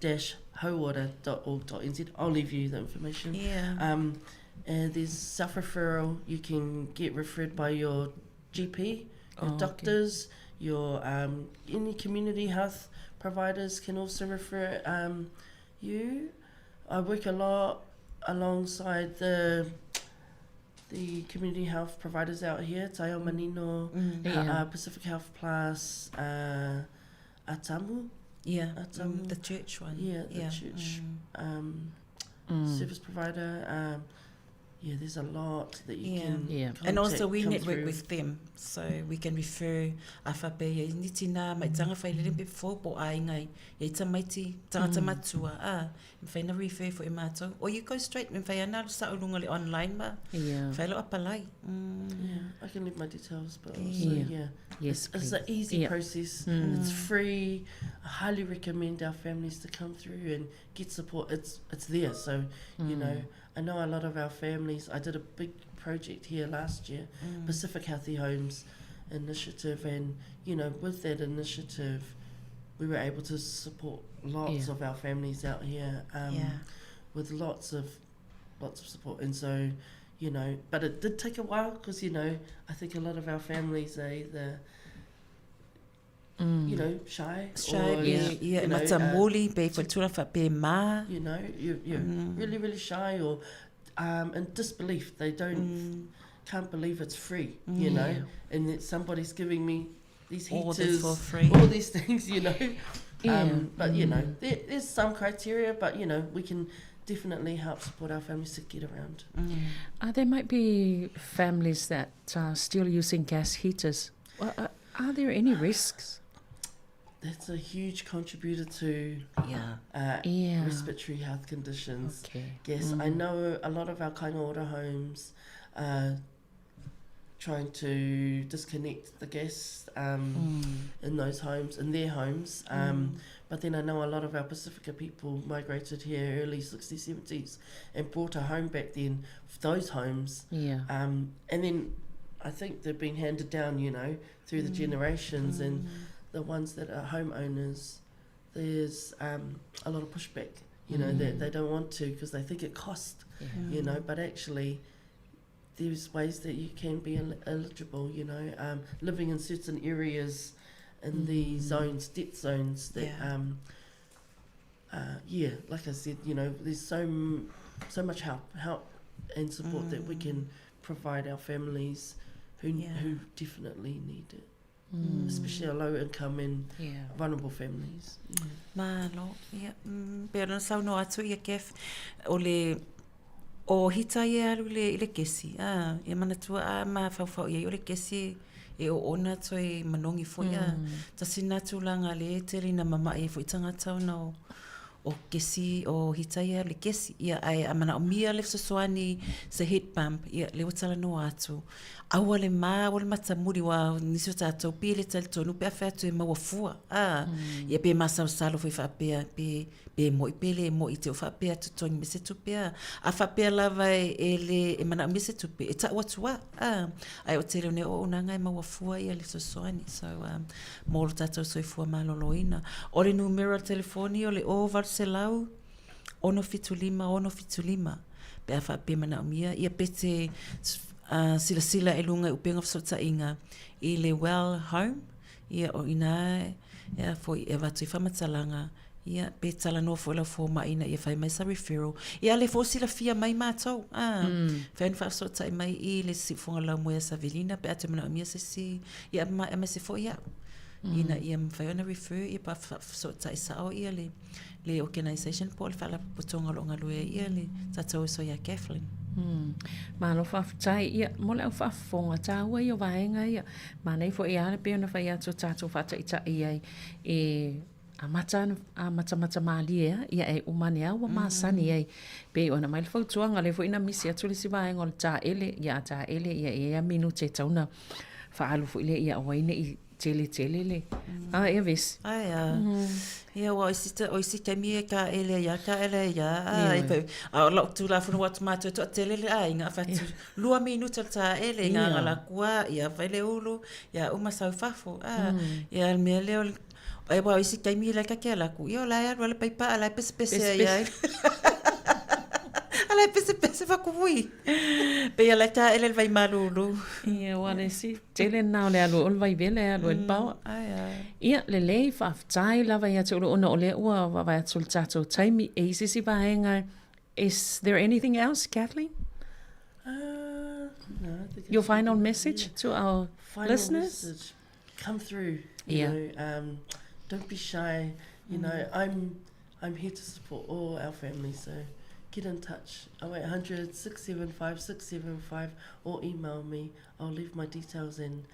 hauora.org.nz. I'll leave you the information. Yeah. Um, and there's self referral. You can get referred by your GP, your oh, doctors, okay. your um, any community health providers can also refer um, you. I work a lot alongside the the community health providers out here, Taiao Manino, mm. yeah. uh, Pacific Health Plus, uh, Atamu. Yeah, Atamu. Mm, the church one. Yeah, the yeah. church mm. um, mm. service provider. Um, yeah, there's a lot that you yeah. can yeah. And also we network through. with them, so we can refer a whape i ni tina mai tanga whai lele pe fo po a ingai i tamaiti tangata mm. matua a mawhai na refer fo i mātou or you go straight mawhai ana sa ulunga le online ma yeah. whai lo apalai mm. yeah I can leave my details but also yeah, yeah. Yes, it's, it's an easy yeah. process mm. it's free I highly recommend our families to come through and get support it's it's there so mm. you know I know a lot of our families, I did a big project here last year, mm. Pacific Healthy Homes Initiative, and you know, with that initiative, we were able to support lots yeah. of our families out here um, yeah. with lots of lots of support. And so, you know, but it did take a while because you know, I think a lot of our families are either mm. you know, shy. Shy, or, yeah. Yeah, you know, matamoli, uh, pe fatura fa pe ma. You know, you, you're mm. really, really shy or um, in disbelief. They don't, mm. can't believe it's free, mm. you know, and that somebody's giving me these heaters, all, for free. all these things, you know. Yeah. Um, but, you know, mm. there, there's some criteria, but, you know, we can definitely help support our families to get around. Mm. Uh, there might be families that are still using gas heaters. Well, uh, are there any risks? That's a huge contributor to yeah. Uh, yeah. respiratory health conditions. Okay. Yes, mm. I know a lot of our Kainga Ora homes are trying to disconnect the gas um, mm. in those homes, in their homes. Um, mm. But then I know a lot of our Pacifica people migrated here early 60s, 70s and brought a home back then, those homes. Yeah. Um, and then I think they've been handed down, you know, through the mm. generations mm. and the ones that are homeowners, there's um, a lot of pushback. You know, mm. they, they don't want to because they think it costs, yeah. you know, but actually there's ways that you can be el- eligible, you know, um, living in certain areas in mm. the zones, debt zones that, yeah. um, uh, yeah, like I said, you know, there's so, m- so much help, help and support mm. that we can provide our families who, yeah. who definitely need it. Mm. Especially our low income and yeah. vulnerable families. Yeah. Malo, ia. Mm, pe ona saunoa atu ia Kath, o le o hita ia alu le, i le kesi. Ah, ia manatua a mafaufau ia o le kesi e oona toe manogi foi a. Tasi lena tulaga lea e tele ina mama'i ai foi tagata ona o o kesi o hita ia le kesi ia ae a manaomia le fesoasoani se heat pump ia lea ua talanoa atu aua le ma aua le matamuli aua nisi o tatou pei e le talitonu pe a fai atu e maua fua a ia pe masalosalo foi faapea pe pe mo'i pe le mo'i te o faapea totogi mai se tupe a a faapea lava e le e manaomia se tupe e ta'u atu a a ae o tele o nei auaunaga e maua fua ia le fesoasoani so um, mo lo tatou soifua maloloina. O le numera o le telefoni o le 0800 675 675 pe a faapea manaomia ia pe te uh, silasila i luga i upega fesootaiga i le Well Home ia o ina e foi e avatu i faamatalaga Ia, pe talanoa foi lau fomai ina ia fai mai sa referral. Ia, a lea foi ua silafia mai matou. Ah, fai ona faafesootai mai i le Siufofoga Laumua ia Savelina pe a toe manaomia se isi, ia, ma, aemaise foi au. Ina ia mafai ona refer ia pa faafesootai sao ia le, le organisation po o le faalapotopotoga o lo o galue ai ia le tatou uso ia Kathleen. Malo faafetai. Ia, mo le au faafofoga, taua ia o vaega ia. Manaia foi lava pei ona fai atu o tatou faataitai ai e Amata ana amatamata malie a, ia e uma ane a ua masani ai. Pei ona aumai le fautuaga, lea foi na misi atu le isi vaega o le taele, ia a taele ia e i ai a minute e tatau ona faaalu foi lea ia aua ai ne i tele tele le, a ia Vesi. Ae a, ia aua o isi, o isi taimi e taele ai a taele ai a, a, e pei, a o lau Tulafono ua matou e toatele le aiga, a fai atu, lua minute o le taele, gagala atu a, ia fai le ulu, ia uma sau i fafo, a, ia le mea lea o le Ai aua o isi taimi la e ta te ala atu, ia o la e alu lava le paipa a o la e pesepese ai lava. A la e pesepese fai atu, ui, pei o la e taele le vai malulu. Ia, aua o le isi tele lena o le alu o le vaivele e alu ai le paoa. Ae a. Ia, lelei, faafetai lava ia te oulua ona o lea ua vaavaai atu i le tatou taimi. E i ai se isi vaega, is there anything else, Kathleen? Uh, no, I think Your final message to our final listeners? Message. Come through, you yeah. know, um, don't be shy, you know, I'm I'm here to support all our families, so get in touch 0800 675 675 or email me. I'll leave my details and,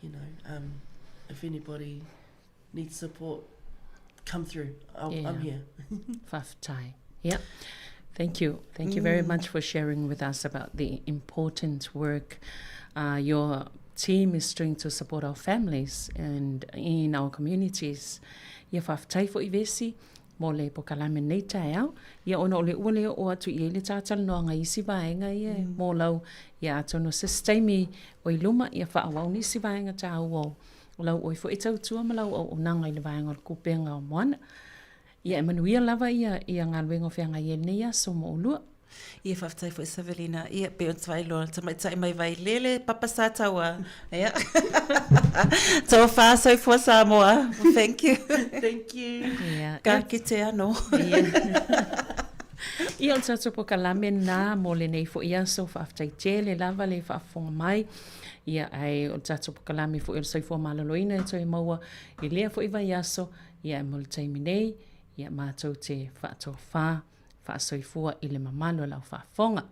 you know, um, if anybody needs support, come through. I'll, yeah. I'm here. Faafetai. Yeah. Thank you. Thank you very much for sharing with us about the important work uh, your team is doing to support our families and in our communities. Ia faafetai foi Vesi mo le pokalame nei taeao. Ia ona o le ua le oo atu i ai le tātalanoaga i isi vaega ia mm. mo lau ia atonu se isi taimi o i luma ia faaauau nisi vaega tāua o o lau oe foi tautua ma lau auaunaga i le vaega o le kupenga o Moana. Ia e manuia lava ia ia galuega o feagai ai lenei aso mo oulua. Ia faafetai foi Savelina. Ia pei ona faailoa tamaitai mai Vailele, Papa Sataua. Ia. Tofa soifua Samoa. Thank you. Thank you. Ia. Ka kite ano. Ia. Ia o le tatou pokalame lena mo lenei foi aso. Faafetai tele lava le faafofoga mai. Ia ae o le tatou pokalame foi o le soifua maloloina e toe maua i lea foi vaiaso. Ia ae mo le taimi nei, ia matou te faatofa, faasoifua i le mamalu o lau faafofoga.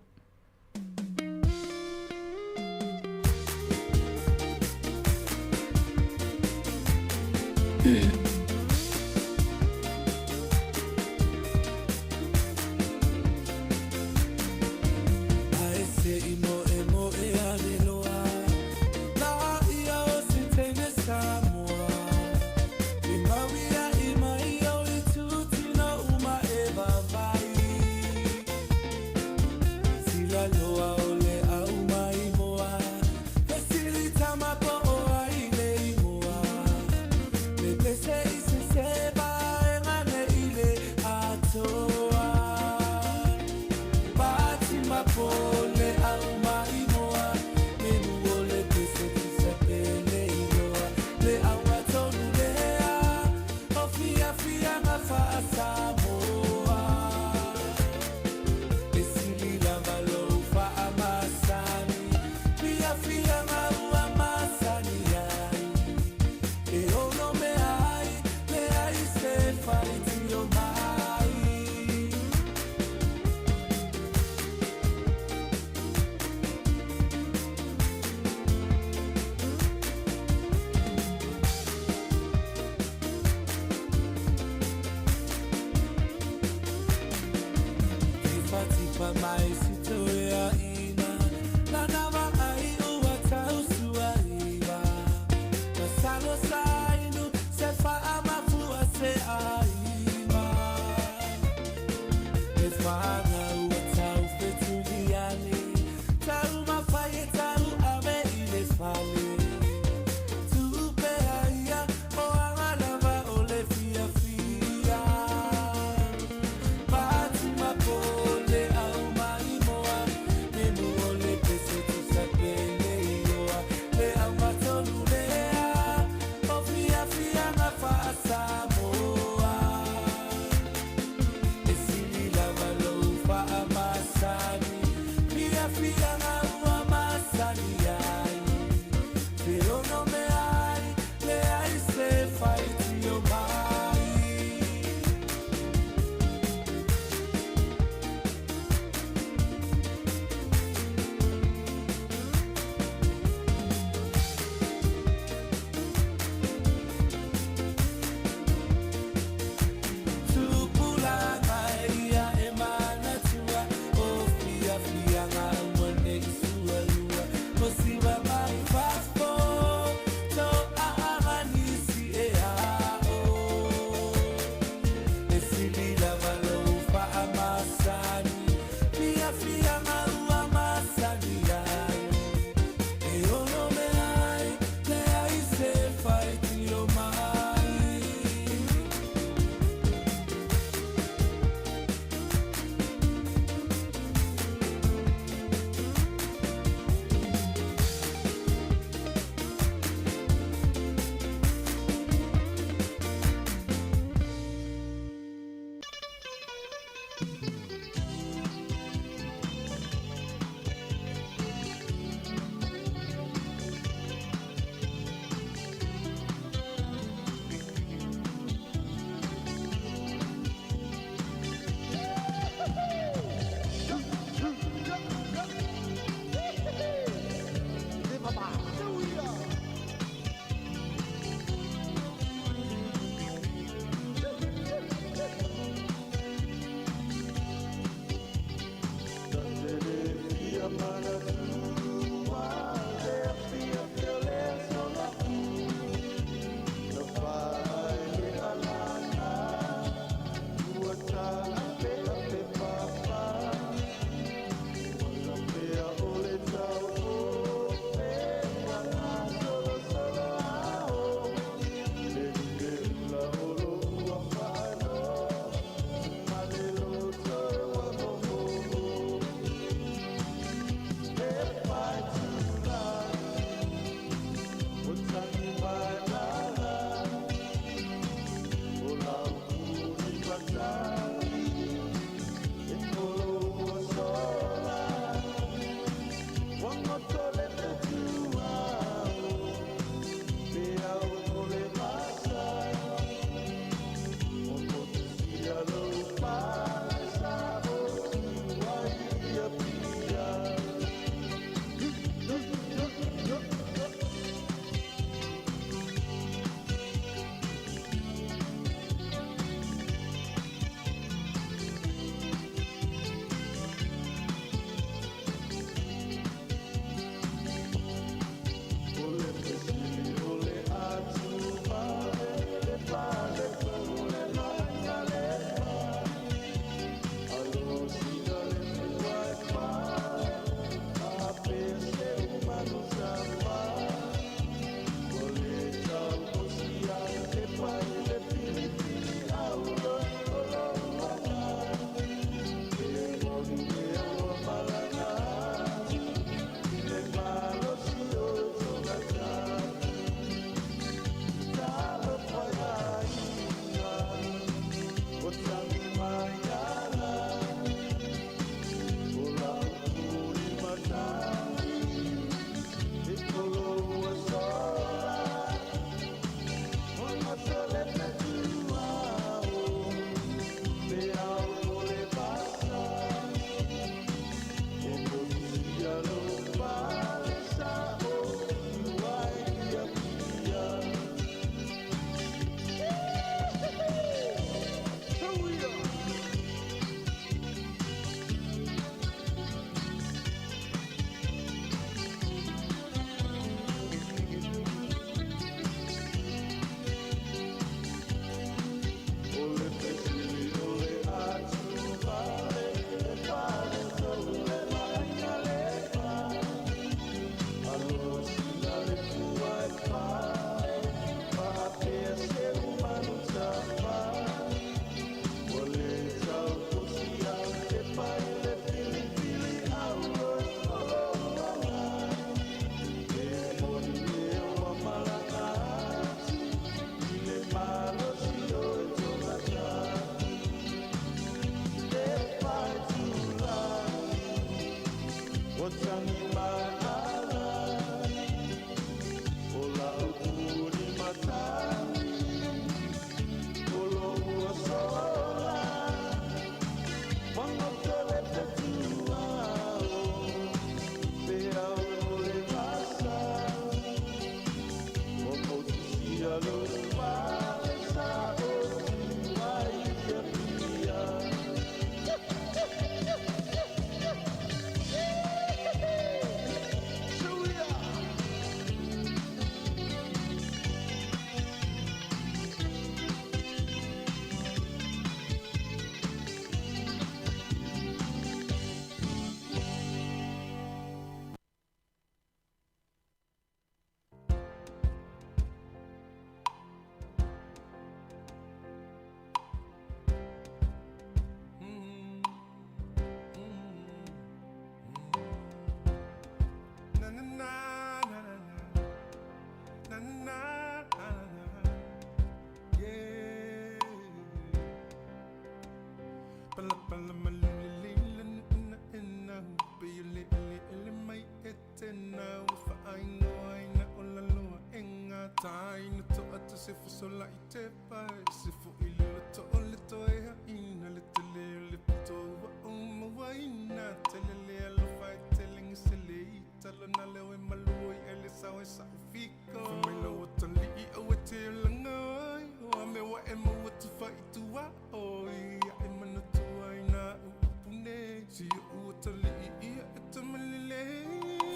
se fesolaʻi tepa E se foʻi le loto o le toe haʻina Le tele o le pito ua ou mauaina Tele le alofa e tele gese le ita Lona leo e malu oi ai le sao e saʻu fiko Fai mai lou atalii aua e te olaga oi O a mea ua e maua tufa i tuaoi Ia e manatua i nā upu nei Si oʻu atalii ia e tamalelei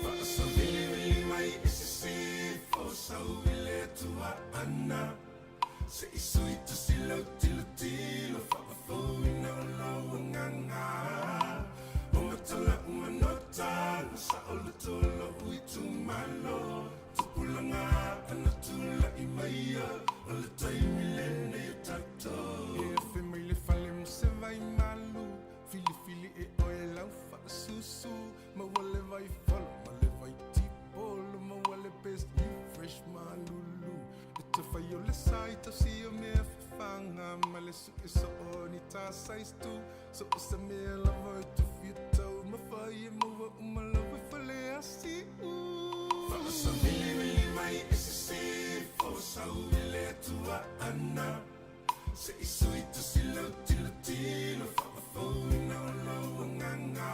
Faasavilivili mai i sisifo Sau i le Atua ana Se i sui tusi lau tilotilo Faafouina o lou agaga O matala uma nota Na saoloto lou itumalo Tupulaga ana tulai maia O le taimi lenei o tatou E afe mai le fale mo se vai malu Filifili e oe lau faasusu Maua le vai falo ma le vai tipolo Maua le best new fresh malulu E te fai o le sa i tausi o mea fafaga Ma le sue soo ni ta size tu So o se mea lava e te fia tau Mafai e maua uma lau e fale asiu Faasavilivili mai e sisifo Sau i le Atua ana Se i sui tusi lau tilotilo Faafouina o lou agaga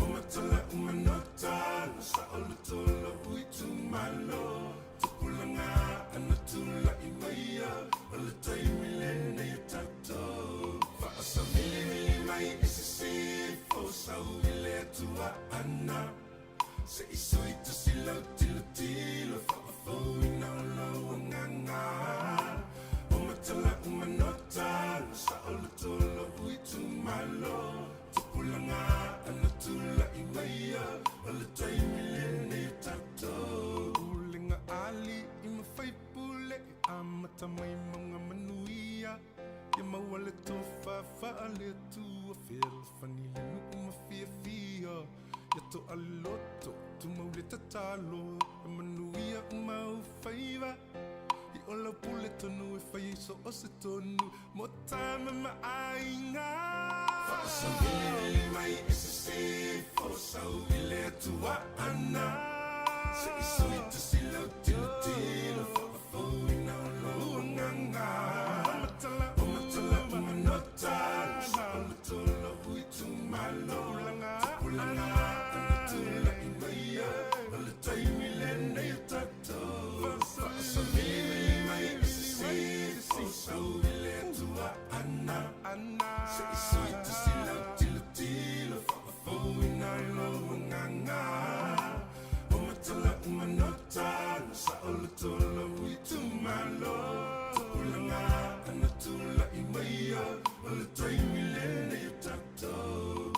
O matala uma nota Na saoloto lou itumalo Tupulaga ana tulai maia O le taimi lenei o tatou Faasavilivili mai i sisifo Sau i le Atua ana Se i sui tusi lau tilotilo Faafouina o lou agaga O matala uma nota Na saoloto lou itumalo Tupulaga ana tulai maia O le taimi lenei o tatou Pulega a alii ma faipule E amata mai mauga manuia Ia maua le tofa faale-Atua Fealofani le nuu ma fiafia Ia toa le loto, tumau le tatalo E manuia uma ou faiva I o lau pule tonu e fai ai so o se tonu Mo tama ma aiga Faasavilivili mai i sisifo Sau i le Atua ana Se i sui tusi lau tilotilo Faafouina o lou agaga O matala uma nota Saoloto lou itumalo Tupulaga ana tulai maia O le taimi lenei o tatou Faasavilivili mai i sisifo Sau i le Atua ana Se i sui tusi lau tilotilo Faafouina lou agaga O matala uma nota Na saoloto lou itumalo Tupulaga ana tulai maia O le taimi lenei o tatou.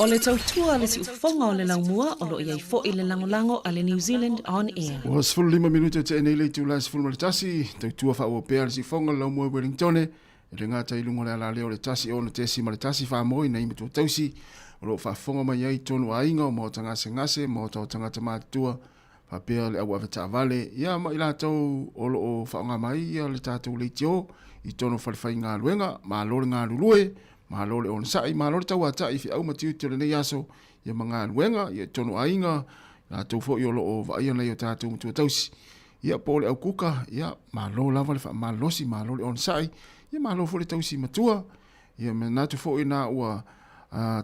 O le tautua a le siufofoga o le laumua o lo o i ai foi le lagolago a le New Zealand On Air. Ua 15 minute tea nei le itula e 11, tautua faaauau pea le siufofoga o le laumua i Wellingtone, e le gata i luga o le alaleo o le 106.1 faamoe nai matua tausi o lo o faafofoga mai ai tonu aiga o maota gasegase, maota o tagata matutua, faapea le au avetaavale, ia ma i latou o lo o faaaoga mai ia le tatou leitio i totonu o falefaigaluega. Malo le galulue, malo le onosai, malo le tauatai i feau ma tiute o lenei aso, ia ma galuega, ia i totonu o aiga, latou foi o lo o vaaia nai o tatou matua tausi. Ia po o le au kuka, ia malo lava le faamalolosi, malo le onosai, ia malo foi le tausi matua. Ia manatu foi na ua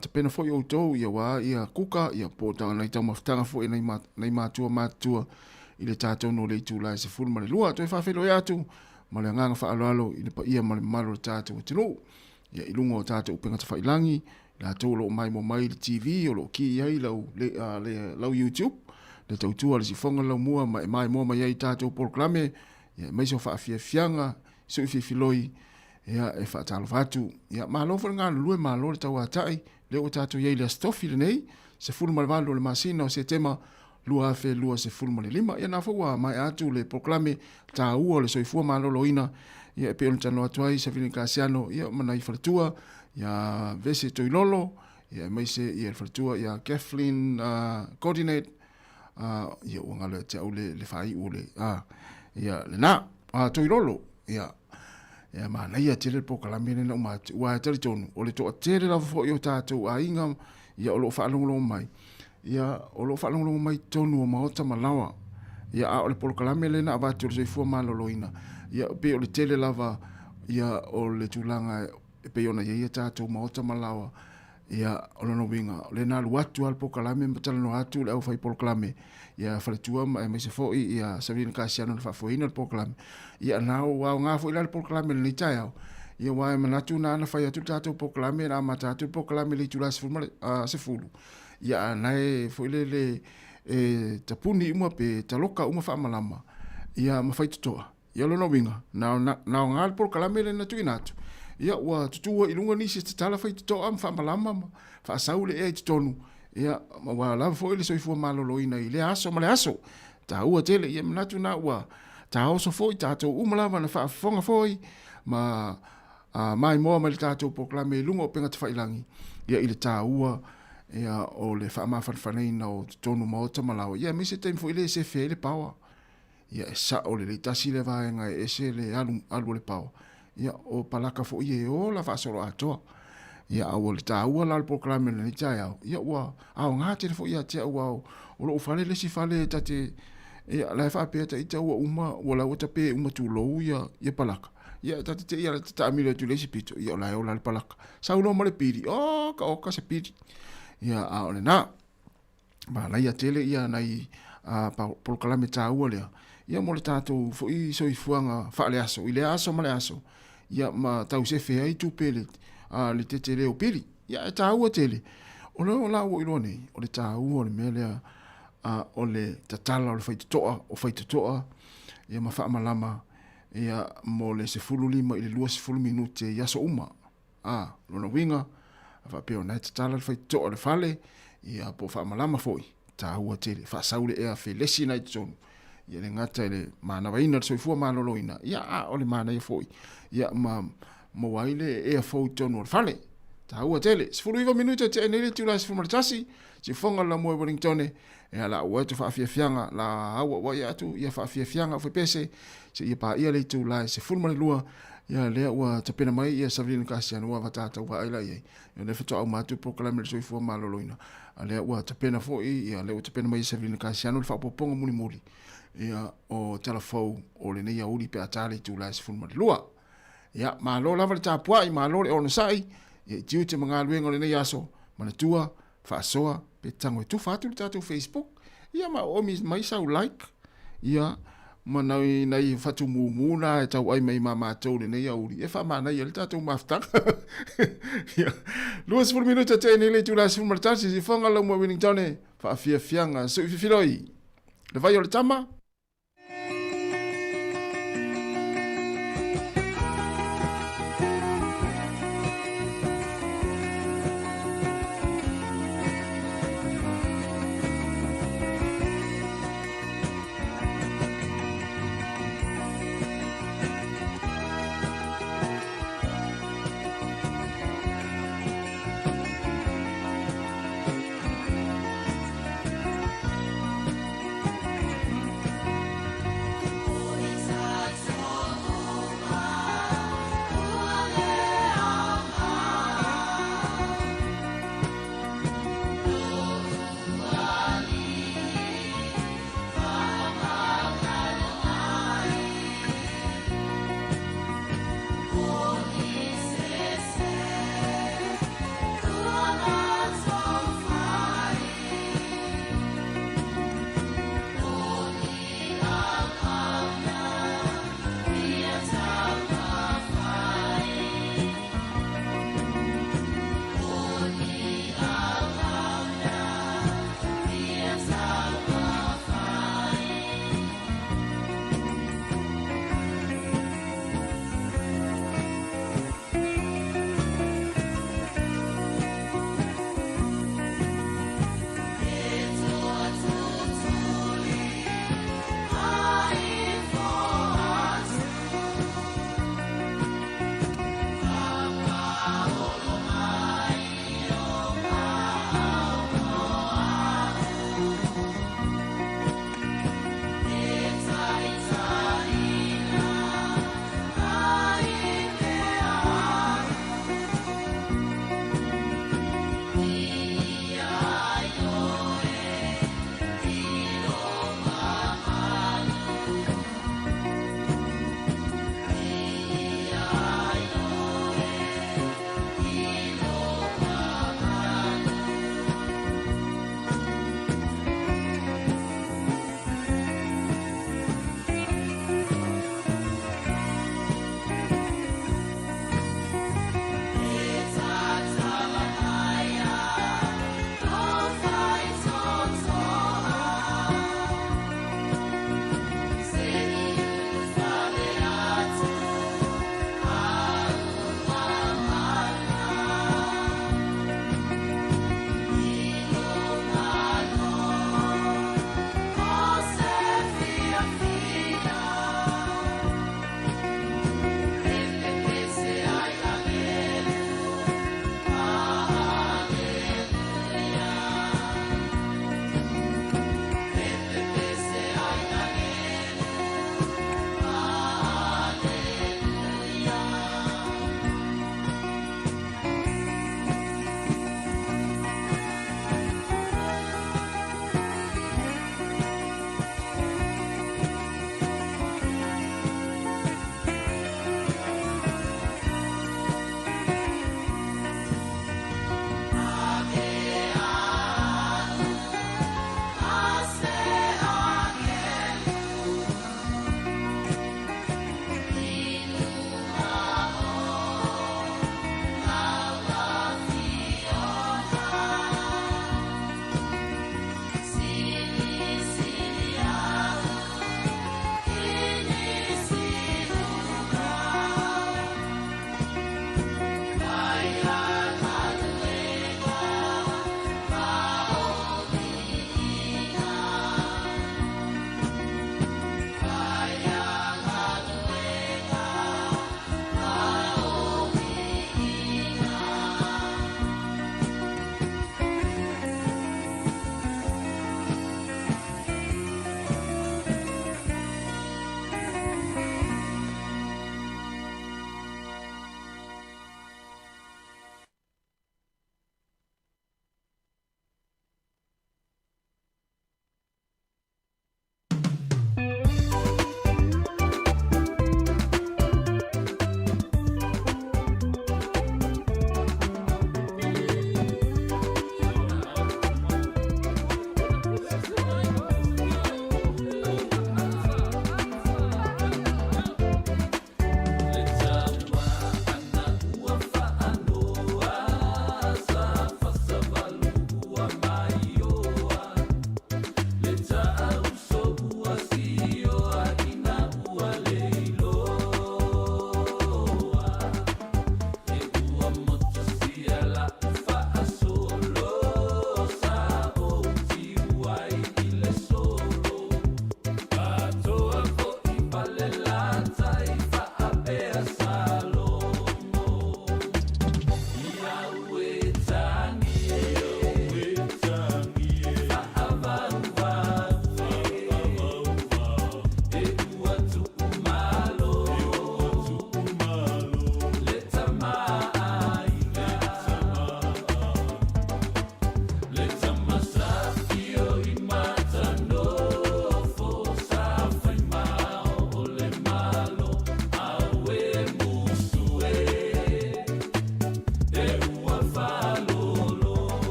tapena foi outou ia aua ia kuka ia po o nai taumafataga foi nai, ma, nai matua matutua i le tatou no le itula e 12. Toe faafeiloai atu ma le agaga faaaloalo i le paia ma le mamalu o le tatou atunuu. Ia i luga o tatou upega tafailagi, latou o lo o maimoa mai i le TV, o lo o ki i ai lau, le, le, lau YouTube, le tautua le sifoga lau mua ma e maimoa mai ai i tatou polokalame, ia aemaise o faafiafiaga, sui fifiloi, Ia, e faatalofa atu. Ia, malo foi le galulue, malo le tauatai. Lea ua tatou i ai i le Aso Tofi lenei, 18 o le masina o Setema 2025. Ia, na foi ua maea atu le polokalame taua o le soifua maloloina, ia, e pei ona talanoa atu ai Savini Kasiano, ia, ma nai faletua, ia Vese Toilolo, ia, aemaise ia le faletua ia Kathleen Coordinate, ia, ua galo ia te au le, le faaiu o le, ia, lena, Toilolo, ia, ia manaia tele le polokalame lena uma atu. Aua e talitonu, o le toatele lava foi o tatou aiga, ia o lo o faalogologo mai, ia o lo o faalogologo mai totonu o maota ma laoa. Ia a o le polokalame lea na avatu o le soifua maloloina, ia pei o le tele lava ia o le tulaga e pei ona i ai a tatou maota ma laoa, Ia, o lona uiga, o lea na alu atu lava le polokalame ma talanoa atu le aufai polokalame ia Faletua ma aemaise foi ia Sabrina Kasiano na faafoeina le polokalame. Ia, na ua aoga foi la le polokalame i lenei taeao. Ia, aua e manatu na ana fai atu le tatou polokalame, na amata atu le polokalame i le itula 10. Ia, a na e foi lele e tapuni uma pe taloka uma faamalama, ia ma faitotoa. Ia o lona uiga, na, na, na aoga le polokalame lea na tuuina atu, ia ua tutū ai i luga nisi e tatala faitotoa ma faamalama ma faasau le ea i totonu, ia, ma ua lava foi le soifua maloloina i lea aso ma le aso. Taua tele, ia manatu na ua taoso foi tatou uma lava na faafofoga foi ma a, maimoa mai le tatou polokalame i luga o upega tafailagi, ia i le taua ia, o le faamafanafanaina o totonu maota ma laoa, ia aemaise taimi foi lea e sefe ai le paoa. Ia e sao lelei tasi le vaega e ese le alu, alu o le paoa. Ia o palaka foi e ola faasoloatoa. Ia a ua le taua la o le polokalame o lenei taeao, ia ua aoga tele foi ia te au aua o lou fale le isi fale ta te, ia la e faapea ita ua uma, ua la ua tape uma tulou ia, ia palaka. Ia ta te te i ala te taamilo atu i le isi pito, ia o la e ola le palaka. Sau loa ma le pili, oka oka se pili. Ia a o lena. Manaia tele ia nai polokalame taua lea ia mo le tatou foi soifuaga faaleaso i lea aso ma le aso ia ma tau sefe ai tupe le, le tetele o pili. Ia e taua tele. O lea la ua iloa nei, o le taua o le mea lea o le tatala o le faitotoa, o faitotoa ia ma faamalama ia mo le 15 i le 20 minute i aso uma. Ā, lona uiga, a faapea o na e tatala le faitotoa o le fale, ia po o faamalama foi, taua tele, faasau le ea felesi na i totonu, ia le gata i le manavaina o le soifua maloloina, ia a o le manaia foi, ia ma maua ai le ea fou i totonu o le fale. Taua tele. 19 minute tea nei le itula e 11, siufofoga le laumua i Wellingtone, Ia la ua atu faafiafiaga, la aua ua ia atu ia faafiafiaga o faipese, se ia paia le itula e 12, ia lea ua tapena mai ia Savelina Kasiano ua avata vaai la i ai. Ia lea faatoa uma atu le polokalame o le soifua maloloina, a lea ua tapena foi, ia lea ua tapena mai ia Savelina Kasiano le faaopoopoga mulimuli, ia o tala fou o lenei aoauli pe a ta le itula e 12. Ia, malo lava le tapuai, malo le onosai, ia i tiute ma galuega o lenei aso, manatua, faasoa pe tago e tufa atu le tatou Facebook ia ma oomi mai sau like ia ma nai, nai fatumumu na e tauai mai ma matou lenei aoauli e faamanaia le tatou mafutaga. Ia, 20 minute tea nei le itula e 11, sifoga lau moe Wellington, faafiafiaga sui fifiloi. Le vai o le tama,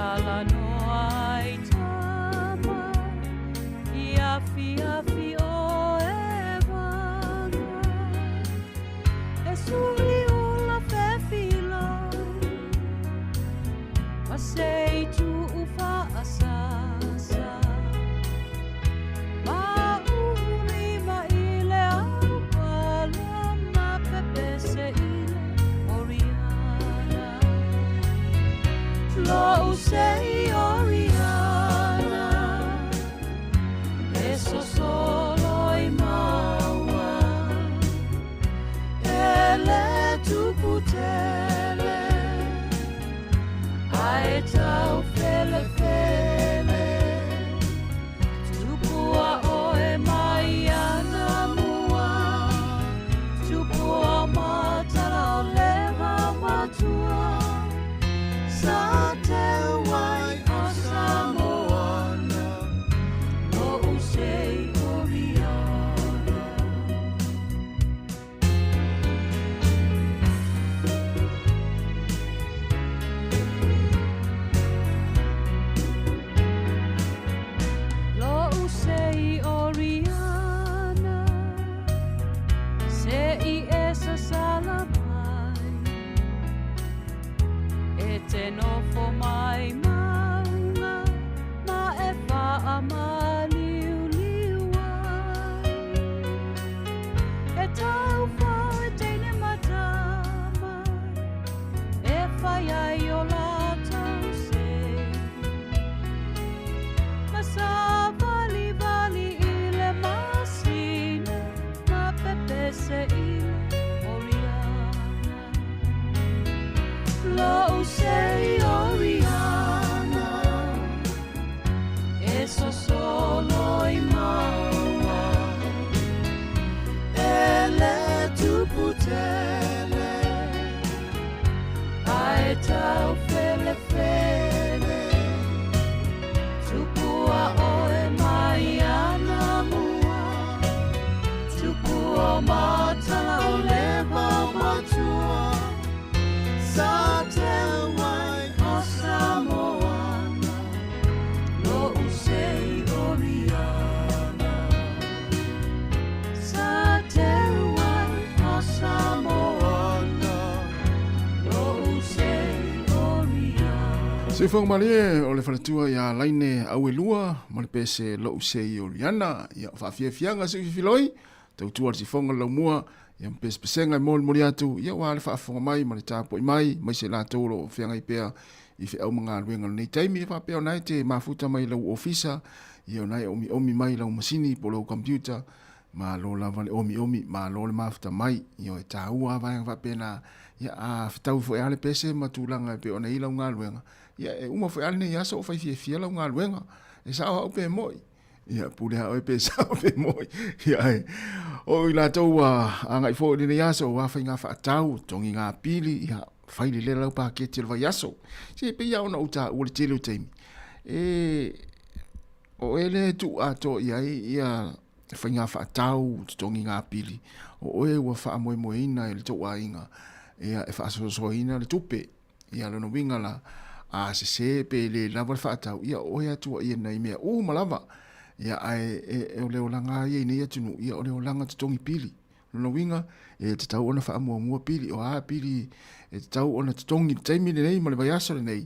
talanoa ai tama i afiafi o Evaga E suli ula fefiloi Ma se i tuu faasasa Ma uulima i le aupala Ma pepese i le Oriana Lo'u sei Oriana E sosolo i maua E le tupu tele Ae tau felefele Tupua oe mai ana mua Tupua matala o le matua Sa te wai o Samoana Lo'u sei Oriana. Lo'u sei Oriana Se i e sasala mai E te nofo mai maunga Ma e whaamaliuliu ai E tauwhao e teine matama E whai ai o lātou sei Ma sa vali vali i le masina Ma pepese i le Oriana Lo'u sei Oriana E sosolo i maua E le tupu tele Ae tau felefele Tupua oe mai ana mua Tupua matala o le matua Sa te wai o Samoana Lo'u sei Oriana Sa te wai o Samoana Lo'u sei Oriana. Soifua malie o le faletua ia Laine Auelua ma le pese Lo'u Sei Oriana. Ia, o faafiafiaga se ufifiloi, tautua le sifoga le laumua, ia ma pesepesega e molimoli atu, ia ua le faafofoga mai ma le tapuai mai, aemaise latou o lo o feagai pea i feau ma galuega i lenei taimi. E faapea ona e te mafuta mai lau ofisa, ia ona e omiomi mai lau masini po o lau computer, malo lava le omiomi, malo le mafuta mai, ia e taua lava vaega faapena, ia a fetau foi lava le pese ma tulaga e pei ona i ai lau galuega, ia e uma foi lava lenei aso o fai fiafia lau galuega, e sao au pe moi. Ia, pule lava oe pe sao pe moi. Ia, ae, o i latou ua agai foi i lenei aso, ua faiga faatau, totogi ngā pili, ia, fai lelei lau paketi o le vaiaso. Se, pei lava ona ou taua le tele o taimi, e, o oe lea e tuu atoa i ai ia faiga faatau, totogi ngā pili, o oe ua faamoemoeina e le tou aiga, ia, e faasoasoaina le tupe. Ia, lona uiga la, a sese pe le lava le faatau, ia o oe atu ia nai mea uma lava. Ia, ae e, e, o le olaga ia i nei atunuu, ia o le olaga totogi pili. Lona uiga, e tatau ona faamuamua pili, o a pili e tatau ona totogi i le taimi lenei ma le vaiaso lenei,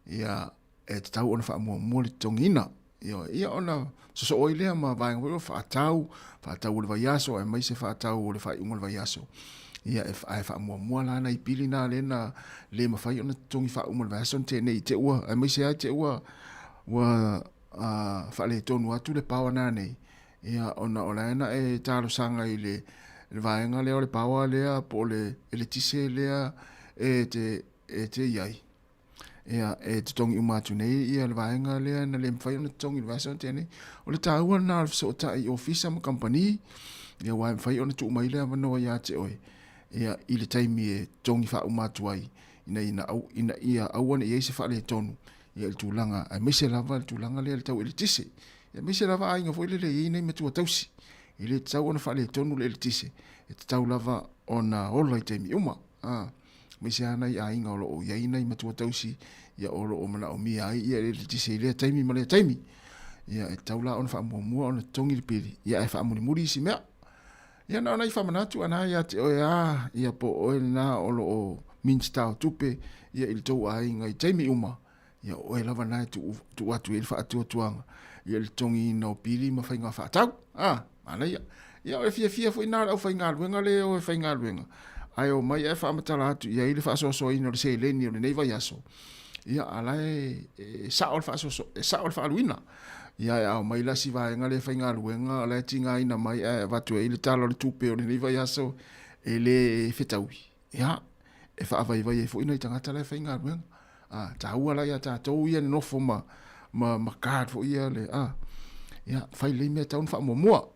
ia, e tatau ona faamuamua le totogiina. Ioe, ia ona sosoo ai lea ma vaega foi o faatau, faatau o le vaiaso aemaise faatau o le faaiuga o le vaiaso. Ia, e, ae faamuamua la nai pili na lea na le mafai ona totogi faauma i le vaiaso na tea nei i te ua, aemaise lava te ua, ua faaletonu atu le power na nei, ia, ona o la e na e talosaga i le, le vaega lea o le power lea po o le eletise lea e te, e te i ai. Ia, e totogi uma atu nei ia le vaega lea na le mafai ona totogi i le vaiaso na tea nei. O le taua lena o le fesootai i ofisa ma kamupani, ia aua e mafai ona tuu mai le avanoa ia te oe, ia, i le taimi e totogi faauma atu ai, ina ina au, ina ia aua ne i i ai se faaletonu, ia i le tulaga, aemaise lava le tulaga lea i le tau eletise. Ia, aemaise lava aiga foi lele e i ai nai matua tausi. E le tatau ona faaletonu le eletise, e tatau lava ona ola i taimi uma. A. Aemaise lava nai aiga o lo o i ai nai matua tausi, ia o lo o manaomia ai ia le eletise i lea taimi ma lea taimi. Ia e tatau la ona faamuamua ona totogi le pili, ia ae faamulimuli isi mea. Ia na o nai faamanatu ana ia te oe a, ia po o oe lena o lo o Minista o Tupe ia i le tou aiga i taimi uma, ia o oe lava na e tuu, tuu atu i ai le faatuatuaga ia le totogiina o pili ma faiga faatau. A, manaia. Ia o le fiafia foi na o le aufaigaluega le o e faigaluega, ae o mai ae faamatala atu i ai le faasoasoaina o le seleni o lenei vaiaso, ia a la e, e sao le faasoaso, e sao le faaluina. Ia ae a omai la si vaega lea faigaluega o la e tigaina mai ae avatu ai le tala o le tupe o lenei vaiaso e le fetaui. Ia, e faavaivai ai foi nai tagata la e faigaluega. A, taua la ia tatou ia nofo ma, ma, ma card foi ia le, a, ia, fai lelei mea e tatau ona faamuamua.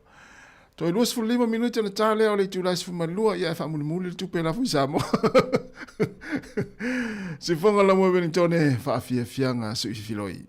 Toe 25 minute ona ta lea o le itula e 12, ia e faamulimuli le tupe la foi Samoa. Sifoga la mo Wellington faafiafiaga suifiloi.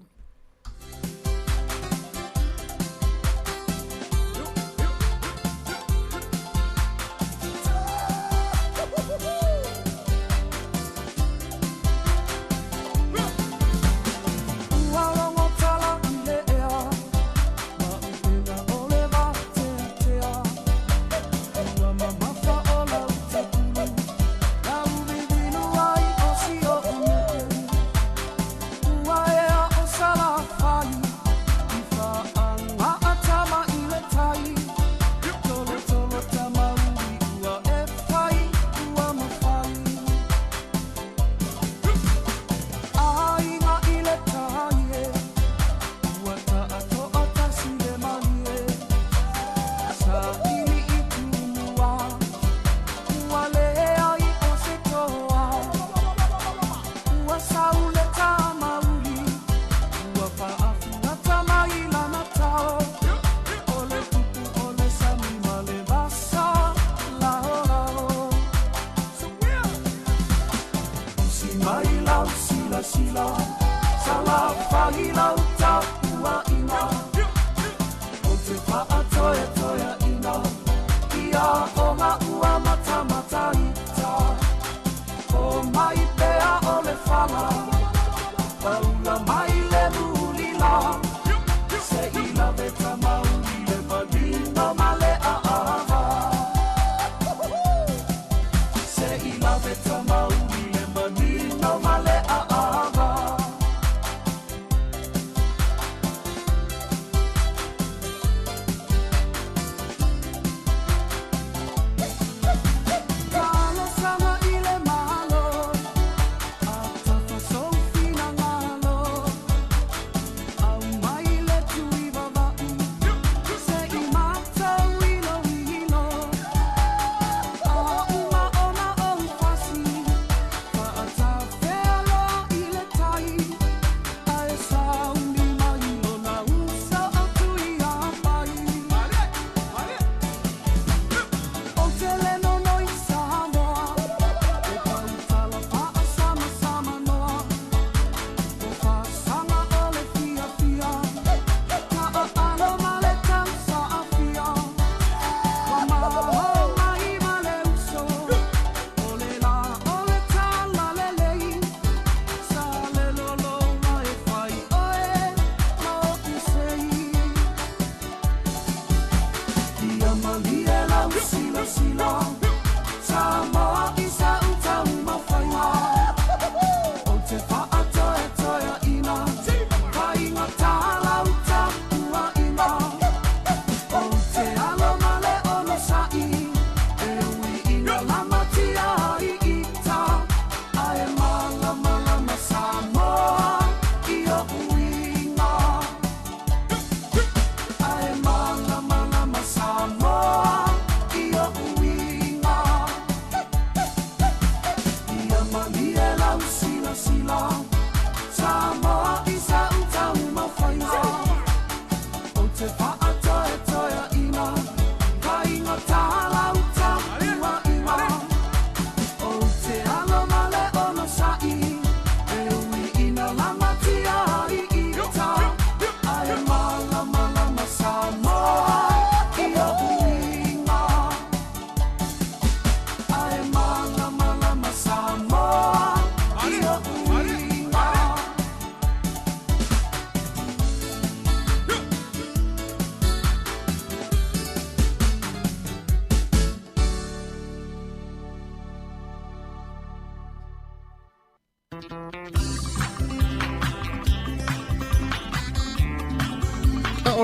O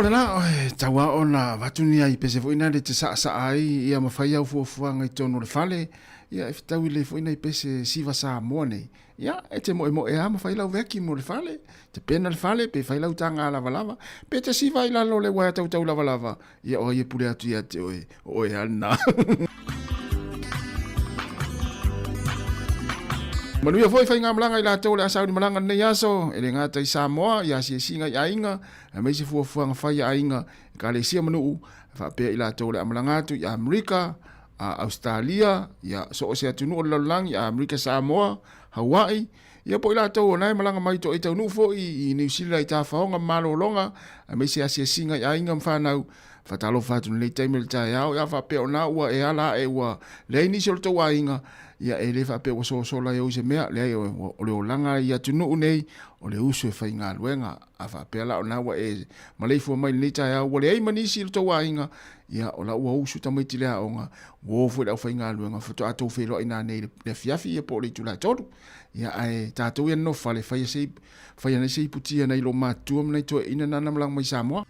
le la, e tau a ona avatu ni ai pese foi nale te saasaa ai ia ma fai au fuafuaga i totonu o le fale, ia e fetaui lelei foi nai pese siva Samoa nei. Ia, e te moemoe lava ma fai lau veki mo le fale, te pena le fale pe fai lau taga lavalava, pe te siva i lalo o le uaea tautau lavalava, ia o ai e pule atu ia te oe, o oe lava lena. Manuia foi faigamalaga i latou o le a sauni malaga lenei aso, e le gata i Samoa, i asiasiga i aiga, aemaise fuafuaga fai a aiga, ekalesia ma nuu, faapea i latou o le a malaga atu i Amerika, a Ausetalia, ia, so o se atunuu o le lalolagi, Amerika Samoa, Hawaii, ia po o i latou o na e malaga mai toa i taunuu foi i Niu Sila i tafaoga ma malologa, aemaise asiasiga i aiga ma fanau. Faatalofa atu i lenei taimi o le taeao, ia faapea o na ua e ala ae ua leai nisi o le tou aiga, ia e le faapea ua sosola e ou i se mea, leai o le olaga i atunuu nei, o le usu e faigaluega. A faapea la o na ua e maleifua mai i lenei taeao ua leai ma nisi o le tou aiga, ia o la ua usu tamaiti i le aoga, ua o foi le aufaigaluega faatoa tou feiloai nanei i le afiafi ia po o le itula e 3. Ia ae tatou ia nonofo fale, faia se faia nei se iputia nai lo matutua ma nai toeaiina nana malaga mai Samoa.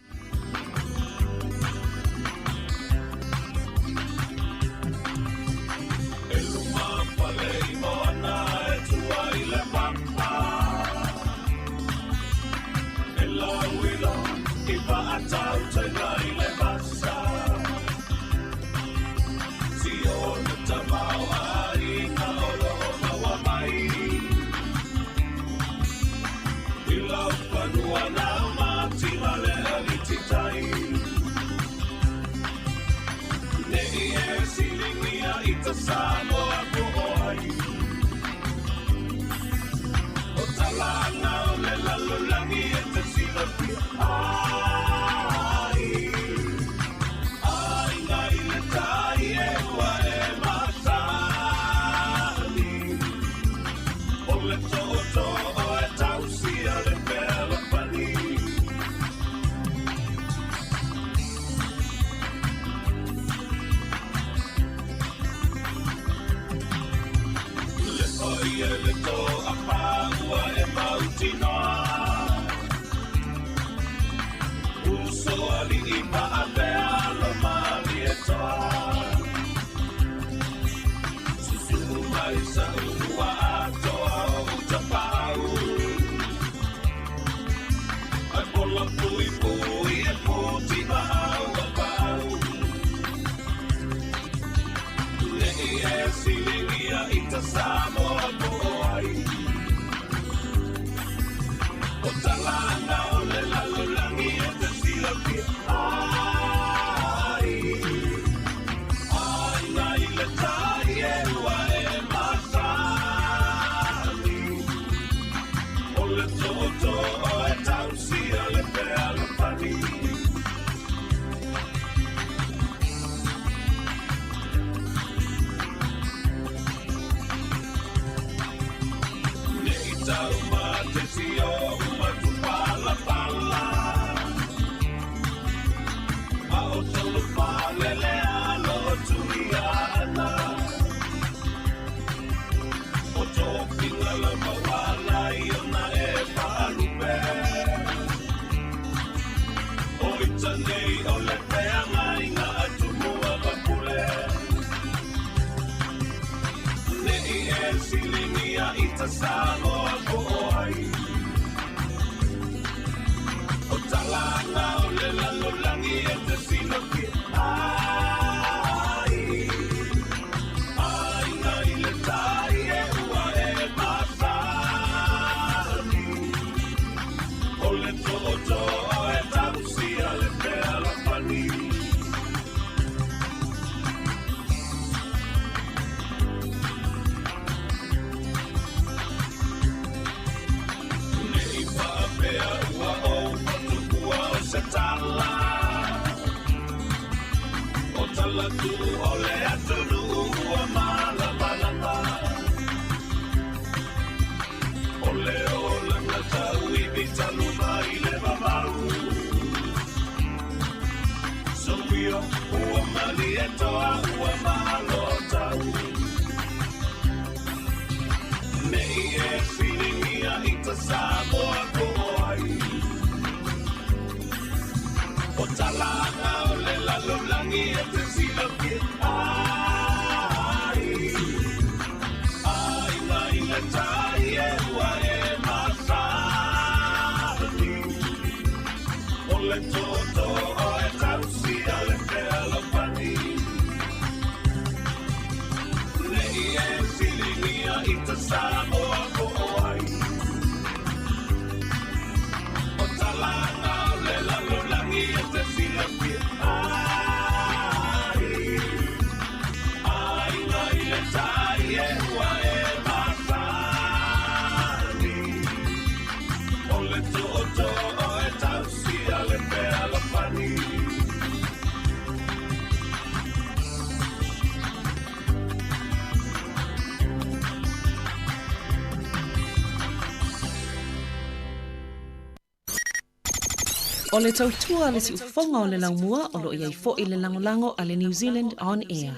O le tautua a le siufofoga o le laumua o lo o i ai foi le lagolago a le New Zealand On Air.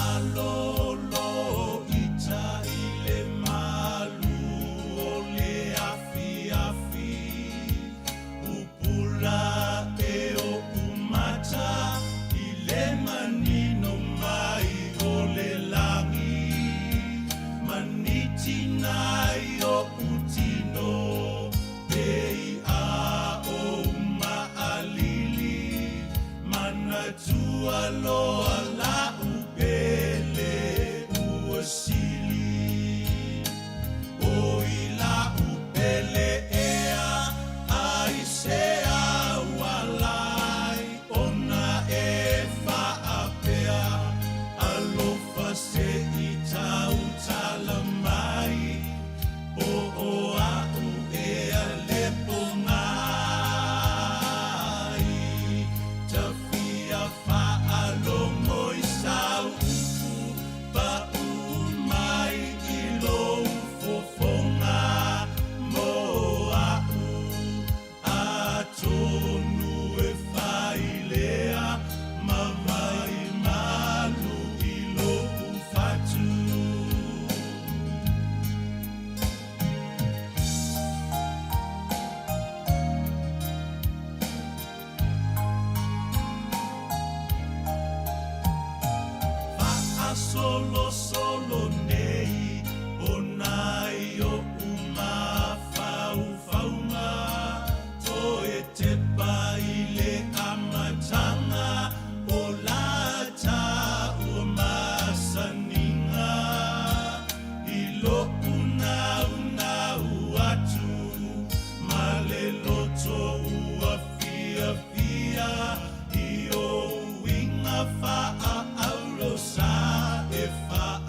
Malolo ita i le malu o le afiafi, Pupula e oʻu mata i le manino mai o le lagi, Manitina i oʻu tino pei a ou maʻalili, Manatua loa laʻu pele ua sili. Oi laʻu pele ea aisea ua ala ai ona e faapea, Alofa se i tautala mai, po o aʻu ea le pogai, Ta fia faalogo i sau upu paʻu mai i lou fofoga mo aʻu, atonu e fai lea ma vai malu i loʻu fatu. Faasolosolo nei ona i oʻu mafaufauga, toe tepa i le amataga o la taua masaniga i loʻu naunau atu ma le loto ua fiafia i ou uiga faaauro sa e faaaloalo.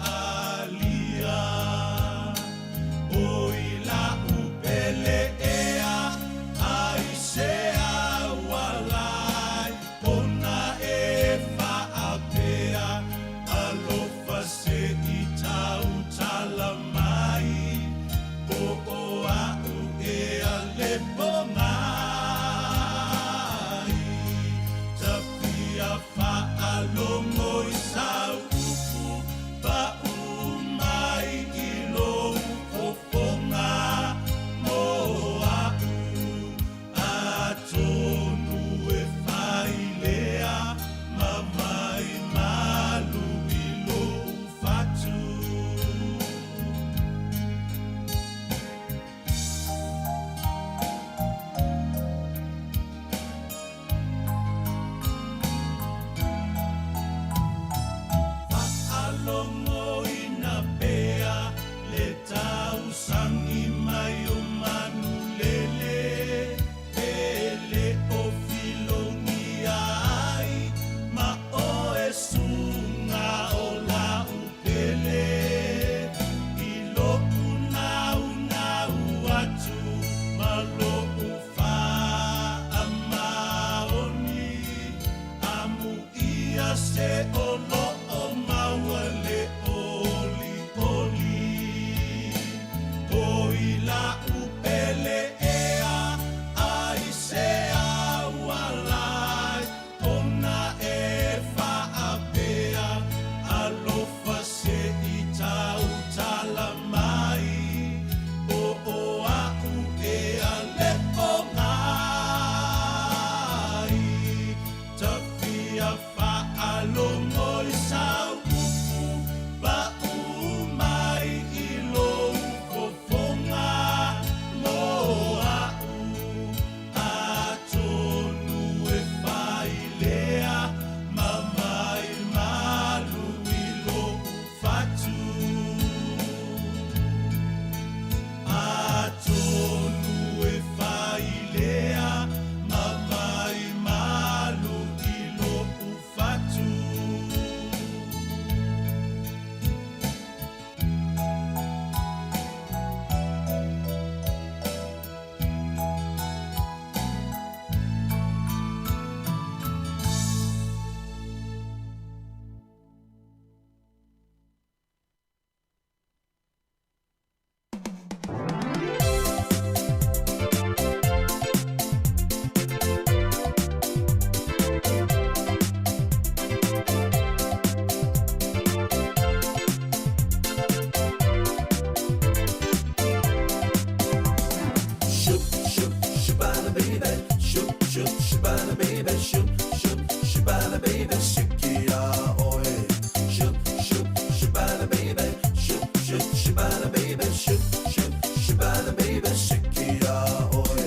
shibana baby Shoop shoop shibana baby Shoop shoop shibana baby Siki ia oe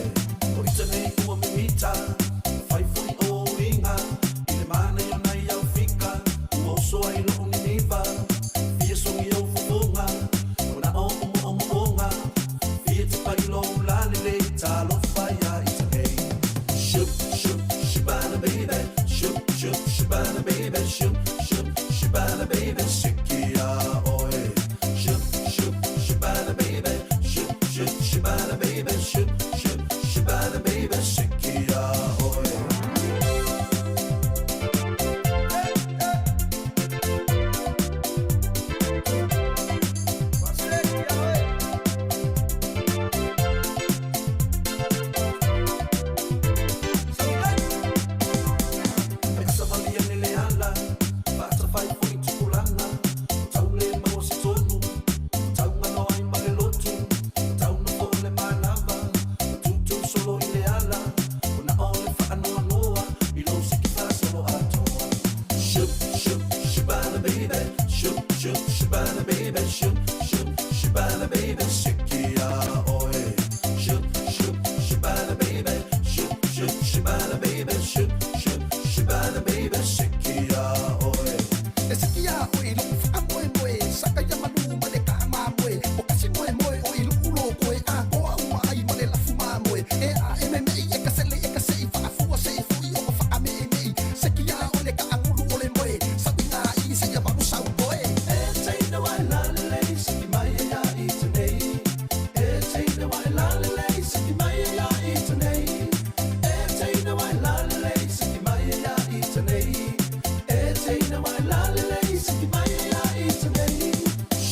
O ita nei ua mimita Fai foi o uiga I le manaia o nai au fika Ua oso ai lo'u niniva Fia sogi ou fofoga Mana'o o mo'omo'oga Fia tipa i lou lalelei Talofa ia ita nei Shoop shoop shibana baby Shoop shoop shibana baby Shoop shoop shibana baby Siki ia oe Shoop shoop shibana baby Shoop shoop shibana baby Shoop shoop shibana baby Siki ia oe. E savali ane le ala, faatafai foi tupulaga, ua tau le maua se tonu, ua tau galo ai ma le lotu, ua tau nofo o le manava, ua tutu solo i le ala, ua nao le faanoanoa i lou siki faasolo atoa. Shoop shoop shibana baby, shoop shoop shibana baby, shoop shoop shibana baby, siki ia oe. Shoop shoop shibana baby, shoop shoop shibana baby, shoop shoop shibana baby, siki ia oe. E siki iā oe i lo'u faamoemoe, saka ia malū ma le kaamamoe, o kasi moemoe o i lu'u lōkoe, atoa uma ai ma le lafu mamoe. E a e meme'i e ka sele e ka se'i, faafua se'i fo'i o ma faame'eme'i, siki iā oe le kaagulu o le moe, saʻiga i seia malu saupoe. E teine wa e lalelei, siki mai e ia i tenei. E teine wa e lalelei, siki mai e ia i tenei. E teine wa e lalelei, siki mai e ia i tenei. E teine wa e lalelei, siki mai e ia i tenei.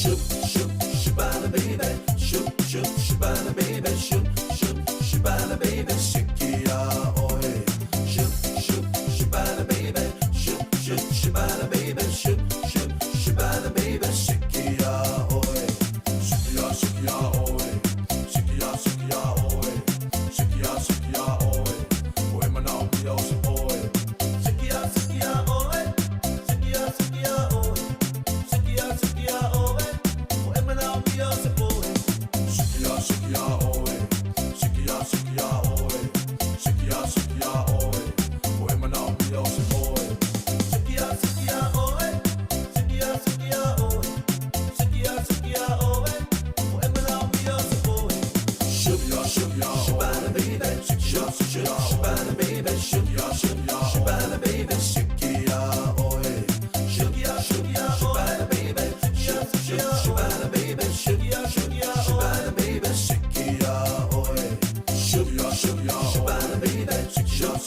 Shoop shoop shibana baby, shoop shoop shibana baby, shoop shoop shibana baby, siki ia oe. Shoop shoop shibana baby, shoop shoop shibana baby, shoop shoop shibana baby, siki ia oe. Siki ia siki ia oe, siki ia siki ia oe, siki ia siki ia oe, oe manaomia o se poe. Siki ia siki ia oe, siki ia siki ia oe, siki ia siki ia oe, oe manaomia o se poe. Siki ia siki ia oe, siki ia siki ia oe, siki ia siki ia oe, oe manaomia o se poe. Siki ia siki ia oe, siki ia siki ia oe, siki ia siki ia oe, oe manaomia o se poe. Shoop shoop shibana baby, shoop shoop shibana baby, shoop shoop shibana baby, siki ia oe. Shoop shoop shibana baby, shoop shoop shibana baby, shoop shoop shibana baby, siki ia oe. Shoop shoop shibana baby, shoop shoop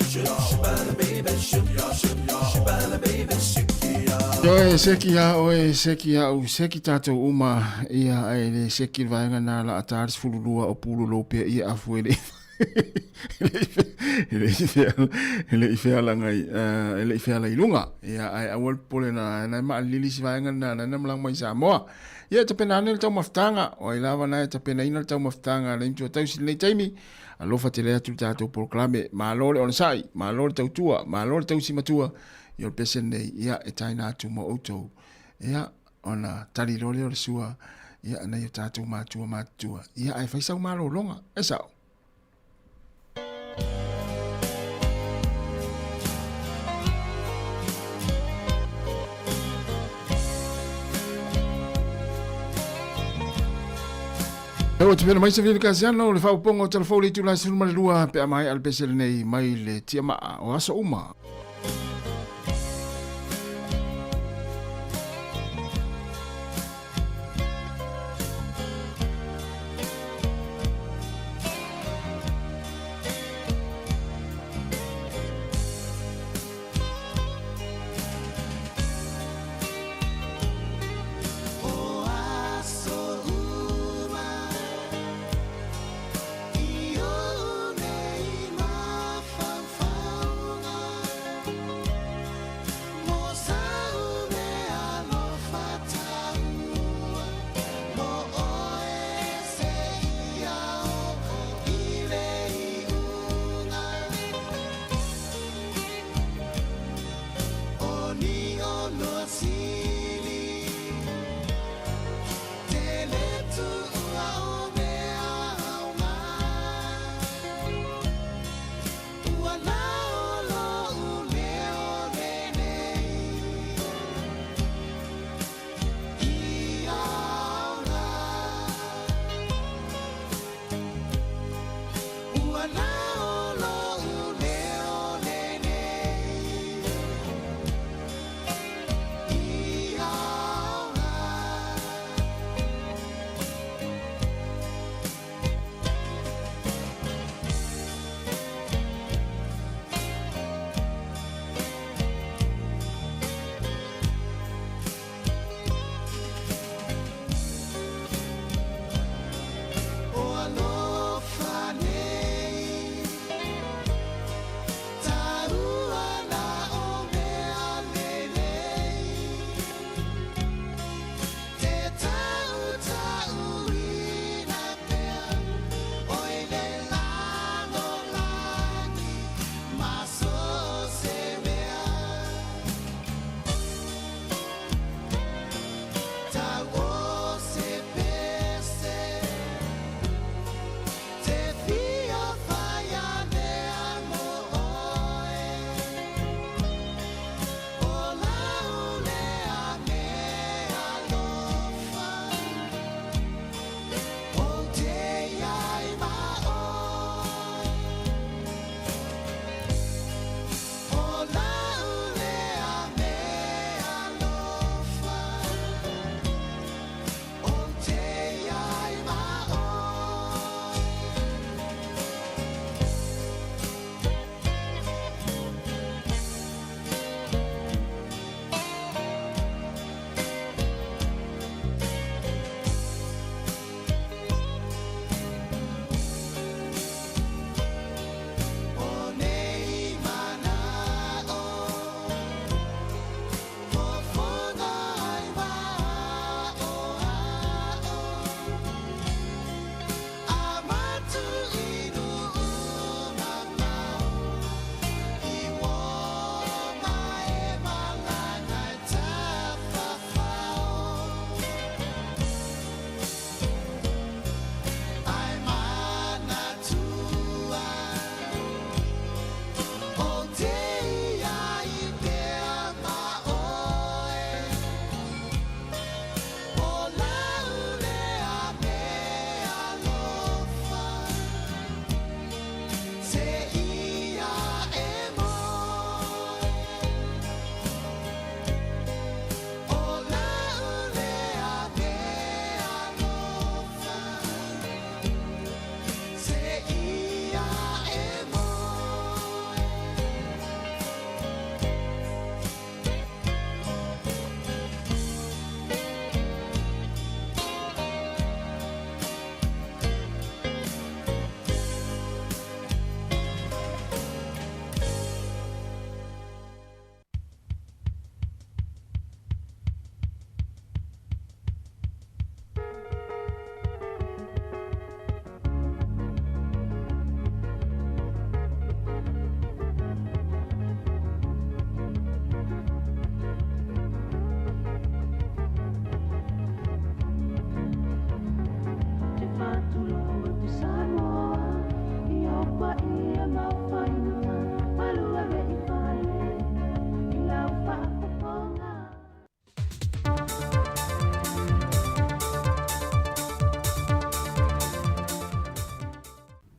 shibana baby, shoop shoop shibana baby, siki ia. Oe seki ia oe seki a'u seki tatou uma ia ae le seki le vaega na la a ta le 12 o pulolo pea ia afu e le e le e le i fealagai e le i feala i luga ia ae aua le popole na na e maalili si vaega lena na na malaga mai Samoa. Ia e tapena ane le taumafataga o ai lava na e tapenaina le taumafataga a le Matua Tausi i lenei taimi. Alofa tele atu le tatou polokalame. Malo le onosai, malo le tautua, malo le tausi matua i o le pese lenei ia e taina atu mo outou. Ia ona tali loa lea o le sua ia nai o tatou matua matutua. Ia ae fai sau malologa. E sao. Ua tapena mai Savili Kasiano le faaopoopoga o Tala Fou i le itula e 12 pe a maea le pese lenei mai le tiamaa o aso uma. O aso uma i ou nei mafaufauga.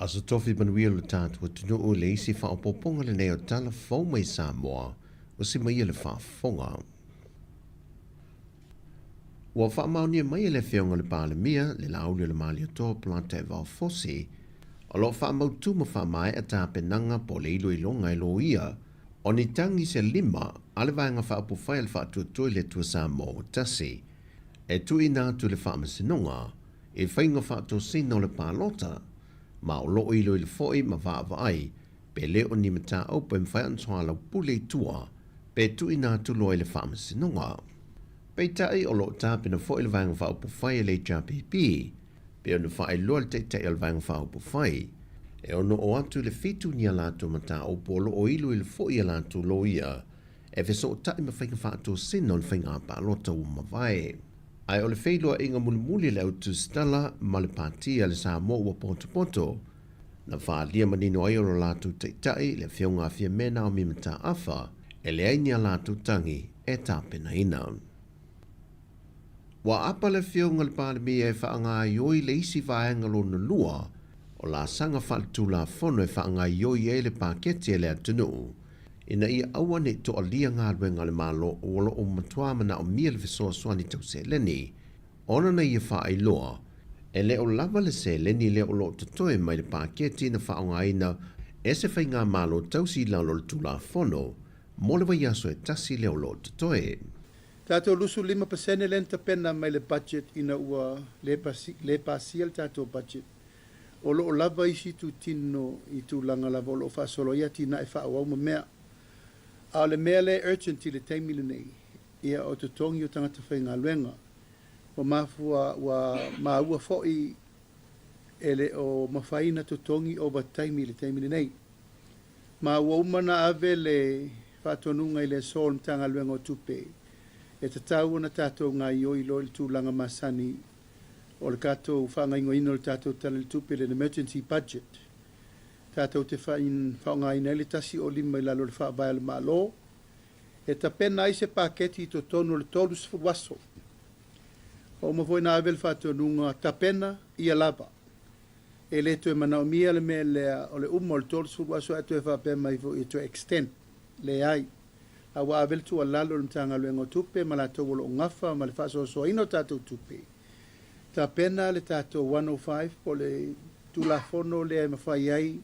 Aso Tofi manuia lo tatou atunuu i le isi faaopoopoga lenei o tala fou mai Samoa ua simaia le faafofoga. Ua faamaonia mai e le Afioga i le Palemia le Laauli o le Malietoa Polataivao Fosi o lo o faamautu ma faamaea tapenaga po o le iloiloga e loia o ni tagi se lima a le Vaega Faaupufai a le Faatuatua i le Atua Samoa ua Tasi e tuuina atu i le Faamasinoga i faiga faatosina o le palota ma o lo o iloilo foi ma vaavaai pe le o ni mataupu e mafai ona soalaupule i tua pe tuuina atu loa i le Faamasinoga. Peitai o lo o tapena foi le Vaega Faaupufai a le HRPP pei ona faailoa le Taitai o le Vaega Faaupufai e ono oo atu i le fitu ni a latou mataupu o lo o iloilo foi a latou loia e fesootai ma faiga faatosina o le faiga palota ua mavae. Ae o le feiloaiga mulimuli a le au tusitala ma le Pati a le Samoa ua potopoto, na faaalia manino ai o lo latou Taitai, le Afioga a Fiame Naomi Mataafa, e leai ni a latou tagi e tapenaina. Ua aapa le Afioga i le Palemia e faagaoioi le isi vaega lona lua o laasaga faaletulafono e faagaoioi ai le paketi a le atunuu ina ia aua ne i toalia galuega a le Malo o lo o matua manaomia le fesoasoani tau seleni ona na ia faailoa e le o lava le seleni lea o lo o totoe mai le paketi na faaaogaina e se faigamalo tausi i lalo o le Tulafono mo le vaiaso e tasi lea o lo o totoe. Tatou 25% lea na tapena mai le budget ina ua le pasia le tatou budget. O lo o lava isi itutino i tulaga lava o lo o faasolo ai atinae faaauau ma mea. A o le mea lea e urgent i le taimi lenei, ia o totogi o tagata faigaluega. Ua mafua, ua maua foi e le o mafai ona totogi ovataimi i le taimi lenei. Ma ua uma ona ave le faatonuga i le aso o le Matagaluega o Tupe e tatau ona tatou gaoioi loa i le tulaga masani o le tatou faagaoioiga o le tatou Tala i le Tupe, le Emergency Budget, tatou te faaaogaina ai le 105 i lalo o le Faavae o le Malo e tapena ai se paketi i totonu o le 30 aso. Ua uma foi ona ave le faatonuga tapena ia lava. E le toe manaomia le mea lea o le uma o le 30 aso ae toe faapea mai foi e toe extend. Leai. A ua ave le tuualalo i le Matagaluega o Tupe ma latou o lo o gafa ma le faasoasoaina o tatou tupe, tapena le tatou 105 po o le Tulafono lea e mafai ai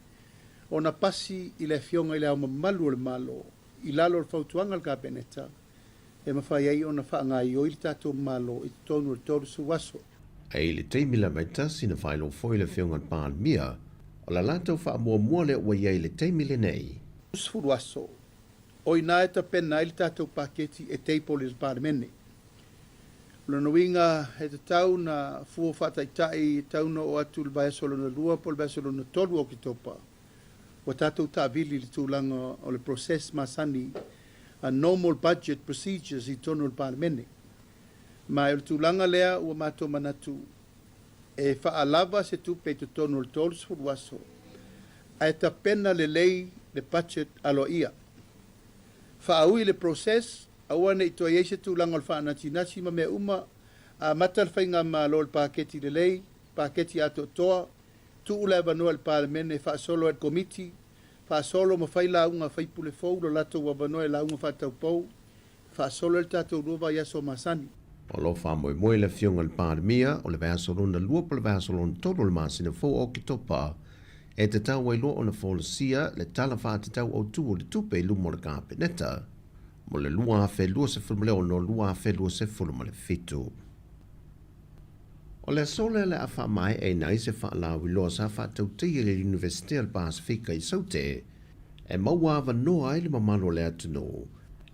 ona pasi i le Afioga i Le Ao Mamalu o le Malo i lalo o le fautuaga a le Kapeneta e mafai ai ona faagaoioi le tatou Malo i totonu o le 30 aso. A i le taimi lava e tasi na faailoa foi le Afioga i le Palemia, o la latou faamuamua lea ua i ai i le taimi lenei. 30 aso, o i ina e tapena ai le tatou paketi e table i le Palemene. O lona uiga, e tatau ona fua faataitai, e tatau ona oo atu i le vaiaso lona lua po o le vaiaso lona tolu o Oketopa, ua tatou taavili i le tulaga o le process masani a normal budget procedures i totonu o le Palemene. Ma o le tulaga lea ua matou manatu e faalava se tupe i totonu o le 30 aso ae tapena lelei le budget aloaia. Faaui le process, aua ne i toe i ai se tulaga o le faanatinati ma mea uma, amata le faigamalo i le paketi lelei, paketi atoatoa, tuu le avanoa i le Palemene e faasolo ai le Komiti, faasolo ma fai lauga a faipule fou lo latou avanoa e lauga faataupou, faasolo ai le tatou lua vaiaso masani. O lo o faamoemoe le Afioga i le Palemia o le vaiaso lona lua po o le vaiaso lona tolu o le masina fou o Oketopa e tatau ai loa ona folasia le Tala Faatatau Autu o le Tupe i luma o le Kapeneta mo le 2026-2027. O le aso lea o le a faamaeaina ai se faalauiloa sa faatautaia i le Iunivesite o le Pasefika i Saute e maua avanoa ai le mamalu o le atunuu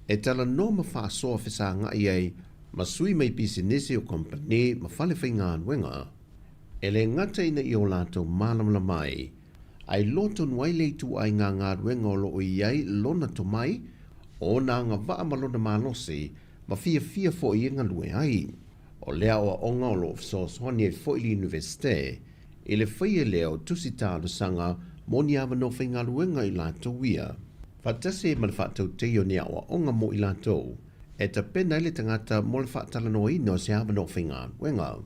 e talanoa ma faasoa fesagai ai ma sui mai pisinisi o kamupani ma fale faigaluega e le gata ina ia o latou malamalama ai a iloa tonu ai le ituaiga galuega o lo o i ai lona tomai, ona agavaa ma lona malosi ma fiafia foi e galue ai. O lea aoaoga o lo o fesoasoani ai foi le Iunivesite i le faia lea o tusi talosaga mo ni avanoa faigaluega i latou ia. Faatasi ai ma le faatautaia o ni aoaoga mo i latou e tapena ai le tagata mo le faatalanoaina o se avanoa faigaluega.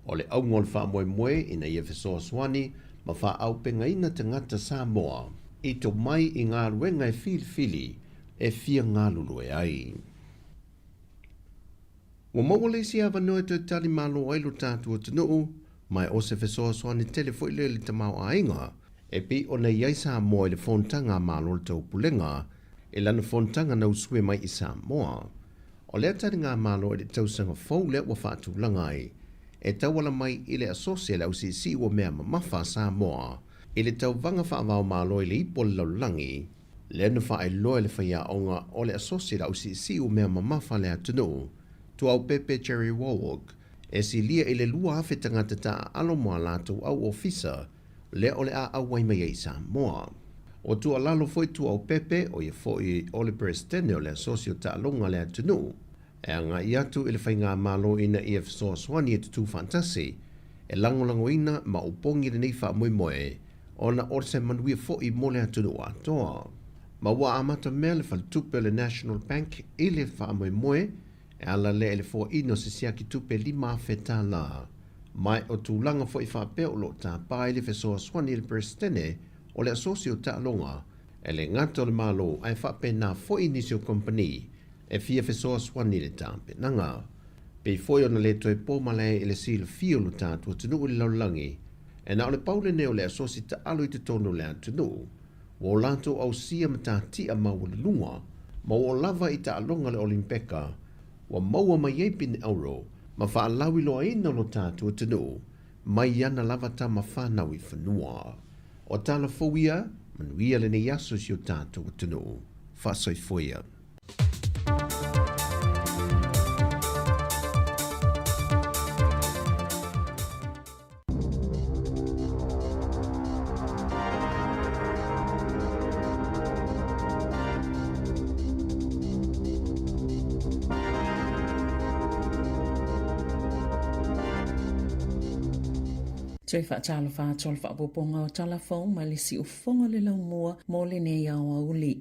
O le auga o le faamoemoe ina ia fesoasoani. ma faaaupegaina tagata Samoa i tomai i galuega e filifili e fia galulue ai. Ua maua le isi avanoa e toe tali malo ai lo tatou atunuu, ma o se fesoasoani tele foi lea i le tamaoaiga e pei ona i ai Samoa i le Fonotaga a Malo o le Taupulega i lana fonotaga na usue mai i Samoa. O lea taligamalo i le tausaga fou lea ua faatulaga ai e tauala mai i le Asosi a le Ausiisii ua Mea Mamafa a Samoa i le tauvaga faavaomalo i le ipu o le lalolagi, lea na faailoa e le faiaoga o le Asosi a le Ausiisii ua Mea Mamafa a le atunuu, Tuaopepe Jerry Warwick, e silia i le 2,000 tagata taaalo mo a latou au ofisa lea o le a auai mai ai i Samoa. Ua tuualalo foi Tuaopepe, ʻo ia foi o le Peresetene o le Asosi o Taaloga a le Atunuu, e agai atu i le Faigamalo ina ia fesoasoani e tutū faatasi, e lagolagoina ma opogi lenei faamoemoe ona o se manuia foi mo le atunuu atoa. Ma ua amata mea le faletupe o le National Bank i le faamoemoe e ala lea i le foaina o se siaki tupe $5,000. Ma o tulaga foi faapea o lo o tapa ai le fesoasoani a le Peresetene o le Asosi o Taaloga, e le gata o le Malo ae faapena foi nisi o kompeni e fia fesoasoani i le tapenaga. Pei foi ona le toe po malae i le silafia o lo tatou atunuu i le lalolagi, e na o le pau lenei o le asosi taalo i totonu o le atunuu, ua o latou ausia matatia maualuluga ma ua oo lava i taaloga le Olimpeka, ua maua mai ai pine auro ma faalauiloaina o lo tatou atunuu mai ana lava tama fanau i fanua. O tala fou ia, manuia lenei aso i si o tatou atunuu. Faasoifua ia. Toe faatalofa atu o le faaopoopoga o tala fou mai le siufofoga o le laumua mo lenei aoauli.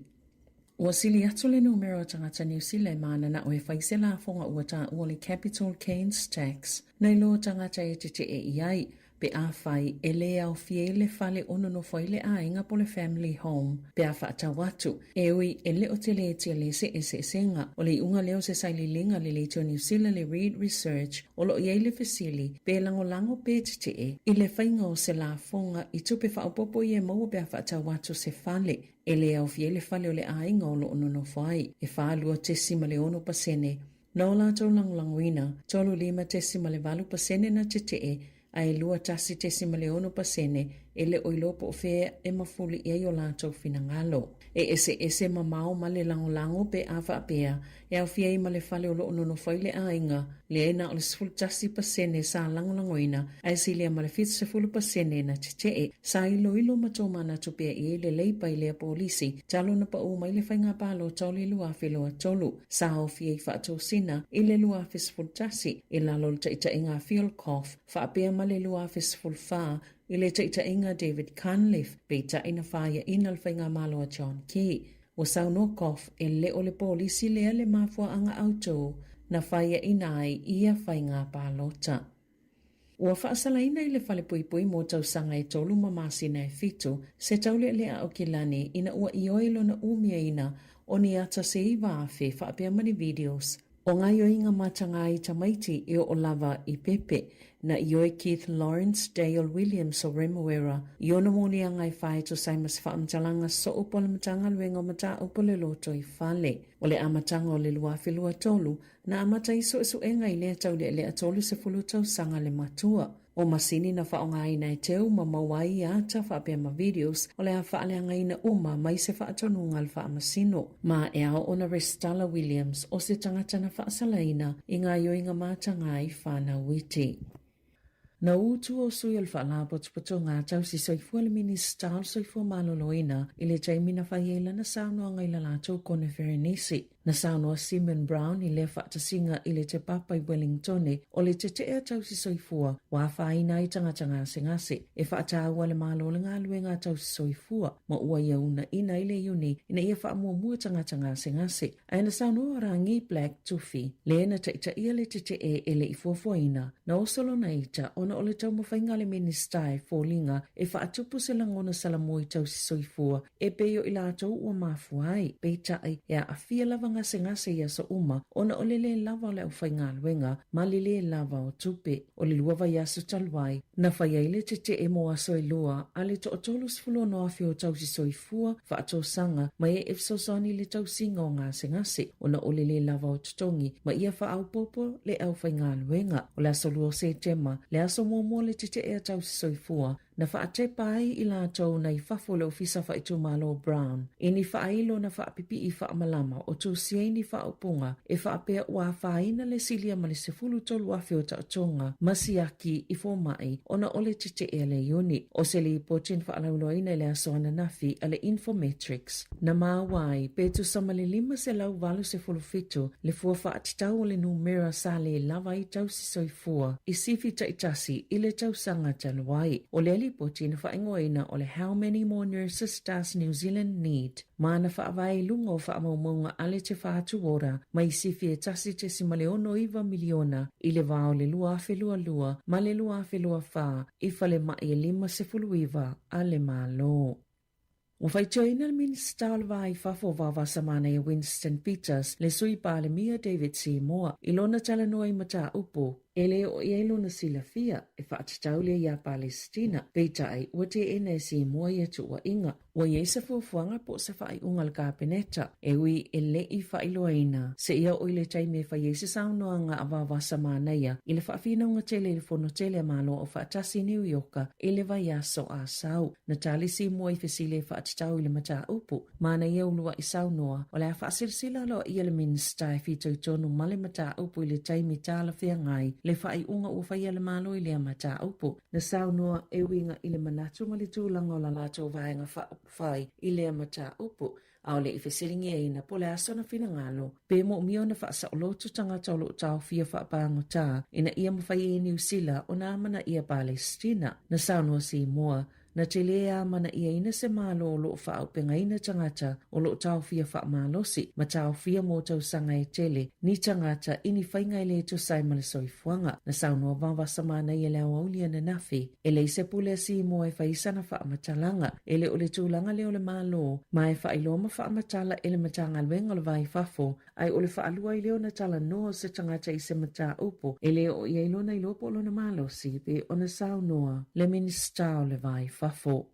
Ua sili atu le numera o tagata Niu Sila e mananao e fai se lafoga ua taua le Capital Gains Tax nai lo tagata e tetee i ai, pe afai e le aofia i le fale o nonofo ai le aiga po le family home pe a faatau atu, e ui e le o tele tele se eseesega. O le iuga lea o se sailiiliga le Leitio Niu Sila le Reid Research o lo o i ai le fesili pe lagolago pe tetee i le faiga o se lafoga i tupe faaopoopo ia e maua pe a faatau atu se fale E le aofia ai le fale o le aiga o lo o nonofo ai, e 42.6 pasene na o latou lagolagoina, 35.8 pasene na tetee, a e 21.6 pasene e le o iloa po o fea e mafuli i ai o latou finagalo. E eseese mamao ma le lagolago pe a faapea e aofia ai ma le fale o lo o nonofo ai le aiga, leai na o le 11% sa lagolagoina, ae silia ma le 70% na tetee. Sa iloilo ma tomanatu pea i ai le Leipa i lea polisi talu ona paʻū mai le faiga palota o le 2023. Sa aofia i faatosina i le 2011 i lalo o le taitaiga a Phil Goff faapea ma le 2014 i le taitaiga a David Cunliffe, peitai na faiaina le faigamalo a John Key. Ua saunoa Goff e le o le polisi lea le mafuaaga autū na faiaina ai ia faiga palota. Ua faasalaina i le falepuipui mo tausaga e tolu ma masina e fitu se taulealea Aukilani ina ua ioe lona umiaina o ni ata se 9,000 faapea ma ni videos O gaoioiga mataga i tamaiti e oo lava i pepe, na ioe Keith Lawrence Dale Williams o Remuera i ona moliaga e fai tusa ai ma se faamatalaga soo po o le Matagaluega o Mataupu o le Loto i Fale. O le amataga o le 2023, na amata ai suesuega i lea taulealea 30 tausaga le matua. O masini na faaaogaina e teu ma maua ai ata faapea ma videos o le a faaleagaina uma mai se faatonuga a le faamasino. Ma e ao ona resitala Williams o se tagata na faasalaina i gaoioiga mataga i whanau iti. Na utu o sui o le Faalapotopotoga Tausi Soifua le Minisita o le Soifua Maloloina i le taimi na fai ai lana saunoaga i la latou koneferenisi. Na saunoa Simon Brown i lea faatasiga i le Te Papa i Wellingtone o le tete'e a tausisoifua ua afaina ai tagata gasegase e faataua le Malo le galuega a tausisoifua ma ua ia uunaina ai le iuni ina ia faamuamua tagata gasegase. Ae na saunoa o Rangi Black Tufi, le na taitaia le tete'e e le i fuafuaina, na oso lona ita ona o le taumafaiga a le Minisita e foliga e faatupu se lagona salamua i tausisoifua e pei o i latou ua mafua ai, peitai, e aafia lava gasegase i aso uma ona o le lē lava o le aufaigaluega ma le lē lava o tupe. O le lua vaiaso talu ai, na fai ai le tete'e mo aso e lua a le toa-36,000 o tausisoifua faatausaga ma e e fesoasoani i le tausiga o gasegase ona o le lē lava o totogi ma ia faaopoopo le aufaigaluega. O le aso 2 o Setema, le aso muamua o le tete'e a tausisoifua, Na faatepa ai i latou nai fafo o le Ofisa Faaitumalo Brown i ni faailo na faapipii faamalama o tusi ai ni faaupuga e faapea ua afaina le silia ma le 13,000 o taotoga ma siaki i fomai ona o le tete'e a le Iuni. O se lipoti na faalauiloaina i le aso ananafi a le Infometrics na maua ai pe tusa ma le 587 le fua faatatau o le numera sa lē lava ai tausi soifua i sifi taitasi i le tausaga talu ai. O lea lipoti na faaigoaina o le How Many More Nurses Does New Zealand Need? ma na faavae i luga o faamaumauga a le Te Whatu Ora mai sifi e 1.69 miliona i le vā o le 2022 ma le 2024 i falemai e 59 a le Malo. Ua faitioina le Minisita o le Va i Fafo o Vaovasamanaia Winston Peters le Sui Palemia David Seymour i lona talanoa i mataupu e le oo i ai lona silafia e faatatau lea iā Palesitina, peitai ua teena e Seymour ia tuuaiga. Ua i ai se fuafuaga po o se faaiuga a le Kapeneta e ui e le i faailoaina seia oo i le taimi e fai ai se saunoaga a Vaovasamanaia i le faafinauga tele i le Fono Tele a Malo Aufaatasi i Niu Ioka i le vaiaso Asau. Na tali Seymour i fesili e faatatau i le mataupu ma ana ia ulua'i saunoa, o le a faasilasila aloaia le Minisita e fitoitonu ma le mataupu i le taimi talafeagai le faaiuga ua faia e le Malo i lea mataupu. Na saunoa e uiga i le manatu ma le tulaga o la latou vaega faaupufai i lea mataupu, ʻAʻole i fesiligiaina po o le a sona finagalo, pe moomia ona faasaoloto tagata o lo o taofia faapagota ina ia mafai e Niu Sila ona amanaia Palesitina. Na saunoa Seymour, na tele e amana'iaina se Malo o lo o faaaupegaina tagata o lo o taofia faamalosi ma taofia mo tausaga e tele ni tagata i ni faiga e le tusa ai ma le soifuaga. Na saunoa Vavasamanaia le aoauli ananafi, E leai se pule a Seymour e fai sana faamatalaga, e le o le tulaga lea o le Malo, ma e faailoa ma faamatala e le Matagaluega o le Va i Fafo, ae o le faalua ai lea ona talanoa o se tagata i se mataupu e le oo i ai lona iloa po o lona malosi pe ona saunoa le Minisita o le Va i Fafo.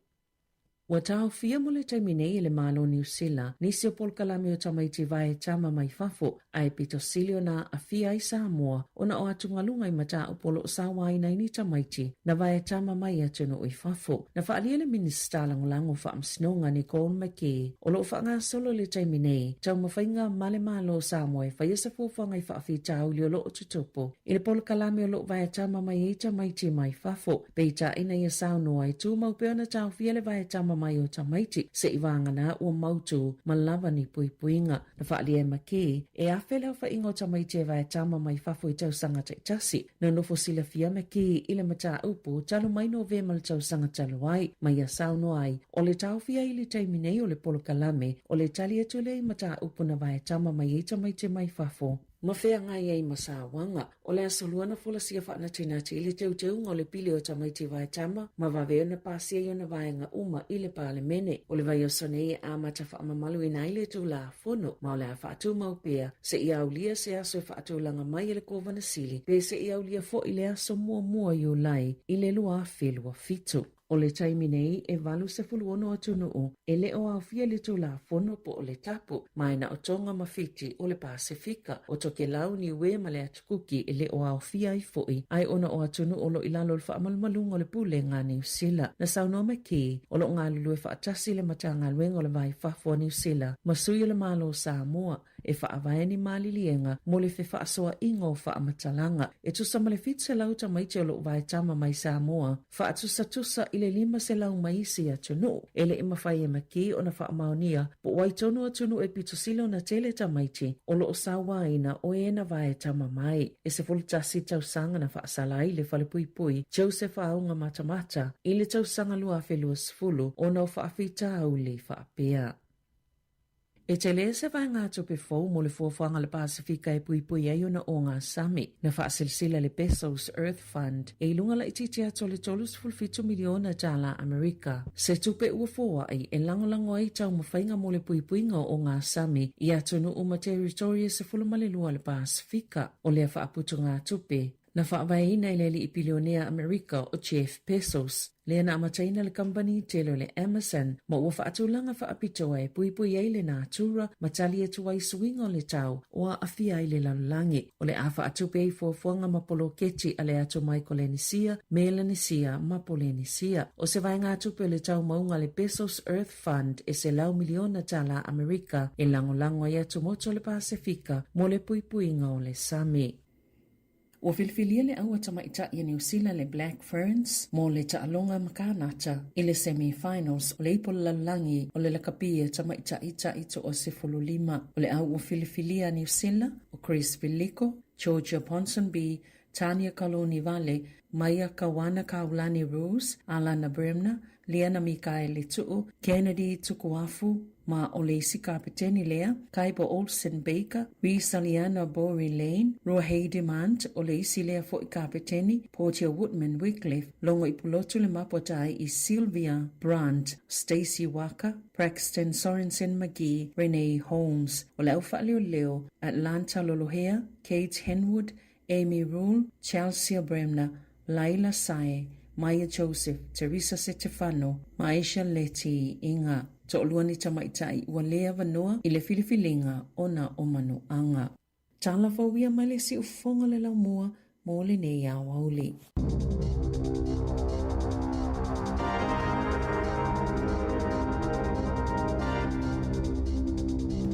Ua taofia mo le taimi nei e le Malo o Niu Sila nisi o polokalame o tamaiti vae tama mai fafo, ae pito sili ona aafia ai Samoa ona o atugaluga i mataupu o lo o sauaina ai ni tamaiti na vae tama mai atunuu i fafo. Na faaalia le Minisita Lagolago o Faamasinoga Nicole McKee o lo o faagasolo i le taimi nei taumafaiga ma le Malo o Samoa e faia se fuafuaga i faafitauli o lo o tutupu i le polokalame o lo o vae tama mai ai tamaiti mai fafo. Peitai na ia saunoa e tumau pea ona taofia le vae tama mai o tamaiti seivagana ua mautū ma lava ni puipuiga. Na faaalia e McKee, e afe le aofaiga o tamaiti e vae tama mai fafo i tausaga taitasi. Na nofo silafia McKee i le mataupu talu mai Novema le tausaga talu ai, ma ia saunoa ai, o le taofia i le taimi nei o le polokalame, o le tali atu lea i mataupu na vae tama mai ai tamaiti mai fafo. Ma feagai ai ma sauaga. O le aso lua na folasia faanatinati i le teuteuga o le pili o tamaiti vaetama ma vave ona pasia i ona vaega uma i le Palemene. O le vaiaso nei e amata faamamaluina ai le Tulafono ma o le a faatumau pea seia aulia se aso e faatulaga mai e le Kovana Sili pe seia aulia foi le aso muamua o Iulai i le 2027. O le taimi nei, e 86 atunuu e le o aofia i le Tulafono po o le tapu, ma e na o Tonga ma Fiti o le Pasefika, o Tokelau, Niue ma le Atu Kuki e le o aofia ai foi, ae ona o atunuu o lo o i lalo o le faamalumaluga o le Pulega a Niu Sila. Na saunoa McKee, o lo o galulue faatasi le Matagaluega o le Va i Fafo a Niu Sila ma sui o le Malo o Samoa. e faavae ni maliliega mo le fefaasoaʻiga o faamatalaga. E tusa ma le 700 tamaiti o loo vaetama mai Samoa, faatusatusa i le 500 mai isi atunuu. E le i mafai e McGee ona faamaonia po o ai tonu atunuu e pito sili ona tele tamaiti o lo o sauaina o e na vaetama mai. E 11 tausaga na faasala ai le falepuipui Joseph Aoga Matamata i le tausaga 2020 ona o faafitauli faapea. E tele se vaegatupe fou mo le fuafuaga a le Pasefika e puipui ai ona ogasami. Na faasilasila le Bezos Earth Fund e i luga laitiiti atu o le $37 miliona tala Amerika, se tupe ua foai e lagolago ai taumafaiga mo le puipuiga o ogasami i atunuu ma teritoria 12 a le Pasefika. O lea faaputugatupe, Na faavaeina e le alii pilionea Amerika o Jeff Bezos, lea na amataina le kamupani tele o le Amazon ma ua faatulaga faapitoa e puipui ai le natura ma tali atu ai suiga o le tau o aafia ai le lalolagi. O le a faatupe ai fuafuaga ma poloketi a le atu Maikolenisia, Melanesia ma Polenisia. O se vaegatupe o le taumauga a le Bezos Earth Fund e 100 miliona tala Amerika e lagolago ai atumotu o le Pasefika mo le puipuiga o le sami. Ua filifilia le aua tamaitai a Niu Sila le Black Ferns mo le taaloga ma Kānata i le semi-finals o le Ipu o le Lalolagi o le Lakapi a Tamaitai Taʻi 15. O le au ua filifilia a Niu Sila, o Chris Filico, Georgia Ponsonby, Tania Kalounivale, Maia Kawana Kaulani Rose, Alana Bremner, Liana Mikaele Tuʻu, Kennedy Tukuafu, ma o le isi kapeteni lea, Kaipo Olsen Baker, Reese Aliana Borie Lane, Ruahei Demant, o le isi lea foʻi kapeteni, Portia Woodman Wycliffe, Logo Ipulotu le mapuatai i Sylvia Brandt, Stacey Waka, Braxton Sorensen McGee, Renee Holmes, o le au faaleoleo, Atlanta Lolohea, Kate Henwood, Amy Rule, Chelsea Bremner, Laila Sae, Maia Joseph, Teresa Setefano, ma Aisha Leti Iga. Toʻalua ni tamaitai ua le avanoa i le filifiliga ona o manuaga. Tala fou ia mai le siufofoga le laumua mo lenei aoauli.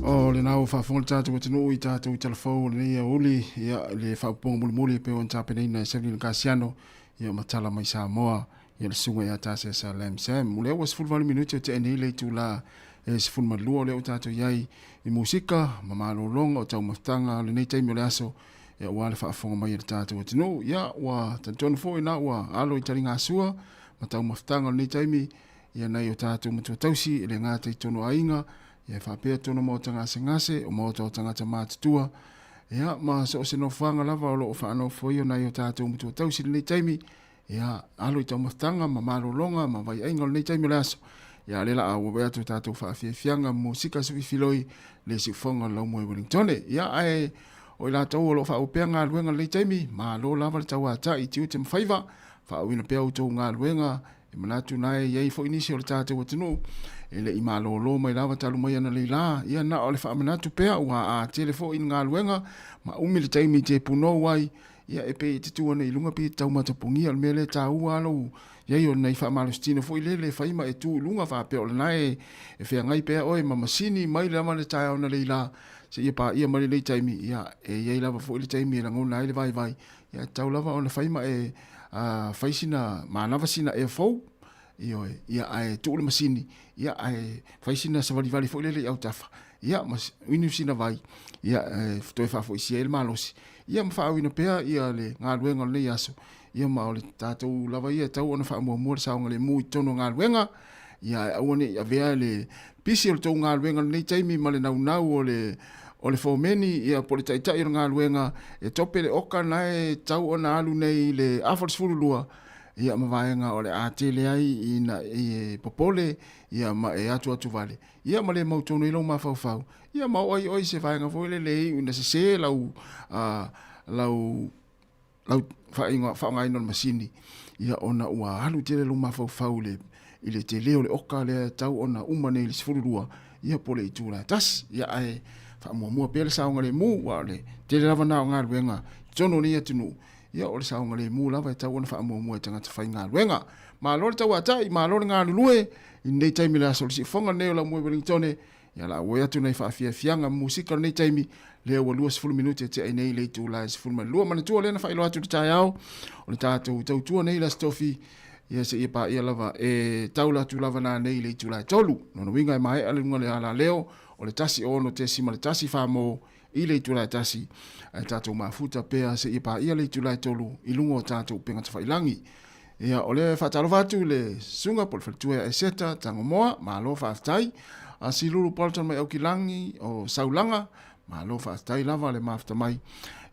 O lena ua faafofoga le tatou atunuu i tatou tala fou o lenei aoauli, ia, le faaopoopoga mulimuli e pei ona tapenaina e Sevelino Kasiano, ia, ma tala mai Samoa, ia, le susuga ia Tasesa Lam Sam. O lea ua 18 minute o tea nei le itula e 12, o lea ua tatou i ai i musika ma malologa o taumafataga o lenei taimi o le aso, ia, aua le faafofoga mai a le tatou atunuu. Ia, ua talitonu foi na ua alo i taligasua ma taumafataga o lenei taimi, ia nai o tatou matua tausi e le gata i tonu aiga, ia faapea tonu maota gasegase, o maota o tagata matutua, ia ma so o se nofoaga lava o lo o faanofoia nai o tatou matua tausi i lenei taimi, ia alo i taumafataga ma malologa ma vaiaiga o lenei taimi o le aso. Ia lea la a ua atu tatou faafiafiaga musika sufifiloi le siufoga o le laumua i Wellingtone. Ia ae o i latou o lo o faaopea galuega i lenei taimi, malo lava le tauatai i tiute ma faiva, faauuina pea outou galuega E manatu na e i ai foi nisi o le tatou atunuu e le i malōlō mai lava talu mai analeila, ia na o le faamanatu pea ua a tele foi ni galuega ma umi le taimi te punou ai, ia e pei e te tu ana i luga pei e te taumatapogia. O le mea lea e taua lava lou i ai o nai faamalositino foi lele e fai ma e tu i luga faapea o lena e feagai pea oe ma masini mai lava le taeao analeila seia paia mai lenei taimi, ia e i ai lava foi le taimi e lagona ai le vaivai. Ia, e tatau lava ona fai ma e fai sina manava sina ea fou, ioe, ia ae tuu le masini, ia ae fai sina savalivali foi lele i autafa, ia ma inu sina vai, ia e toe faafoisia ai le malosi, ia ma faaauina pea ia le galuega o lenei aso, ia ma o le tatou lava ia e tatau ona faamuamua le saogalemu i totonu o galuega, ia ae aua ne i avea le pisi o le tou galuega i lenei taimi ma le naunau o le o le fomeni ia po o le taitai o le galuega e tope le oka na e tatau ona alu nei i le afa o le 12 ia ma vaega o le a tele ai ina e popole ia ma e atuatu vale ia ma le mautonu ai lou mafaufau ia ma oo ai oe i se vaega foi lele e iu ina sese lau lau lau faaaogaina o le masini, ia ona ua alu tele lou mafaufau i le, i le tele o le oka lea e tatau ona uma nei i le 12, ia po o le itula e tasi. Ia ae faamuamua pea le saogalemu, aua o le tele lava na o galuega i totonu o lenei atunuu, ia o le saogalemu lava e tatau ona faamuamua e tagata faigaluega. Malo le tauatai, malo le galulue i lenei taimi i le aso o le siufofoga lenei o Laumua i Wellingtone. Ia la ua atu nei faafiafiaga musika lenei taimi lea ua 20 minute e tea nei le itula e 12. Manatua lea na faailoa atu i le taeao o le tatou tautua nei i le Aso Tofi, ia seia paia lava e taula atu lava nanei i le itula e 3. Lona uiga e maea le luga o le alaleo o le 16.1 famo i le itula e 1, ae tatou mafuta pea seia paia le itula e 3 i luga o tatou upega tafailagi. Ia, o lea e faatalofa atu i le susuga po o le faletua ia Eseta Tagomoa, malo faafetai. A Silulu Bolton mai Aukilagi o Saulaga, malo faafetai lava le mafuta mai.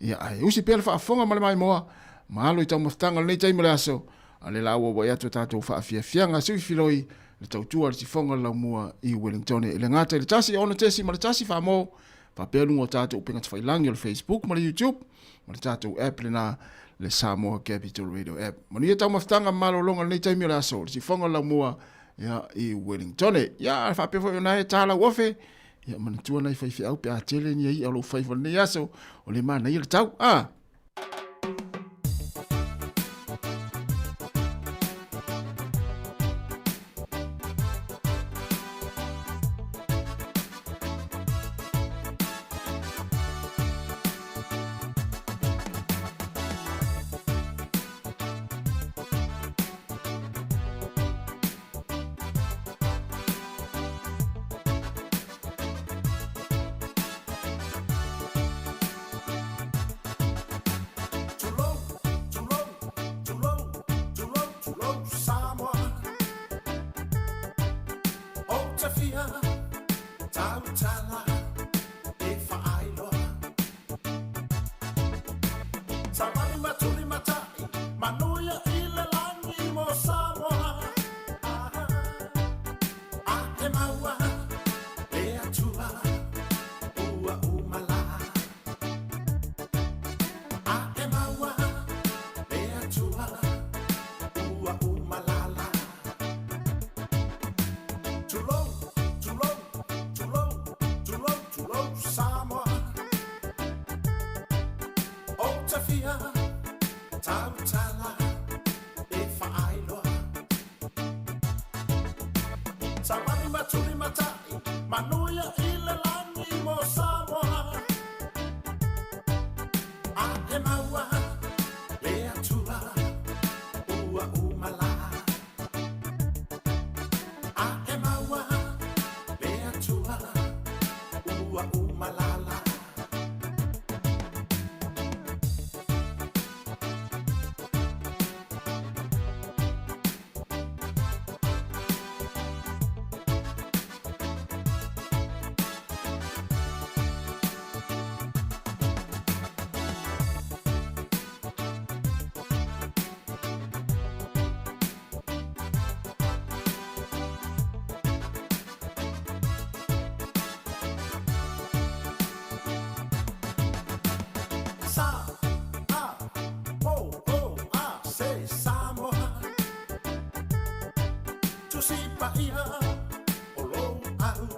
Ia, ae usi pea le faafofoga ma le maimoa, malo i taumafataga o lenei taimi o le aso, a le la ua ua atu tatou faafiafiaga sui filoi le tautua le sifoga le laumua i Wellington e le gata i le 1 6.1 famo faapea luga o tatou upega tafailagi o le Facebook ma le YouTube ma le tatou app lena le Samoa Capital Radio app. Manuia taumafataga ma malologa lenei taimi o le aso, le sifoga o le laumua ia, i Wellington. Ia, faapea foi ona e tālau ofe, ia manatua nai faifeau pe a tele ni ai o lou faiva lenei aso, o le manaia le tau. Ah! Tulou, tulou, tulou, tulou, tulou Samoa. Ou te fia tautala e whaailoa. Savali matuli matai, manuia i le langi mo Samoa. Ah, a te maua, e atua, ua umala. A te maua, e atua, ua umalala. Tulou, tulou, tulou, tulou, tulou Samoa. Ou te fia tautala e whaailoa. Savali matuli matai, manuia i le langi mo Samoa. A e maua, le atua, ua umala. A e maua, le atua, ua umalala. Sa, A, O, O, A, C, Samoa. Tusi paia o lou au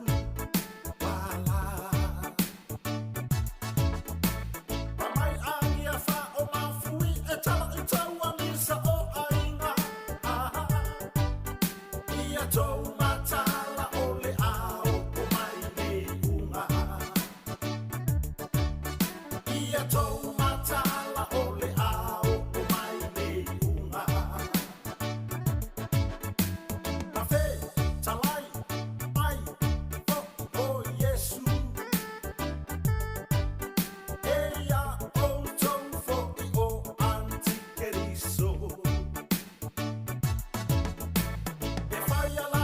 wala. Pa mai angia fa o mafui e tala i taua misa o aiga. Ah, ia tou matala o le ao o mai le unga. Ia tou matala o le ao o mai le unga. Ma fe talai ai fo o Iesu. E ia outou fo'i o Antikeriso. E whai ala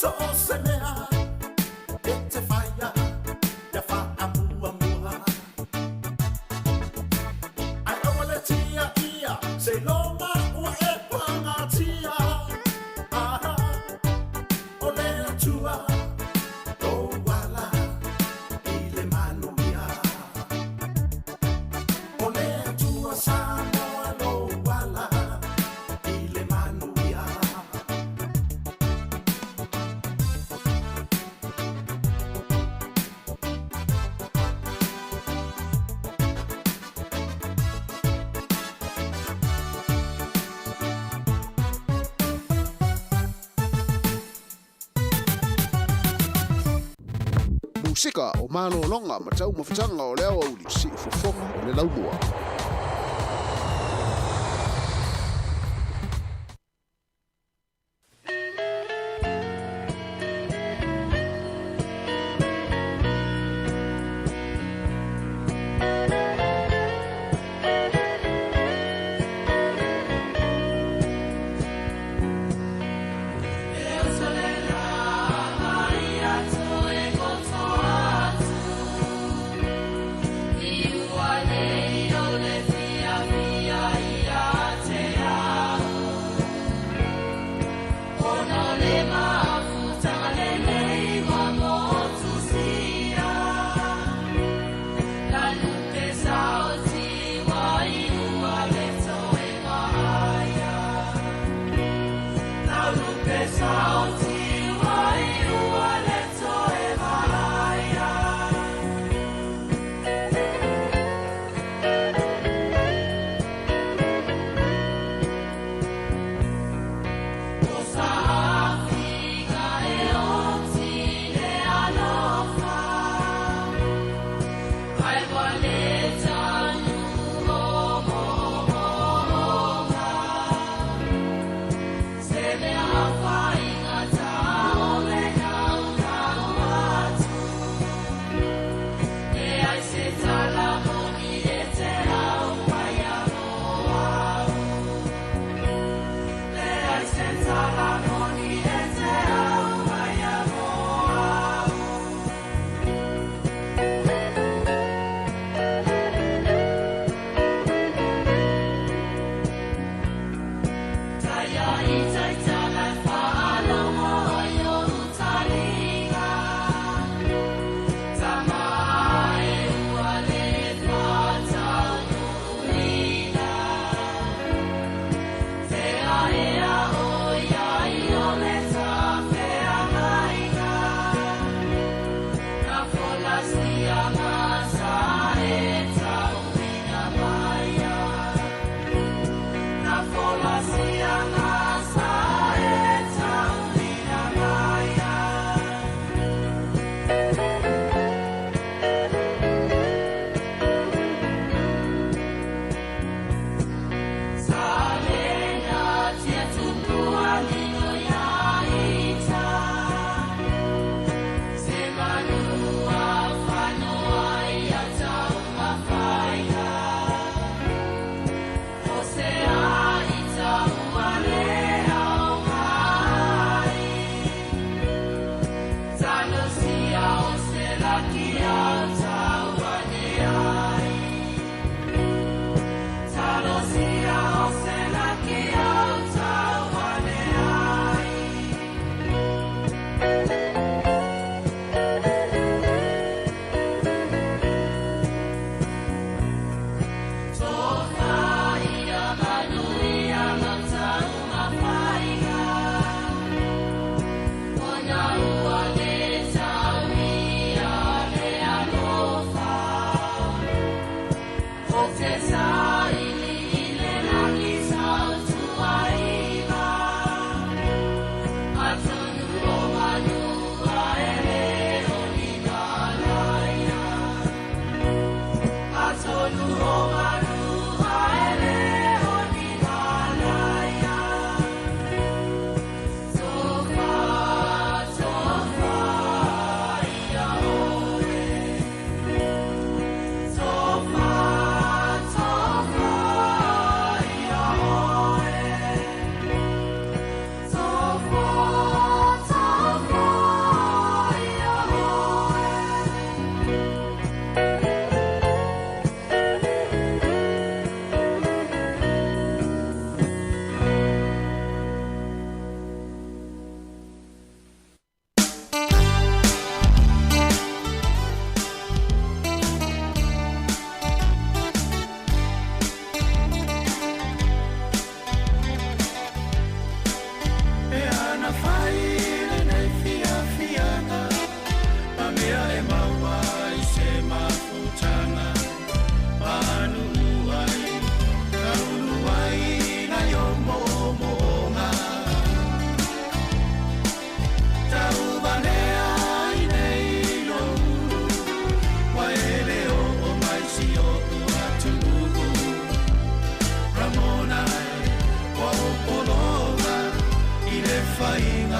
So o se mea e te whaia ia whaamuamua. Ai aua le tia ia, se loma ua e pangatia. Aha, o le atua, o wala i le manuia. O le Atua Samoa lo ala i le manuia. Musika o malologa ma taumafataga o le aoauli, siufofoga o le laumua.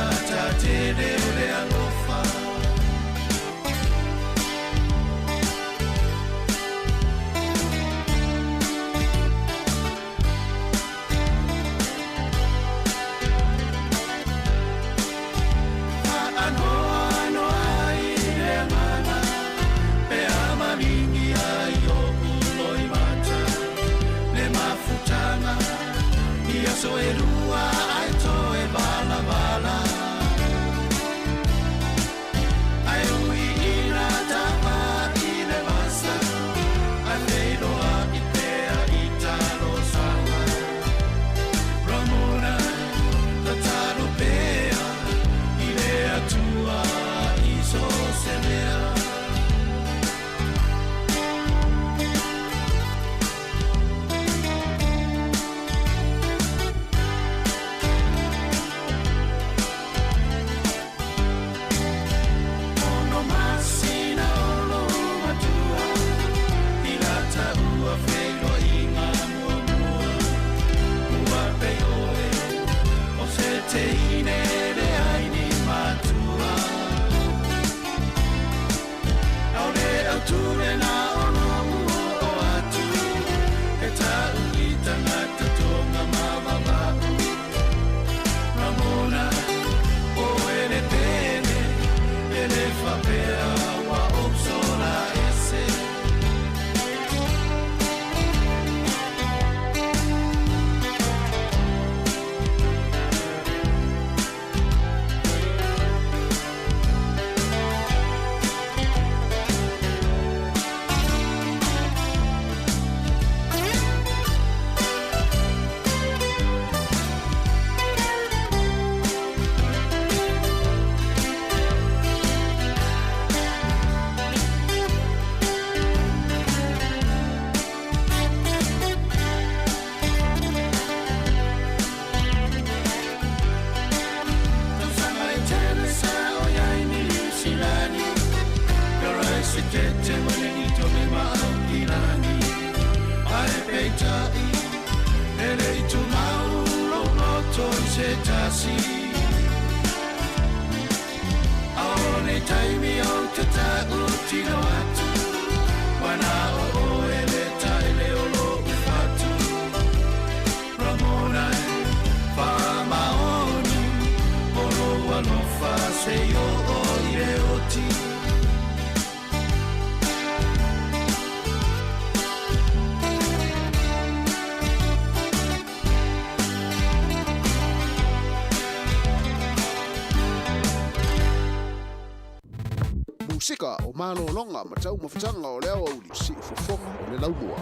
tagata tele o le alofa. Faanoanoa i le agaga pe a malingia i oʻu loimata le mafutaga i aso e lua ae toe valavala ae ui ina tama i le vasa ae feiloaʻi pea i talosaga Ramona tatalo pea i le Atua i so o se mea. Ono masina o lou matua i la taua feiloaiga muamua. Ua pei oe o se teine leai ni matua. ʻAʻole autu lena o loʻu oo atu e taʻu i tagata toga mavava'u. Ramona, ʻoe le pele, e le faapea ua ou sola ese. Tausaga e tele sa o iai ni Niusilani Karaesetete Welingitone ma Aukilani Ae peitai e le i tumau lou loto i se tasi A o nei taimi ou te ta'utino atu Ua na o oe le taele o lo'u fatu Ramona e faamaoni o lou alofa seia oo i le oti. Musika o malologa ma taumafataga o le aoauli siufofoga o le laumua.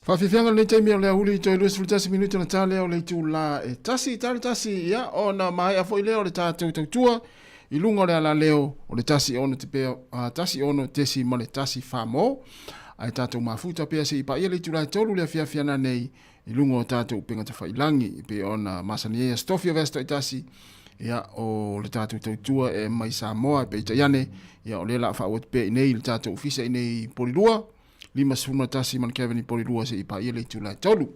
Faafiafiaga lenei taimi o le aoauli toe 21 minute ona ta lea o le itula e tasi tali tasi ia ona maea foi lea o le tatou tautua i luga o le alaleo o le 16 te pea, 16 ma le 1 mo ae tatou mafuta pea seia paia le itula e 3 le afiafi ana nei i luga o tatou upega tafailagi e pei ona masani ai aso tofi o vaiaso taitasi ia o le tatou tautua e mai Samoa e peitai ane ia o lea la faaauau atu pea i nei i le tatou ofisa i nei i Polilua 51 ma le Kevin i Polilua seia paia le itula e 3.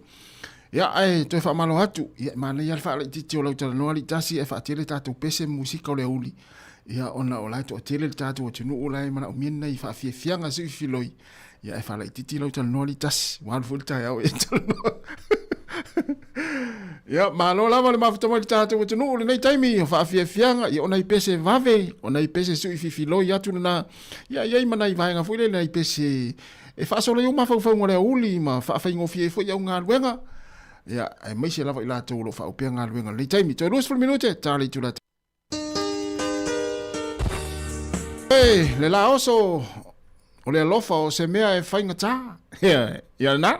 Ia ae toe faamalo atu, ia e manaia le faalaitiiti o lau talanoa alii tasi ae faatele tatou pese ma musika o le aoauli. Ia ona o la e toatele le tatou atunuu la e manaomia ni nai faafiafiaga sui filoi. Ia ae faalaitiiti lau talanoa alii tasi, ua alu foi le taeao e talanoa. Ia, malo lava le mafuta mai le tatou atunuu lenei taimi o faafiafiaga, ia o nai pese vave, o nai pese sui fifiloi atu lena. Ia, i ai ma nai vaega foi lele, nai pese e faasolo ai ou mafaufauga o le aoauli ma faafaigofie ai foi au galuega. Ia, aemaise lava i latou o lo o faaopea galuega i lenei taimi. Toe 20 minute, ta le itula e le la oso o le alofa o se mea e faigata. Ia, ia lena.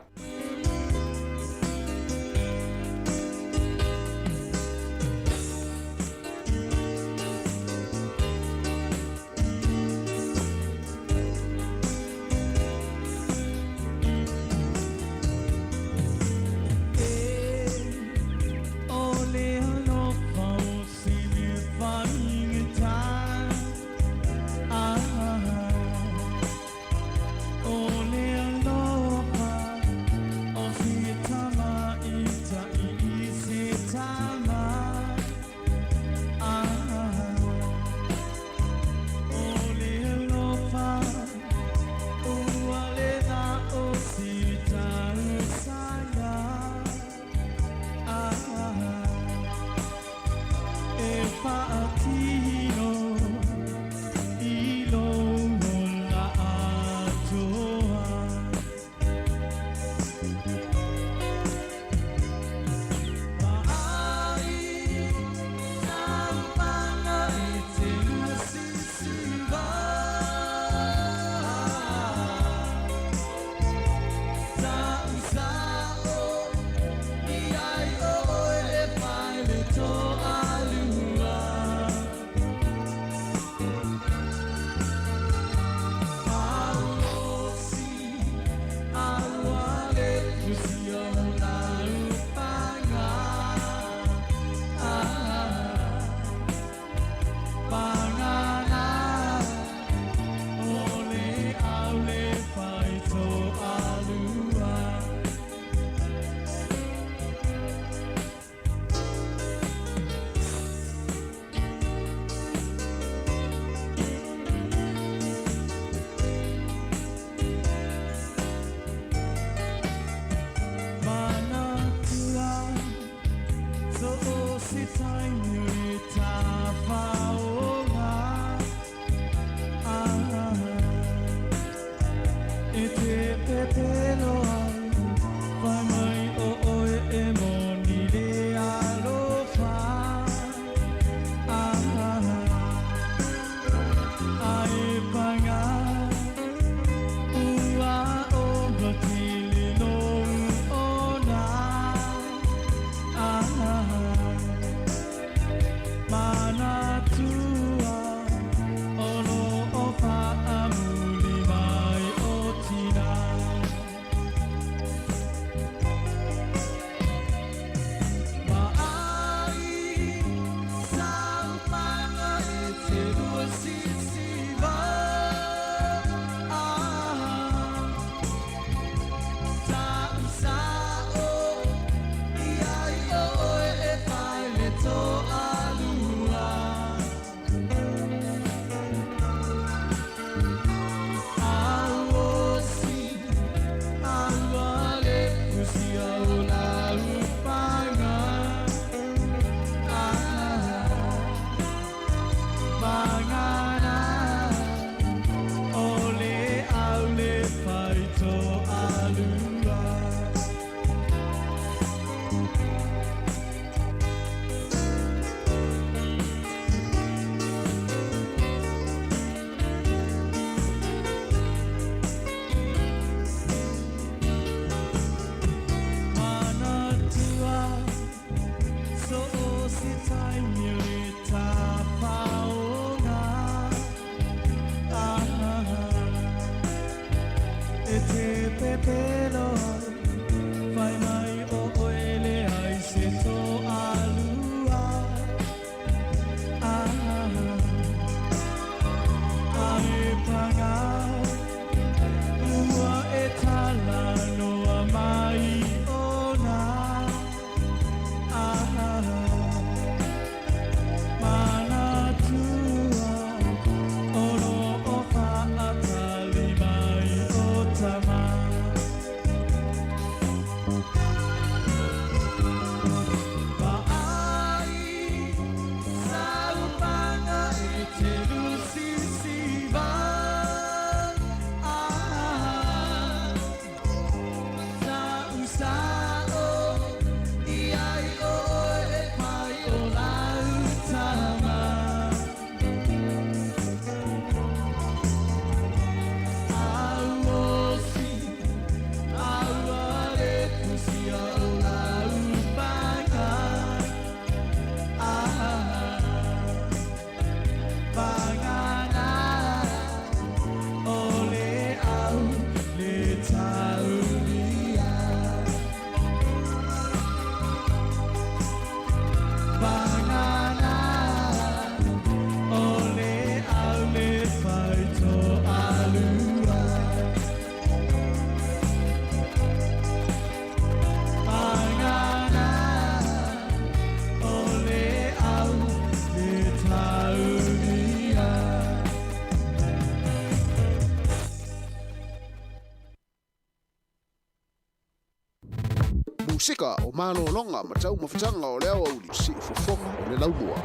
Musika o malologa ma taumafataga o le aoauli siufofoga o le laumua.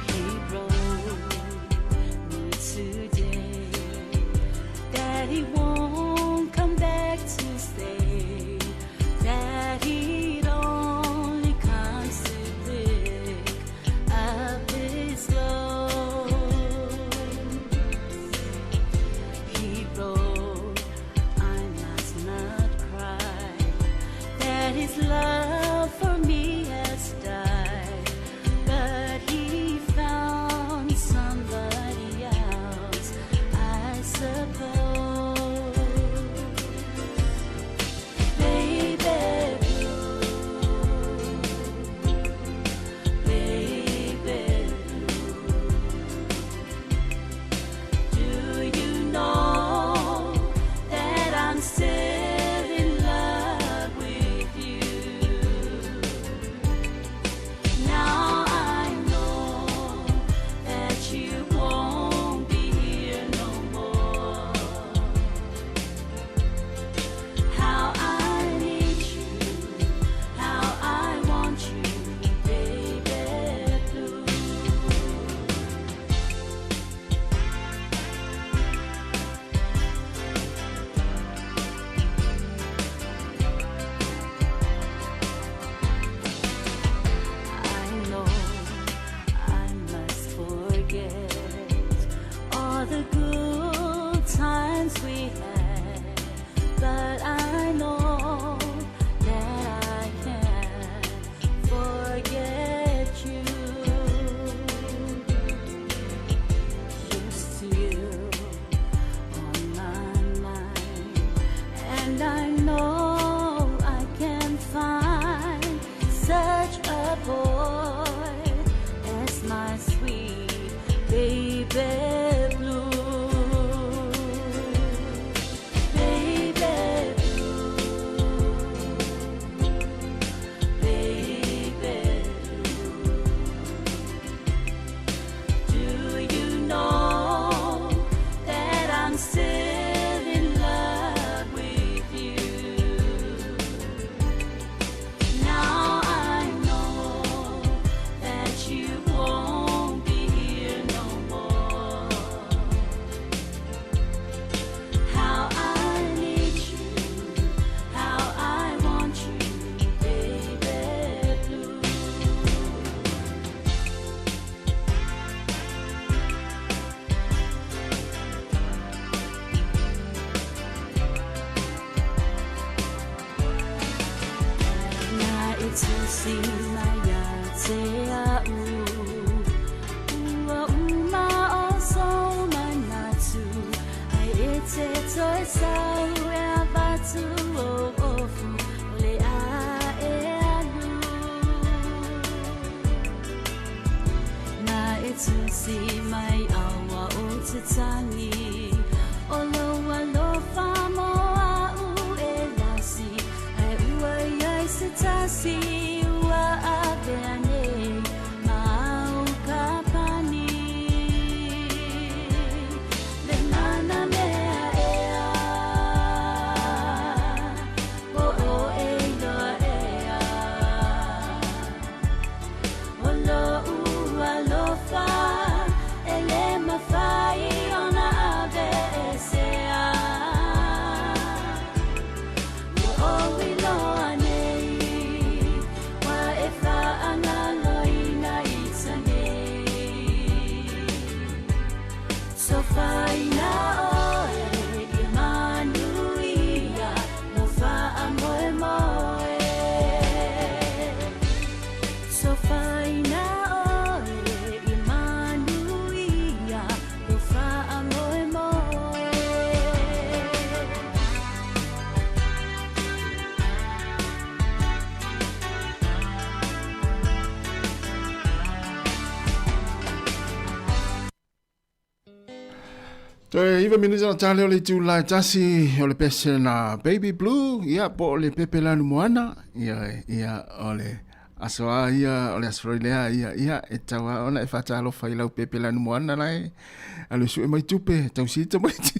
He wrote me today that he won't come back to stay, that he'd only comes to pick up his load. He wrote, I must not cry, that his love for me has died, but he found somebody else, I suppose. Baby blue, baby blue, do you know that I'm still in love with you? Now I know that you won't be here no more. How I need you, how I want you, baby blue. I know I must forget all the good times we had, but I know that I can't forget you. You're still on my mind, and I know I can find such a boy as my sweet baby blue. Baby sau e avatu ou ofu o le a e alu. Na e tusi mai aua o te tangi o lou alofa mo a'u e lasi ae ua iai se tasi ua avea nei ma au kapani. Le mana mea ea po oe iloa ea o lo'u alofa e le mafai ona aveesea. Ua ou iloa nei ua e faagaloina i tanei. Sofaina oe ia manuia lou faamoemoe. Sofaina oe ia manuia lou faamoemoe. Toe iva minute ona tale o le itula e tasi o le pese na Baby Blue, ia po o le pepe lanu moana, ia, ia o le aso a ia, o le aso foi lea, ia, ia, e tau a ona e whātalofa i lau pepe lanu moana lai, alu sue mai tupe, tau si tamaiti.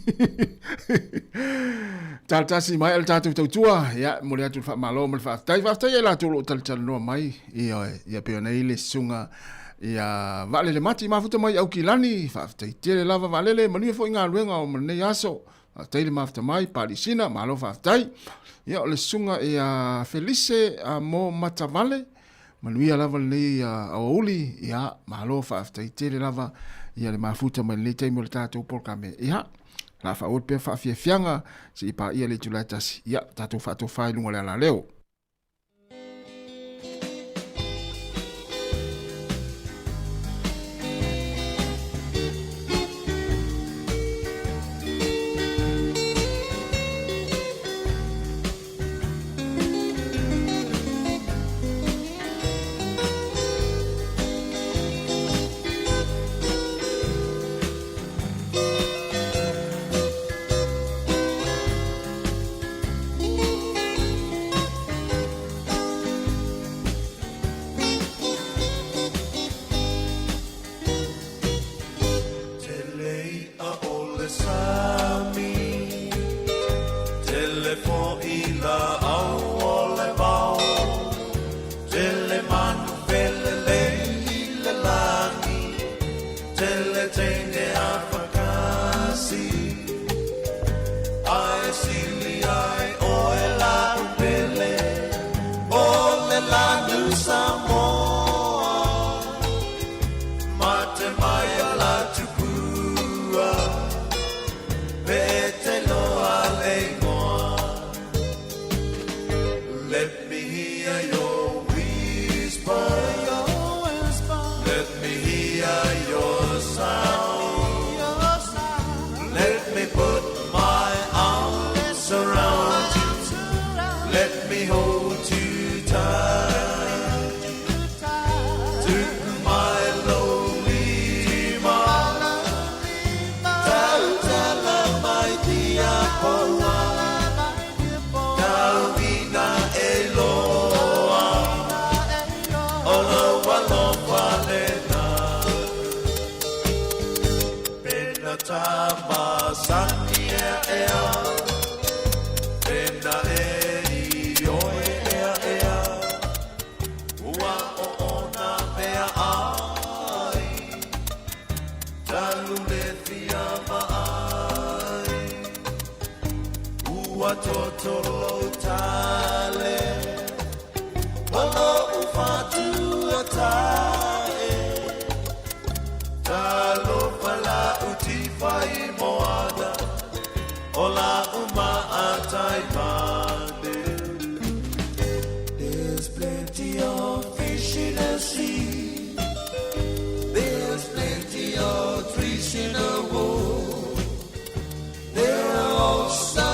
Tale tasi mai le tātou tautua, ia, mo le atu le whaamalo ma le whaaftai, whaaftai e lātou lo talitali mai, ia, ia pe ona i le sunga, Ia Vaalele Mati mafuta mai Aukilani, faafetai tele lava Vaalele, manuia foi galuega o lenei aso. Faafetai le mafuta mai Palisina, malo faafetai. Ia o le susuga ia Felise mo Matavale, manuia lava lenei aoauli, ia malo faafetai tele lava ia le mafuta mai lenei taimi o le tatou polokalame. Ia la faaauau pea faafiafiaga seia paia le itula e tasi, ia tatou faatofa i luga o le alaleo. Tele i'a o le sami, tele fo'i lā'au o le vao, tele manu felelei i le lagi, tele teine afakasi. Ae sili ae oe la'u pele, o le lanu Samoa. Mate mai a la tupua, pe te loa le igoa. Let me hear your whisper, let me hear your sound. Let me put my arms around you, let me hold you tight. Tuku mai lou lima, tautala mai tia poua, tau ina e loa, o lou alofa lena. Pena ta masani ea ea, pena e ioe ea ea, ua oona mea ai, talu le fia vaai. Ua totolo tale, o lo'u fatua tae, talofa la'u tifa i moana, o la'u maatai mane. There's plenty of fish in the sea, there's plenty of trees in the wood, there are also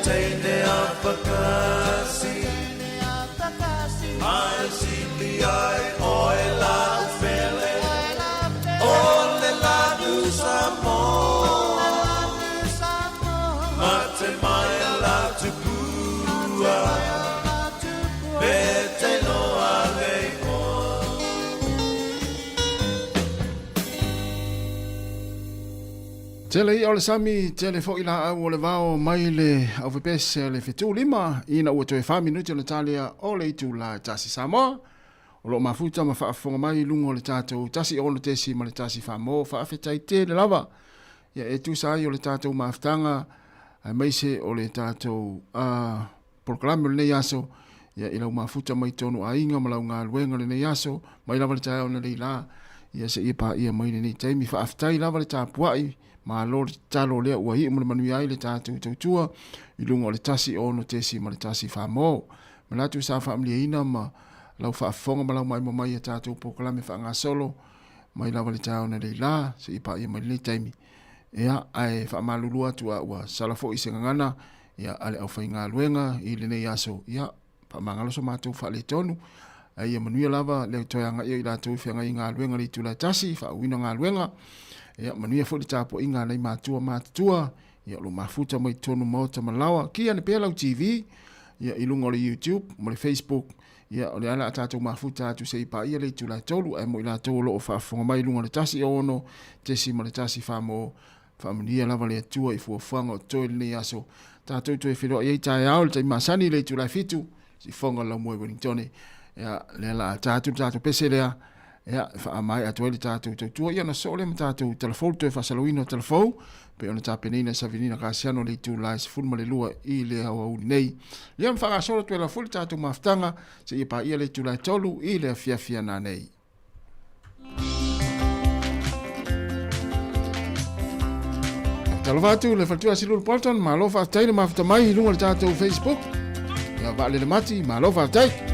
teine a pakasi Ae sili ai oe lau pele O le lanu Samoa Mate mai la tupua Pe te loa le igoa. Tele i'a o le sami, tele foi laau o le vao mai le auvepese a le 75 ina ua toe fa minute ona talia o le itula e tasi Samoa. O lo o mafuta ma faafofoga mai i luga o le tatou 1 6 ma le 1 4 mo faafetai tele lava. Ia e tusa ai o le tatou mafutaga aemaise o le tatou polokalame o lenei aso, ia i lau mafuta mai tonu aiga ma lau galuega lenei aso, mai lava le taeao analeila la, ia seia paia mai lenei taimi. Faafetai lava le tapuai, malo le tatalo lea ua iu ma le manuia ai le tatou tautua i luga o le 1 6 ma le 1 4 mo. Manatu sa faamalieina ma lau faafofoga ma lau maimoa mai i a tatou polokalame faagasolo mai lava le taeao analeila la, seia paia mai lenei taimi. Ia, ae faamalulu atu a ua sala foi se gagana ia, a le aufaigaluega i lenei aso, ia, faamagalo so matou faaletonu. Ae ia manuia lava le toe agaia o i latou i feagai i galuega i le itula e tasi, faauuina galuega. Ia, manuia foi le tapuaiga a nai matua matutua, ia, o lo o mafuta mai totonu maota ma laoa. Ki ane pea lau TV, ia, i luga o le YouTube ma le Facebook, ia, o lea la a tatou mafuta atu se i paia le itula e 3, ae mo i latou o lo o faafofoga mai i luga o le 1 6 ma le 1 4 mo Faamanuia lava le Atua i fuafuaga o totoe i lenei aso. Tatou toe feiloai ai taeao i le taimi masani i le itula e 7, sifoga o le laumua i Wellingtone. Ia, lea la a ta atu le tatou pese lea, ia, e faamaea atu ai le tatou tautua. Ia, ona sosoo lea ma tatou talafou, le toe faasalauina o talafou, pei ona tapenaina e Savilina Kasiano i le itula e 12 i le aoauli nei. Ia, ma faagasolo atu ai lava foi le tatou mafutaga, seia paia le itula e 3 i le afiafi a nanei. Talofa atu le faletua Silulu Bolton, malo faafetai le mafuta mai i luga o le tatou Facebook. Ia vaalele mati, malo faafetai.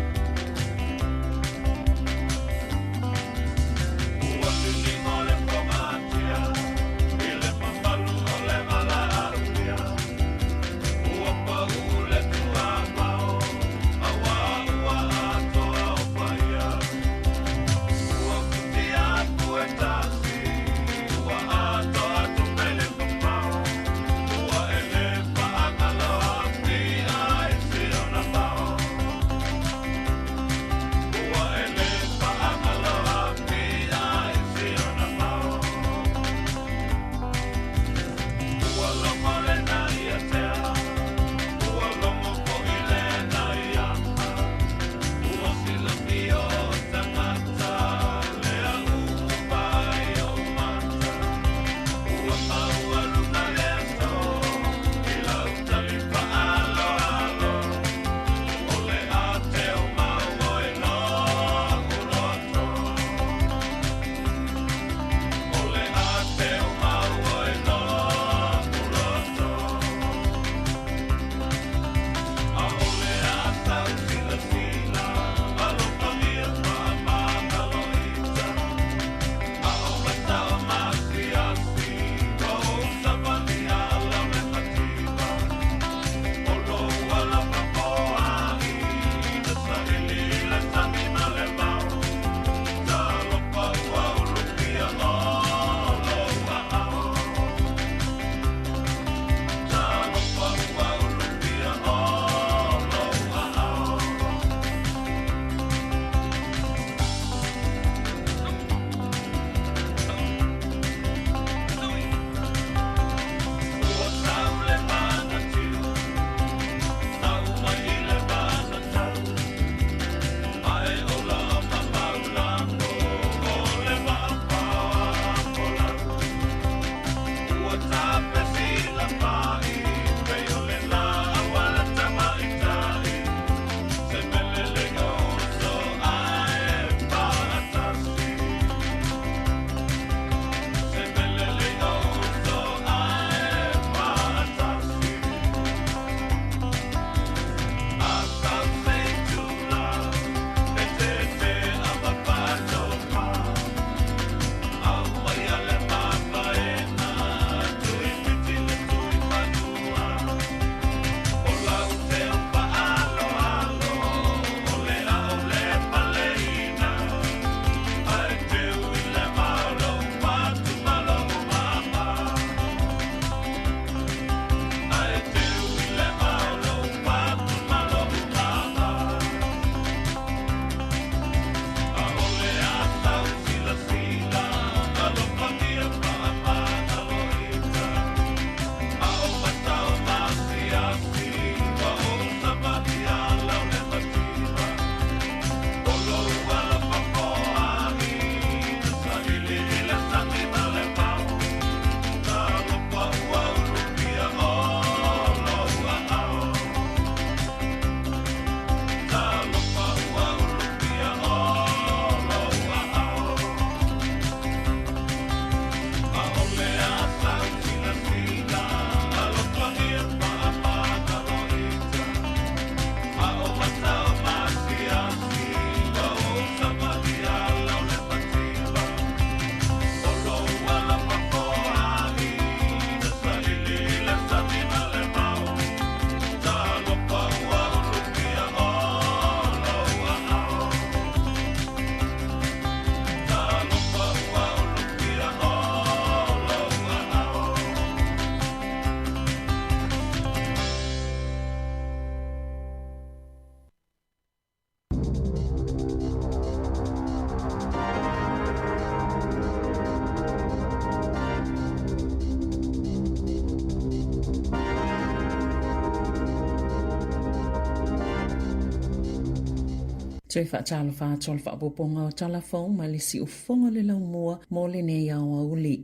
Toe faatalofa atu o le faaopoopoga o Tala Fou mai le Siufofoga o le Laumua mo lenei aoauli.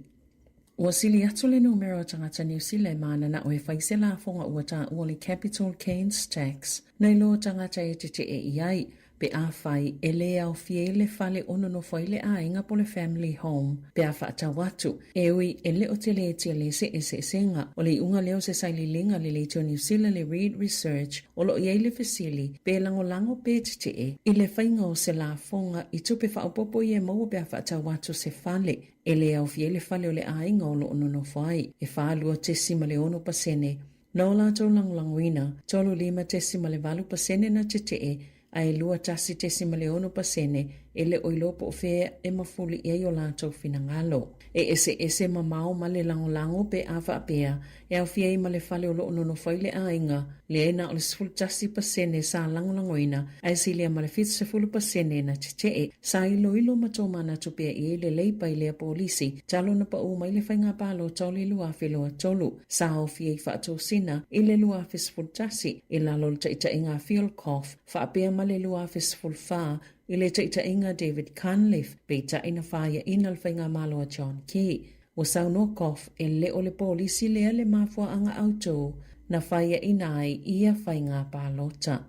Ua sili atu le numera o tagata Niu Sila e mananao e fai se lafoga ua taua le Capital Gains Tax nai lo tagata e tetee i ai, pe afai e lē aofia i le fale o nonofo ai le aiga po le family home pe a faatau atu, e ui e le o telē tele se eseesega. O le iuga lea o se sailiiliga a le Leitio Niu Sila le Reid Research o lo o i ai le fesili pe lagolago pe tetee i le faiga o se lafoga i tupe faaopoopo ia e maua pe a faatau atu se fale e lē aofia ai le fale o le aiga o lo o nonofo ai, e 42.6% Na o latou lagolagoina, 35.8% na tetee, ae 21.6% e le o iloa po o fea e mafuli i ai o latou finagalo. E eseese mamao ma le lagolago pe a faapea e aofia ai ma le fale o lo o nonofo ai le aiga, lea e na o le 11% sa lagolagoina ae silia ma le 70% na tetee. Sa iloilo ma tomanatu pea i ai le Leipa i lea polisi talu ona paū mai le faiga palota o le 2023. Sa aofia i faatosina i le 2011 i lalo o le taitaiga a Phil Goff faapea ma le 2014 i le taitaiga a David Cunliffe, peitai na faiaina le faigamalo a John Key. Ua saunoa Goff e le o le polisi lea le mafuaaga autū na faiaina ai ia faiga palota.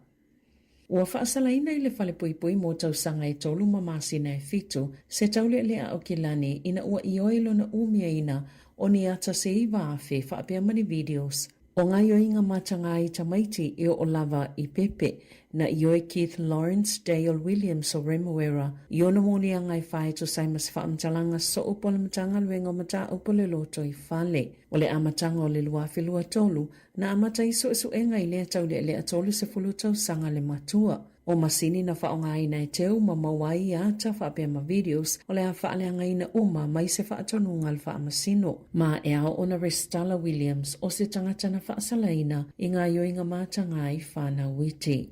Ua faasalaina i le falepuipui mo tausaga e tolu ma masina e fitu se taulealea a Okilani ina ua ioe lona umiaina o ni ata se 9,000 faapea ma ni videos o gaioiga mataga i tamaiti e oo lava i pepe. Na ioe Keith Lawrence Dale Williams o Remuera i ona moliaga e fai e tusa ai ma se faamatalaga soo po o le Matagaluega o Mataupu o le Lotoifale. O le amataga o le 2023, Na amata ai suesuega i lea taulealea 30 tausaga le matua. O masini na faaaogaina e teu ma maua ai ia ata faapea ma videos o le a faaleagaina uma mai se faatonuga a le faamasino. Ma e ao ona resitala Williams o se tagata na faasalaina i gaioiga mataga i whanau iti.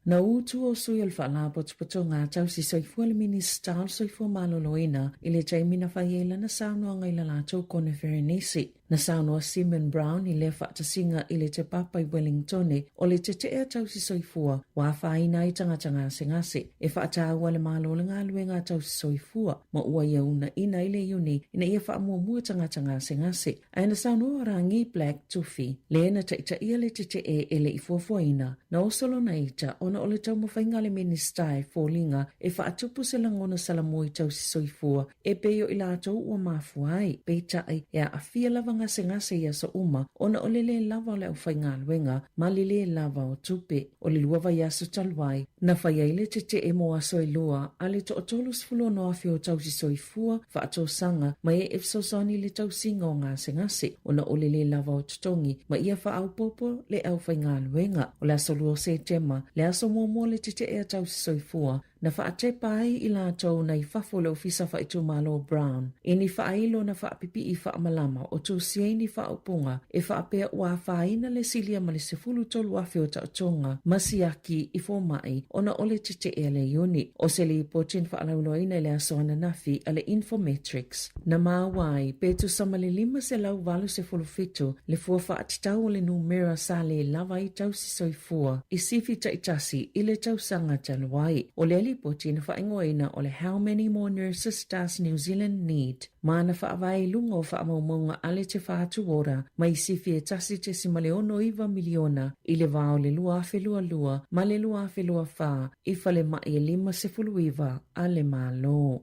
Na utu o sui o le Faalapotopotoga Tausi Soifua le Minisita o le Soifua Maloloina i le taimi na fai ai lana saunoaga i la latou koneferenisi. Na saunoa Simon Brown i lea faatasiga i le Te Papa i Wellingtone o le tete'e a Tausi Soifua ua afaina ai tagata gasegase e faataua le Malo le galuega a Tausi Soifua ma ua ia uunaina ai le Iuni ina ia faamuamua tagata gasegase. Ae na saunoa o Rangi Black Tufi, le na taitaia le tetee e le i fuafuaina, na oso lona ita ona o le taumafaiga a le Minisita e foliga e faatupu se lagona salamua i tausi soifua e pei o i latou ua mafua ai. Peitai, e aafia lava gasegase i aso uma ona o le lē lava o le aufaigaluega ma le lē lava o tupe. O le lua vaiaso talu ai, na fai ai le tetee mo aso e lua a le toa-36,000 o tausi soifua faatosaga mai e fesoasoani i le tausiga o gasegase ona o le lē lava o totogi ma ia faaopoopo le aufaigaluega. O le aso 2 o Setema, le aso muamua o le tetee a tausi soifua, Na faatepa ai i latou nai fafo o le Ofisa Faaitumalo Brown i ni faailo na faapipii faamalama o tusi ai ni faaupuga e faapea ua afaina le silia ma le 13,000 o taotoga ma siaki i fomai ona o le tetee a le Iuni. O se lipoti na faalauiloaina i le aso ananafi a le Infometrics na maua ai pe tusa ma le 587 le fua faatatau o le numera sa lē lava ai tausi soifua i sifi taitasi i le tausaga talu ai. O lea lipoti na faaigoaina o le How Many More Nurses Does New Zealand Need? ma na faavae i luga o faamaumauga a le Te Whatu Ora mai sifi e 1.69 miliona i le va o le 2022 ma le 2024 i falemai e 59 a le Malo.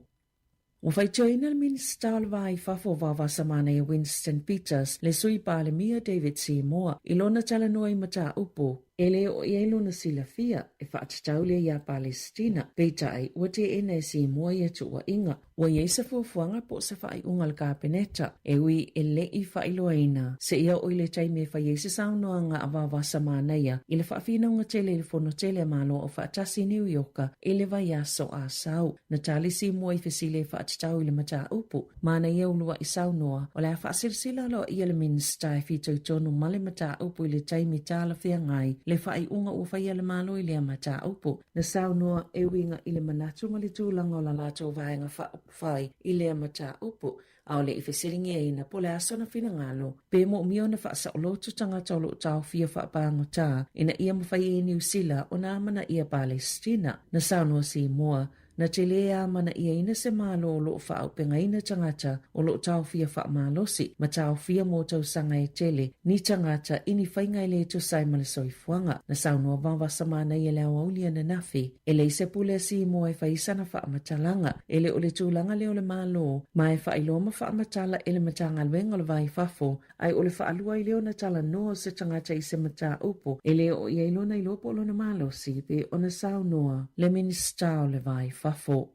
Ua faitioina le Minisita o le Va i Fafo o Vaovasamanaia Winston Peters le Sui Palemia David Seymour i lona talanoa i mataupu e le oo i ai lona silafia e faatatau lea iā Palesitina, peitai ua teena e Seymour ia tuuaiga. Ua i ai se fuafuaga po o se faaiuga a le Kapeneta e ui e le i faailoaina seia oo i le taimi e fai ai se saunoaga a Vavasa Manaia i le faafinauga tele i le Fono Tele a Malo Aufaatasi i Niu Ioka i le vaiaso Asau. Na tali Simua i fesili e faatatau i le mataupu. Manaia uluai saunoa, o le a faasilasila aloaia le Minisita e fitoitonu ma le mataupu i le taimi talafeagai le faaiuga ua faia e le Malo i lea mataupu. Na saunoa e uiga i le manatu ma le tulaga o la latou vaega faaupufai i lea mataupu, ʻaʻole i fesiligiaina po o le a sona finagalo, pe moomia ona faasaoloto tagata o lo o taofia faapagota ina ia mafai e Niu Sila ona amanaia Palesitina. Na saunoa Simoa, Na te lē amanaiaina se Malo o lo o faaaupegaina tagata o lo o taofia faamalosi ma taofia mo tausaga e tele ni tagata i ni faiga e lē tusa ai ma le soifuaga. Na saunoa Vavasa Manaia i le aoauli ananafi, e leai se pule a Simoa e fai i sana faamatalaga, e le o le tulaga lea o le Malo, ma e faailoa ma faamatala e le Matagaluega o le Va i Fafo Ae o le faalua ai lea ona talanoa o se tagata i se mataupu e le oo i ai lona iloa po o lona malosi pe ona saunoa le Minisita o le Va i Fafo.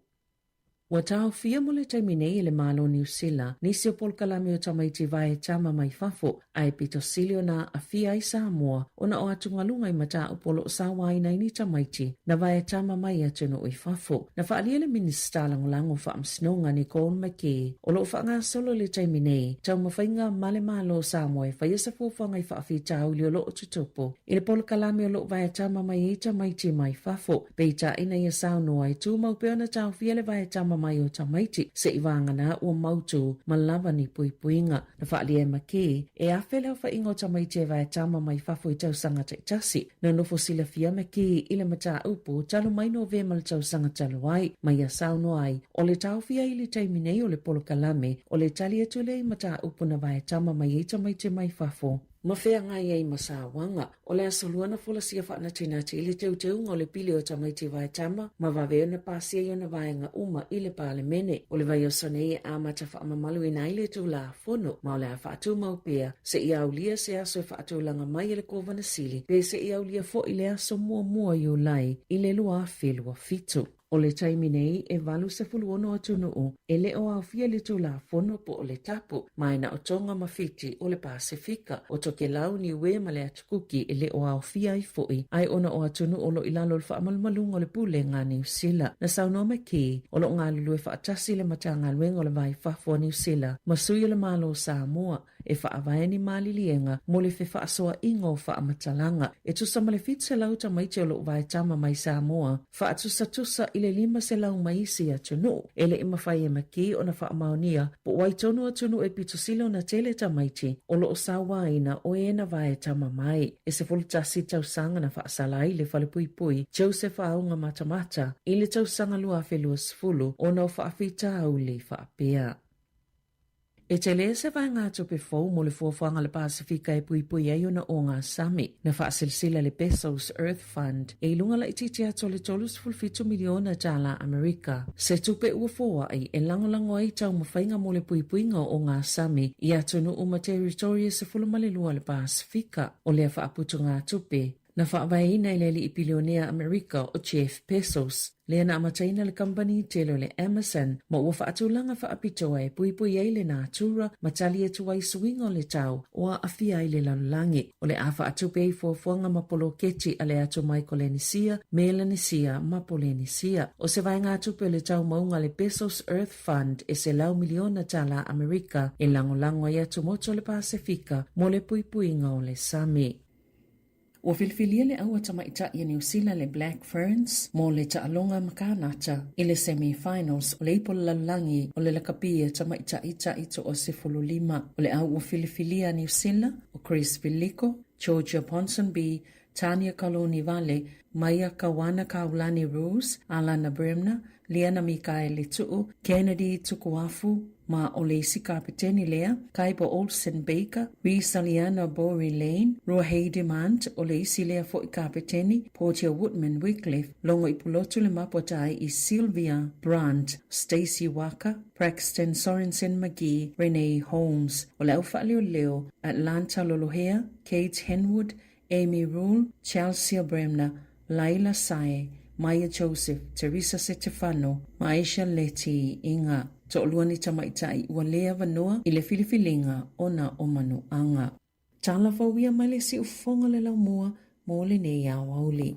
Ua taofia mo le taimi nei e le Malo o Niu Sila nisi o polokalame o tamaiti vae tama mai fafo ae pito sili ona aafia ai Samoa ona o atugaluga i mataupu o lo o sauaina ai ni tamaiti na vae tama mai atunuu i fafo. Na faaalia le Minisita Lagolago o Faamasinoga Nicole McGee o lo o faagasolo i le taimi nei taumafaiga ma le Malo o Samoa e faia se fuafuaga i faafitauli o lo o tutupu i le polokalame o lo o vaetama mai ai tamaiti mai fafo. Peitai na ia saunoa e tumau pea ona taofia le vaetama mai o tamaiti se'i vagana ua mautu ma lava ni puipuiga. Na faaalia e McGee e afe le aofaiga o tamaiti e vaetama mai fafo i tausaga taitasi. Na nofo silafia McGee i le mataupu talu mai Novema le tausaga talu ai, ma ia saunoa ai, o le taofia i le taimi nei o le polokalame, o le tali atu lea i mataupu na vaetama mai ai tamaiti mai fafo. Ma feagai ai ma sauaga. O le Aso Lua na folasia faanatinati i le teuteuga o le pili o tamaiti vaetama ma vave ona pasia i ona vaega uma i le Palemene. O le vaiaso nei e amata faamamaluina ai le Tulafono ma o le a faatumau pea seia aulia se aso e faatulaga mai e le Kovana Sili pe seia aulia foi le aso muamua o Iulai i le 2027. O le taimi nei, e 86 atunuu e le o aofia i le Tulafono po o le Tapu, ma e na o Tonga ma Fiti o le Pasefika, o Tokelau, Niue ma le Atu Kuki e le o aofia ai foi, ae ona o atunuu o lo o i lalo o le faamalumaluga o le Pulega a Niu Sila. Na saunoa McKee, o lo o galulue faatasi le Matagaluega o le Va i Fafo a Niu Sila ma sui o le Malo o Samoa e faavae ni maliliega mo le fefaasoaʻiga o faamatalaga e tusa ma le 700 tamaiti o lo o vaetama mai Samoa, faatusatusa i le 500 mai isi atunuu. E le i mafai e McKee ona faamaonia po o ai tonu atunuu e pito sili ona tele tamaiti o lo o sauaina o e na vaetama mai. E 11 tausaga na faasala ai le falepuipui Joseph Aoga Matamata i le tausaga 2020 ona o faafitauli faapea. E tele se vaegatupe fou mo le fuafuaga a le Pasefika e puipui ai ona ogasami. Na faasilasila le Bezos Earth Fund e i luga laitiiti atu o le $37 miliona tala Amerika, se tupe ua foai e lagolago ai taumafaiga mo le puipuiga o ogasami i atunuu ma territory e 12 o le Pasefika. O lea faaputugatupe, Na faavaeina e le alii pilionea Amerika o Jeff Bezos, lea na amataina le kamupani tele o le Amazon ma ua faatulaga faapitoa e puipui ai le natura ma tali atu ai suiga o le tau o aafia ai le lalolagi. O le a faatupe ai fuafuaga ma poloketi a le atu Maikolenisia, Melanesia ma Polenisia. O se vaegatupe o le taumauga a le Bezos Earth Fund e $100 miliona tala Amerika e lagolago ai atumotu o le Pasefika mo le puipuiga o le sami. Ua filifilia le aua tamaitai a Niu Sila le Black Ferns mo le taaloga ma Kanata i le semi-finals o le Ipu o le Lalolagi o le Lakapi a Tamaitai Ta'i 15. O le au ua filifilia a Niu Sila, o Chris Filico, Georgia Ponsonby, Tania Kalounivale, Maia Kawana Kaulani Roos, Alana Bremner, Liana Mikaele Tu'u, Kennedy Tukuafu, ma o le isi kapeteni lea, Kaipo Olsen Baker, Reece Aliana Borie Lane, Ruahei Demant, o le isi lea fo'i kapeteni, Portia Woodman Wickliffe, Logo Ipulotu le mapuatai i Sylvia Brandt, Stacey Waaka, Braxton Sorensen McGee, Renee Holmes, o le au faaleoleo, Atlanta Lolohea, Kate Henwood, Amy Rule, Chelsea Bremner, Laila Sae, Maia Joseph, Teresa Setefano ma Aisha Leti Iga. Toʻalua ni tamaitai ua le avanoa i le filifiliga ona o manuaga. Tala fou ia mai le siufofoga o le laumua mo lenei aoauli.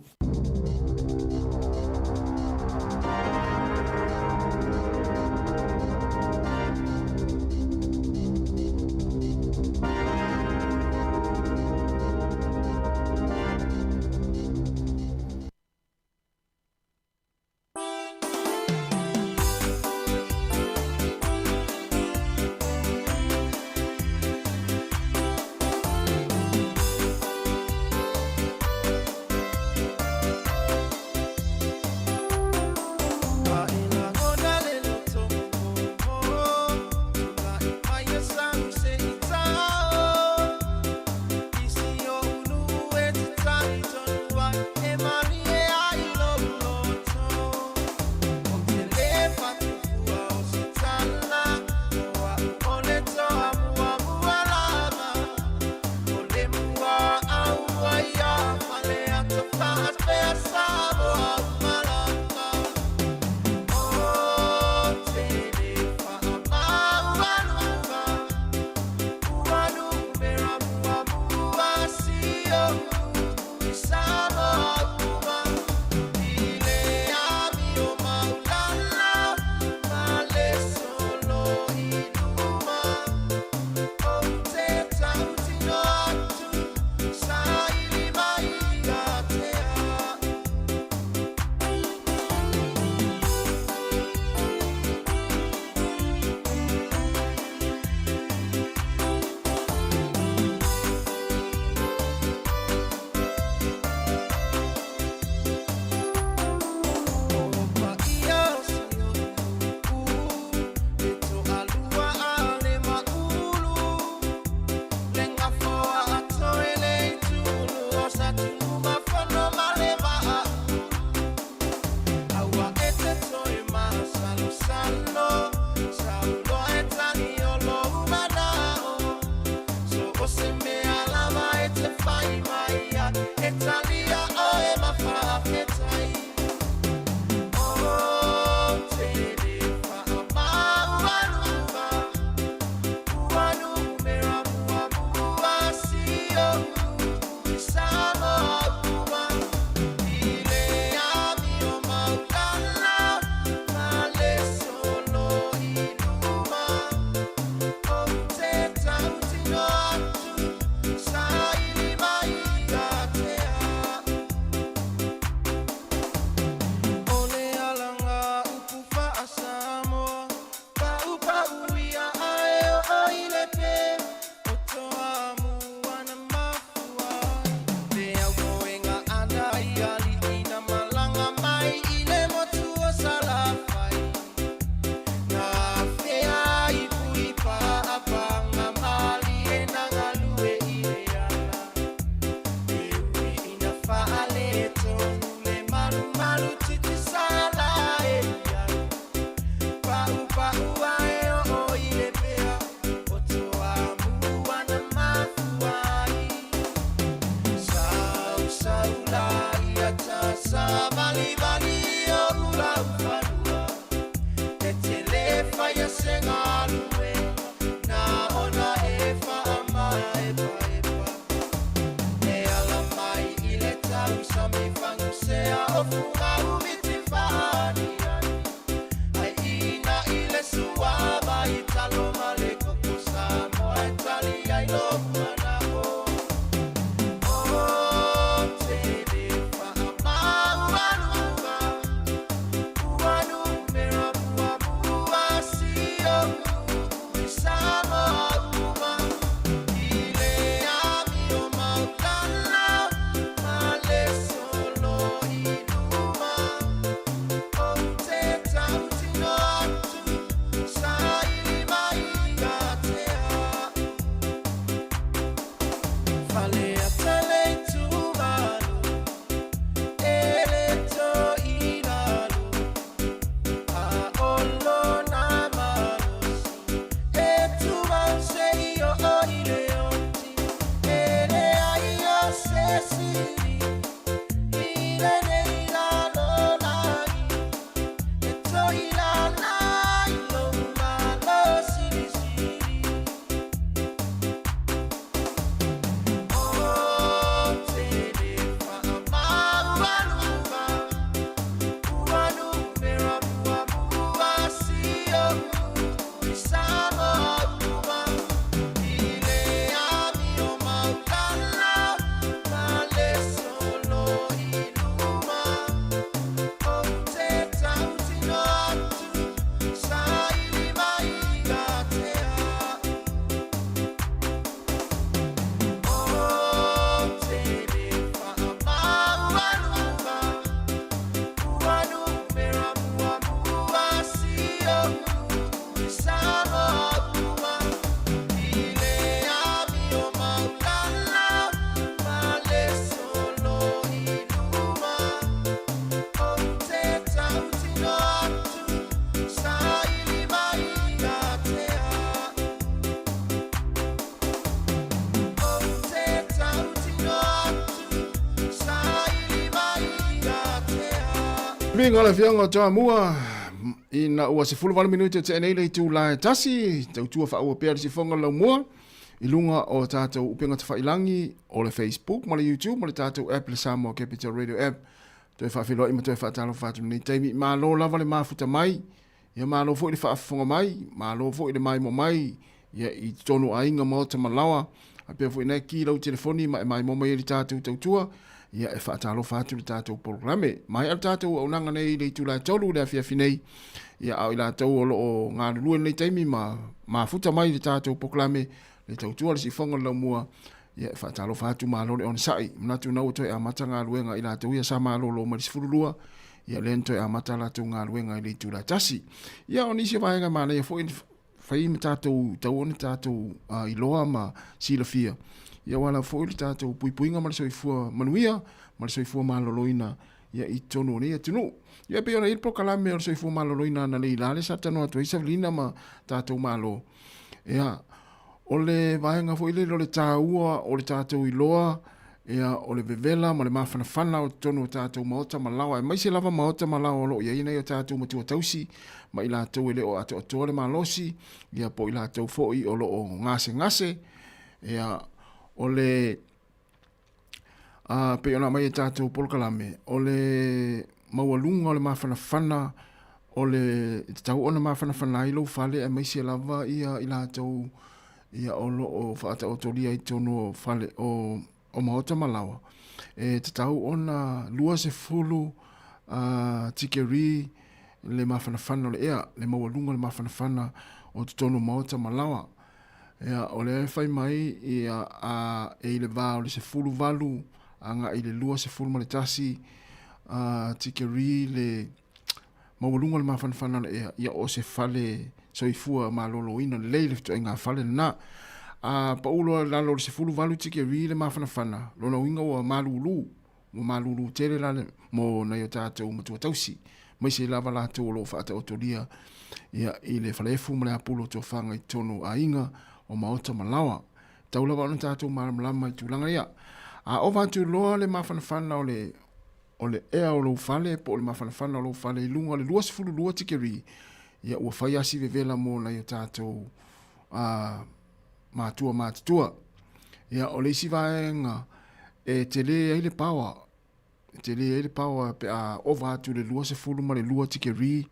Viiga o le Afioga o Toamua, ina ua 18 minute tea nei le itula e tasi, tautua faaua pea le sifoga o le laumua i luga o tatou upega tafailangi o le Facebook ma le YouTube ma le tatou app le Samoa Capital Radio App. Toe faafeiloai ma toe faatalofa atu lenei taimi. Malo lava le mafuta mai, ia malo foi le faafofoga mai, malo foi le maimoa mai ia i totonu o aiga, maota ma laoa. Faapea foi na e ki lau telefoni ma e maimoa mai ai le tatou tautua, ia e faatalofa atu le tatou polokalame. Maea le tatou auaunaga nei i le itula e 3 i le afiafi nei, ia a o i latou o lo o galulue i lenei taimi ma mafuta mai le tatou polokalame, le tautua le siifoga o le laumua, ia e faatalofa atu, malo le onosai. Manatu na ua toe amata galuega i latou ia sa malolo mai le 12, ia lea na toe amata latou galuega i le itula e 1. Ia o nisi o vaega manaia foi fai ma tatou tau ona tatou iloa ma silafia, ia aua lava foi le tatou puipuiga ma le soifua manuia ma le soifua maloloina ia i totonu o nei atunuu. Ia pei ona i ai le polokalame o le soifua maloloina analeila lea sa talanoa atu ai Savelina ma tatou Malo. Ia, o le vaega foi lele o le taua o le tatou iloa ia o le vevela ma le mafanafana o totonu o tatou maota ma laoa, aemaise lava maota ma laoa o lo o i ai nai o tatou matua tausi ma i latou e le o atoatoa le malosi, ia po o i latou foi o lo o gasegase. Ia o le a pei ona aumai e tatou polokalame, o le maualuga o le mafanafana o le tatau ona mafanafana ai lou fale, aemaise lava ia i latou ia o lo o faataotolia i totonu o fale o, o maota ma laoa, e tatau ona 20 tikeri le mafanafana o le ea, le maualuga o le mafanafana o totonu o maota ma laoa. Ia, o lea e fai mai ia, a, e i le va o le 18 agai i le 21 tikeri le maualuga o le mafanafana o le ea, ia o se fale soifua maloloina lelei le fetuaiga fale lena. A pau loa i lalo o le 18 tikeri le mafanafana, lona uiga ua malulu, ua malulu tele la le, mo nai o tatou matua tausi, aemaise lava latou o lo o faataotolia ia, i le faleefu ma le apulu o tofaga i totonu o aiga, o maota ma laoa. Tau lava ona tatou malamalama i tulaga ia. A ova atu loa le mafanafana o le o le ea o lou fale po o le mafanafana o lou fale i luga o le 22 tikeri, ia ua fai lava si vevela mo nai o tatou matua matutua. Ia o le isi vaega e tele ai le paoa, e tele ai le paoa pe a ova atu i le 22 tikeri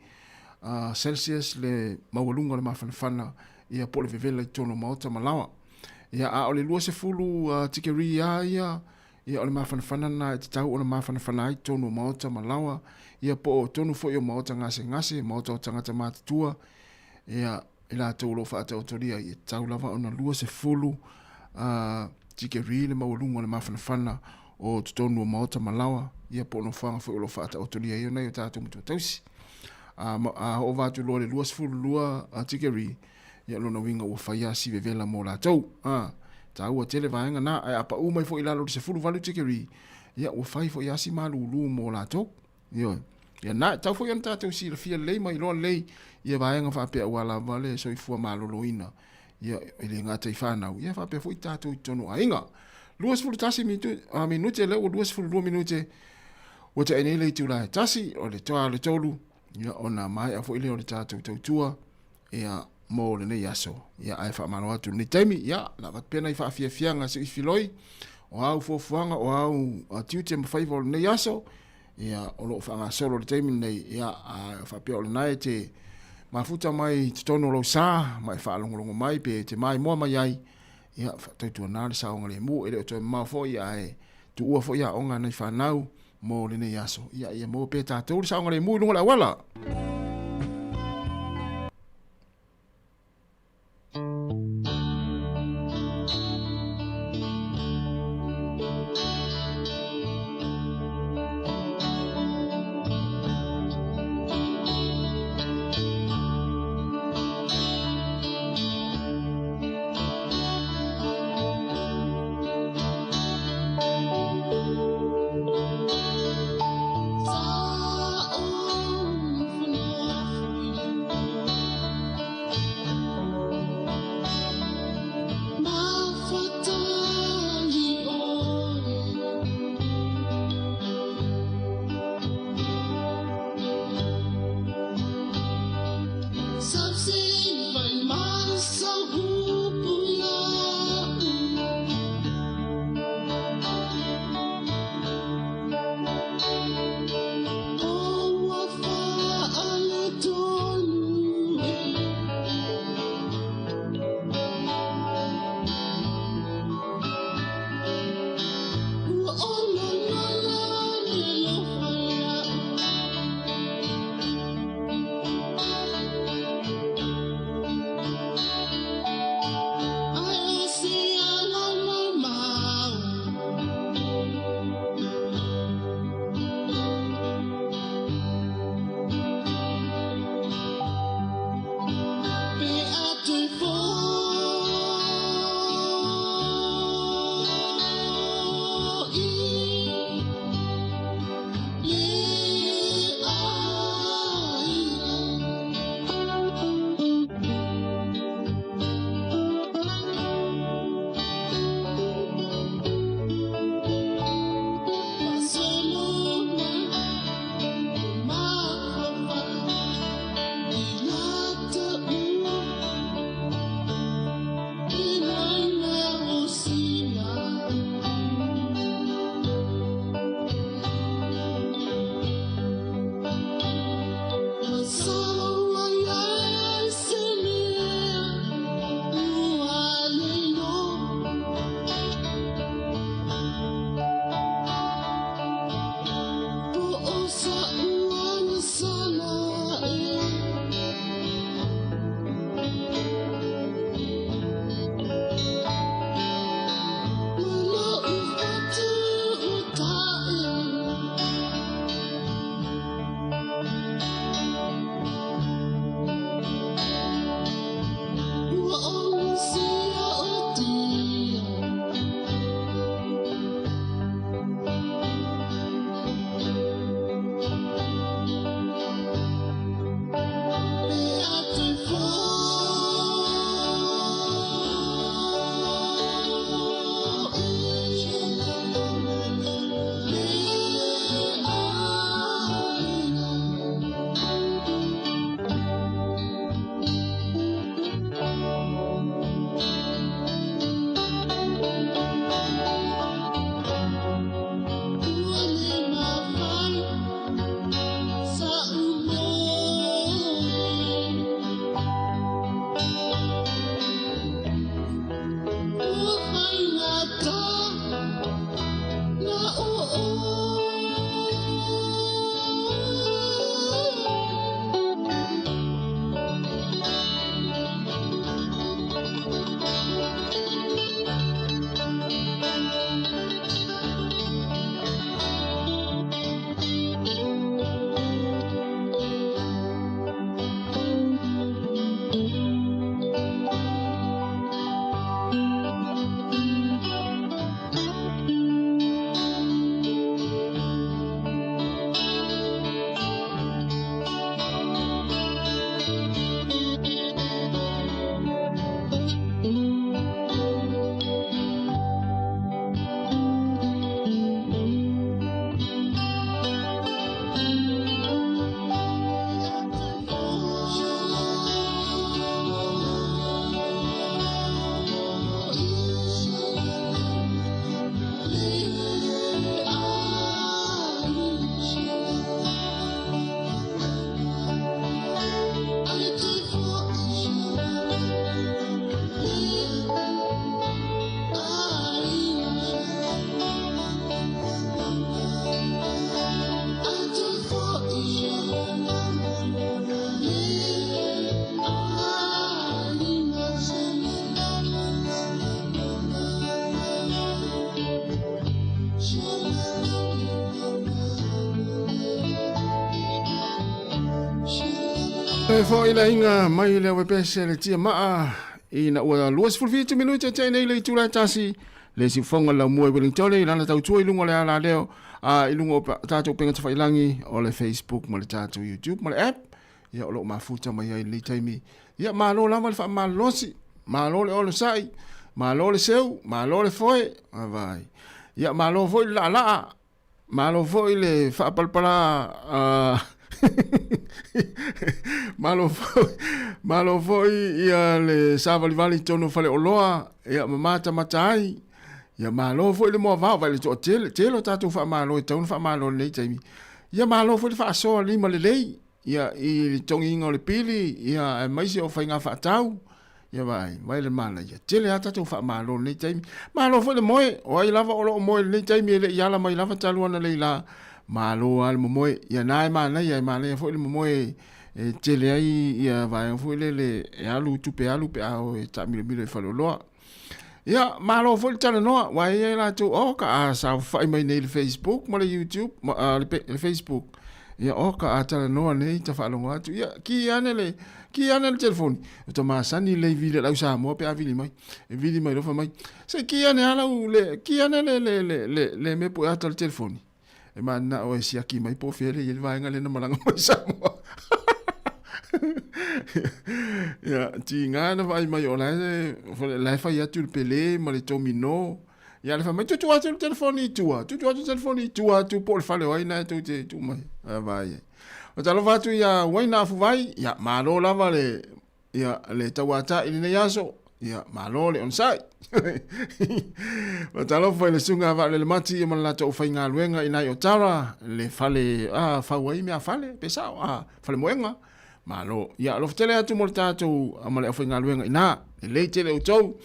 Celsius le maualuga o le mafanafana ia po o le vevela i totonu o maota ma laoa. Ia a o le 20 tikeri lava ia, Ia, o le mafanafana lena e tatau ona mafanafana ai totonu o maota ma laoa, ia po o totonu foi o maota gasegase, maota o tagata matutua, ia, i latou o lo o faataotolia ai, e tatau lava ona 20 tikeri le maualuga o le mafanafana o totonu o maota ma laoa, ia po o nofoaga foi o lo o faataotolia ai nai o tatou matua tausi. A, a ova atu loa le 22 tikeri, Ia, lona uiga ua fai lava si vevela mo latou. A, taua tele vaega na, ae a pau mai foi i lalo o le 18 tikeri, ia, ua fai foi lava si malulu mo latou. Ioe. Ia, na, e tatau foi ona tatou silafia lelei ma iloa lelei ia vaega faapea aua lava le soifua maloloina, ia, e le gata i fanau, ia faapea foi tatou i totonu o aiga. 21 minute, lea ua 22 minute, ua tea nei le itula e tasi, o le toa o le tolu, ia, ona maea foi lea o le tatou tautua, ia, mo lenei aso. Ia, ae faamalo atu i lenei taimi, ia, la avatu pea nai faafiafiaga se i filoi, o au fuafuaga, o au tiute ma faiva o lenei aso, ia, o lo o faagasolo i le taimi lenei, ia, a faapea o lena e te mafuta mai i totonu o lou sa, ma e faalogologo mai pe e te maimoa mai ai, ia, tautuana le saogalemu, e le o toe mamao foi, ae tuua foi aoga a nai fanau mo lenei aso. Ia, ia maua pea tatou le saogalemu i luga o le auala. E fo'i le aiga mai le auepese le tia maa ina ua 27 minute te nei le itula e tasi le siufoga le laumua i Wellingtone i lana tautua i luga o le alaleo a i luga o tatou upega tafailangi o le Facebook ma le tatou YouTube ma le app ia o lo o mafuta mai ai i lenei taimi. Ia malo lava le faamalolosi, malo le onosai, malo le seu, malo le foe, vaai. Ia malo foi le laalaa, malo foi le faapalapala malo foi, malo foi ia le savalivali i totonu o faleoloa, ia ma matamata ai. Ia malo foi le moavao, vaai le toatele, tele o tatou faamalo e tatau ona faamalo i lenei taimi. Ia malo foi le faasoa lima lelei ia i le totogiina o le pili ia aemaise o faiga faatau. Ia vaai, vaai le manaia. Tele lava tatou faamalo i lenei taimi. Malo foi le moe, o ai lava o lo o moe i lenei taimi e le i ala mai lava talu analeila. Malo lava le momoe. Ia na e manaia, e manaia foi le momoe e tele ai ia vaega foi lele e alu tupe alu pe a o e taamilomilo i faleoloa. Ia, malo foi le talanoa, aua e i ai latou, oh, ka a saofafai mai nei i le Facebook ma le YouTube, ma, le Facebook. Ia, oh, ka a talanoa nei, ta faalogo atu. Ia, ki ane le, ki ane le telefoni. O ta masani lei vili a lau Samoa pe a vili mai. E vili mai loa fai mai, se ki ane a lau, le, ki ane le, le, le, le, le mea pue ata le telefoni. E mananao e siaki mai po o fea lea e i ai le vaega lea na malaga mai Samoa. Ia, tiga na vaai mai o la e, la e fai atu le pele ma le domino. Ia, le fai mai, tutu atu le telefoni i tua, tutu atu le telefoni i tua atu po o le fale o ai na e tou te tuu mai. A vaai ai. O talofa atu ia Uaina Afuvai, ia, malo lava le, Ia, le tauata i lenei aso, ia, malo le onosai. Faatalofa i le susuga a Vaalele Mati ia ma le latou aufaigaluega i nai o Tara, le fale, a, fau ai mea fale, pe sao, a, fale moega. Malo. Ia, alofa tele atu mo le tatou, ma le aufaigaluega i ina. Lelei tele outou.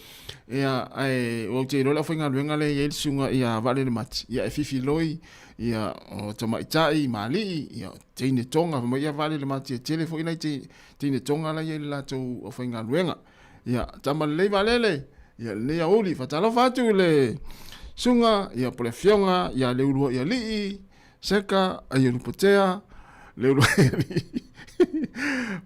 Ia, ae, ua ou te iloa le aufaigaluega lea e i ai le susuga ia Vaalele Mati, ia, e fifiloi, ia, o tamaitai ma alii, ia, teine Tonga, fai mai ia Vaalele Mati e tele foi nai teine Tonga la e i ai le latou aufaigaluega. Ia, tama lelei Vaalele, ia lenei aoauli, faatalofa atu i le susuga, ia po o le afioga ia Leuluaialii, Seka, Aiolupotea, Leuluaialii.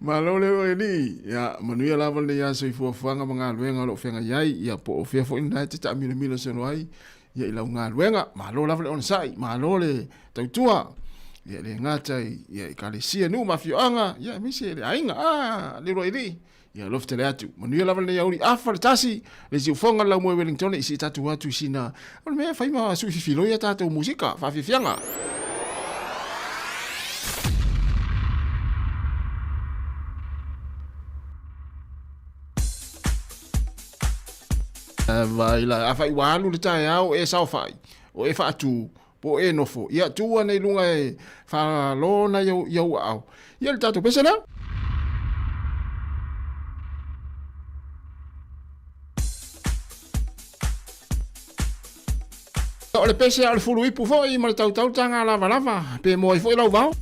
Malo Leuluaialii, ia manuia lava lenei aso i fuafuaga ma galuega o lo o feagai ai, ia po o fea foi lena e te taamilomilo solo ai, ia i lau galuega. Malo lava le onosai, malo le tautua. Ia e le gata i ia ekalesia, nuu ma afioaga, ia aemaise le aiga. Ah, Leuluaialii, ia alofa tele atu. Manuia lava lenei aoauli afa le tasi, le siufoga le laumoe Wellington i si tatou atu i sina o le mea e fai ma sui fifiloi a tatou musika faafiafiaga. Vai la, afai ua alu le taeao e saofai, o e faatu, po o e nofo, ia tu ane i luga e faalona i ou aao. Ia le tatou pese lea. O le pese a o le fulu ipu foi ma le tautau taga lavalava, pe moa ai foi lau vao.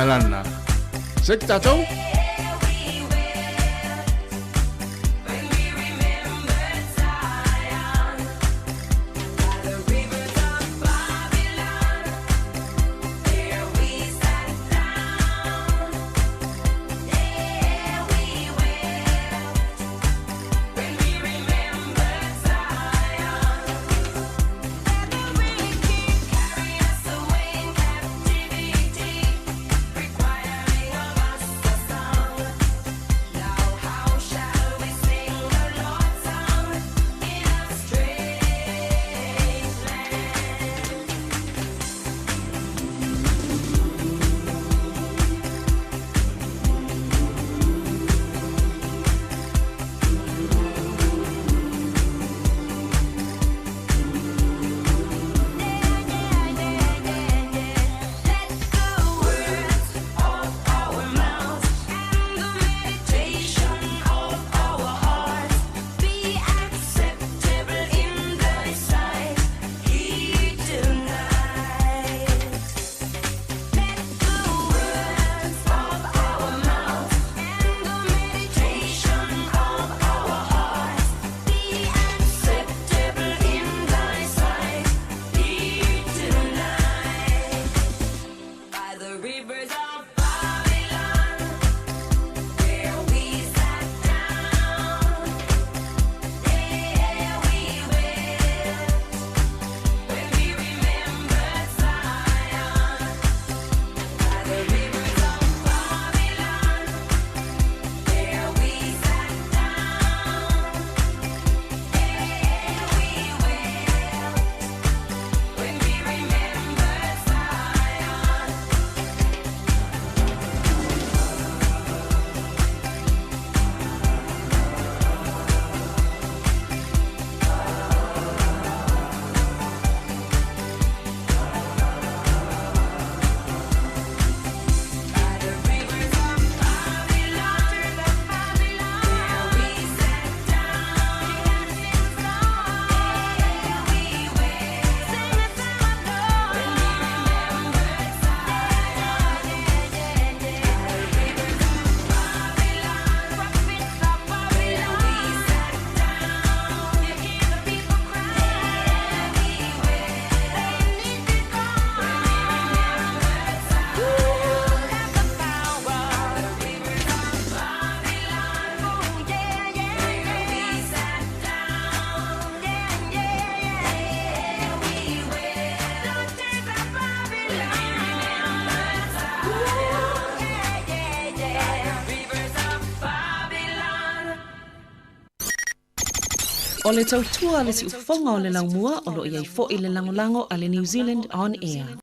Lana. Se ki tatou? O le tautua a le siufofoga o le laumua o lo o i ai foi le lagolago a le New Zealand On Air.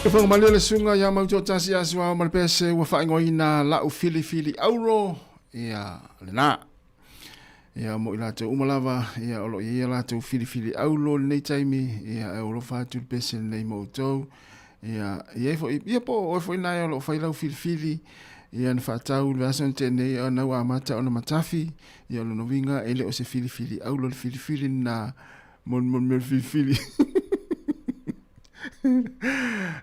Fofoga malie le susuga ia Mautoatasi ia Suao ma le Pese ua faaigoaina la'u filifili auro ia lena. Ia mo i latou uma lava ia o lo o i ai a latou filifili auro i lenei taimi ia e alofa atu le pese lenei mo outou. Ia i ai foi ia po o oe foi lena o lo o fai lau filifili ia na faatau i le vaiaso na tea nei ona ua amata ona matafi ia o lona uiga e le o se filifili auro le filifili lena mo le mea o le filifili.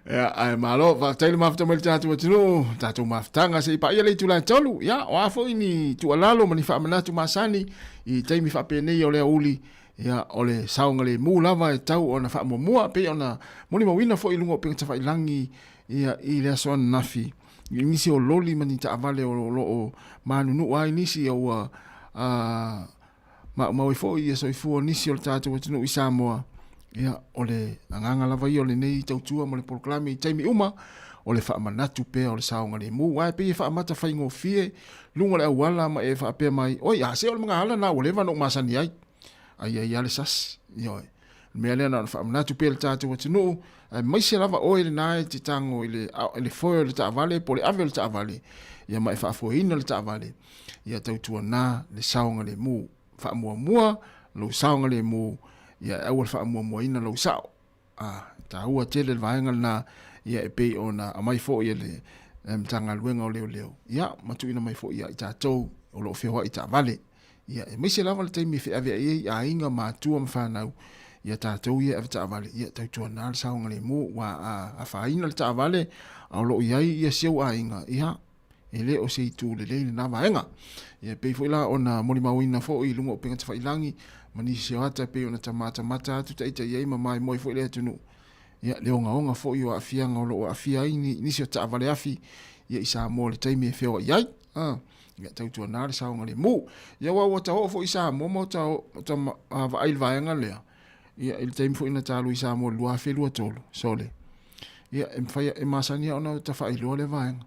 Ia, ae malo, faafetai le mafuta mai le tatou atunuu, tatou mafutaga se i paia le itula e 3. Ia, o a foi ni tuualalo ma ni faamanatu masani i taimi faapenei o le aoauli, ia, o le saogalemu lava e tau ona faamuamua, pei ona molimauina foi i luga o upega tafailagi, ia, i le aso ananafi, i nisi o loli ma ni taavale o lo o manunuu ai nisi ua maumau ai foi ia soifua o nisi o le tatou atunuu i Samoa. Ia, o le agaga lava ia o lenei tautua ma le polokalame i taimi uma, o le faamanatu pea o le saogalemu. Aua e pei e faamata faigofie luga o le auala ma e faapea mai, oi, a se o le magaala lena ua leva ona ou masani ai. Ai ai lava le sasi. Ioe. O le mea lea na ona faamanatu pea i le tatou atunuu, aemaise lava oe lena e te tago i le, i le foe o le taavale po o le ave o le taavale, ia ma e faafoeina le taavale, ia tautuana le saogalemu. Faamuamua lou saogalemu, ia e aua le faamuamuaina lou sao. A, e taua tele le vaega lena, ia e pei ona aumai foi e le Matagaluega o Leoleo, ia ma tuuina mai foi ia i tatou o lo o feoai i taavale. Ia, aemaise lava le taimi e feaveai ai aiga, matua ma fanau, ia tatou ia e avetaavale, ia tautuana le saogalemu, aua a afaina le taavale a o lo o i ai ia si ou aiga, ia, e le o se itu lelei lena vaega. Ia, e pei foi la ona molimauina foi i luga o upega tafailagi ma nisi o ata e pei ona tamatamata atu taitai ai ma maimoe foi le atunuu, ia, le ogaoga foi o aafiaga o lo o aafia ai nisi o taavale afi ia i Samoa i le taimi e feoai ai. A. Ia tautuana le saogalemu. Ia aua ua ta oo foi i Samoa ma ua ta vaai i le vaega lea, ia i le taimi foi na ta alu i Samoa i le 2023, sole, ia e mafai, e masani lava ona ta faailoa lea vaega.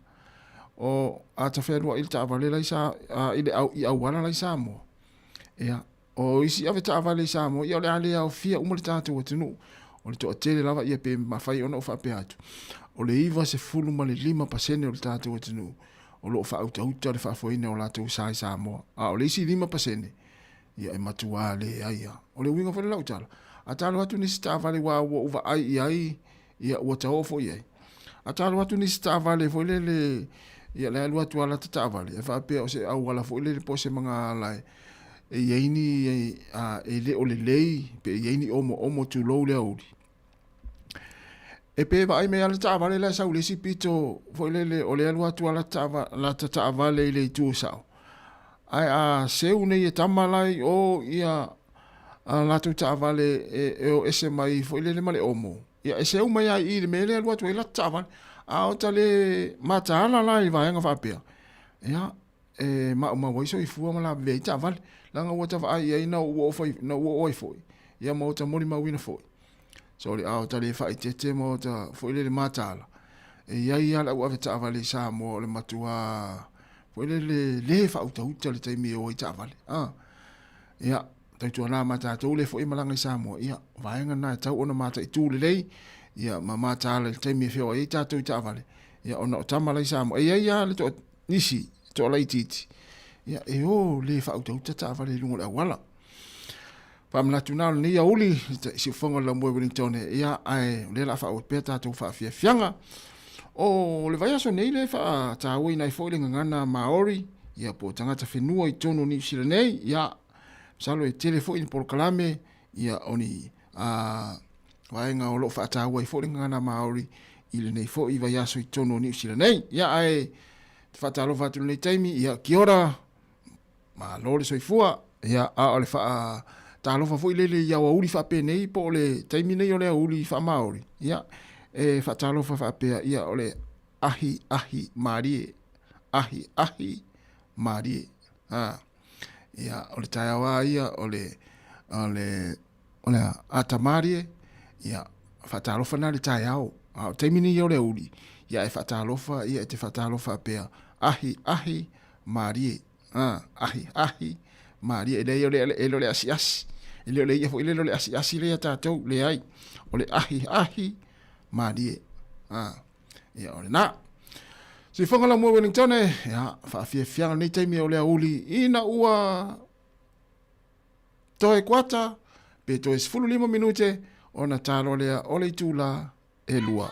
O, a ta fealuai i le taavale la i Sa, i le au, i auala la i Samoa, ia, O isi ave taavale i Samoa, ia o le a le aofia uma le tatou atunuu. O le toatele lava ia pe mafai ona ou faapea atu, o le 95% o le tatou atunuu o lo o faautauta le faafoeina o latou sa i Samoa. A o le isi 5%, ia e matuā leai lava. O le uiga foi lea o lau tala, a ta alu atu nisi taavale aua ua ou vaai i ai, ia ua ta oo foi i ai. A ta alu atu nisi taavale foi lele, ia le alu atu a lata taavale, e faapea o se auala foi lele po o se magaala e, e i ai ni, a, e le o lelei, pe i ai ni omoomo tulou le aoauli. E pe vaai mai lava le taavale la e sau i le isi pito foi lele o le alu atu a lata taavale i le itu sao. Ae a seu nei e tama la i o ia a latou taavale e o ese mai foi lele ma le omo, ia e seu mai lava i i i le mea lea e alu atu ai lata taavale. A o ta le mataala la i vaega faapea, ia, e maumau ai soifua ma lavevea ai taavale. Leaga ua ta vaai i ai na ou oo fai, na ou oo ai foi, ia ma ua ta molimauina foi. Sorry, a o ta le faaeteete ma o ta foi lele mataala, e i ai lava le au avetaavale i Samoa o le matua foi lele le faautauta le taimi e o ai taavale. A, ia, tautuana ma tatou le foi e malaga i Samoa, ia, o vaega na e tau ona mataitu lelei, ia, ma mataala i le taimi e feoai ai tatou i taavale, ia, ona o tama la i Samoa. E i ai lava le toa, nisi toa laitiiti, ia, e o le faautauta taavale i luga o le auala. Faamanatu na o lenei aoauli i siufofoga o le Laumua i Wellington, ia, ae o lea o le a faaauau pea tatou faafiafiaga. O le vaiaso nei lea e faatauaina ai foi le gagana Maori, ia, po o tagata whenua i totonu o Niu Sila nei, ia, masalo e tele foi ni polokalame, ia, o ni vaega o lo o faataua ai foi le gagana Maori i lenei foi vaiaso i totonu o Niu Sila nei. Ia, ae te faatalofa atu i lenei taimi, ia, kia ora, malo le soifua, ia, a o le faatalofa foi lele i aoauli faapenei po o le taimi nei o le aoauli faa-Maori, ia, e faatalofa faapea, ia, o le ahi ahi mālie, ahi ahi mālie. A, ia, o le taeao lava ia o le, o le, o le ata mālie, ia, faatalofa na le taeao. A o taimi nei o le aoauli, ia e faatalofa, ia e te faatalofa faapea, ahi ahi mālie. A, ahi ahi mālie. E leai o le, e le o le asiasi. E le o le ia foi le o le asiasi lea tatou, leai. O le ahi ahi mālie. A, ia o lena. Sifoga la mua Wellington e, ia, faafiafiaga lenei taimi o le aoauli ina ua toe kuata pe toe 15 minute ona talo lea o le itula e 2.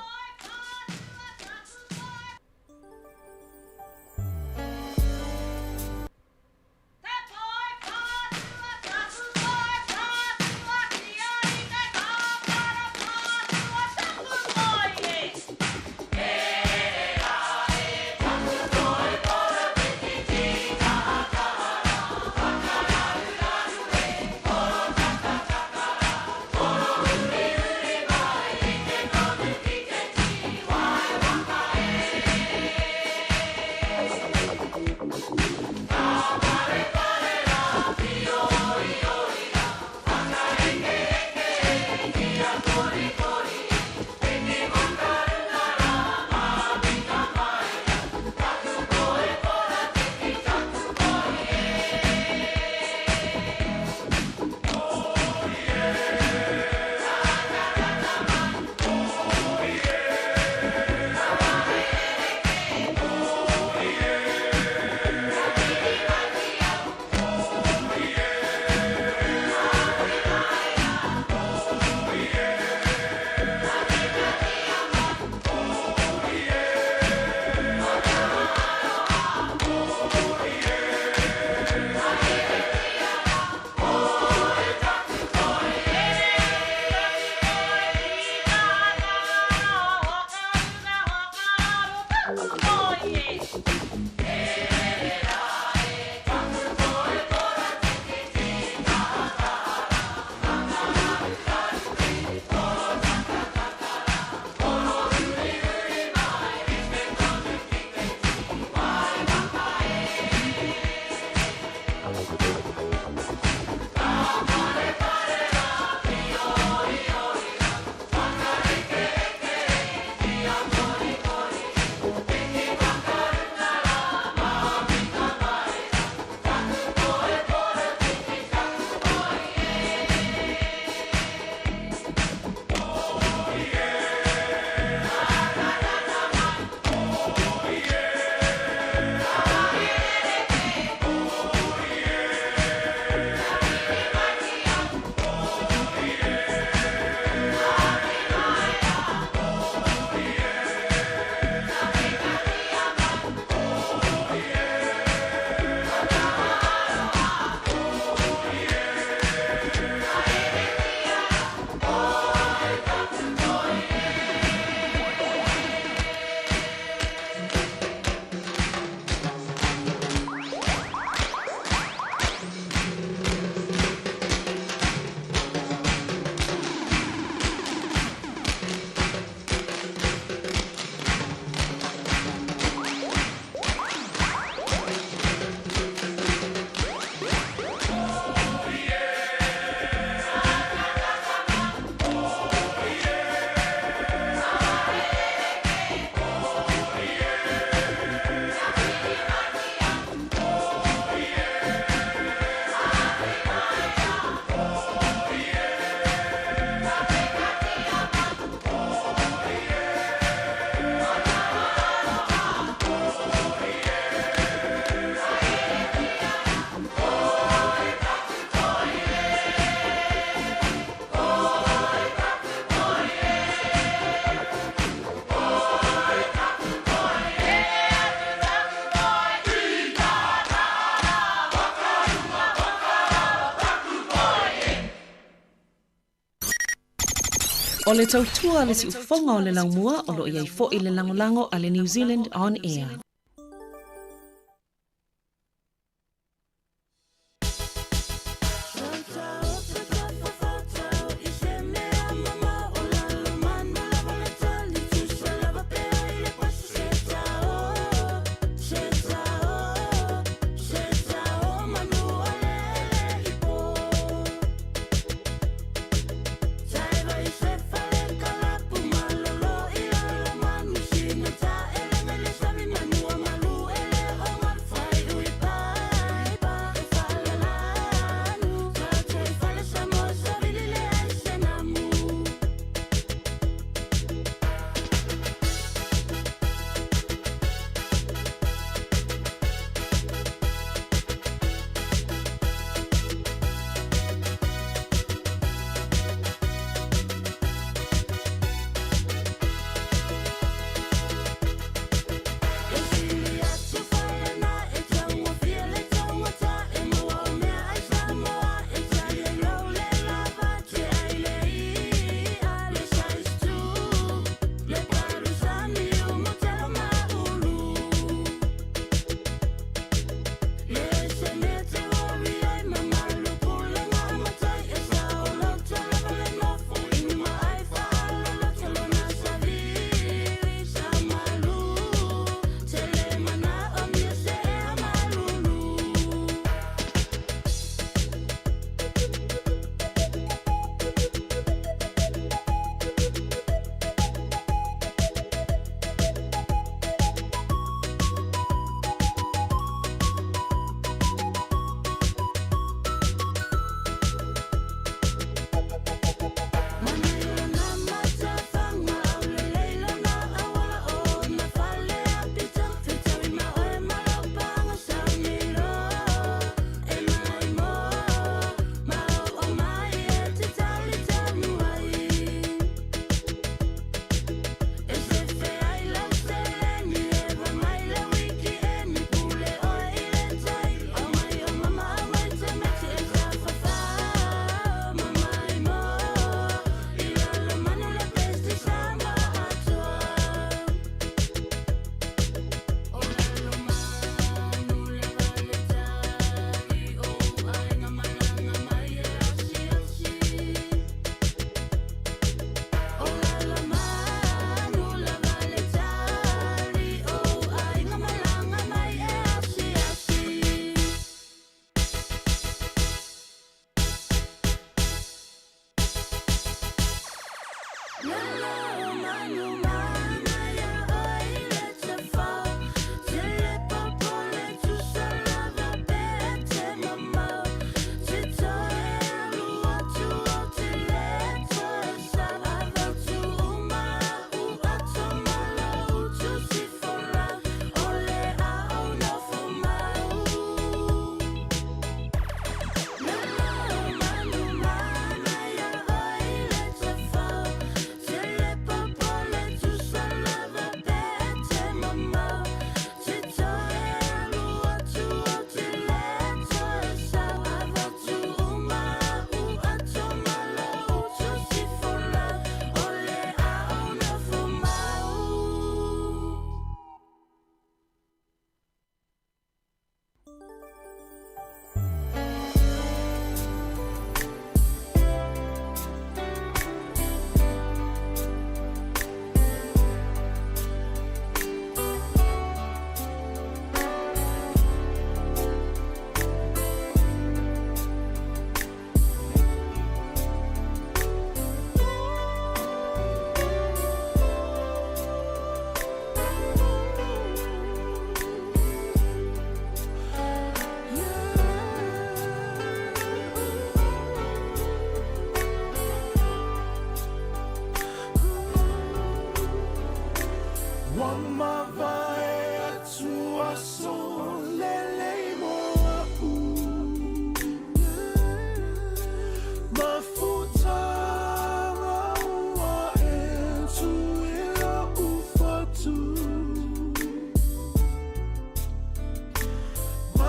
O le tautua a le siufofoga o le laumua o lo o i ai foi le lagolago a le New Zealand On Air.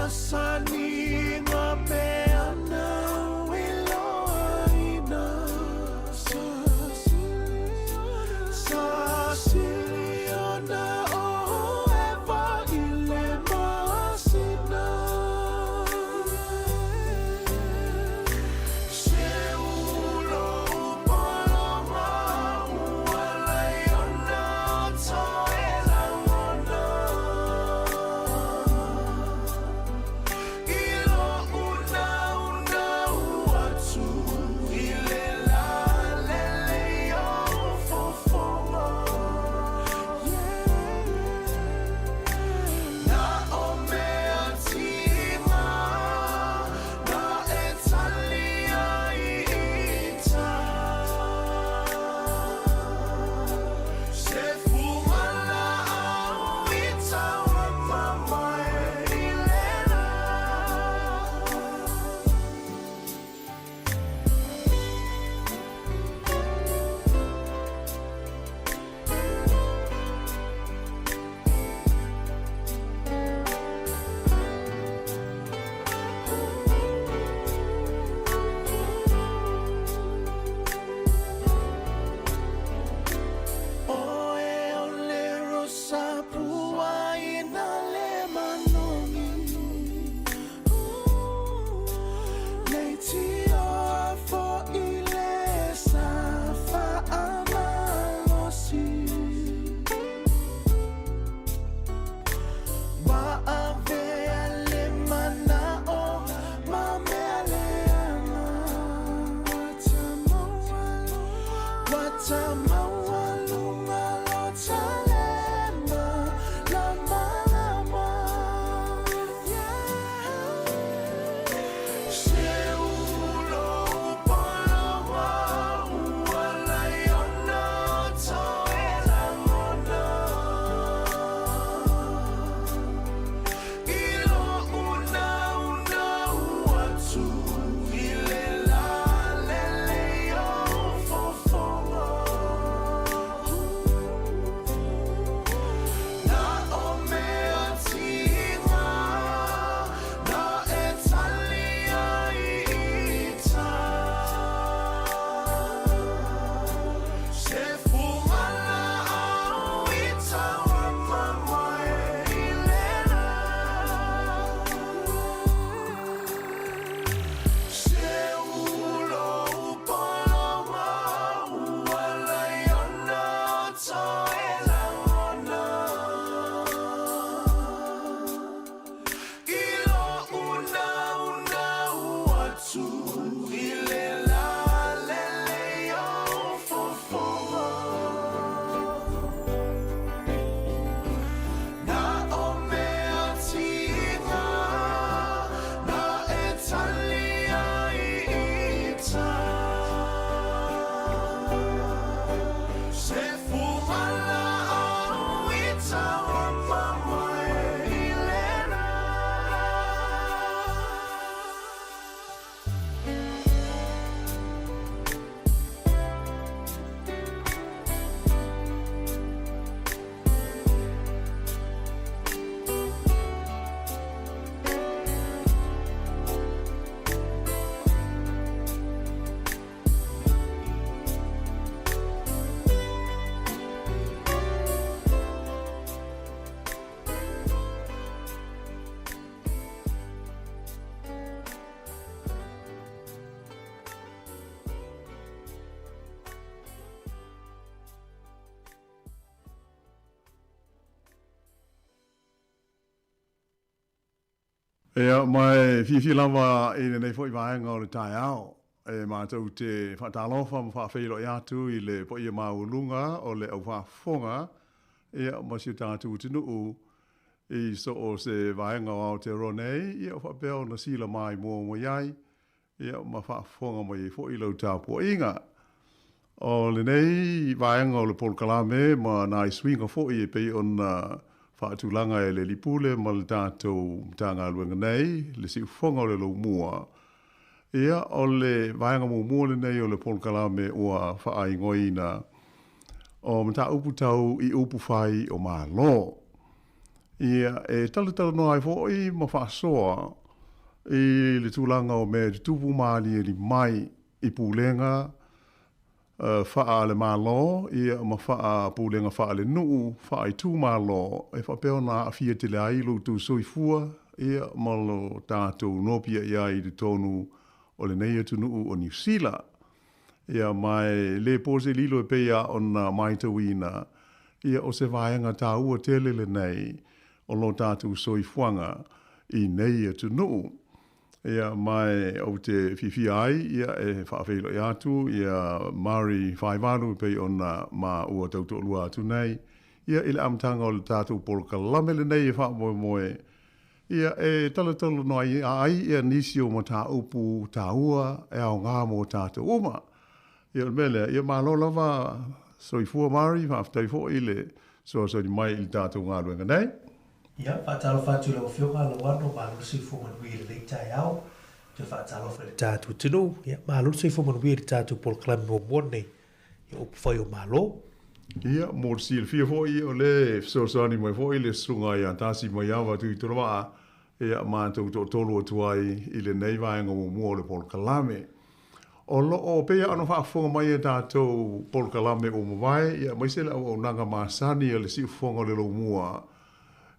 masaniga pe ana iloaina Sasili ona o ʻEva i le masina Se ulo upoloma ua laiona toe lagona I loʻu naunau atu i le lalelei o fofoga Na o mea tiga na e tali ai i uta Se fugalaau i tauamamae i le la. ʻOe o le rosa pua i na le manogi Leitioa foʻi le sa faamalosi Ua avea le manaʻo ma mea leaga Ua tamaualuga lo talema lamalama Se ulo upoloma ua laiona toe lagona I loʻu naunau atu i le lalelei o fofoga Na o mea tiga na e tali ai i uta Se fugalaau i tauamamae i le la Se ulo upoloma ua laiona toe lagona I loʻu naunau atu i le lalelei o fofoga Na o mea tiga na e tali ai i uta Se fugalaau i tauamamae i le la. Ia, ma e fiafia lava i lenei foi vaega o le taeao, e matou te faatalofa ma faafeiloai atu i le paia maualuga o le au faafofoga, ia, ma si o tatou atunuu i so o se vaega o Aotearoa nei, ia, o faapea ona sila maimoa mai ai, ia, ma faafofoga mai ai foi i lau tapuaiga. O lenei vaega o le polokalame ma nai suiga foi e pei ona faatulaga e le Alii Pule ma le tatou Matagaluega nei, le siufofoga o le Laumua, ia, o le vaega muamua lenei o le polokalame ua faaigoaina o Mataupu Tau i Upu Fai o Malo. Ia, e talatalanoa ai foi ma faasoa i le tulaga o mea e tutupu ma aliali mai i pulega faa le Malo ia ma faa pulega faa le nuu, faa itumalo e faapea ona aafia tele ai lo outou soifua ia ma lo tatou nopiai ai i totonu o lenei atunuu o Niu Sila. Ia ma e le po se lilo e pei lava ona matauina, ia o se vaega taua tele lenei o lo tatou soifuaga i nei atunuu. Ia ma e ou te fiafia ai ia e faafeiloai atu ia Murray Faivalu e pei ona maua tautoalua atu nei ia i le amataga o le tatou polokalame lenei e faamoemoe ia e talatalanoa ai ia nisi o mataupu taua e aoga mo tatou uma. Ia o le mea lea, ia malo lava soifua Murray, faafetai foi i le fesoasoani mai i le tatou galuega nei. Ia, faatalofa atu i lau Afioga Lauano, malo le soifua manuia i lenei taeao. Toe faatalofa i le tatou atunuu, ia, malo le soifua manuia i le tatou polokalame muamua lenei i Upufai o Malo. Ia, mo le silafia foi, o lea e fesoasoani mai foi le Susuga ia Tasi Maiava Tuitolovaa, ia, matou toatolu atu ai i lenei vaega muamua o le polokalame. O lo o pei lava ona faafofoga mai e tatou polokalame ua mavae, ia, aemaise le auaunaga masani a le siufofoga o le Lomua.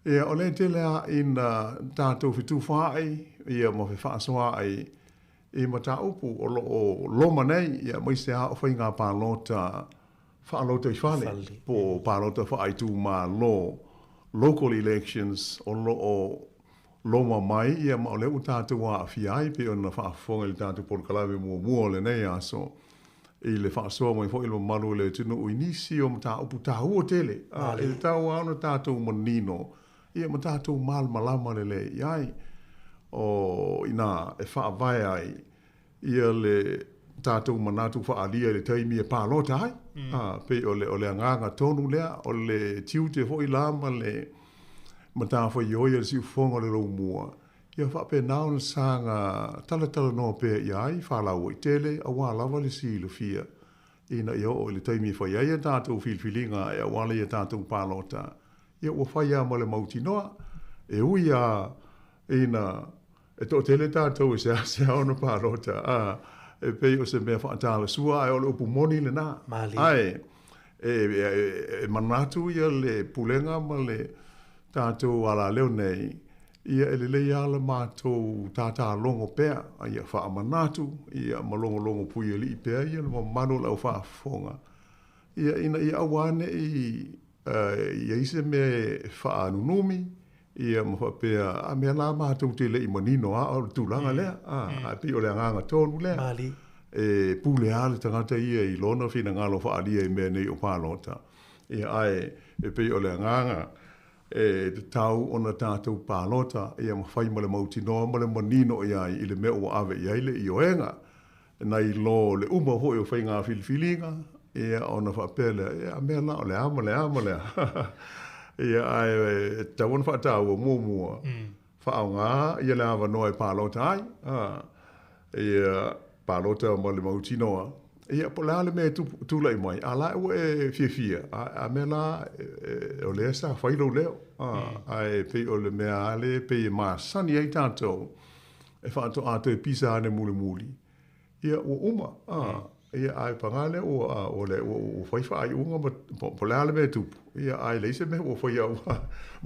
Ia, o lea e tele lava ina tatou fetufaai, ia, ma fefaasoaai i mataupu o lo o loma nei, ia, aemaise lava o faiga palota faalotoifale, po o palota faaitumalo, local elections, o lo o loma mai, ia ma o lea ua tatou aafia ai, pei ona faafofoga i le tatou polokalame muamua o lenei aso, i le faasoa mai foi o le mamalu o le atunuu i nisi o mataupu taua tele, a, e tatau lava ona tatou manino, ia ma tatou malamalama lelei i ai, o ina e faavae ai ia le tatou manatu faaalia i le taimi e palota ai. Mm. A, pei o le, o le agaga tonu lea, o le tiute foi la ma le matafaioi a le siufofoga o le Lomua, ia faapena ona saga talatalanoa pea i ai faalauaitele aua lava le silafia ina ia oo i le taimi e fai ai a tatou filifiliga e auala i a tatou palota, ia ua fai lava ma le mautinoa, e ui lava ina E toatele tatou e seasea ona palota, a, e pei o se mea faatalasua, ae o le upu moni lena. Malie. Ae, e, e, e manatu ia le pulega ma le tatou alaleo nei, ia e lelei lava le matou tātālogo pea, a ia faamanatu, ia ma logologo puialii pea ia le mamalu o le au faafofoga, ia ina ia aua ne i i ai se mea e faanunumi, ia ma faapea, a mea la matou te le i manino lava o le tulaga lea, a, ae pei o le agaga tonu lea. Malie. E pule lava le tagata ia i lona finagalo faaalia i mea nei o palota. Ia, ae e pei o le agaga e tatau ona tatou palota, ia ma fai ma le mautinoa ma le manino i ai i le mea ua ave i ai le ioega. Nai lo le uma foi o faiga filifiliga, ia ona faapea lea, ia a mea la o le a ma le a ma le a. Ia ae e tatau ona faataua muamua, faaaoga ia le avanoa e palota ai, a, ia palota ma le mautinoa, ia po o le a le mea e tulai mai, a la ua e fiafia, a, a mea la o lea sa fai lou leo, a, ae pei o le mea lava lea e pei e masani ai tatou, e faatoa toe pisa ane mulimuli, ia ua uma, a, ia ae paga lea ua, a, ua, le, ua, ua fai faaiuga ma, po, po o le a le mea e tupu, ia ae leai se mea ua faia ua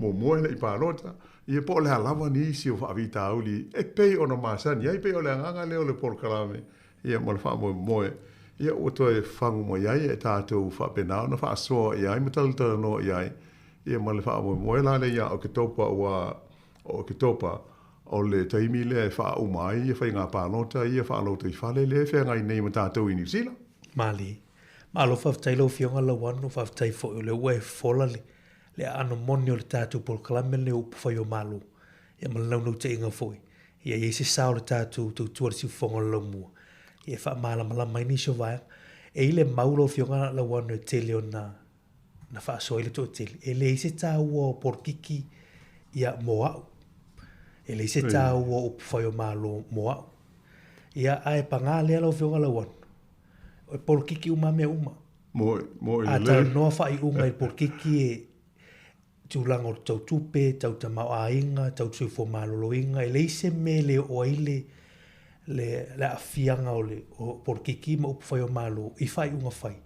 muamua e le i palota, ia po o le a lava nisi o faafitauli e pei ona masani ai, pei o le agaga lea o le polokalame, ia ma le faamoemoe, ia ua toe fagu mai ai e tatou faapena ona faasoa i ai ma talatalanoa i ai, ia ma le faamoemoe la lea ia Oketopa ua, o Oketopa, O le taimi lea e faauma ai ia faiga palota ia faalotoifale lea e feagai nei ma tatou i Niu Sila. Malie. Malo faafetai lau Afioga Lauano, faafetai foi o lea ua e fola le le aano moni o le tatou polokalame lenei o Upufai o Malo, ia ma le naunautaiga foi ia i ai se sao o le tatou tautua i le siufofoga o le laumua, ia e faamalamalama ai nisi o vaega. E i le mau lau Afioga Lauano e tele ona na faasoa ai le toatele. E leai se taua o polokiki ia mo au. E leai se taua o upufai o Malo mo au. Ia, ae pagā lea lau Afioga Lauano, e polokiki uma lava mea uma. Moe, moe A lelei. talanoa faaiuga i le polokiki e. tulaga o le tau tupe, tau tamaoaiga, tau soifua maloloina, e leai se mea e le oo ai le, le, le aafiaga o le o polokiki ma upufai o Malo i faaiuga fai.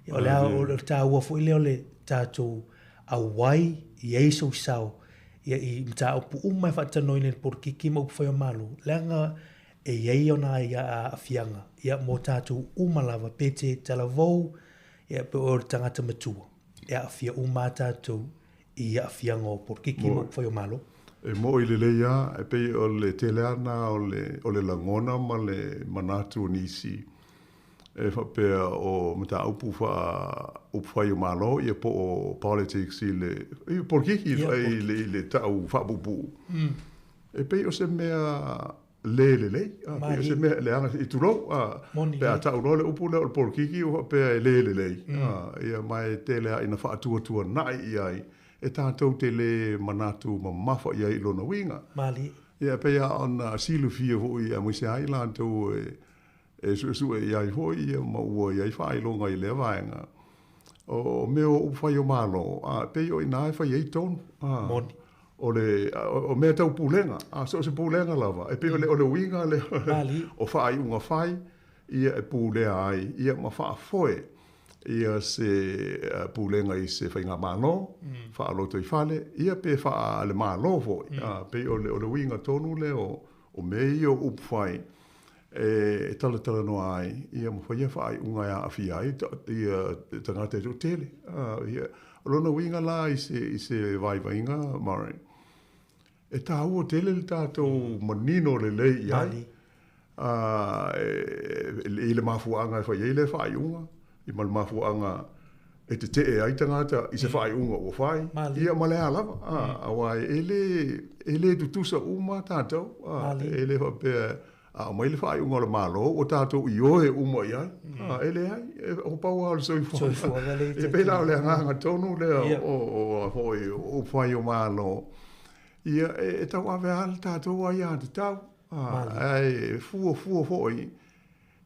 Ia, o le, o le taua foi lea o le tatou auai i ai sou sao ia, i mataupu uma e faatalanoaina i le polokiki ma upufai o Malo, leaga e i ai ona aafiaga ia, mo tatou uma lava, pe te talavou, ia, pe oe o le tagata matua. E aafia uma lava tatou i aafiaga o polokiki ma upufai o Malo. E moʻi lelei lava, e pei o le tele lava lena o le, o le lagona ma le manatu o nisi e faapea o mataupu faa-upufai o Malo ia po o politics i le, i polokiki i le, i le ta'u faapuupuu. E pei o se mea le lelei, a, pei o se mea leaga i tulou, a, pe a ta'u loa le upu lea o le polokiki ua faapea e le lelei, a, ia ma e tele lava ina faatuatuana'i i ai e tatou te le manatu mamafa i ai i lona uiga. Ia e pei lava ona silafia foi aemaise ai latou e e suesue i ai foi ia ma ua i ai faailoga i lea vaega. O mea o upufai o Malo, a, e pei o i ina e fai ai tonu, a, Moni. o le, o mea tau pulega, a, so o se pulega lava, e pei o le, o le uiga lea Mali. o faaiuga fai, ia e pulea ai, ia ma faafoe ia se pulega i se faigamalo, mm. faalotoifale, ia pe faa-le-Malo foi, mm. a, pei o le, o le uiga tonu lea o, o mea ia o upufai, e talatalanoa ai, ia ma faia faaiuga e aafia ai ia tagata e toatele. Ia, o lona uiga la i se, i se vaivaiga, Murray, e tāua tele le tātou manino lelei i ai, i le mafuaaga e fai ai lea faaiuga, i ma le mafuaaga e tetee ai tagata i se faaiuga ua fai, ia ma le a lava, aua e le, e le tutusa uma tātou, e le faapea a aumai le faaiuga o le Malo ua tatou ioe uma i ai, e leai, e pau lava o le soifuaga. E pei la o le agaga tonu lea o foi o upufai o Malo, ia e tauave lava le tatou aiatatau, ae fuafua foi,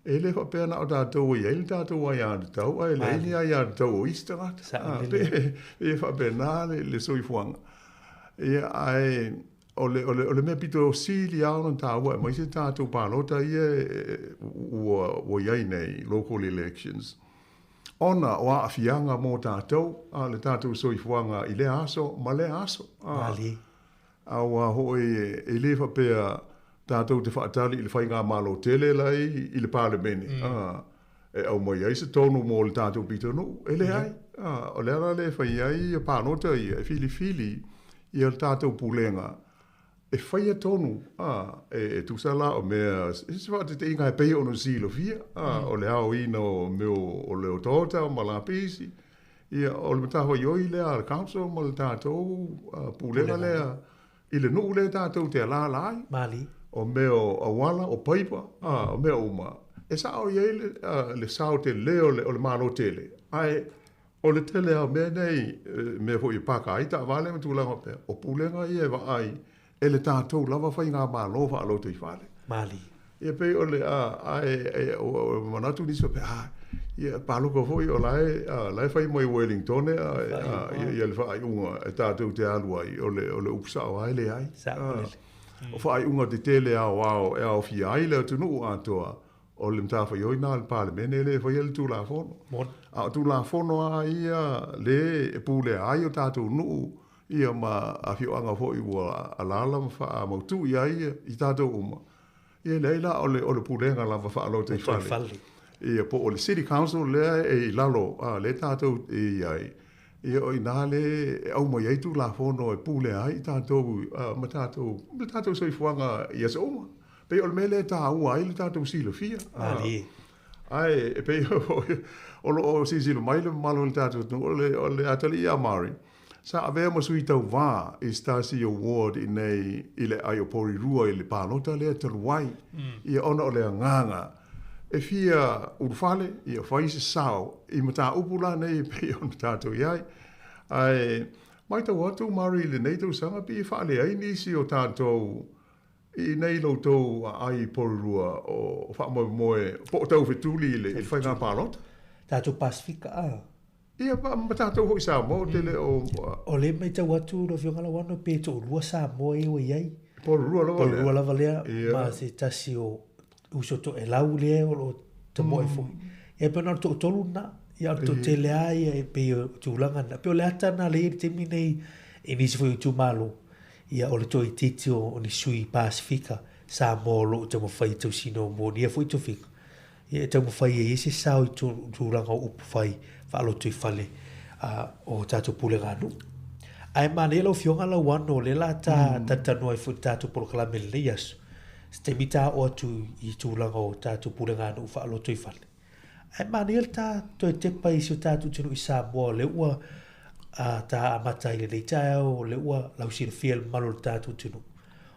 e le faapea na o tatou e i ai le tatou aiatatau, ae leai ni aiatatau o isi tagata. Pei e faapena le soifuaga. Ia, ae O le, o le, o le mea pito sili lava ona taua aemaise tatou palota ia ua, ua i ai nei, local elections, ona o aafiaga mo tatou, a le tatou soifuaga i lea aso ma lea aso. Malie. Aua hoʻi e le faapea tatou te faatali i le faigamalo tele la i, i le Palemene, mm. e aumai ai se tonu mo le tatou pitonuu. E leai. Mm. O le ala lea e fai ai palota ia, e filifili ia le tatou pulega e faia tonu, a, e tusa la o mea, se faateteiga e pei ona silafia, a, o le aoina o mea o le otaota ma lapisi, ia, o le matafaioi lea a le council ma le tatou pulega lea i le nuu lea tatou te alaala ai. Mali. O mea o auala, o paipa, a, o mea uma, e sao i ai le, le sao tele o le, o le Malo tele, ae O le tele lava o mea nei, mea foi e paka ai taavale ma tulaga faapea, o pulega ia e vaai e le tatou lava faigamalo faalotoifale. Malie. Ia pei o le, a, ae, e, ua manatu nisi faapea, a, ia, palota foi o la e, a, la e fai mai Wellingtone, a, a, ia, ia le faaiuga e tatou te alu ai, o le, o le upu sao lava e leai. Sao lele. O faaiuga tetele aoao e aofia ai le atunuu atoa, O le matafaioi lena a le Palemene lea e faia le Tulafono. A o Tulafono lava ia le e pulea ai o tatou nuu ia ma afioaga foi ua alaala ma faamautu i ai i tatou uma, ia leai la o le, o le pulega lava faalotoifale. Ia po o le City Council lea e i lalo a lea tatou e i ai, ia o i ina lea e aumai ai Tulafono e pulea ai i tatou ma tatou, ma tatou soifuaga i aso uma. Pei o le mea lea e taua ai le tatou silafia. Malie. Ae e pei o lo o silasila mai le mamalu o le tatou atunuu, o le, o le atalii ia Mari, sa avea ma sui tauva i se tasi o ward i inei i le aai o Porirua i le palota lea talu ai, ia ona o le agaga e fia ulufale, ia fai se sao i mataupu la nei e pei ona tatou i ai. Ae matau atu Mari i lenei tausaga pei e faaleai nisi o tatou I inei lo outou aai i Porirua o faamoemoe po o taufetuli i le faiga palota? Tatou Pasifika a. Ia, ma tatou foi i Samoa, ou te le o... O lea e matau atu lau Afioga Lauano pe toalua Samoa ia ua i ai. Po o le lua lava lea. Po o le lua lava lea, ma se tasi o uso toelau lea o lo o tamoe foi. Ia pe na o le toatolu lena, ia o le toatele lava ia e pei o tulaga na. E pei o le ata lena lea e i ai i le taimi lenei i nisi foi o itumalo, ia o le toaitiiti o ni sui Pasefika Samoa o lo o taumafai e tausiga mo ia foi tofiga. Ia e taumafai e i ai se sao i tulaga o upu fai faalotoifale o tatou puleganuu. Ae manaia lau Afioga Lauano o lea la ta talatalanoa ai foi i le tatou polokalame i lenei aso, se taimi ta oo atu i tulaga o tatou puleganuu faalotoifale. Ae manaia le ta toe tepa i si o tatou atunuu i Samoa o lea ua ta amata ai i lenei taeao, o lea ua lausilafia e le mamalu o le tatou atunuu.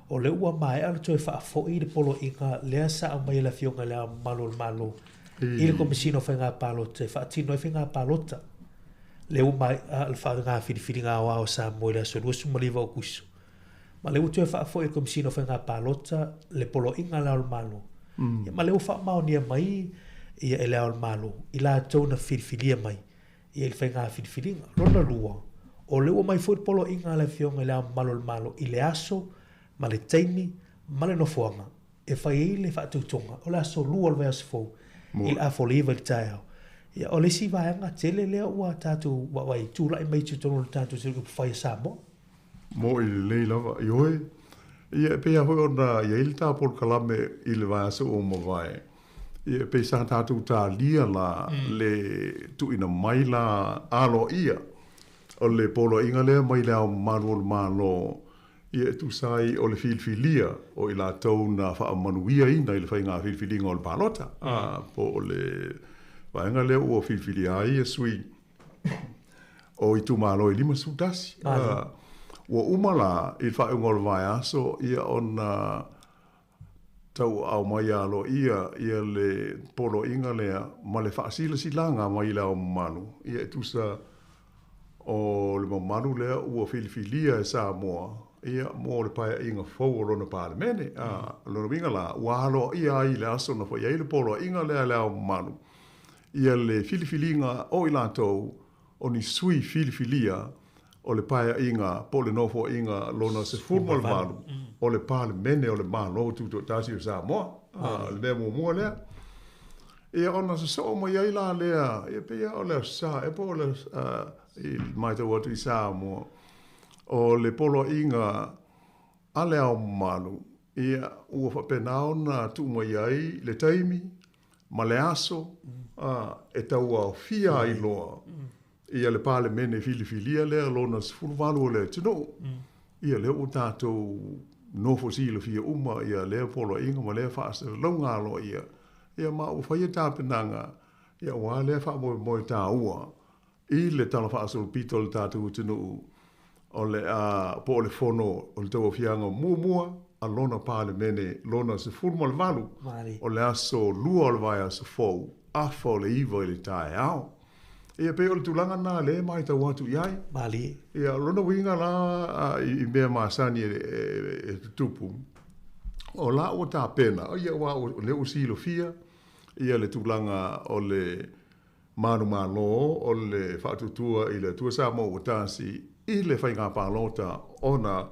O lea ua maea ona toe faafoi le poloaiga lea sa aumai e le Afioga i Le Ao Mamalu o le Malo i le Komesina o Faiga Palota e faatino ai faiga palota. Lea ua maea le faiga filifiliga aoao a Samoa i le aso 29 o Aokuso. Ma lea ua toe faafoi e le Komesina o Faiga Palota le poloaiga a Le Ao o le Malo. Ia ma lea ua faamaonia mai ia e Le Ao o le Malo i latou na filifilia mai i le faiga filifiliga. Lona lua, o lea ua aumai foi le poloaiga a le Afioga i Le Ao Mamalu o le Malo i le aso ma le taimi ma le nofoaga e fai ai le faatautoga o le aso Lua o le vaiaso fou i le afa o le 9 i le taeao. Ia, o le isi vaega tele lea ua tatou vaavaai i tulai mai i totonu o le tatou upufai a Samoa. Moʻi lelei lava, ioe. Ia, e pei lava foi ona i ai le ta polokalame i le vaiaso ua mavae, ia, e pei sa tatou talia la le tuuina mai la aloaia o le poloaiga lea mai Le Ao Mamalu o le Malo, ia, e tusa ai o le filifilia o i latou na faamanuiaina i le faiga filifiliga o le palota, a, po o le vaega lea ua filifilia ai ia sui o itumalo e 51. Ua uma la i le faaiuga o le vaiaso ia ona tauaao mai aloaia ia le poloaiga lea ma le faasilasilaga mai i le Ao Mamalu ia e tusa o le mamalu lea ua filifilia e Samoa ia mo le paeaiga fou o lona Palemene. A, o lona uiga la, ua aloaia ai i le aso na fai ai le poloaiga lea a le Ao Mamalu ia le filifiliga o i latou o ni sui filifilia o le Paeaiga po o le Nofoaiga lona 18 o le Palemene o le Malo Tutoatasi o Samoa. O le mea muamua lea. Ia ona sosoo mai ai la lea, ia pei lava o le Aso Sa ea po o le i matau atu i Samoa, o le Poloaiga a Le Ao Mamalu, ia ua faapena ona tuu mai ai le taimi ma le aso e tauaofia ai loa ia le Palemene filifilia lea lona 18 o le atunuu, ia lea ua tatou nofo silafia uma ia lea poloaiga ma lea faasalalauga aloaia, ia ma ua faia tapenaga ia aua lea faamoemoe taua I le Tala Faasolopito o le tatou atunuu, o le a, po o le Fono o le Tauaofiaga muamua a lona Palemene lona 18, o le aso Lua o le vaiaso fou, afa o le 9 i le taeao. Ia, e pei o le tulaga lena lea e matau atu i ai. Malie. Ia, o lona uiga la i mea masani e tutupu, o la ua tapena, ia aua o lea ua silafia ia le tulaga o le Manumalo o le faatuatua i le Atua Samoa ua tasi i le faiga palota ona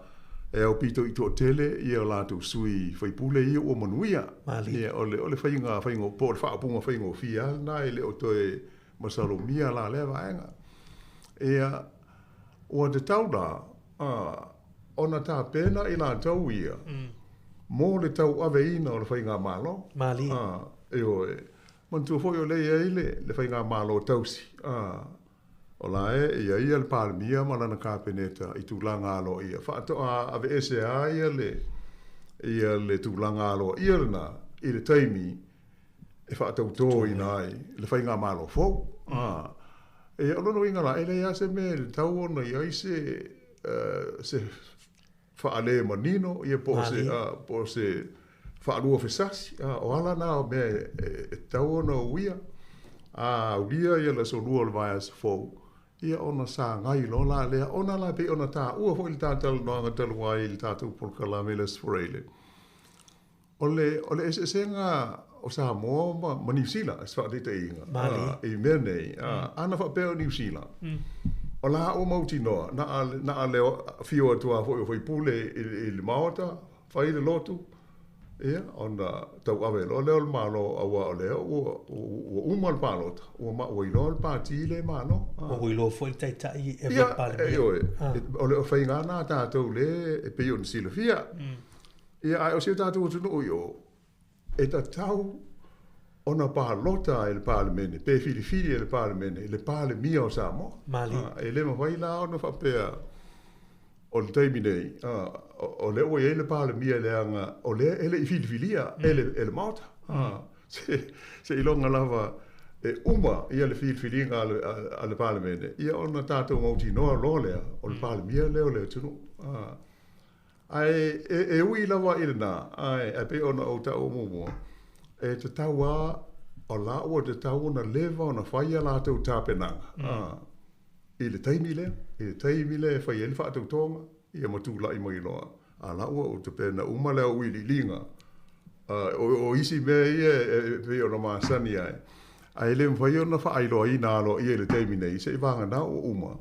e aupito i toatele ia latou sui faipule ia ua manuia. Ia o le o le faiga faiga po o le faaupuga faigofie lava lena e le o toe masalomia la lea vaega. Ia ua tatau la ona tapena i latou ia mo le tauaveina o le faigamalo. Ioe. Manatua foi o lea e i ai le faigamalo tausi, a, o la e i ai le Palemia ma lana Kapeneta i tulaga aloaia. Faatoa aveese lava ia le, ia le tulaga aloaia lena i le taimi e faatautoina ai le faigamalo fou. A, ia, o lona uiga la, e leai lava se mea e tatau ona i ai se, se faale manino ia po o se po o se faalua fesasi o ala na o mea e tatau ona uia a aulia ia le aso lua o le vaiaso fou ia ona sagai loa la lea ona la pei ona taua foi le ta talanoaga talu ai i le tatou polokalame i le Aso Faraile. O le, o le eseesega o Samoa ma, ma Niu Sila, se faataitaiga, i mea nei, ana faapea o Niu Sila, o la ua mautinoa, na a, na a le afio atu lava foi o faipule i, i le Maota, fai le lotu, ia, ona tauave loa lea o le Malo, aua o lea ua, ua uma le palota, ua, ma, ua iloa le pati lea e malo. Ua iloa foi le taitai e Ia, e, ioe, o le faiga lena a tatou lea e pei ona silafia. Ia, ae o si o tatou atunuu i o, e tatau ona palota e le Palemene, pe filifili e le Palemene, le Palemia o Samoa. Malie. E le mafai la ona faapea o le taimi nei, o lea ua i ai le Palemia leaga o lea e le i filifilia e le, e le Maota. Se, seiloga lava e uma ia le filifiliga a le, a le Palemene, ia ona tatou mautinoa loa lea, o le Palemia lea o le atunuu. Ae e ui lava i lena, ae e pei ona ou taua muamua, e tatau lava, o la ua tatau ona leva ona fai a latou tapenaga, a, i le taimi lea, i le taimi lea e fai ai le faatautoga, ia ma tulai mai loa, a la ua ou tapena uma le auiliiliga, a, o isi mea ia e pei ona masani ai, ae le mafai ona faailoaina aloaia i le taimi nei, seiavagana ua uma.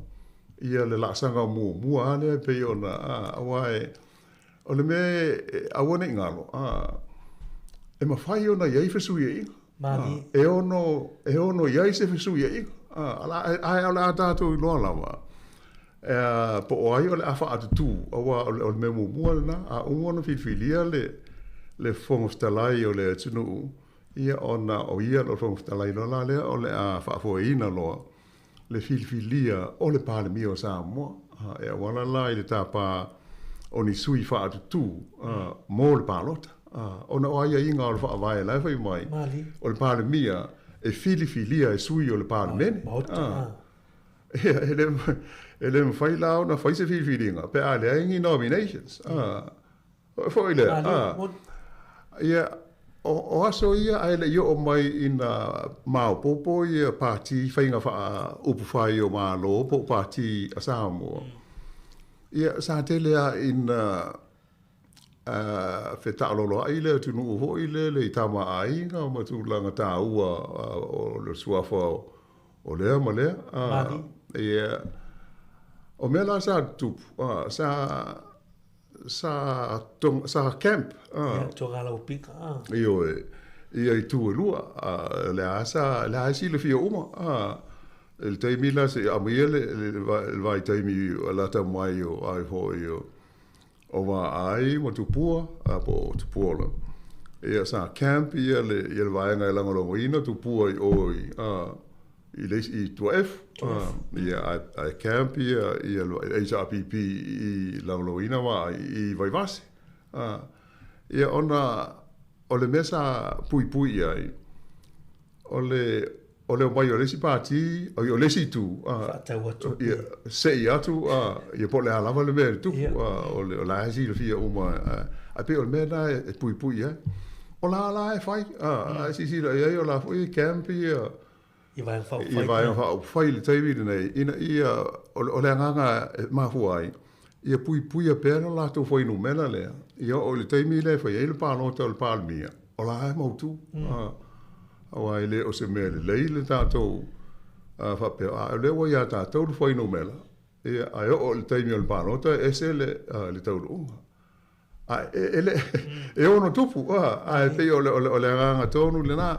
Ia le laasaga muamua lava lea e pei ona, a, aua e, o le mea e aua ne i galo, a, e mafai ona i ai fesuiaiga. Malie. E ono, e ono i ai se fesuiaiga, a, ae o le a tatou iloa lava, e, a, po o ai o le a faaatutū, aua o le, o le mea muamua lena, a uma ona filifilia le, le Fofoga Fetalai o le atunuu, ia ona o ia o le Fofoga Fetalai loa la lea o le a faafoeina loa le filifilia o le Palemia o Samoa, e auala la i le tapa o ni sui faatutū mo le palota, ona o aiaiga o le Faavae la e fai mai, o le Palemia e filifilia e sui o le Palemene. E le mafai la ona fai se filifiliga pe a leai ni nominations. Foi lea, a. Ia, o, o aso ia ae le i oo mai ina maopoopo ia pati faiga faa upufai o Malo po o pati a Samoa. Ia, sa tele lava ina fetaaloloai le atunuu foi lele i tama a aiga ma tulaga taua o le suafa o lea ma lea. Ia, o mea la sa tutupu, sa Sa sa camp a. Ia Togalaupika a. Ioe, ia itu e lua, a o le a sa le a silafia uma a. I le taimi la se i aumaia le le vaitaimi o lata mai o ai foi o o Vaai ma Tupua a po o Tupuola. Ia sa camp ia le ia le vaega e lagolagoina Tupua i o i a. i le isi i Tuaefu, ia ae camp ia ia le HRPP i lagolagoina ma i Vaivase. Ia ona o le mea sa puipui i ai, o le o le omai o le isi pati, o le isi itu, Faatau atu. Ia, sei atu, ia po o le a lava le mea e tupu, o le o la e silafia uma, ae pei o le mea lena e puipui i ai. O la la e fai, a e silasila i ai o la foi e camp ia, I vaega faaupufai. I vaega faaupufai i le taimi lenei, ina ia, o le agaga e mafua ai, ia puipuia pea lo latou fuainumera lea, ia oo i le taimi lea e fai ai le palota o le Palemia, o la e mautu. Aua e le o se mea lelei le tatou faapea, a o lea ua ia tatou le fuainumera, ia, ae oo i le taimi o le palota e ese le taunuuga. Ae e le e ono tupu, ae pei o le o le agaga tonu lena,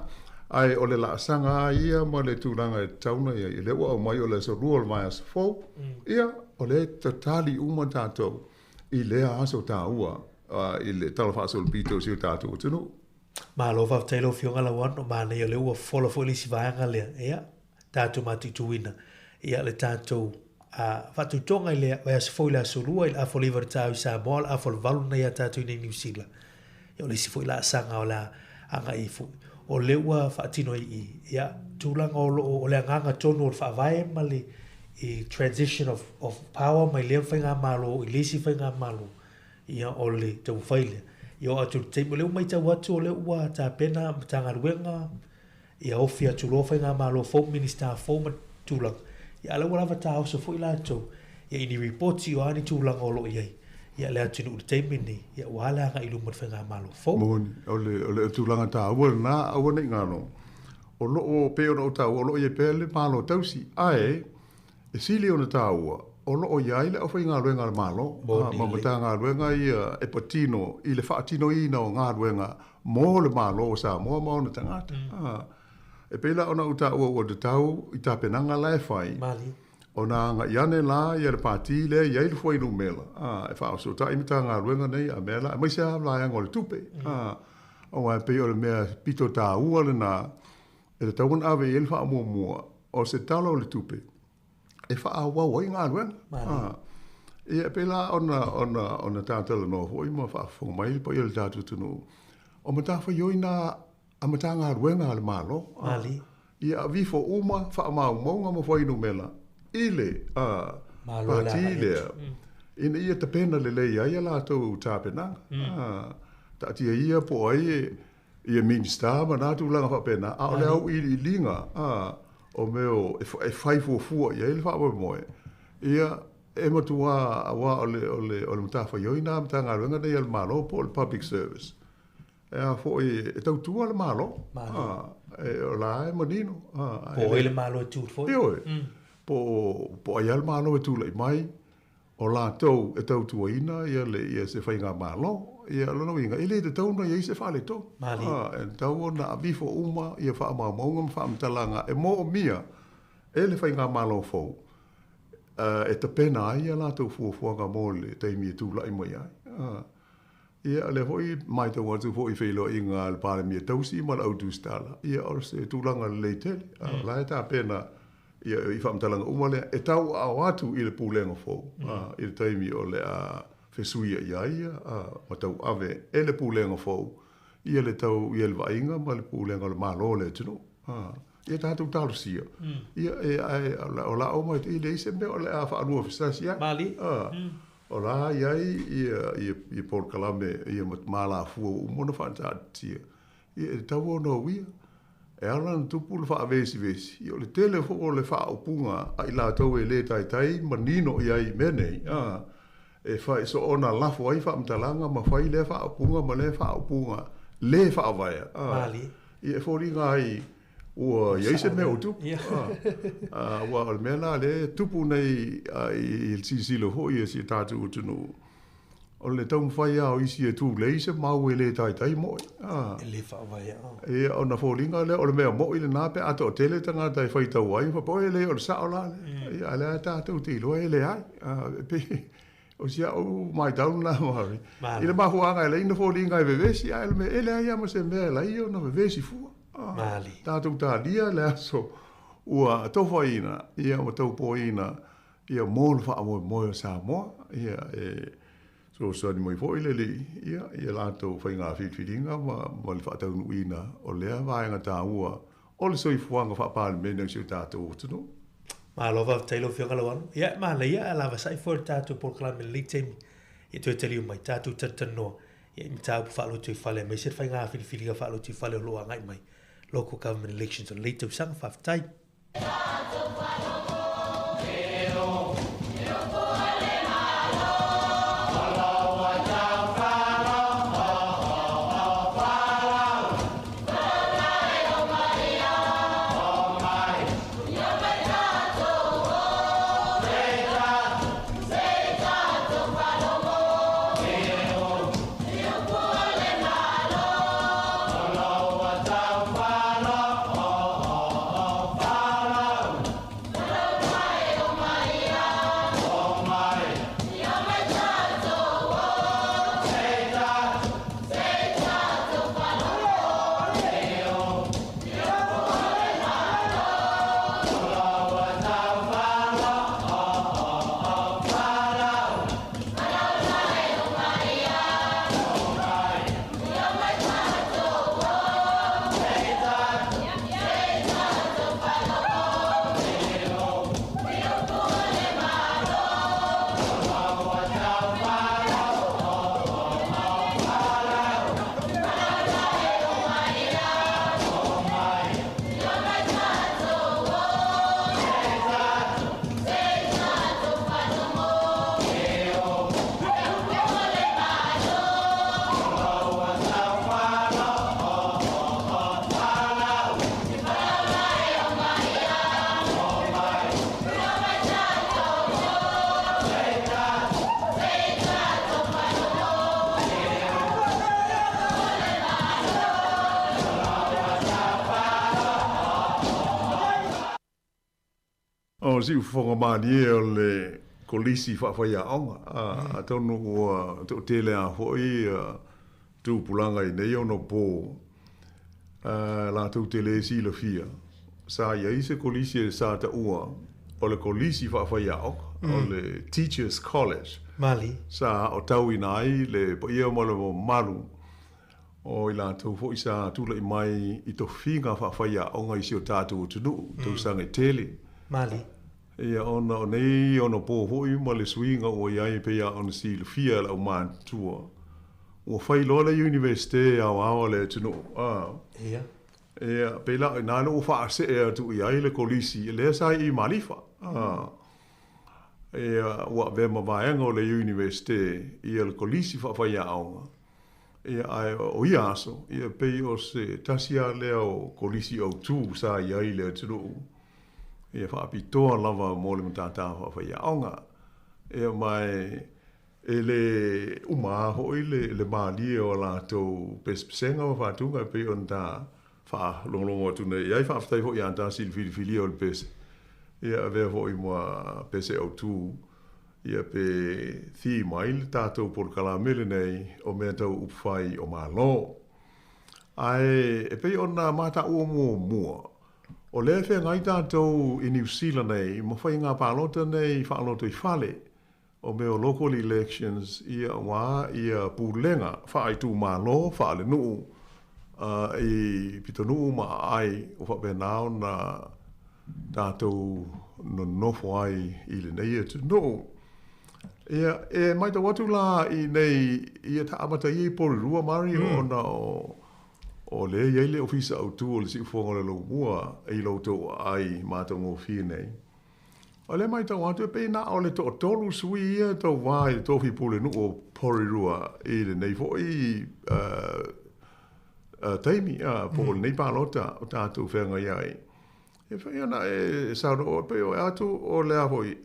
ae o le laasaga lava ia ma le tulaga e tatau ona i ai, o lea ua aumai o le aso lua o le vaiaso fou, ia, o lea e tatali uma tatou i lea aso taua i le Tala Faasolopito o si o tatou atunuu. Malo faafetai lau Afioga Lauano, manaia o lea ua fola foi le isi vaega lea, ia, tatou mataituina, ia, le tatou faatutoga i le vaiaso fou i le aso lua i le afa o le iva o le taeao i Samoa, o le afa o le valu lena ia tatou i inei i Niu Sila. Ia, o le isi foi laasaga o le a agai ai foi. O lea ua faatino i i, ia, tulaga o lo o, o le agaga tonu o le faavae ma le i transition of, of power mai lea faigamalo i le isi faigamalo, ia, o le taumafai lea. Ia oo atu i le taimi, o lea ua matau atu o lea ua tapena Matagaluega, Ia ofi atu loa faigamalo fou, Minisita fou ma tulaga, ia a o la ua lava taoso foi latou ia i ni ripoti o a ni tulaga o lo o i ai. Ia, le atunuu i le taimi lenei, ia, aua le agai i luma o le faigamalo fou. Moni, o le, o le tulaga taua lena, aua ne i galo, o lo o, pei ona ou taua, o lo o i ai pea le Malo tausi, ae e sili ona taua, o lo o i ai le aufaigaluega a le Malo, Moni ma Matagaluega ia e patino i le faatinoina o galuega mo le Malo o Samoa ma ona tagata. E pei la ona ou taua ua tatau i tapenaga la e fai, Malie. Ona agai ane la ia le pati lea e i ai le fuainumera, a, e faaosootai Matagaluega nei a mea la, aemaise lava vaega o le tupe, a, aua e pei o le mea pito taua lena e tatau ona ave i ai le faamuamua o se Tala o le Tupe e faaauau ai galuega. A, ia e pei la ona, ona, ona ta talanoa foi ma faafofoga mai le paia o le tatou atunuu, o matafaioi na a Matagaluega a le Malo, a, ia aveifo uma faamaumauga ma fuainumera i le pati lea ina ia tapena lelei ai a latou tapenaga. Taatia ia po o ai ia Minisita ma na tulaga faapena, a o le auiliiliga o mea e fai fuafua i ai le faamoemoe, ia e matua aua o le matafaioi na a Matagaluega nei a le Malo po o le Public Service. E a foi, e tautua le Malo. Malo. A, e, o la e manino. A, po o ai le Malo e tu foi. Ioe. Po, po o ai lava le Malo e tulai mai, o latou e tautuaina ia, le, ia se faigamalo. Ia, lona uiga, e le tatau ona i ai se faaletonu. Malie. A, e tatau ona aveifo uma ia faamaumauga ma faamatalaga e moomia e le faigamalo fou e tapena ai a latou fuafuaga mo le taimi e tulai mai ai. A, Ia, o lea foi e matau atu foi i feiloaiga a le Palemia tausi ma le au tusitala, ia o se tulaga lelei tele. A o la e tapena ia i faamatalaga uma lea e tauaao atu i le Pulega fou i le taimi o le a fesuiai ai ia ma tauave e le Pulega fou ia le tau ia le vaaiga ma le pulega o le Malo o le atunuu. Ia tatou talosia, ia e ae o la uma e leai se mea o le a faaluafesasi ai. Malie. O la i ai ia polokalame ia ma alafua ua uma ona faataatitia, ia e tatau ona uia. E ala ona tupu le faavesivesi, ia o le tele foi o le faaupuga a i latou e le taitai manino i ai i mea nei, a, e fai soona lafo ai faamatalaga ma fai lea faaupuga ma lea faaupuga le faavaea, a, ia e foliga ai Ua i ai se mea ua tupu. Aua o le mea la lea e tupu nei i le silasila foi a si o tatou atunuu, o le taumafai lava o isi e tulei se mau e le taitai mo'i. E le faavaea. Ia, ona foliga lea o le mea mo'i lena pe a toatele tagata e faitau ai, faapea, e leai o le sao la lea. Ia, a o lea tatou te iloa e leai. E pei o si au matau lena Marie, i le mafuaaga e leai ni foliga e vevesi, ae o le mea e leai lava ma se mea e lai ona vevesi fua. Malie. Tatou talia le aso ua tofaina ia ma taupoina ia mo le faamoemoe o Samoa, ia e fesoasoani mai foi le Alii ia i a latou faiga filifiliga ma ma le faataunuuina o lea vaega taua o le soifuaga faa-Palemene o si o tatou atunuu. Malo faafetai lau Afioga Lauano. Ia, manaia ae lavasai foi le tatou polokalame i lenei taimi ia toe taliu mai tatou talatalanoa Ia, i mataupu faalotoifale aemaise le faiga filifiliga faalotoifale o lo o agai mai, Local Government Elections o lenei tausaga. Faafetai. o siufofoga malie o le Kolisi Faafaiaoga, atonu ua toatele lava foi tupulaga i nei ono po latou te le silafia, sa i ai se kolisi e sa taua o le Kolisi Faafaiaoga, o le Teachers College. Malie. Sa aotauina ai le paia ma le mamalu o i latou foi sa tulai mai i tofiga faafaiaoga i si o tatou atunuu i tausaga e tele. Malie. Ia, ona o nei ono po foi ma le suiga ua i ai e pei lava ona silafia e le aumatutua, ua fai loa le Iunivesite aoao a le atunuu, a. Ia. Ia, pei la o i ina lea ua faasee atu i ai le kolisi, lea sa i Malifa, a. Ia, ua avea ma vaega o le Iunivesite ia le kolisi faafaiaoga. Ia, ae o ia aso, ia, pei o se tasi lava lea o kolisi autu sa i ai i le atunuu, ia faapitoa lava mo le matata faafaiaoga. Ia, ma e le uma lava foi le, le malie o a latou pesepesega ma faatuga e pei ona ta faalogologo atu nei i ai. Faafetai foi ia Tasi i le filifilia o le pese, ia avea foi ma pese autu Ia pe theme ai le tatou polokalame lenei o mea tau upufai o Malo. Ae e pei ona mataua muamua, o lea e feagai tatou i Niu Sila nei ma faiga palota nei faalotoifale, o mea o local elections ia aua ia pulega faaitumalo faalenuu i pitonuu ma aai ua faapena ona tatou nonofo ai i lenei atunuu. Ia, e matau atu la i nei, ia ta amata ia i Porirua, Mari, mm. ona o, o lea i ai le ofisa autu o le Siufofoga o le Laumua i lo outou aai matagofie nei. O lea matau atu e pei na o le toatolu sui ia tauvā i le tofi pulenuu o Porirua i lenei foi uh, taimi, po o lenei palota o tatou feagai ai. E whai ana e saunoa oe, pei o e atu o le a foi,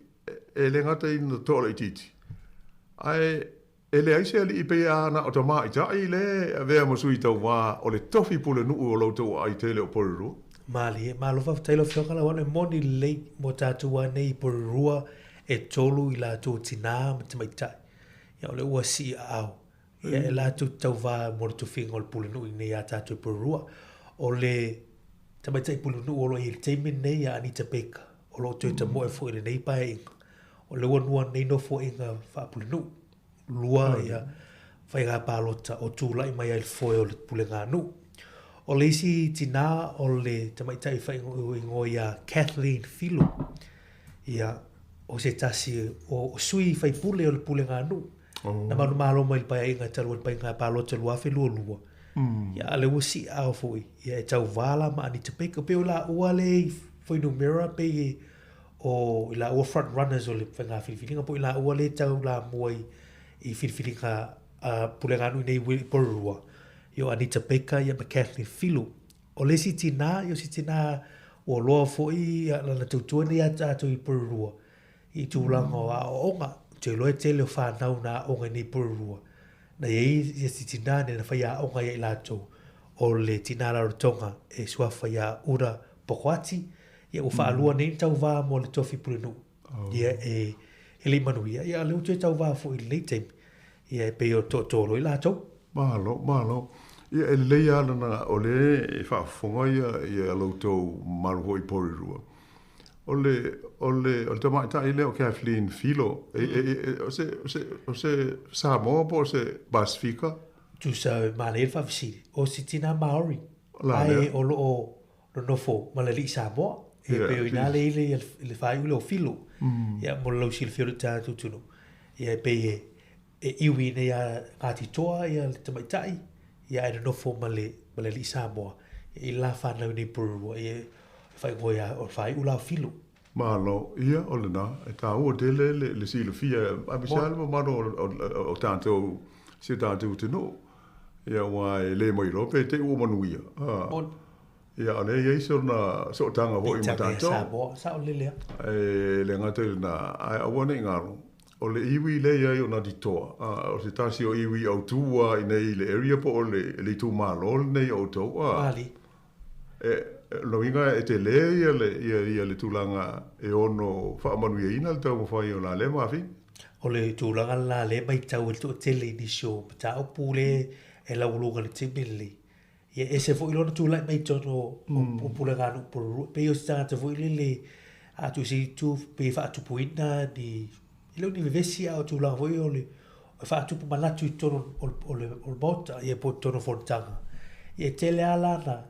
e le gata i na toa laitiiti. Ae e leai se alii pei a na o tamaitai le avea ma sui tauvā o le tofi pulenuu o lo outou aai tele o Porirua. Malie, malo faafetai lau Afioga Lauano e moni lelei mo tatou a nei i Porirua e tolu i latou tinā ma tamaitai. Ia o lea ua sii aao Ia e latou te tauvā mo le tofiga o le pulenuu i nei a tatou i Porirua. O le tamaitai pulenuu o lo o i ai i le taimi lenei ia Anita Baker, o lo o toe tamoe foi i lenei paeaiga. O lea ua lua nei nofoaiga faapulenuu, lua ia faiga palota o tulai mai ai le foe o le puleganuu. O le isi tinā o le tamaitai faaigoa ia Kathleen Filo, ia o se tasi o sui faipule o le puleganuu. Oh. Na manumalo mai le paeaiga talu ai le paeaiga palota 2022. Ia a lea ua siiao foi, ia e tauvā la ma Anita Baker. Pei o laua le i fuainumera pei e o i laua front runners o le faiga filifiliga po o i laua le taulamua i, i filifiliga a puleganuu i nei i Porirua. Ia o Anita Baker ia ma Kathleen Filo. O le isi tinā, ia o se tinā ua loa foi ia lana tautua nei ia tatou i Porirua. I tulaga o aoaoga, ou te iloa e tele o whanau na aoga i nei Porirua. Na i ai ia si tinā nei na whai aoga ia i latou, o le tinā Rarotonga e suafa ia Ura Pokoati, ia ua whaalua nei na tauvā mo le tofi pulenuu. Ia e, e le i manuia, ia a lea ua toe tauvā foi i lenei taimi, ia e pei o toatolu ai latou. Malo, malo. Ia e lelei lava lana, o lea e faafofoga ia, ia lo outou mamalu foi i Porirua. O le, o le, o le tamaitai lea o Kathleen Filo, e, e, e, o se, o se, o se Samoa po o se Pasifika? Tusa e manaia le faafesili, o se tinā Māori, ae o lo o nonofo ma le alii Samoa. E pei o inā le ile ia le faaiu lea o Filo. Ia, mo le lausilafia o le tatou atunuu. Ia, e pei e, e iwi nei a Ngāti Toa ia le tamaitai, ia ae nonofo ma le, ma le alii Samoa, ia i la whanau nei Porirua, ia e whaingoa ia, o whaiu la o Filo. Malo, ia, o lena, e tāua tele le, le silafia, aemaise lava le mamalu o, o, o tatou, si o tatou atunuu. Ia, aua e le mai loa pe te i ua manuia. A, ia, o lea e i ai sona sootaga foi ma tatou. Samoa, sao lele lava. E le gata i lena, ae aua ne i galo, o le iwi lea i ai o Ngāti Toa, a, o se tasi o iwi autū lava i nei i le area po o le, le itumalo lenei o outou, a. Mali. E, Lona uiga e tele ia le, ia, ia le tulaga e ono faamanuiaina le taumafai o la lea mafine. O le tulaga lena lea e matau ai le toatele i nisi o mataupu lea e laualuga i le taimi lenei. Ia e ese foi lona tulai mai i totonu o pulega a nuu Porirua. E pei o se tagata foi lele a tuu i se itu pei e faatupuina ni, e le o ni vevesi a o tulaga foi o le e faatupu manatu i totonu o le Maota ia po o totonu o fonotaga. Ia e tele lava lana,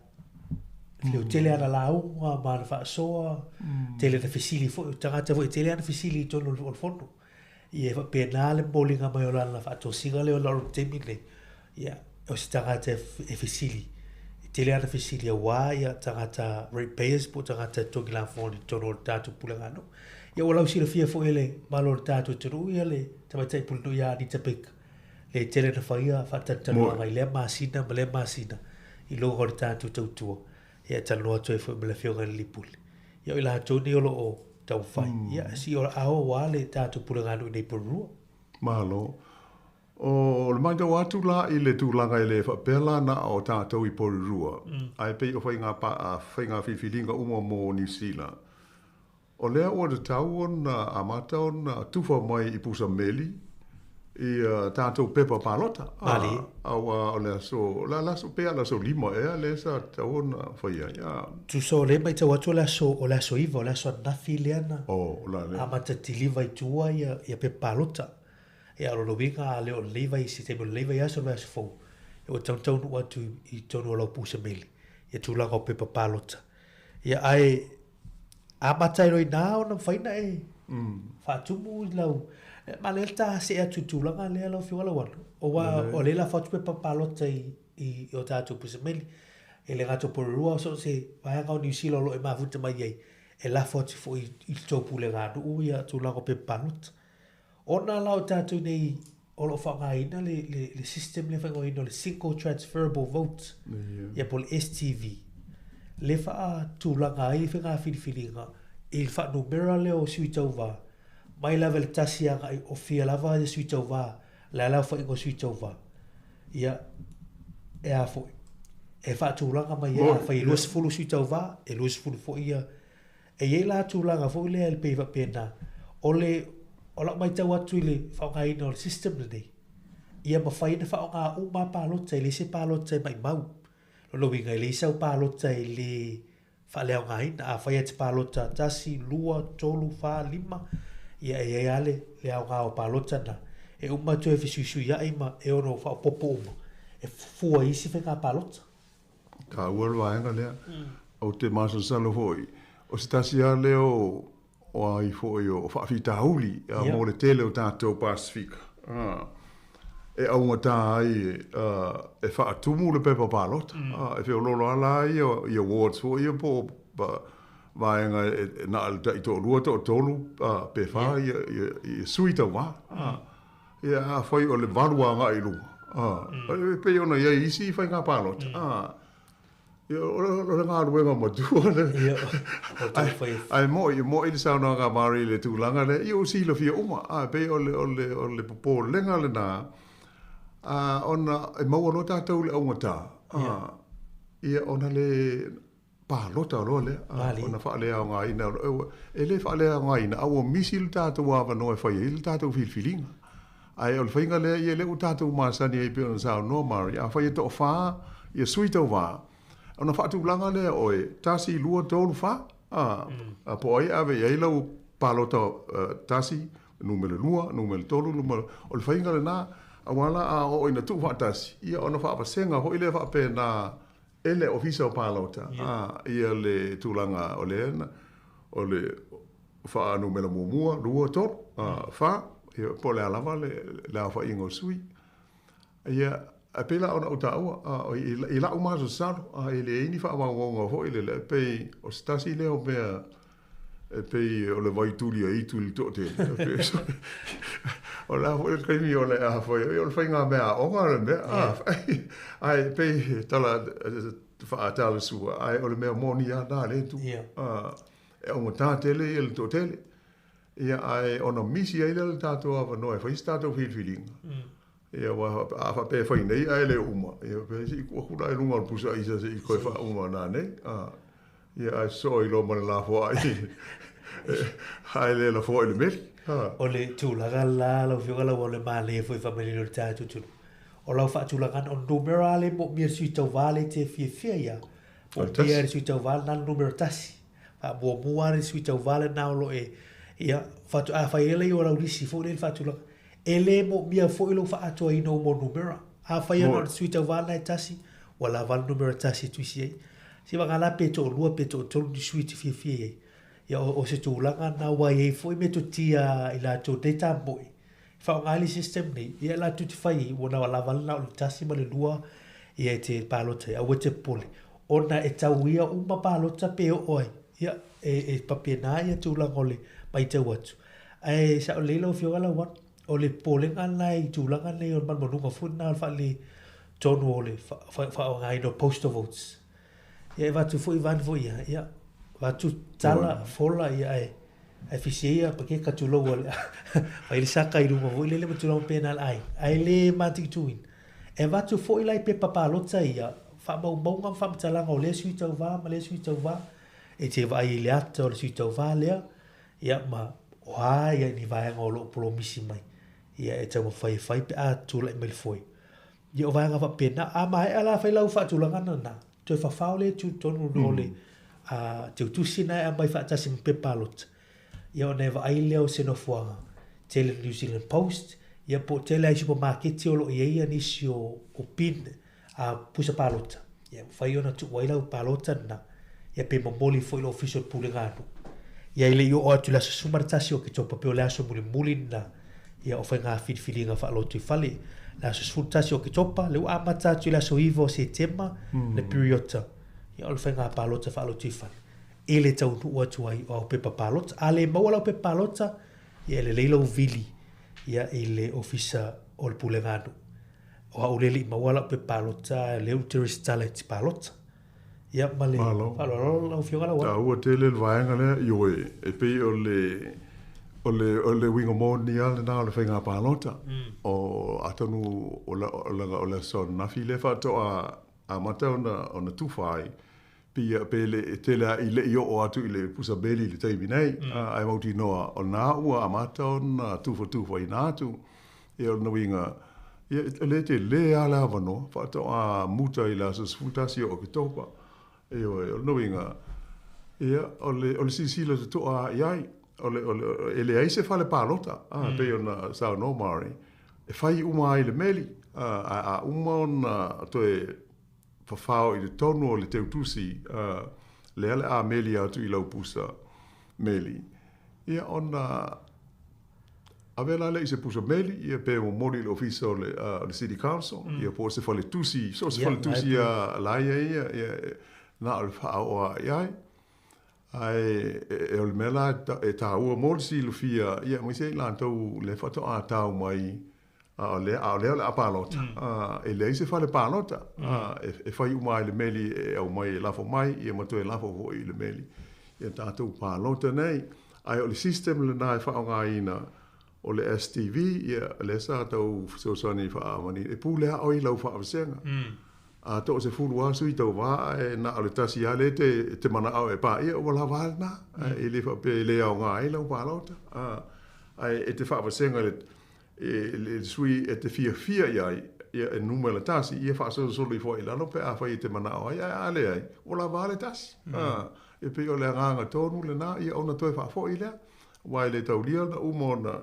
leotele ana lauga ma ana faasoa, tele ana fesili foi, o tagata foi e tele ana fesili i totonu o le fono. Ia e faapena le momoliga mai o lana faatosina lea ona o le taimi lenei, ia, o se tagata e fesili, e tele ana fesili aua ia tagata rate payers po o tagata e totogi lafoga i totonu o le tatou pulega nuu. Ia ua lausilafia foi e le mamalu o le tatou atunuu ia le tamaitai pulenuu ia Anita Baker, le tele na faia faatalatalanoaga i lea masina ma lea masina i luga o le tatou tautua. Ia e talanoa atu ai foi ma le Afioga i le Alii Pule. Ia o i latou nei o lo o taumafai. Ia, sii o aao aua le tatou puleganuu i nei Porirua. Malo. O le matau atu la i le tulaga e le faapea la na o tatou i Porirua, ae pei o faiga faiga filifiliga uma mo Niu Sila. O lea ua tatau ona amata ona tufa mai i pusa meli ia tatou pepa palota. Malie. Aua o le aso, o le aso pea le aso 5 ea lea sa tatau ona fai ai. Tusa o lea e matau atu o le aso, o le aso 9, o le aso ananafi lea na oh, o la lea. Amata deliver i tua ia, ia pepa palota. Ia o lona uiga a le o lenei vai, se taimi o lenei vaiaso o le vaiaso fou, ia ua tauntaunuu atu i totonu o lau pusa meli ia tulaga o pepa palota. Ia ae amata ai loa i ina ona mafai ona e faatumu i lau... Ma lea ta see atu i le tulaga lea lau Afioga Lauano, aua o lea e lafo atu pepa palota i o tatou pusa meli. E le gata o Porirua, o so o se vaega o Niu Sila o lo o e mafuta mai ai, e lafo atu foi i le tou pulega nuu ia tulaga o pepa palota. Ona la o tatou nei o lo o faaaogaina le, le, le system lea faaigoaina o le Single Transferable Vote, ia po o le STV, le faatulaga ai le faiga filifiliga i le faanumera lea o sui tauva, mai lava i le tasi agai o fia lava ia sui tauva, le a le aofaiga o sui tauva. Ia, e a foi, e faatulaga mai ai, afai e 20 sui tauva, e 20 foi ia E i ai la tulaga foi lea e pei faapena, o le, o lau matau atu i le faaaogaina o le system lenei, ia mafai ona faaaoga uma lava palota, e leai se palota e maimau. O lona uiga, e leai sau palota e le faaleaogaina. Afai e te palota tasi, lua, tolu, fa, lima, ia e i ai lava le, le aoga o palota na. E uma toe fesuisuiai ma e ono faaopoopo uma e fua i isi faiga palota. Taua le vaega lea. Ou te masalosalo foi, o se tasi lava lea o, o ai foi o faafitauli mo le tele o tatou Pasefika e augata ai e faatumu le pepa palota. E feoloolo lava la ia, ia wards foi ia po o vaega e na o le taitoalua, toatolu pe fa ia, ia, ia sui tauva. Ia, afai o le valu agai i luga, e pei ona i ai isi faiga palota, ia, o le galuega matua lea. Ae mo'i, mo'i le saunoaga a Mari i le tulaga lea, ia ua silafia uma, e pei o le, o le, o le popolega lena, ona e maua loa tatou i le augata, ia, ona le palota loa lea, ona faaleaogaina, e le faaleaogaina, a ua misi le tatou avanoa e fai ai le tatou filifiliga. Ae o le faiga lea, ia lea ua tatou masani ai pei ona saunoa Mari, afai e toafa ia sui tauva, ona faatulaga lea oe, tasi, lua, tolu, fa, a, po o ai e ave i ai lau palota tasi, numera lua, numera tolu, numera, o le faiga lena, aua la a oo ina tuufaatasi, ia ona faavasega foi lea faapena E le Ofisa o Palota, a, ia le tulaga o lea na, o le faanumera muamua, lua, tolu, a, fa, ia, po o le a lava le, le aofaiga o sui. Ia, ae pei la ona ou taua, a, i, i la'u masalosalo, a, e leai ni faamaumauga foi lele, e pei o se tasi lea o mea E pei o le vai tuli a itu i le toatele. O le a foi le taimi o le a fai ai, o le faiga mea aoga le mea. Ae pei he tala faatalasua, ae o le mea moni lava na le itu. E augata tele ia le toatele. Ia, ae ona misi ai lea o le tatou avanoa e fai se tatou filifiliga. Ia, aua a faapea e fai nei ae le uma, ia, pe se i tuu atu la i luga o le pusa aisa se i toe faauma nanei. Ia, ae sosoo ai loa ma le lafoai, ae le lafoai i le meli. O le tulaga la lau Afioga lau o le male foi faamalele o le tatou atunuu. O lau faatulagaga, o le numera lea e moomia e le sui tauva lea e te fiafia ia. Moomia e le sui tauva lena le numera tasi. Faamuamua lava le sui tauva lena o lo o e, ia, faatoa fai ai lea o lau lisi foi lea i le faatulaga. E le moomia foi lou faaatoaina uma o numera. Afai lava na o le sui tauva lena e tasi, ua lava le numera tasi e tuisi ai. Seiavagana la pe toalua pe toatolu ni sui e te fiafia i ai. Ia, o, o se tulaga lena aua e i ai foi metotia a i latou nei tamoe e faaaoga ai le system nei, ia latou te fai ai, ua na lava lena o le tasi ma le lua ia e te palota ai. Aua e te popole, ona e tau ia uma palota pe oo ai. Ia, e, e papena ia tulaga o le matau atu. Ae sao lelei lau Afioga Lauano, o le popolega lena i tulaga nei o le manumanuga foi lena o le faaletonu o le faaaogaina o postal votes. Ia e avatu foi vane foi ia, ia avatu tala, fola, ia ae ae fisi ai ia pakeka tulou a le fai le saka i luga foi lele ma tulaga faapena le aiga, ae le mataituina. E avatu foi la i pepa palota ia, faamaumauga ma faamatalaga o lea sui tauva ma lea sui tauva, e te vaai i le ata o le sui tauva lea, Ia ma o a ia ni vaega o lo o polomisi mai, ia e taumafai e fai pe a tulai mai le foe. Ia o vaega faapena, a maea la fai lau faatulaga lena, toe fafao lea i totonu o le teutusi lena e aumai faatasi ma pepa palota, ia ona e vaai lea o se nofoaga tele New Zealand Post, ia po o tele lava i supamaketi o lo o i ai nisi o bin a pusa palota, ia e mafai ona tuu ai lau palota lena, ia pe momoli foi i le ofisa o le pulega a nuu. Ia e le i oo atu i le aso 11 o Oketopa pei o le aso mulimuli lena ia o faiga filifiliga faalotoifale. Le aso 11 o Oketopa, lea ua amata atu i le aso 9 o Setema le piriota ia o le faiga palota faalotoifale e le taunuu atu ai o au pepa palota. A le maua lau pepa palota, ia e lelei lou vili ia i le ofisa o le pulega a nuu. O au lea e le i maua lau pepa palota ae o lea ou te resitala i te palota. Ia ma le faaaloalo lau Afioga Lauano. Taua tele le vaega lea, ioe, e pei o le, o le, o le uiga moni lava lena o le faiga palota. O, atonu o le, o le aso ananafi lea faatoa amata ona, ona tufa ai, pei, pe le, e tele lava i le i oo atu i le pusa meli i le taimi nei, ae mautinoa o lena ua amata ona tufatufaina atu. Ia, o lona uiga, ia, o lea e tele lava le avanoa faatoa muta i le aso 11 o Oketopa. Ioe, o lona uiga, ia, o le, o le silasila totoa i ai, o le, o le, e leai se fale palota, a, pei ona saunoa Murray, e fai uma ai le meli, a, a, a uma ona toe fafao i totonu o le teutusi, a, lea le a meli atu i lau pusa meli, ia, ona ave la lea i se pusa meli, ia pe momoli i le ofisa o le, o le City Council, ia po o se faletusi, so o se faletusi a la ia ia, ia, na o le faaoo lava i ai. Ae e, o le mea la e taua mo le silafia, ia aemaise ai latou lea faatoa tau mai, a o lea, a o lea o le a palota, a, e leai se fale palota, a, e, e fai uma ai le meli e aumai e lafo mai, ia ma toe lafo foi i le meli. Ia tatou palota nei. Ae o le system lena e faaaogaina o le STV, ia, lea sa tau fesoasoani faamanino, e pule lava oe i lau faavasega. A toasefulu lava sui tauva ae na o le tasi lava lea e te manao e paia, ua lava a lena. E le faapea e le aoga ai lau palota. Ae e te faavasega i le le sui e te fiafia i ai, ia e numera tasi, ia faasolosolo ifo ai i lalo pe afai e te manao ai, ae a leai, ua lava a le tasi. E pei o le agaga tonu lena, ia ona toe faafoi lea, aua e le taulia ona uma ona,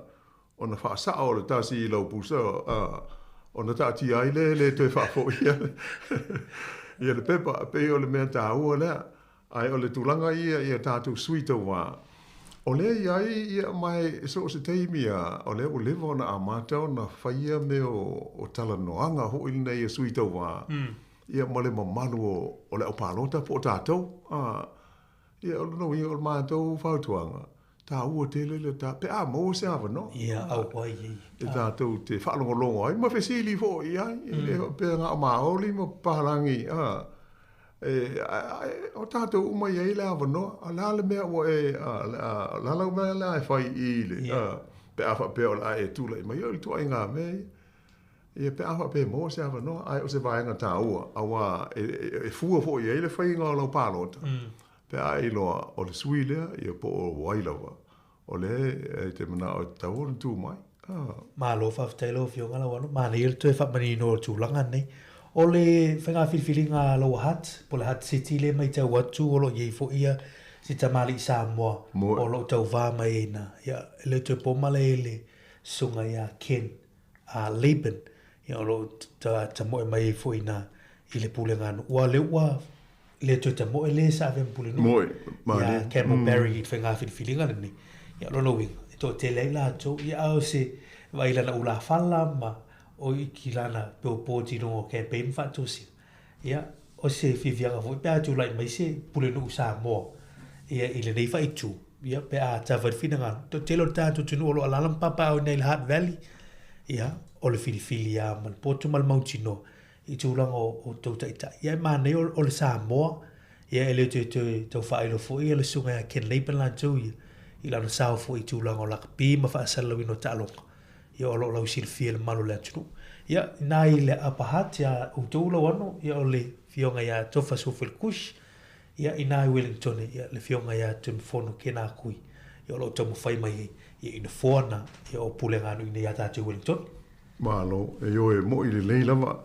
ona faasao o le tasi i lau pusa, ona taatia ai lea e le toe faafoi ia le pepa. E pei o le mea taua lea. Ae o le tulaga ia i a tatou sui tauva, o lea e i ai ia ma e so o se taimi lava, o lea ua leva ona amata ona faia mea o talanoaga foi lenei a sui tauva, ia ma le mamalu o le aupalota po o tatou. Ia o lona uiga o le matou fautuaga, taua tele le ta, pe a maua se avanoa. Ia, auai ai. E tatou te faalogologo ai ma fesili foi i ai, e le faapea na o Maoli ma Papalagi, a, e, o tatou uma e i ai le avanoa, a o le a le mea ua e, a, o le a lau mea lea e fai i le, a, pe a faapea o le a e tulai mai, o le ituaiga mea ia. Ia, pe a faapea e maua se avanoa, ae o se vaega taua, aua e fua foi i ai le faiga o lau palota. Pe a e iloa o le sui lea, ia po o ai lava, o lea e te manao e tatau ona tu mai. Ah. Malo faafetai lau Afioga Lauano, manaia le toe faamanino o le tulaga lenei. O le faiga filifiliga a Lower Hutt, po o le Hutt City lea e matau atu o lo o i ai foi ia si tamalii Samoa o lo o tauva mai ai i ina. Ia, e le toe po malae i le susuga ia Ken Laban, ia o lo o tamoe mai ai foi i ina i le pulega a nuu. Aua o lea ua le toe tamoe le sa avea ma pulenuu. Moe, malie. Ia Campbell Barry i le faiga filifiliga lenei. Ia o lona uiga, e toatele ai latou, ia a o se vaai i lana ulafala ma o iki lana billboards i luga o campaign ma faatosina. Ia, o se fiafiaga foi pe a tulai mai se pulenuu Samoa ia i lenei faaitu, ia pe a tava i le finagalo. Toatele o le tatou atunuu o lo o alaala ma papaaao i inei i le Hutt Valley, ia, o le filifili lava ma le poto ma le mautinoa i tulaga o outou taitai. Ia e manaia o le Samoa, ia e le toe toe tau faailo foi ia le susuga ia Ken Laban latou ia, i lana sao foi i tulaga o lakapi ma faasalalauina o taaloga, ia o lo o lausilafia e le mamalu o le atunuu. Ia, ina i le Upper Hutt ia outou Lauano, ia o le afioga ia Tofa Suafeli Kush, ia ina i Wellingtone, ia le afioga ia Tuimafono Kena Kui, ia o lo o taumafai mai ai, ia i nofoa na, ia o Puleganui nei ia tātou i Wellingtone. Malo, e ioe moʻi lelei lava,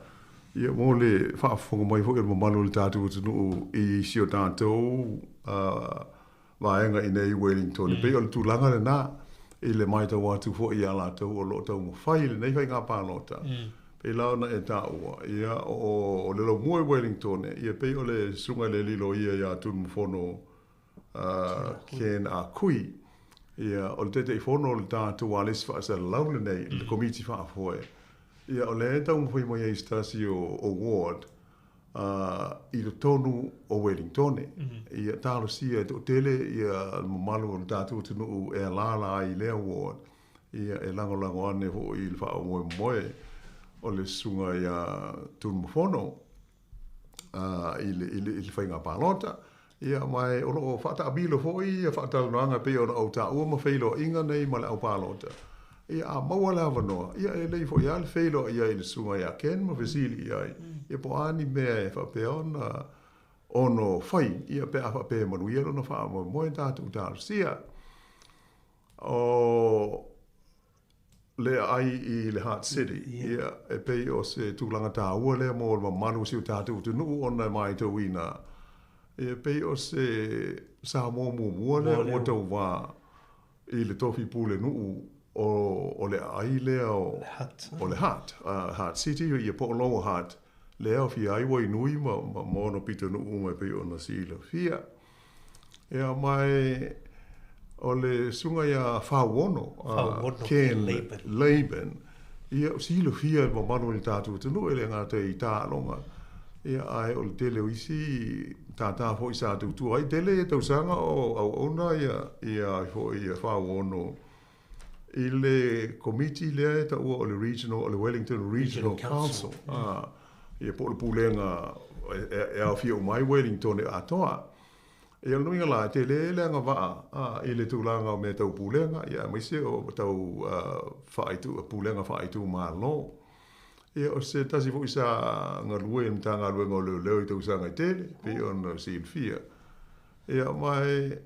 ia mo le faafofoga mai foi o le mamalu o le tatou atunuu i si o tatou vaega i inei i Wellington. E pei o le tulaga lena i le matau atu foi ia latou o lo o taumafai i lenei faiga palota. Pei la ona e taua, ia o le laumua i Wellington, ia pei o le susuga i le alii loia ia Tunumafono Ken Ah Kui, ia, o le Taitaifono o le tatou Alesi Faasalalau lenei, le Komiti Faafoe, ia, o lea e taumafai mai ai i se tasi o ward i totonu o Welingtone. Ia, talosia e toatele ia le mamalu o le tatou atunuu e alaala ai i lea ward, ia, e lagolago ane foi i le faamoemoe o le susuga ia Tunumafono. i le, i le, i le faiga palota. Ia, ma e, o lo o faataamilo foi ia faatalanoaga e pei ona ou taua ma feiloaiga nei ma le au palota. Ia, a maua le avanoa, ia e lelei foi lava le feiloai ai i le susuga ia Ken ma fesili i ai, ia po o a ni mea e faapea ona ono fai, ia pe a faapea e manuia lona faamoemoe tatou talosia. O le aai i le Hutt City, ia, e pei o se tulaga taua lea mo le mamalu o si o tatou atunuu ona e matauina, e pei o se Samoa muamua lea ua tauva i le tofi pulenuu o le aai lea o le Hutt, Hutt City, ia po o Lower Hutt, lea e aofia ai Wainui ma ona pitonuu uma e pei ona silafia. Ia, ma e, o le susuga ia Fauono, Ken Laban, ia, o silafia e le mamalu o le tatou atunuu, e le gata i taaloga, ia, ae o le tele o isi tātā foi sa tautua ai. Tele ia tausaga o auauna ia, ia ai foi ia Fauono i le komiti lea e taua o le Regional, o le Wellington Regional Council, ia po o le pulega e aofia uma ai Wellington e atoa. Ia o le nuiga la, e tele le agavaa i le tulaga o mea tau pulega, ia aemaise o tau faaitu, pulega faaitumalo. Ia o se tasi foi sa galue i le Matagaluega o Leoleo i tausaga e tele, pei ona silafia. Ia ma e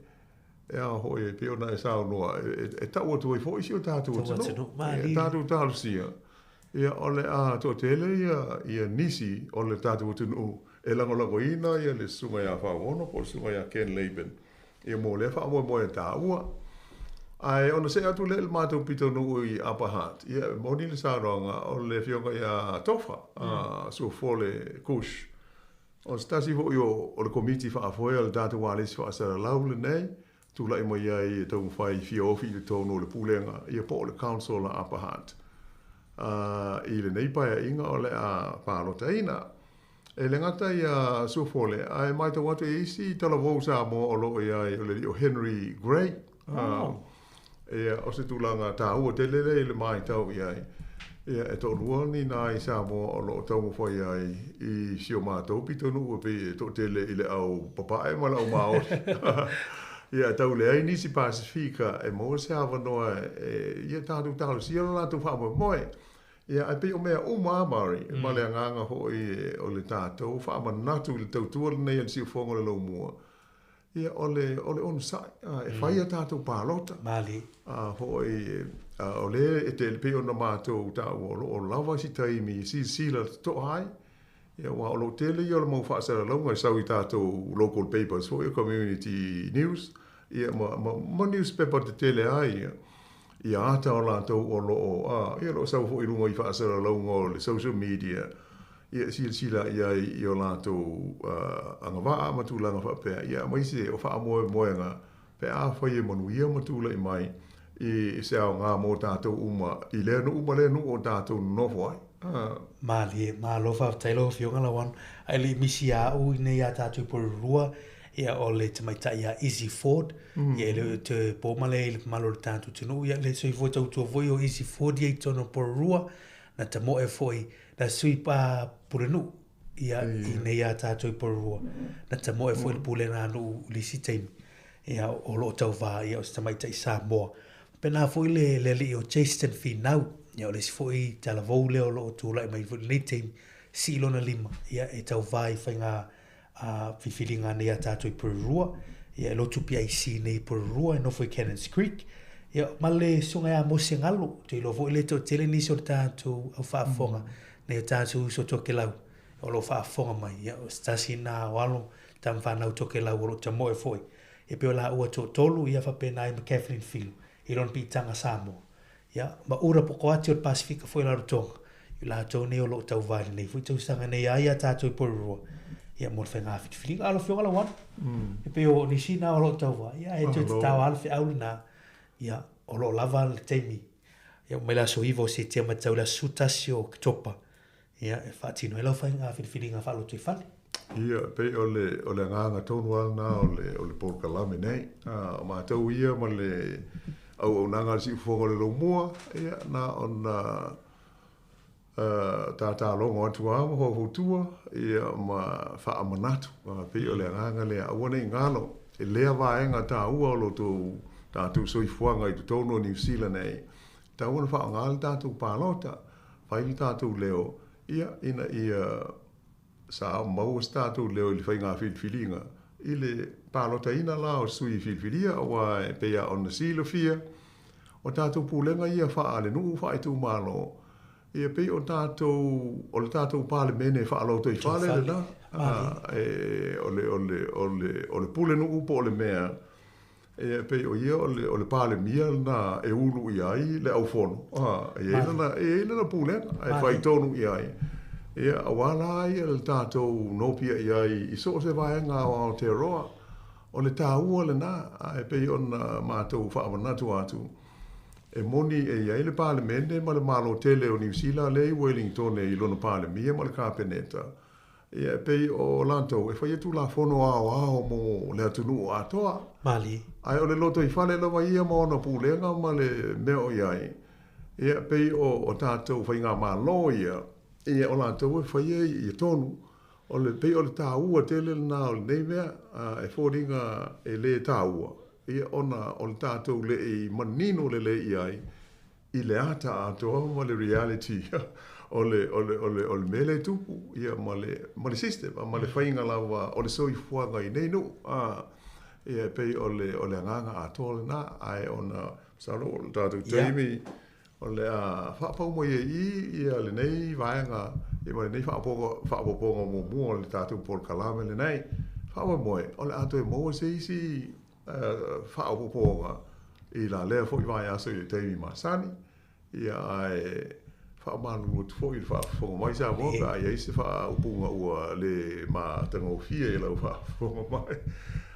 E ao foi e pei ona e saunoa, e tau atu ai foi si o tatou atunuu, e tatou talosia, ia o le a toatele ia, ia nisi o le tatou atunuu e lagolagoina ia le susuga ia Fauono po o le susuga ia Ken Laban, ia mo lea faamoemoe taua. Ae ona see atu lea i le matou pitonuu i Upper Hutt, ia e moni le saunoaga o le afioga ia Tofa, Suafole Kush, O se tasi foi o le Komiti Faafoe a le tatou Alesi Faasalalau lenei, tulai mai ai e taumafai fia ofi i totonu o le Pulega, ia po o le Council a Upper Hutt i lenei paeaiga o le a palotaina. E le gata ia Suafole, ae matau atu e isi talavou Samoa o lo o i ai o le alii o Henry Gray. Ia, o se tulaga taua tele lea i le matau i ai, ia, e toalua ni nai Samoa o lo o taumafai ai i si o matou pitonuu e pei e toatele i le au papae ma le au Māori. Ia, e tau leai nisi Pasifika e maua se avanoa e, ia, tatou talosia lo latou faamoemoe. Ia, ae pei o mea uma a Murray, ma le agaga foi o le tatou faamanatu i le tautua lenei a le Siufofoga o le Laumua. Ia, o le, o le onosai, a, e fai a tatou palota. Malie. A, hoi, a, o lea e te pei ona matou taua o lo o lava si taimi e silasila totoa ai, ia, aua o lo o tele ia o le mau faasalalauga e sau i tatou local papers foi, community news, ia, ma, ma, ma newspaper tetele lava ia, ia ata o latou o lo o, a, ia, o lo o sau foi i luga i faasalalauga o le social media, ia silasila i ai i o latou agavaa ma tulaga faapea, ia aemaise o faamoemoega pe afai e manuia ma tulai mai i se aoga mo tatou uma i lea nuu ma lea nuu o tatou nonofo ai. Malie, malo faafetai lau Afioga Lauano. Ae le i misi ia au i nei ia tatou i Porirua, ia o le tamaitai ia Izzy Ford, ia e le o te po male i le mamalu o le tatou atunuu, ia le soifua tautua foi o Izzy Ford ia i totonu o Porirua, na tamoe foi Na sui pa Pulenuu ia i nei a tatou i Porirua. Na tamoe foi le pulega a nuu i le isi taimi. Ia o loo tauva ia o se tamaitai Samoa. Faapena foi le le alii o Jayston Finau, ia o le isi foi talavou lea o loo tulai mai foi i lenei taimi, sii lona lima ia e tauva i faiga a filifiliga nei a tatou i Porirua, ia e lotu PIC nei i Porirua e nofo i Cannons Creek, ia ma le susuga ia Mose Galo, ou te iloa foi le toatele nisi o le tatou au faafofoga nei o tatou uso Tokelau o lo o faafofoga mai, ia o se tasi na o alo tama fanau Tokelau o lo o tamoe foi, ia pei o laua toatolu ia faapena ai ma Kathleen Filo i lona piitaga Samoa. Ia, ma ura pokoati o le Pasifika foi i Rarotonga, i latou nei o lo o tauva i lenei foi tausaga nei a ia tatou i Porirua, ia mo le faiga filifiliga. A lau Afioga Lauano, e pei o nisi na o lo o tauva, ia e toe tatao lava le feau lena, ia, o lo o lava le taimi, ia mai le aso 9 o Setema tau le aso 11 o Oketopa, Ia, e faatino ai lau faiga filifiliga faalotoifale. Ia, e pei o le, o le agaga tonu lava lena o le, o le polokalame nei. A, o matou ia ma le auaunaga a le Siufofoga o le Lomua, ia, na ona tatalogo atu lava ma faufautua, ia, ma faamanatu. A, pei o le agaga lea, aua ne i galo i lea vaega taua o lo outou tatou soifuaga i totonu o Niu Sila nei, tatau ona faaaoga le tatou palota. Fai le tatou leo, ia, ina ia sa maua se tatou leo i le faiga filifiliga, i le palotaina la o sui filifilia, aua e pei lava ona silafia, o tatou pulega ia faale-nuu, faaitumalo, ia pei o tatou, o le tatou Palemene faalotoifale lena, e, o le, o le, o le, o le pulenuu po o le mea, E pei o ia o le, o le Palemia lena e ulu i ai le aufono, a, e i ai lana, e i ai lana pulega e fai tonu i ai. Ia, aua la ia le tatou nopia i ai i so o se vaega o Aotearoa, o le taua lena, a e pei ona matou faamanatu atu, e moni e i ai le Palemene ma le Malo tele o Niu Sila lea i Wellingtone i lona Palemia ma le Kapeneta, Ia, e pei o latou e faia Tulafono aoao mo le atunuu atoa. Malie. Ae o le lotoifale lava ia ma ona pulega ma le mea o i ai, ia, e pei o, o tatou faigamalo ia, ia, o latou e faia ia tonu. O le, pei o le taua tele lena o lenei mea, a, e foliga e le taua, ia, ona o le tatou le i manino lelei i ai, i le ata atoa ma le reality o le, o le, o le, o le mea lea e tupu, ia, ma le, ma le system, ma le faiga lava o le soifuaga i nei nuu, a, ia, e pei o le, o le agaga atoa lena, ae ona, masalo o le tatou taimi, o le a faapau mai ai i i, ia, lenei vaega, ia, ma lenei faaopoopoga muamua o le tatou polokalame lenei. Faamoemoe, o le a toe maua se isi faaopoopoga i la lea foi vaiaso i le taimi masani, ia ae faamalulu atu foi i le faafofoga mai Samoa pe a i ai se faaupuga ua le matagofie i lau faafofoga mai.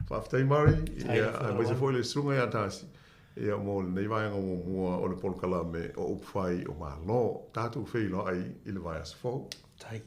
Faafetai Murray, ia aemaise foi le susuga ia Tasi, ia mo lenei vaega muamua o le polokalame o Upufai o Malo. Tatou feiloai i le vaiaso fou. Tai.